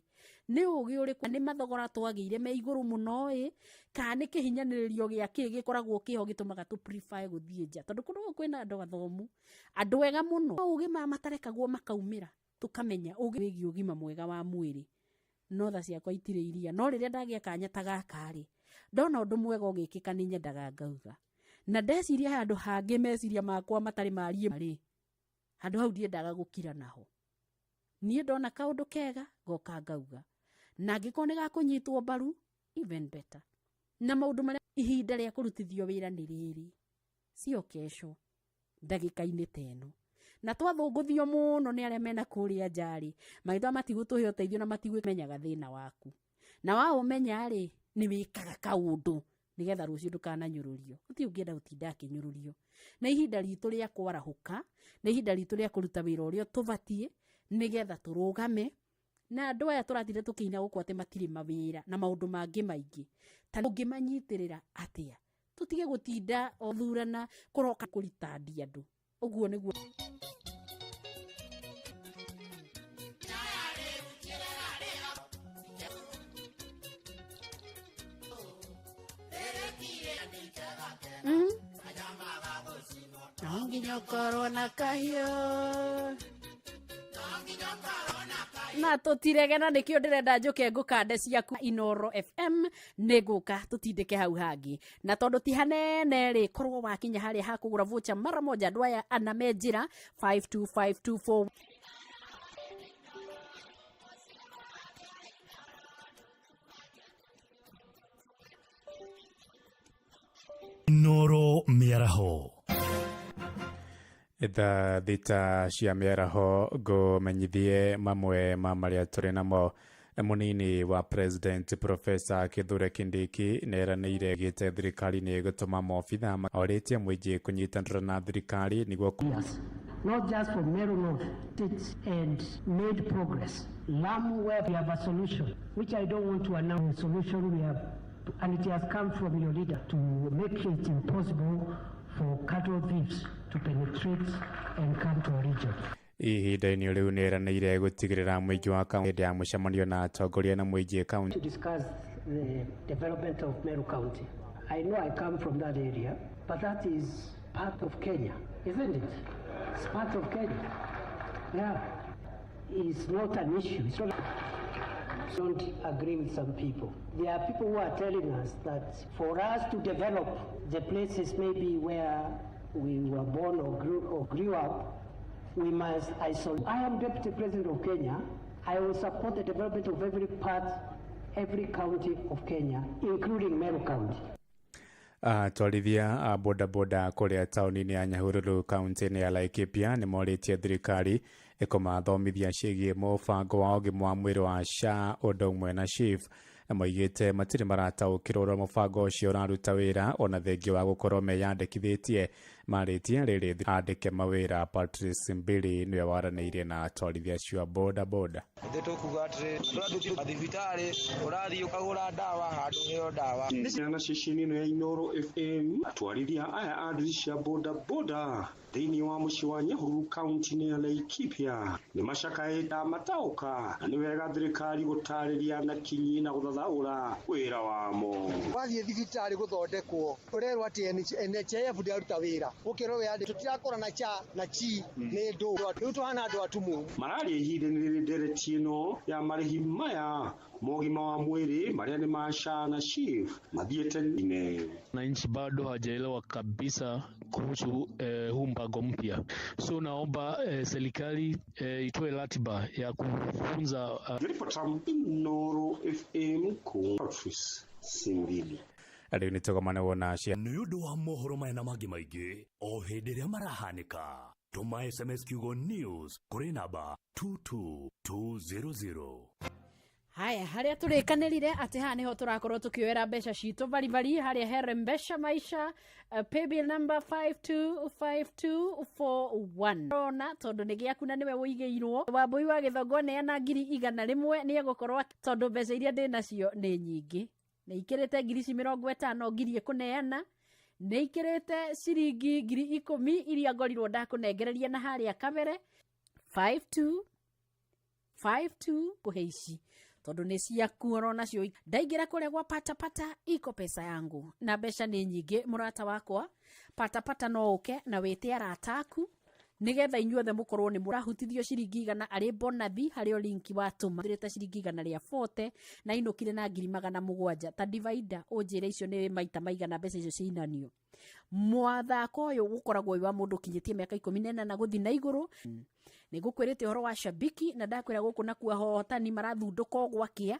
[SPEAKER 7] nĩ ũgĩ ũrĩkũ nĩ mathogora twagĩire me igũrũ mũno ĩ, kana nĩ kĩhinyanĩrĩrio gĩa kĩ gĩkoragwo kĩho gĩtũmaga tũ prefer gũthiĩ nja, tondũ kũndũ gũkũ kwĩna andũ athomu, andũ ega mũno, ũgĩ maya matarekagwo makaumĩra, tũkamenya ũgĩ wĩgiĩ ũgima mwega wa mwĩrĩ. No tha ciakwa itirĩ iria, no rĩrĩa ndagĩa kanya ta gaka rĩ, ndona ũndũ mwega ũgĩkĩka nĩ nyendaga ngauga, na ndeciria handũ hangĩ meciria makwa matarĩ mariĩ rĩ, handũ hau ndiendaga gũkira naho. Niĩ ndona kaũndũ kega ngoka ngauga, na angĩkorwo nĩ gakũnyitwo mbaru even better. Na maũndũ marĩa ihinda rĩa kũrutithio wĩra nĩ rĩrĩ, sio kesho, ndagĩka-inĩ ta ĩno. Na twathũngũthio mũno nĩ arĩa mena kũrĩa nja rĩ, magĩtwa matigũtũhe ũteithio na matigũmenyaga thĩna waku, na waũmenya rĩ, nĩ wĩkaga kaũndũ nĩgetha rũciũ ndũkananyũrũrio. Gũtirĩ ũngĩenda gũtinda akĩnyũrũrio. Na ihinda ritũ rĩa kwarahũka, na ihinda ritũ rĩa kũruta wĩra ũrĩa tũbatiĩ, nĩgetha tũrũgame na andũ aya tũratinde tũkĩina gũkũ atĩ matirĩ mawĩra na maũndũ mangĩ maingĩ, ta ũngĩmanyitĩrĩra atĩa? Tũtige gũtinda o thurana kũroka kũritandia andũ. Ũguo nĩguo. No nginya ũkorwo na kahiũ na tũtirege, na nĩkĩo ndĩrenda njũke ngũkande ciaku Inoro FM, nĩ ngũka tũtindĩke hau hangĩ, na tondũ ti hanene rĩ, korwo wakinya harĩa hakũgũra voucher mara moja, andũ aya ana me njĩra 52524.
[SPEAKER 6] Inoro mĩaraho.
[SPEAKER 12] Thaa 6 cia mĩaraho, ngũmenyithie mamwe ma marĩa tũrĩ namo. Mũnini wa President Professor Kithure Kindiki nĩeranĩire gĩte thirikari nĩ ĩgũtũma maobitha orĩtie mũingĩ kũnyitanĩra na thirikari nĩguo
[SPEAKER 8] Not just for Meru North states and made progress. Lamu, where we have a solution, which I don't want to announce. A solution we have, and it has come from your leader to make it impossible for cattle thieves to penetrate and come to our region.
[SPEAKER 12] Ihinda-inĩ rĩu nĩ eranĩire gũtigĩrĩra mũingĩ wa kaunti hĩndĩ ya mũcemanio na atongoria na mũingĩ kaunti.
[SPEAKER 8] To discuss the development of Meru County. I know I come from that area, but that is part of Kenya, isn't it? It's part of Kenya. Yeah. It's not an issue. It's not. Don't agree with some people. There are people who are telling us that for us to develop the places maybe where we were born or grew up, we must isolate. I am Deputy President of Kenya. I will support the development of every part, every county of Kenya, including Meru County.
[SPEAKER 12] Atwarithia a bodaboda kũrĩa taũni-inĩ ya Nyahururu, kaunti-inĩ ya Laikipia, nĩ morĩtie thirikari ĩkũmathomithia ciĩgiĩ mũbango wa ũgima wa mwĩrĩ wa SHA ũndũ ũmwe na SHIF. Moigĩte matirĩ marataũkĩrwo ũrĩa mũbango ũcio ũraruta wĩra, ona thengia wa gũkorwo meyandĩkithĩtie. Marĩtie rĩrĩ andĩke mawĩra. Patrice Mbili nĩwe waranĩirie na atwarithia acio a bodaboda.
[SPEAKER 11] Ithuĩ tũkuga atĩrĩ, tũrathiĩ thibitarĩ, ũrathiĩ ũkagũra ndawa handũ heo ndawa.
[SPEAKER 13] Nĩ na ceceni ĩno ya Inoro FM, atwarithia aya a nduthi cia boda boda thĩinĩ wa mũciĩ wa Nyahururu, kaunti-inĩ ya Laikipia, nĩ macakaĩte mataũka na nĩ wega thirikari gũtarĩria na kinyi na gũthathaũra wĩra wamo.
[SPEAKER 5] Wathiĩ thibitarĩ gũthondekwo, ũrerwo atĩ NHIF ndĩraruta wĩra, ũkerwo wĩyandĩke. Tũtirakora na cha na chi nĩ ndũ rĩu tũhana andũ atumumu.
[SPEAKER 13] Mararia ihinda-inĩ rĩrĩ ndereti ĩno ya marĩhi maya mogima wa mwĩrĩ marĩa nĩ ma SHA na SHIF mathiĩte ine.
[SPEAKER 14] Wananchi bado hawajaelewa kabisa kuhusu huu mpango mpya, so naomba serikali itoe ratiba ya kufunza.
[SPEAKER 13] Ripota Inoro FM, Patrice Simbili.
[SPEAKER 12] Rĩu nĩ tũgomane wona cia
[SPEAKER 6] Nĩ ũndũ wa mohoro maya na mangĩ maingĩ o hĩndĩ ĩrĩa marahanĩka, tũma SMS kiugo news kũrĩ namba 22200.
[SPEAKER 7] Haya, harĩa tũrĩkanĩrire atĩ haha nĩho tũrakorwo tũkĩoera mbeca citũ baribari, harĩa here mbeca maisha, paybill number 525241. Rona tondũ nĩ gĩaku na nĩwe wũigĩirwo. Wambui wa Gĩthongo neana 100,000, nĩ egũkorwo, tondũ mbeca iria ndĩ nacio nĩ nyingĩ, nĩ ikĩrĩte ngiri ici 50, ngiri ĩkũneana nĩ ikĩrĩte ciringi 10,000 iria ngorirwo ndakũnengereria na harĩa kabere. 52 52 kuhe ici tondu ni ciaku oro nacio. Ndaingĩra kũrĩa gwa patapata iko pesa yangu na mbeca nĩ nyingĩ mũrata wakwa. Patapata no ũke na wĩte arata aku nigetha inyuothe mukorwo ni murahutithio ciringi 100 arĩ bonathi harĩ o linki watũma thirĩte ciringi 140 na inũkire na 700,000 ta divider ũnjĩre icio nĩ maita maigana mbeca icio ciinanio. Mwathako ũyũ gũkoragwo wĩ wa mũndũ ũkinyĩtie mĩaka 18 na gũthiĩ na igũrũ. Nĩ ngũkwĩrĩte ũhoro wa shabiki na ndakwĩra gũkũ nakuo ahotani marathundũka o gwakĩa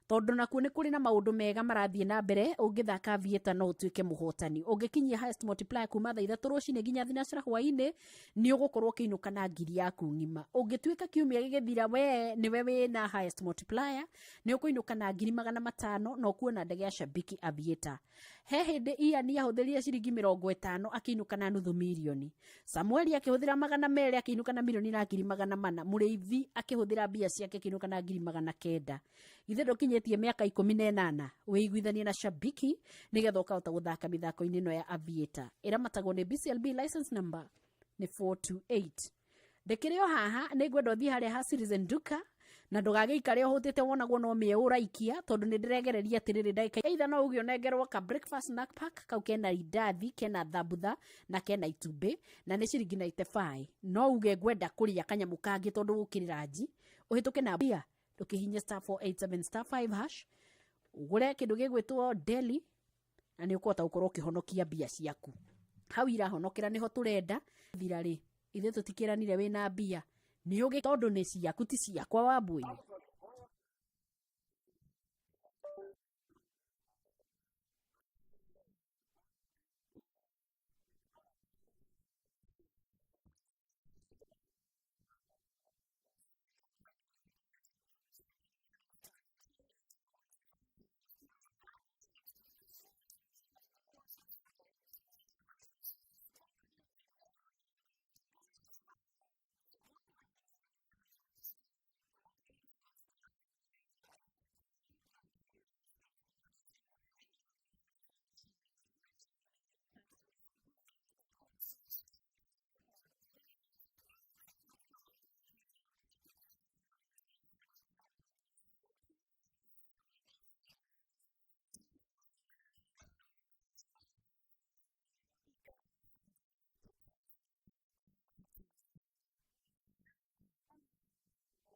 [SPEAKER 7] tondu nakuo nĩ kũrĩ na maũndũ mega marathiĩ na mbere. Ũngĩthaka Aviator no ũtuĩke mũhotani. Ũngĩkinyia highest multiplier kuma thaa 3 rũcinĩ nginya 3 hwaĩ-inĩ nĩ ũgũkorwo ũkĩinũka na 1,000 yaku ng'ima. Ũngĩtuĩka kiumia gĩgĩthira we nĩwe wĩna highest multiplier nĩ ũkũinũka na 500,000 na ũkuona ndege ya Shabiki Aviator. He hĩndĩ Ian ahũthĩrire ciringi 50 akĩinũka na 500,000. Samueli akĩhũthĩra 200 akĩinũka na 1,400,000. Mũrĩithi akĩhũthĩra mbia ciake akĩinũka na 900,000. Ithe ndũkinyĩtie mĩaka 18 wĩiguithanie na Shabiki nĩgetha ũkahota gũthaka mĩthako-inĩ ĩno ya Aviator. Ĩramatagwo nĩ BCLB license number nĩ 428. Ndĩkĩrĩ o haha nĩ ngwenda ũthiĩ harĩa ha Citizen Duka na ndũgagĩikare ũhũtĩte wonagwo no mĩe ũraikia tondu nĩ ndĩregereria atĩrĩrĩ ndagĩka either no uge ũnengerwo ka breakfast snack pack kau kena indathi kena thambutha na kena itumbĩ na nĩ ciringi 95. No uge ngwenda kũrĩa kanyamũ kangĩ tondu gũkĩrĩ ranji ũhĩtũke na mbia ndũkĩhinye *487 *5 hash ũgũre kĩndũ gĩgwĩtwo deli na nĩ ũkũhota gũkorwo ũkĩhonokia mbia ciaku. Hau irahonokera nĩho tũrenda thira rĩ ithuĩ tũtikĩranire wĩna mbia nĩ ũgĩ tondũ nĩ ciaku ti ciakwa Wambui.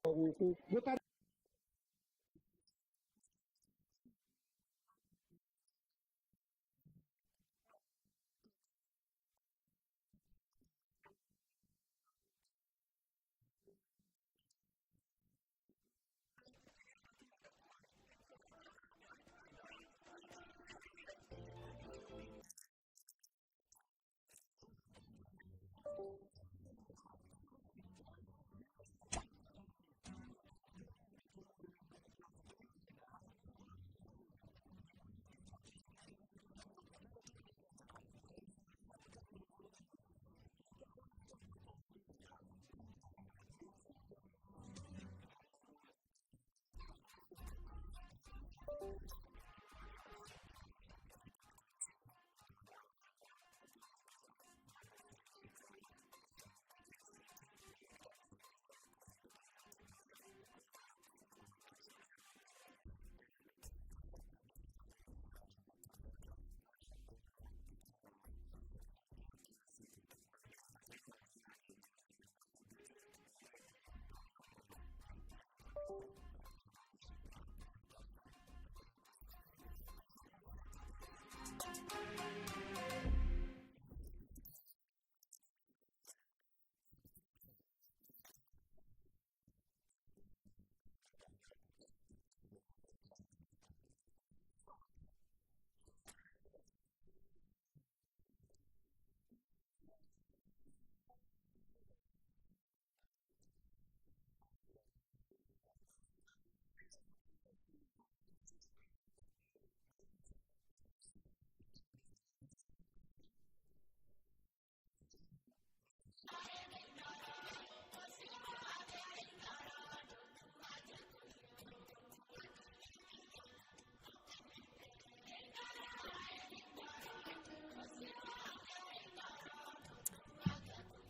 [SPEAKER 21] Gũkũ.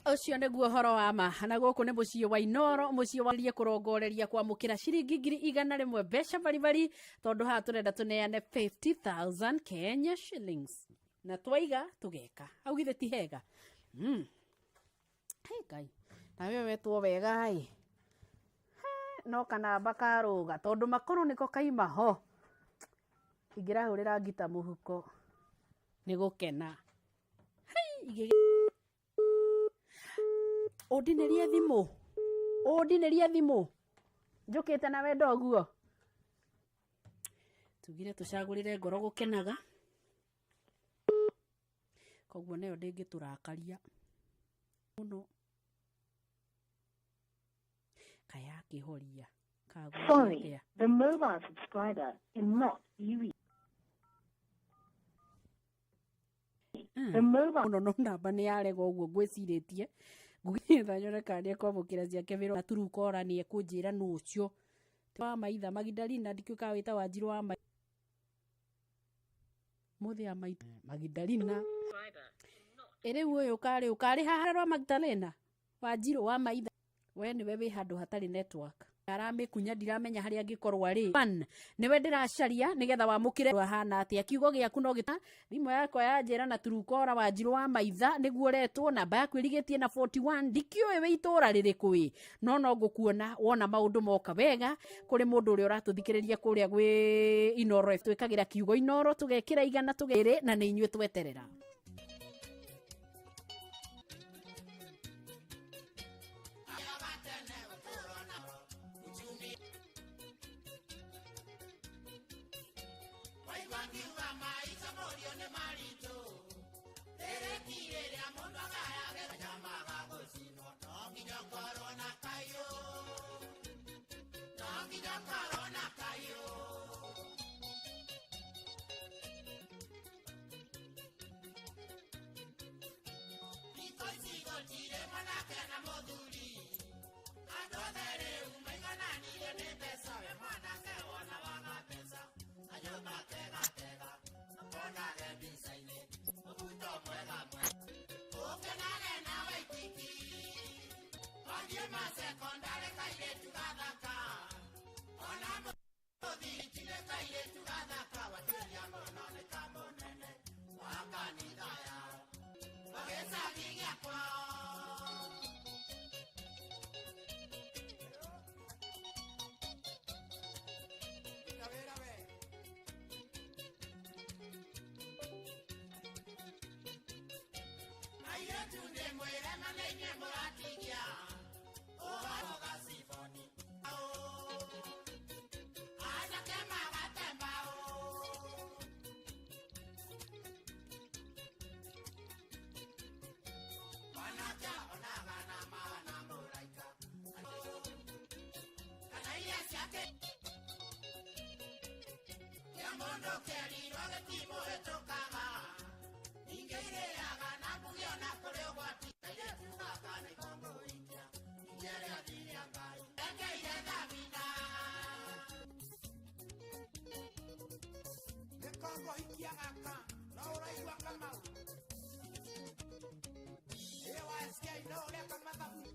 [SPEAKER 7] Ũcio nĩguo ũhoro wa ma, na gũkũ nĩ mũciĩ wa Inoro, mũciĩ wa rie kũrongoreria kwamũkĩra ciringi 100,000 mbeca baribari, tondũ haha tũrenda tũneane 50,000 Kenya shillings na twaiga tũgeka hau githĩ ti hega? Hey, Ngai, nawe wetwo wega ĩ no kanamba karũga tondũ makorwo nĩko kaima ho ingĩrahũrĩra ngita mũhuko nĩ gũkena. Hey, ũndinĩrie thimũ, ũndinĩrie thimũ, njũkĩte na wendo ũguo. Tugire tũcagũrĩre ngoro gũkenaga, koguo nayo ndĩngĩtũrakaria mũno. Kaya akĩhoria.
[SPEAKER 15] Sorry, the mobile subscriber cannot be reached. The mobile
[SPEAKER 7] Mũno no namba nĩ yarega ũguo ngwĩcirĩtie. Ngũgĩetha nyone kana nĩekwamũkĩra ciake mĩrongo na Turukora nĩekũnjĩra nũ ũcio wa maitha Magdalena, ndikĩũĩ kana wĩta Wanjirũ wa maitha mũthĩ ya maitha Magdalena. Ĩ rĩu ũyũ karĩ ũkarĩ haha rwa Magdalena Wanjirũ wa maitha, we nĩwe wĩ handũ hatarĩ network, aramĩkunya ndiramenya harĩa angĩkorwo arĩ. One, nĩwe ndĩracaria nĩgetha wamũkĩre ahana atĩa kiugo gĩaku no gĩta thimũ yakwa yanjĩra na Turukora Wanjirũ wa maitha nĩguo ũretwo, namba yaku ĩrigĩtie na 41, ndikĩũĩ wĩ itũra rĩrĩkũ ĩ, no no ngũkuona wona maũndũ moka wega kũrĩ mũndũ ũrĩa ũratũthikĩrĩria kũrĩa gwĩ Inoro. Twĩkagĩra kiugo Inoro tũgekĩra igana tũgere na nĩ inyuĩ tweterera.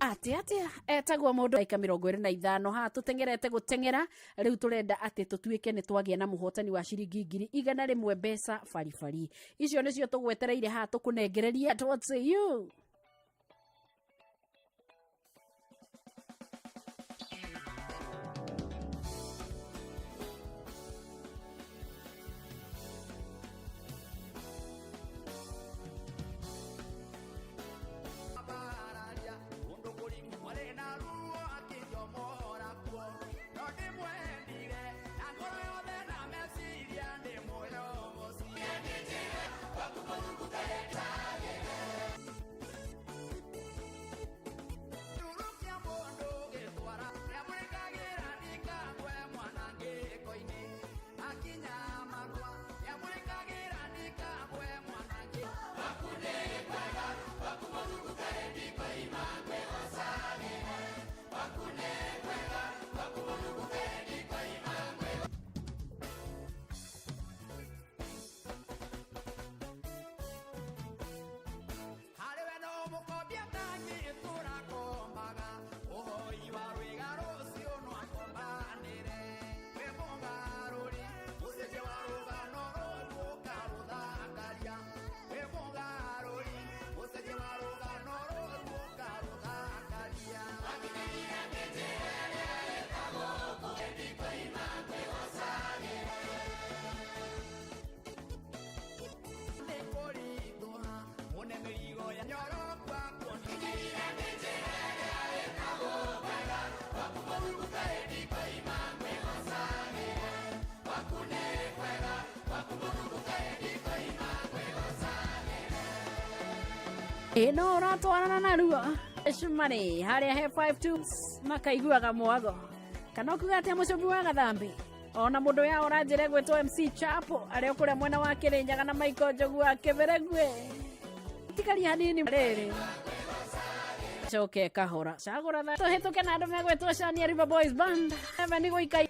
[SPEAKER 7] Atia atia etagwo mũndũ aika 25 haha tũteng'erete gũteng'era rĩu tũrenda atĩ tũtuĩke nĩ twagĩa na mũhotani wa ciringi 100,000 mbeca baribari icio nĩcio tũgwetereire haha tũkũnengererie. What say you? Ĩno ũratwarana naruo cumari harĩa he 52 makaiguaga mwago kana ũkuga atĩa mũcũbi wa gathambi ona mũndũ ya ũranjĩre gwĩtwo MC Chapo arĩa ũkũrĩa mwena wa Kĩrĩnyaga na Michael Njogu wa Kĩberegue tikaria hanini rĩrĩ coke kahora cagũra tha tũhĩtũke na andũ megwĩtwo Shania River Boys Band Eve gũikai.